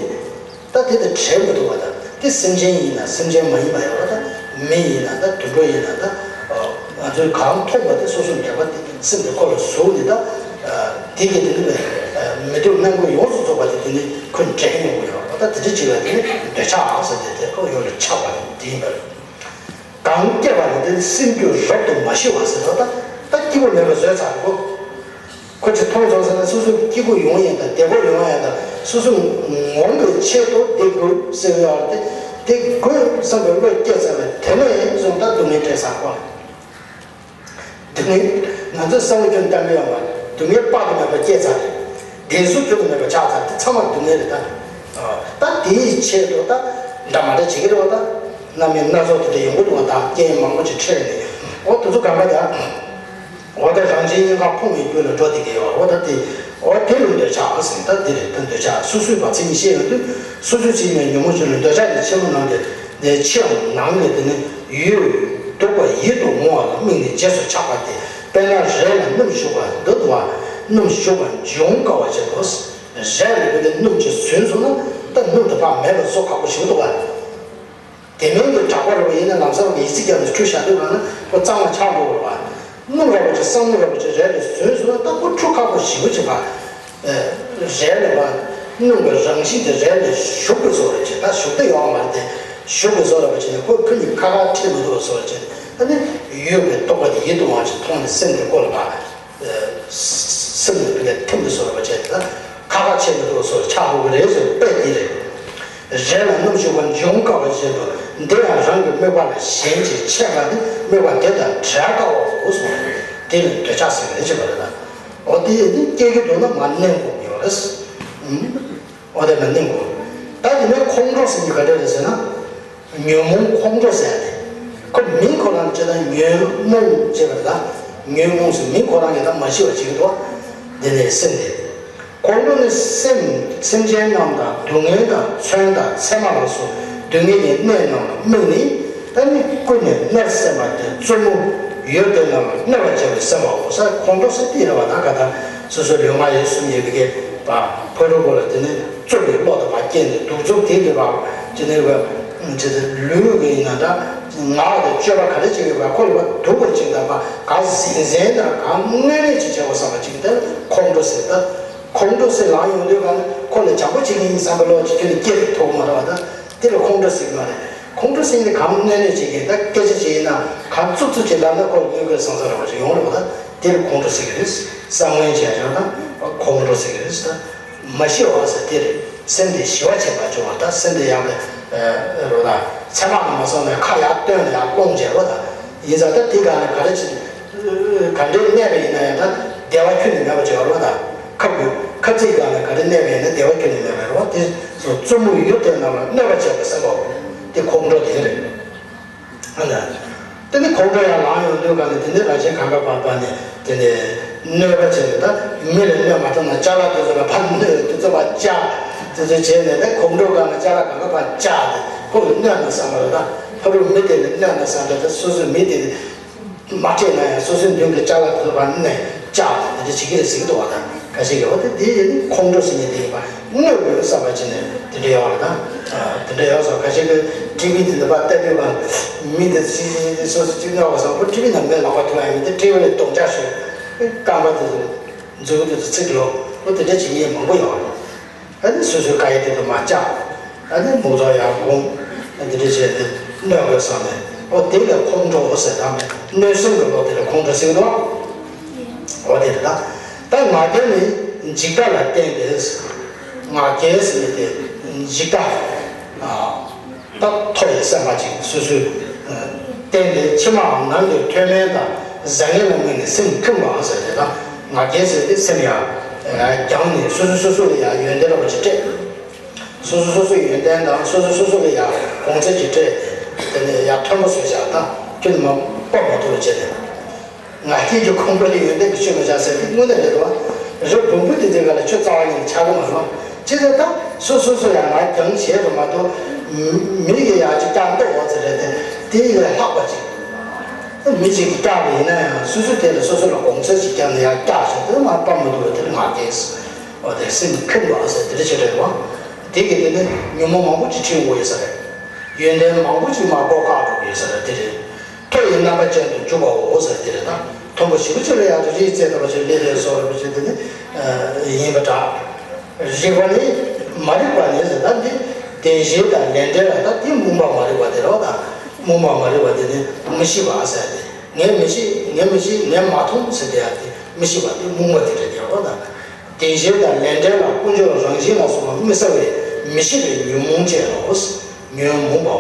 ད་དེ་དང་བྲལ་མི་འདུག་བ། ད་དེ་སེམས་ཅན་ཡིན་ན་སེམས་ཅན་མ་ཡིན་པ་ཡོད་པ། ད་མི་ཡིན་ན་ད་དུད་འགྲོ་ཡིན་ན་ད། ང་ཚོས་གང་མཐོང་བ་དེ་སོ་སོ་འདོད་པ་དེ་སེམས་དེ་ཁོ་ལ་ཟུག་ནས་ད། དེ་གི་དེ་ནི་མི་འདོད་སྨན་ཁུ་ཡོངས་སུ་རྫོགས་པ་དེ་དེ་ནི་ཁོ་འདྲེན་ཡོང་གི་ཡོད་པ། ད་དེ་འདྲ་བྱེད་པ་དེ་ནི་འདོད་ཆགས་ཟེར་ཏེ་དེ་ཁོ་ཡོངས་ལ་ཆགས་པ་དེ་ཡིན་པ་རེད། གང་སྐྱེས་པ་ནི་དེ་སེམས་རྒྱུད་རབ་ཏུ་མ་ཞི་བ་ཟེར་བ། ད་ད་སྐྱིད་པོ་མེད་པ་བཟོས་ཚར་གོ། ཁོ་ཅིག་མཐོང་སོང་ཟེར་ན་སོ་སོ་སྐྱིད་པོ་ཡོང་ཡས་དང་བདེ་པོ་ཡོང་ཡས་དང་སོ་སོ་ངོམ་པའི་ཆེད་དུ་བདེ་དགོས་ཟེར་བའི་བར་དེ་བདེ་དགོས་བསམ་པའི་བློ་སྐྱེས་ཚར་བས་དེ་ནས་བཟུང་ད་སྡུག་བསྔལ་སྤྲད་ཚར་གོ། དེ་ནས་ང་ཚོ་བསམ་བློ་ཅུང་བཏང་གི་ཡོད་པ། སྡུག་བསྔལ་དཔག་ཏུ་མེད་པ་སྐྱེས་ཚར་རེད། བདེ་གཟུགས་ཁྱོན་དུ་མེད་པ་ཆགས་ཚར། དེ་ཚང་མ་སྡུག་བསྔལ་རེད་ད། ད་དེའི་ཆེད་དུ་ད་འདྲ་མ་འདྲ་བྱེད་ཀྱི་རེད་བ། ད་རྣམ་སྨིན་སྣ་ཚོགས་དེ་འདྲ་ཡོང་གི་འདུག་བ། ད་རྐྱེན་མང་པོ་ཅིག་འཕྲད་ནས་འོ་དེ་ཚོ་གང་ག་ད། འོ་ད་རང་གཞན་གཉིས་ཀ་ཕུང་བའི་རྒྱུ་ལ་འགྲོ་བསྡད་ཀྱི་ཡོད་བ། འོ་ད་དེ་འོ་དེ་ལ་འདོད་ཆགས་ཟེར། ད་འདི་རེད་ད་འདོད་ཆགས། སོ་སོའི་བ་མཚན་ཉིད་ཤེས་ཡོང་དུས་སོ་སོའི་མཚན་ཉིད་ཉོན་མོངས་ཆུ་ལ་འདོད་ཆགས་ཀྱི་ཕྱི་མ་ནང་གི་ནས་ཕྱི་ཡང་ནང་གི་དེ་ནི་ཡུལ་སྡུག་པ་ཡིད་དུ་འོང་བ་ལ་དམིགས་ནས་རྗེས་སུ་ཆགས་པ་སྟེ། དཔེར་ན་རས་ལ་སྣུམ་ཞུགས་པ་འདུག་བ། སྣུམ་ཞུགས་པ་འཇུ་འོང་དཀའ་བ་ཆེན་པོ། རས་ལ་བུད་དེ་སྣུམ་ཅིག་ཟུན་སོང་ན་ད་སྣུམ་དེ་ཕར་མེད་པ་བཟོ་ཁག་པོ་ཞིག་འདུག་བ། དེ་མིན་གྱི་དྲེག་པ་རེད་བ། ཡིན་ན་ལམ་སང་གི་ཡི་ཙི་རྒྱབ་ནས་ཁྲུས་བྱ་དུས་གང་ན་ཁོ་གཙང་མ་ཆགས་འགྲོ་བ་རེད་བ། སྣུམ་ར་བ་ཅིག་སྲང་མོ་ར་བ་ཅིག་རས་ལ་ཟུན་སོང་ན་ད་ཁོ་ཁྲུ་ཁག་པོ་ཞེ་པོ་ཅིག་བ། རས་ལ་བ། སྣུམ་གྱི་རང་བཞིན་དེ་རས་ལ་ཞུགས་པའི་བཟོ་ར་ཅིག་ད་ཞུགས་ཏེ་ཡོང་བ་མ་རེད་དེ། ཞུགས་པའི་བཟོ་ར་བ་ཅིག་ནི་ཁོ་ཁོ་གཉིས་ཁ་ཁ་འཕྲད་མི་ཐུབ་པའི་བཟོ་ར་ཅིག་ཨ་ནི་ཡུལ་གྱི་རྟོག་པ་དེ་ཡིད་དུ་འོང་བ་ཅིག་མཐོང་ནས་སེམས་དེ་ཁོ་ལ་བ། སེམས་ནི་ཕི་ལ་ཐིམ་པའི་བཟོ་ར་བ་ཅིག་ད། ཁ་ཁ་ཕྱེ་མི་ཐུབ་སོགས་ཆགས་འགྲོ་གི་རེད་ཟེར་དཔེ་འདི་རེད། རས་ལ་སྣུམ་ཞུགས་པ་འཇུ་འོང་དཀའ་བ་བཞིན་དུ་འདི་ཡང་རང་གི་དམིགས་པ་ལས་གཞན་གྱིས་ཆད་པ་ནི་དམིགས་པ་དེ་དང་བྲལ་དཀའ་བའོ་གསུངས། དེ་ལ་འདོད་ཆགས་ཟེར་གི་རེད་ཅེས་པ་རེད་ལ། འོ་དེ་ཡིན་དུས་སྐྱེ་གི་འདུག་ན་མར་མནན་དགོས་ཀྱི་ཡོད་རེད། འོ་དེ་མར་མནན་དགོས། ད་དེ་ནས་ཁོང་ཁྲོ་ཟེར་གྱི་ག་འདྲ་རེད་ཟེར་ན། ཉོན་མོངས་ཁོང་ཁྲོ་ཟེར་ཡ་དེ། ཁོ་མིང་ཁོ་རང་བྱས་ན་ཉོན་མོངས་ཅེས་པ་རེད་ད། ཉོན་མོངས་ཟེར་མིང་ཁོ་རང་གིས་ད་མ་ཞི་བ་བྱེད་ཀྱི་འདུག་དེ་ནས་སེམས་དེ། ཁོང་ཁྲོ་ནི་སེམས་སེམས་ཅན་རྣམས་དང་སྡུག་བསྔལ་དང་མཚོན་དང་མཚན་མ་ལ་སོགས་སྡུག་བསྔལ་གྱི་གནས་རྣམས་ལ་དམིགས་ནས་ད་ནི་ཀུན་ནས་མནར་སེམས་པ་སྟེ་རྩུབ་མོ་ཡུལ་དེ་རྣམས་ལ་གནོད་པར་བྱེད་པའི་སེམས་པའོ། ས་ཁོང་ཁྲོ་ཟེར་དེ་རེད་བ། ད་ག་ད་སོ་སོའི་ལུས་ངག་ཡིད་གསུམ་ཡོད་པའི་གི་ད་ཕ་རོལ་པོ་ལ་དེ་ནི་རྩུབ་པའི་བློ་དང་བ་སྐྱེས་ནས་གདུག་རྩུབ་དེ་གི་བ་དེ་ནི་བ་ཅེས་ལུས་གི་ཡིན་ན་འདྲ། ངག་དང་སྤྱོད་པ་ག་རེ་བྱེད་ཀྱི་ཡོད་པ་ཁོ་ལ་བ་སྡུག་པ་ཅིག་དང་བ་ག་ཟིང་ཟིང་དང་ག་གནོད་ནས་ཅིག་བྱེད་པ་བསམ་པ་ཅིག་དེ་ཁོང་ཁྲོ་ཟེར། ད་ཁོང་ཁྲོ་ཟེར་ལངས་ཡོང་དུས་ག་ནི་ཁོ་ལ་བྱམས་པོ་བྱེད་ཀྱི་ཡིན་བསམ་པའི་བློ་ཅིག་ཁྱོད་ནི་སྐྱེ་ཐུབ་མ་རེད་བ། ད་དེ་ལ་ཁོང་ཁྲོ་ཟེར་གྱི་མ་རེད། ཁོང་ཁྲོ་ཟེར་ནི་ག་གནོད་ནས་བྱེད་ཀྱི་ད་སྐད་ཆ་ཅིག་ཡིན་ན་ག་རྩུབ་རྩུབ་ཅིག་ལབ་ན་ཁོ་ལ་དངུལ་གྱི་སང་ས་ར་བ་ཅིག་ཡོང་རེད་བ། ད་དེ་ལ་ཁོང་ཁྲོ་ཟེར་གྱི་རེད། བསམ་ངན་བྱས་ཀྱང་ད་ཁོང་ཁྲོ་ཟེར་གྱི་རེད། ད། མ་ཞི་བ་ཟེར་དེ་རེད། སེམས་དེ་ཞི་བ་བྱེད་པ་བྱུང་བ། ད་སེམས་དེ་ཡང་རོ་ད་ཚད་མ་གང་མ་སོང་ནས་ཁ་ཡར་བཏོན་ནས་ཡར་སློང་བྱས་རོ་ད། ཡིན་ཙང་ད་དེ་ག་ནས་ག་རེ་བྱེད། ག་འདྲའི་གནས་པ་ཡིན་ན་ཡང་ད་བདེ་བ་ཁྱོན་ནས་མེད་པ་བྱེད་པ་རོ་ད། ཁ་བུ་ཁ་ཚིག་ག་ནས་ག་རེ་གནས་པ་ཡིན་ན་བདེ་བ་ཁྱོན་ནས་མེད་པ་རོ། དེ་སོ་རྩུབ་མོ་ཡུལ་དེ་རྣམས་ལ་གནོད་པ་བྱེད་པ་ཟེར་བ་དེ་ཁོང་ཁྲོ་དེ་རེད། ཨ་ལ། དེ་ནི་ཁོང་ཁྲོ་ཡང་ལངས་ཡོང་དུས་ག་ནས་དེ་ནི་རང་གཞན་གང་ག་བར་བར་ནས་དེ་ནས་གནོད་པ་བྱས་ནས་ད་མི་ལ་གནོད་མ་ཐུབ་ན་ཅ་ལག་དེ་ཚོ་ལ་ཕར་གནོད་དེ་ཚོ་ཕར་བཅག་དེ་ཚོ་བྱས་ནས་ད་ཁོང་ཁྲོ་ག་ནས་ཅ་ལག་གང་ག་ཕར་བཅག་དེ་ཁོ་ལ་གནོད་ན་བསམ་པ་རེད། ད་ཕ་རུ་མི་དེ་ལ་གནོད་ན་བསམ་པ་ད་སོ་སོའི་མི་དེ་མ་སྤྲད་ན་ཡང་སོ་སོའི་མདུན་གྱི་ཅ་ལག་དེ་ཚོ་ཕར་གནོད་བཅག་དེ་འདྲ་བྱེད་ཀྱི་རེད་ཟེར་གྱི་འདུག་བ། ད་ཁ་ཤས་ཀྱིས་འོ་དེ་དེ་ཡིན་ནི་ཁོང་ཁྲོ་ཟེར་མཁན་དེ་ཡིན་པ། དངོས་པོའི་བསམ་པ་བྱས་ནས་དེ་འདྲ་ཡོད་རེད་ད། དེ་འདྲ་ཡོད་སོང་། ཁ་ཤས་ཀྱིས་ཊི་ཝི་དེ་འདྲ་པར་བལྟས་དུས་གང་མི་དེ་སོ་སོ་གཅིག་ཉོ་བ་སོང་། ཁོ་ཊི་ཝི་ནང་མེད་ལག་པ་ཐུག་ཡ་མི་དེ་ཊི་ཝི་ལ་རྡོག་རྒྱག་ཞུ། རྐང་པ་དེ་ཚོ་མཛུབ་དེ་ཚོ་ཚིག་ལོ། ཁོ་དེ་འདྲ་བྱེད་མཁན་མང་པོ་ཡོད་རེད། ཨ་ནི་སོ་སོའི་དཀའ་ཡི་དེ་ཚོ་མར་བཅག་ཨ་ནི་མུ་ཚོགས་ཡར་སྒོམ། ཨ་འདི་འདྲ་བྱས་ཏེ་གནོད་དགོས་བསམ་ནས་ཨོ་དེ་ལ་ཁོང་ཁྲོ་ཟེར། ད་མེད་གནོད་སེམས་ཀྱི་བློ་དེ་ལ་ཁོང་ཁྲོ་ཟེར་གི་འདུག་ཨོ་དེ་རེད་ད། ད་ང་རྒྱལ་ནི་འཇིག་ལྟ་ལ་བརྟེན་ཏེ། ང་རྒྱལ་ཟེར་ནས་དེ་འཇིག་ལྟ། ཨ་ད་མཐོ་བའི་སེམས་པ་ཅིག་སོ་སོའི། ཨ་ བརྟེན་ཏེ་ཕྱི་མའམ་ནང་གི་མཐོ་དམན་དང་བཟང་ངན་ལ་དམིགས་ནས་སེམས་ཁེངས་པ་ཟེར་ཏེ། ད་ང་རྒྱལ་ཟེར་ཏེ་སེམས་ཡང་བརྒྱངས་ནས་སོ་སོ་སོ་སོ་ལ་ཡང་ཡོན་ཏན་ར་བ་ཅིག་སྤྲད། སོ་སོ་སོ་སོའི་ཡོན་ཏན་དང་སོ་སོ་སོ་སོ་ལ་ཡང་གོང་ཚད་ཅིག་སྤྲད་དེ། དེ་ནས་ཡང་མཐོན་པོ་བཟོས་བཞག་ད་ཁྱོད་མ་སྤོབས་མ་ཐུབ་པ་བྱས་ནས། ང་རྒྱལ་གྱི་ཁོང་ཁྲོ་ལས་ཡོན་ཏན་གྱི་ཆོས་མི་བྱ་ཟེར་ཏེ་དངོས་གནས་རེད་དོ། རི་བོང་བུ་དེ་དེ་ག་ལ་ཆུ་རྩ་བ་ཉིད་ནས་ཆགས་ཀྱི་མ་རེད། ཅི་ཟེར་ད་སོ་སོ་སོ་ཡང་ང་རྒྱལ་བྱས་རུ་མ་གཏོགས། མི་གི་ཡང་ཅིག་ཀྱང་ལྟོ་འོ་ཙི་རེད་དེ། དེ་ལས་ལྷག་པ་ཅིག་མི་གཅིག་གིས་བཀྱགས་པ་ཡིན་ན་ཡང་སོ་སོ་དེ་ལ་སོ་སོ་ལ་གོང་ཚད་ཅིག་བརྒྱབ་ནས་ཡང་བཀྱགས་བྱས་དེ་མ་སྤང་མི་འདུག་པ་དེ་ལ་ང་རྒྱལ་ཟེར། འོ་དེ་སེམས་ཁེངས་པ་ཟེར་དེ་འདྲ་ཞིག་རེད་བ། དེ་གི་དེ་ནི་ཉོན་མོངས་མང་པོ་ཅིག་ཁྲིད་འོང་ཡོད་ས་རེད། ཡོན་ཏན་མང་པོ་ཅིག་མ་གོ་བཀག་འགྲོ་གི་ཡོད་ས་རེད། དེ་རེད། མཐོ་ཡི་རྣམ་པ་ཅན་དུ་འཇུག་པའོ་ཟེར་དེ་རེད་ད། མཐོན་པོ་ཞེ་པོ་ཅིག་ལ་ཡང་དུ་རིགས་རྩལ་ལྟ་བུ་ཞིག་ལས་ལས་སོགས་རིན་པོ་ཆེ་དེ་ནི་ཡིན་པ་འདྲ། རིགས་པ་ནི་མ་རིག་པ་ནི་ཟེར་ད་འདི་བདེན་ཞེན་དང་ལས་འབྲས་ལ་ད་དེ་རྨོངས་པ་མ་རིག་པ་དེ་རེད་བ་ད། རྨོངས་པ་མ་རིག་པ་དེ་ནི་མི་ཤེས་པ་ཟེར་ཏེ། ངས་མི་ཤེས་ངས་མི་ཤེས་ངས་མ་མཐོང་ཟེར་དེ་ཡང་དེ་མི་ཤེས་པ་དེ་རྨོངས་པ་དེ་རེད་དེ་རེད་བ་ད། བདེན་ཞེན་དང་ལས་འབྲས་ལ་ཀུན་འབྱུང་རང་བཞིན་ལ་སོགས་པ་མི་གསལ་བས་མི་ཤེས་པའི་ཉོན་མོངས་ཅན་ལོ། ཉོན་མོངས་པའོ།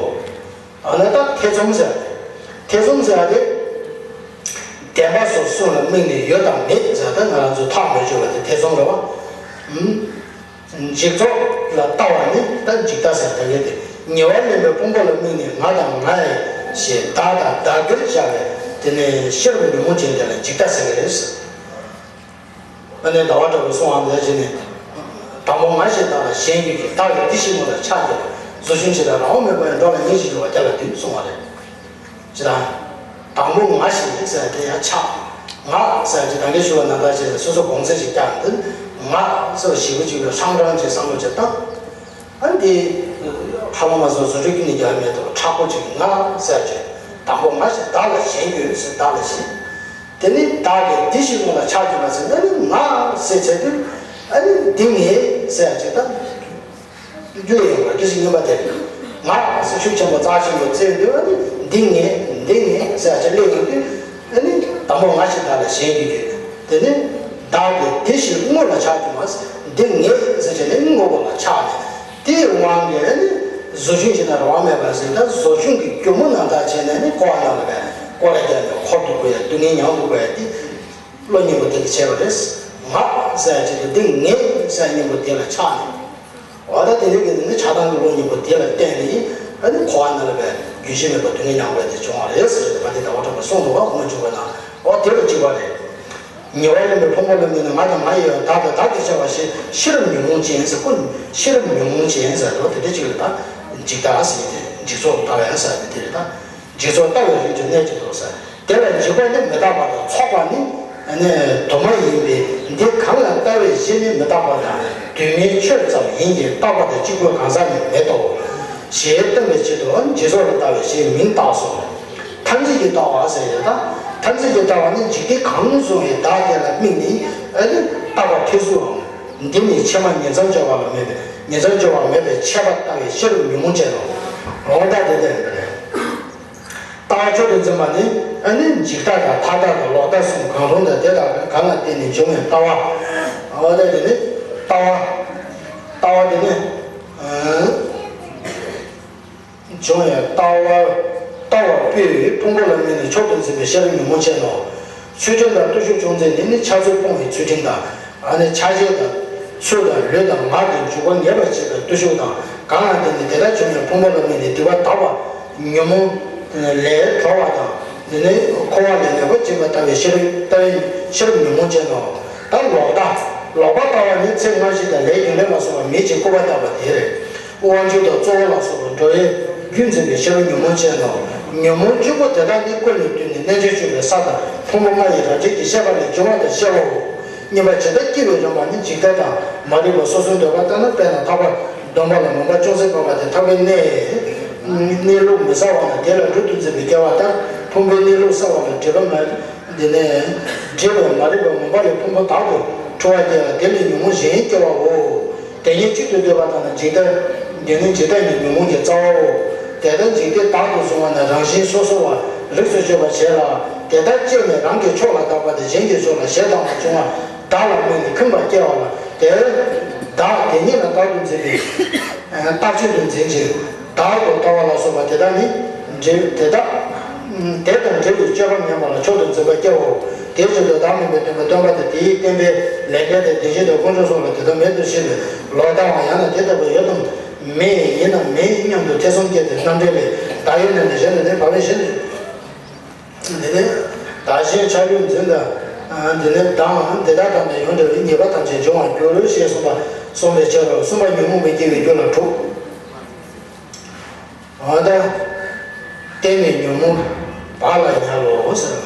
ཨ་ནི་ད་ཐེ་ཚོམ་ཟེར་ཏེ། ཐེ་ཚོམ་ཟེར་ཏེ། བདེན་པ་སོགས་གསུམ་ལ་དམིགས་ནས་ཡོད་དང་མེད་ཟེར་ཏེ་ང་རང་ཚོ་ཐག་མི་ཆོད་པ་དེ་ཐེ་ཚོམ་རེད་བ། ཨུམ། འཇིག་ཚོགས་ལ་ལྟ་བ་ནི་ད་འཇིག་ལྟ་ཟེར་ད་གལ་ཏེ་ཉེ་བར་ལེན་པའི་ཕུང་པོ་ལ་དམིགས་ནས་ང་དང་ང་ཡི་ཞེས་བདག་དང་བདག་གིར་བྱ་བའི་དེ་ནི་ཤེས་རབ་ཉོན་མོངས་ཅན་དེ་ལ་འཇིག་ལྟ་ཟེར་གྱི་རེད། ཨ་ནི་ཟླ་བ་གྲགས་པས་གསུངས་པ་ནང་བཞིན་ནི། དང་པོ་ང་ཞེས་བདག་ལ་ཞེན་གྱུར་ཅིང་། བདག་གི་དེ་བཞིན་དངོས་ལ་ཆགས་བསྐྱེད་པ། རྫུ་འཕྲུལ་ཇི་ལྟར་རང་དབང་མེད་པ་ཡང་། འགྲོ་ལ་ཉེར་ཞི་འགྱུར་བ་བརྒྱ་ལ་བསྟུན་གསུངས་པ་རེད། ཇི་ལྟར། དང་པོ་ང་ཞེས་ཟེར་དེ་ཡང་ཆགས། ང་ཟེར་ཅིག་ད་གིན་ཞུ་བ་ནང་ལྟར་བྱས་ནས་སོ་སོ་གོང་ཚད་ཅིག་བཀྱགས་འདི། ང་ཟེར་བ་ཞེ་པོ་ཅིག་ལ་ཧྲང་ཧྲང་ཅིག་བསམ་བློ་ཅིག་བཏང་། ཨ་འདི། ཧ་ལམ་ང་ཚོ་རྫུ་འཕྲུལ་གྱིས་ནི་རྒྱག་མེད་དོ། མཁྲེགས་པོ་ཅིག་ང་ཟེར་ཅིག་དང་པོ་ང་ཞེས་བདག་ལ་ཞེན་གྱུར་ཟེར་བདག་ལ་ཞེན། དེ་ནི་བདག་གི་དེ་བཞིན་དངོས་ལ་ཆགས་བསྐྱེད་པ་ཟེར་ན་ནི་ང་ཟེར་བྱས་དུས། ཨ་ནི་འདི་ངའི་ཟེར་ཅིག་ད། སླེབས་ཡོང་བ་སྐད་ཅིག་གཉིས་པ་དེ། ང་ཟེར་ཤུགས་ཆེན་པོ་རྩ་ཆེན་པོ་བཙལ་དུས། ཨ་ནི་འདི་ངའི་འདི་ངའི་ཟེར་ཅིག་སླེབས་ཡོང་དུས། ཨ་ནི་དང་པོ་ང་ཞེས་བདག་ལ་ཞེན་གྱི་ཡོད། དེ་ནི་བདག་གི་དེ་བཞིན་དངོས་ལ་ཆགས་ཀྱི་མ་ཟད་འདི་ངའི་ཟེར་བྱས་ནས་དངོས་པོ་ལ་ཆགས་ནས། དེའི་དབང་གིས་ནི་རྫུ་འཕྲུལ་ཇི་ལྟར་རང་དབང་མེད་པ་ཟེར་ད་རྫུ་འཕྲུལ་གྱི་སྒྱུ་མ་རྣམ་དག་བྱས་ནས་ནི་འཁོར་བ་ནང་ལ་བས་སྐོར་ར་བརྒྱབ་ནས་འཁོར་དུ་དགོས་ཡ། སྡུག་བསྔལ་མྱང་དུ་དགོས་ཡ་དེ་བློ་གཉིས་པོ་དེ་གིས་བྱས་པ་རེད། ང་ཟེར་ཡ་ཅིག་དང་འདི་ངའི་ཟེར་ཡ་གཉིས་པོ་དེ་ལ་ཆགས་ནས། འོ་ད་དེ་འདྲ་གི་ནི་ཆགས་སྡང་གི་བློ་གཉིས་པོ་དེ་ལ་བརྟེན་ནས་ཨ་ནི་འཁོར་བ་ནང་ལ་བས་རྒྱུན་ཆད་མེད་པར་སྡུག་བསྔལ་མྱང་དགོས་ཡ་དེ་བྱུང་བ་རེད་ཟེར་ཏེ་ཕ་དེ་ཟླ་བ་གྲགས་པས་གསུངས་འདུག་བ། དབུ་མ་འཇུག་པའི་ནང་། འོ་དེ་ལ་གཅིག་པ་རེད། ཉེ་བར་ལེན་པའི་ཕུང་པོ་ལ་དམིགས་ནས་ང་དང་ང་ཡི་བདག་དང་བདག་གིར་བྱ་བ་ཞེས་ཤེས་རབ་ཉོན་མོངས་ཅན་ཟེར། ཀུན་ཤེས་རབ་ཉོན་མོངས་ཅན་ཟེར་དོ། དེ་འདྲ་ཅིག་ལ་ད་འཇིག་ལྟ་ཟེར་ཏེ། འཇིག་ཚོགས་ལྟ་བ་ཟེར་ཏེ་དེ་རེད་ད། འཇིག་ཚོགས་ལྟ་བའི་རིགས་ཀྱི་གནས་ཀྱི་དོ་ཟེར། དེ་ལ་འཇིགས་པ་ནི་མི་རྟག་པ་དང་ཚོགས་པ་ནི་ནི་དུ་མ་ཡིན་པས། འདི་གང་ལ་ལྟ་བའི་གཞི་ནི་མི་རྟག་པ་དང་དུས་མིན་ཆོས་ཙམ་ཡིན་གྱི། རྟག་པ་དང་གཅིག་པུའི་གང་ཟག་ནི་མེད་དོ། ཞེས་སྟོན་པའི་ཆེད་དུ་འཇིག་ཚོགས་ལ་ལྟ་བའི་གཞི་མིང་བཏགས་སོ། ཐ་ཚིག་གི་ལྟ་བ་ཟེར་ཡོད་ད། ཐ་ཚིག་གི་ལྟ་བ་ནི་འཇིག་རྟེན་གང་བཟུང་བའི་བདག་དེ་ལ་དམིགས་ནས་ཨ་ནི་བཏགས་པ་ཐེར་ཟུག་འམ། འདི་ནི་ཕྱི་མ་ཉིང་མཚམས་སྦྱོར་བ་ལ་མེད་པའི་ཉིང་མཚམས་སྦྱོར་བ་མེད་པའི་ཆད་པ་ལྟ་བའི་ཤེས་རབ་ཉོན་མོངས་ཅན་ནོ། འོ་ད་དེ་ལྟར་ཡིན་པ་རེད། ལྟ་བ་མཆོག་ཏུ་འཛིན་པ་ནི་ཨ་ནི་འཇིག་ལྟ་དང་མཐའ་ལྟ་དང་ལོག་ལྟ་གསུམ་གང་རུང་དང་དེ་དག་གང་ལ་བརྟེན་ནས་འབྱུང་བའི་ལྟ་བ། འོ་ད་དེ་ནི་ལྟ་བ། ལྟ་བ་དེ་ནི། འབྱུང་བའི་ལྟ་བ། ལྟ་བ་སྤེལ་བའི་ཕུང་པོ་ལ་དམིགས་ནས་མཆོག་ཏུ་འཛིན་པའི་ཤེས་རབ་ཉོན་མོངས་ཅན་ནོ། ཚུལ་ཁྲིམས་དང་བརྟུལ་ཞུགས་ཅུང་ཟད་ནི་ནི་འཆལ་རྩོད་སྤོང་བའི་ཚུལ་ཁྲིམས་དང་། ཨ་ནི་ཆགས་ཞེན་དང་། ཚུལ་དང་ལུས་དང་ངག་གི་འཇུག་པ་ངེས་པར་བྱེད་པའི་བརྟུལ་ཞུགས་དང་གང་ལ་བརྟེན་ནས་དེ་དག་བྱུང་བའི་ཕུང་པོ་ལ་དམིགས་ནས་སྡིག་པ་དག་པ། ཉོན་མོངས་ལས་གྲོལ་བ་དང་། དེ་ནས་འཁོར་བ་ལས་ངེས་པར་འབྱིན་པ་ལྟ་བུའི་ཤེས་རབ་ལྟ་བའི་ཤེས་རབ་ཉོན་མོངས་ཅན་ནོ། ད་ལོག་ལྟ། ལོག་པ་ལྟ་བ་ནི་ཚེ་སྔ་ཕྱི་དང་ལས་རྒྱུ་འབྲས་ལ་སོགས་པ་མེད་ཅིང་སྐུར་པ་བཏབ་པ་དེ་རེད། དབང་ཕྱུག་དང་གཙོ་བོ་ལ་སོགས་པ་འགྲོ་བའི་རྒྱུ་འཛིན་པའི་ཤེས་རབ་ཉོན་མོངས་ཅན་ནོ། ཉོན་མོངས་བཅུ་པོ་དེ་དག་ནི་ཀུན་ལས་བཏུས་ནས་རྣལ་འབྱོར་སྤྱོད་པའི་ས་དང་ཕུང་པོ་ལྔ་ཡི་རང་འགྲེལ་གྱི་བཤད་པ་ལས་འབྱུང་བ་དང་བཤད་པའོ། གཉིས་པ་ཇི་ལྟར་སྐྱེ་བའི་རིམ་པ་ནི་འཇིག་ལྟ་དང་མ་རིག་པ་སོ་སོའི་འདོད་པ་ལྟར་ན། དཔེར་ན་ཐར་པ་སྡོམ་པ་ལ་མུན་པ་ཅུང་ཟད་བབས་པ་དེ་ཐར་པའི་གནས། གནས་ལུགས་མི་གསལ་བ་ན་དེ་ལ་སྦྲུལ་དུ་འཛིན་པའི་སྐྱེ་བ་ལྟར། ཕུང་པོའི་གནས་ལུགས་གསལ་བ་ལ་སྒྲིབ་པ་མ། འདི་ནས་སྒྲིབ་པ་མ་རིག་པའི་མུན་པ་ལས་ཕུང་པོ་དག་ཏུ་འཁྲུལ་བ་སྐྱེ་ལ། དེ་ལས་ཉོན་མོངས་གཞན་སྐྱེ་བའོ། དེ་ཉིད་གཅིག་ཏུ་འདོད་པ་དང་ནི་འཇིག་ལྟ། འདི་ནི་འཇིག་ལྟ་ཉིད་ཉོན་མོངས་ཀྱི་རྩ་བའོ། དེ་ལྟར་འཇིག་རྟེན་བདག་ཏུ་བཟུང་བ་ནི་རང་བཞིན་སོ་སོ་བ་རིགས་སུ་ཆུད་པར་བྱེད་ལ། དེ་ལྟར་སྐྱེས་ནས་རང་གི་ཕྱོགས་ལ་དག་པ་དང་གཞན་གྱི་ཕྱོགས་ལ་ཞེ་སྡང་བ་བྱུང་བ་བདག་ལ་དམིགས་ནས་ཁེངས་པ་སྐྱེ་བ་ལ། དེ་བདག་དེ་ཉིད་ལ་རྟག་ཏུ་འཛིན་པའི་རྟག་ཆད་དུ་འཛིན་ཅིང་བདག་ཏུ་ལྟ་བ་ལ་སོགས་པ་དེ་དག་ནི་འདྲེ་དེ་དག་དེ་དང་འབྲེལ་བའི་སྤྱོད་པ་ངན་པ་ལ་མཆོག་ཏུ་འཛིན་པ་སྐྱེའོ། དེའི་ཕྱིར་དུ་བདག་མིན་པའི་སྟོན་པའི་སྟོན་པ་དེ་དེའི་བསྟན་པའི་ལས་འབྲས་དེ་བདེན་བཞི་དང་དཀོན་མཆོག་གསུམ་ལ་དེ་དག་མེད་དུ་ཕྱིན་པའི་ལོག་ལྟའམ་ཡང་ན་དེ་ལྟ་བུ་ཡོད་དམ་མེད་ཡིན་ནམ་མེད་སྙམ་དུ་ཐེ་ཚོམ་སྐྱེས་ཏེ་རྣམ་འགྲེལ་ལས། བདག་ཡོད་ནས་ནི་གཞན་དུ་ནི་བབ་པས་གཞན་དུ། འདི་ནི་བདག་གཞན་ཆགས་ཡུལ་འཛིན་དང་། འདི་ནི་དང་འདི་དག་དང་ནི་ཡོངས་འབྲེལ་བའི་ཉེས་པ་ཐམས་ཅད་སྦྱོང་བར་འགྱུར་ཞེས་གསུངས་པ་གསུངས་པའི་ཕྱིར་རོ། གསུམ་པ་ཉོན་མོངས་པའི་སྐྱེ་བའི་རྒྱུ་ལ་དྲུག་འོ་ད། རྟེན་ནི་ཉོན་མོངས་བག་ལ་ཉལ་ལོ་ཟེར།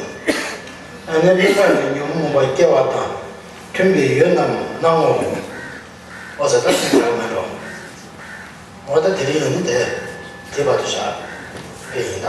ཨ་ནི་དམིགས་པ་ནི་ཉོན་མོངས་པ་སྐྱེ་བ་དང་མཐུན་པའི་ཡུལ་རྣམས་སྣང་ངོ་། འོ་ཟེར་ད་སེམས་ཁྲལ་མེད་འགྲོ། འོ་ད་དེ་རིང་ཡང་ནི་དེ་དེ་བར་དུ་བཞག་པ་ཡིན་ད།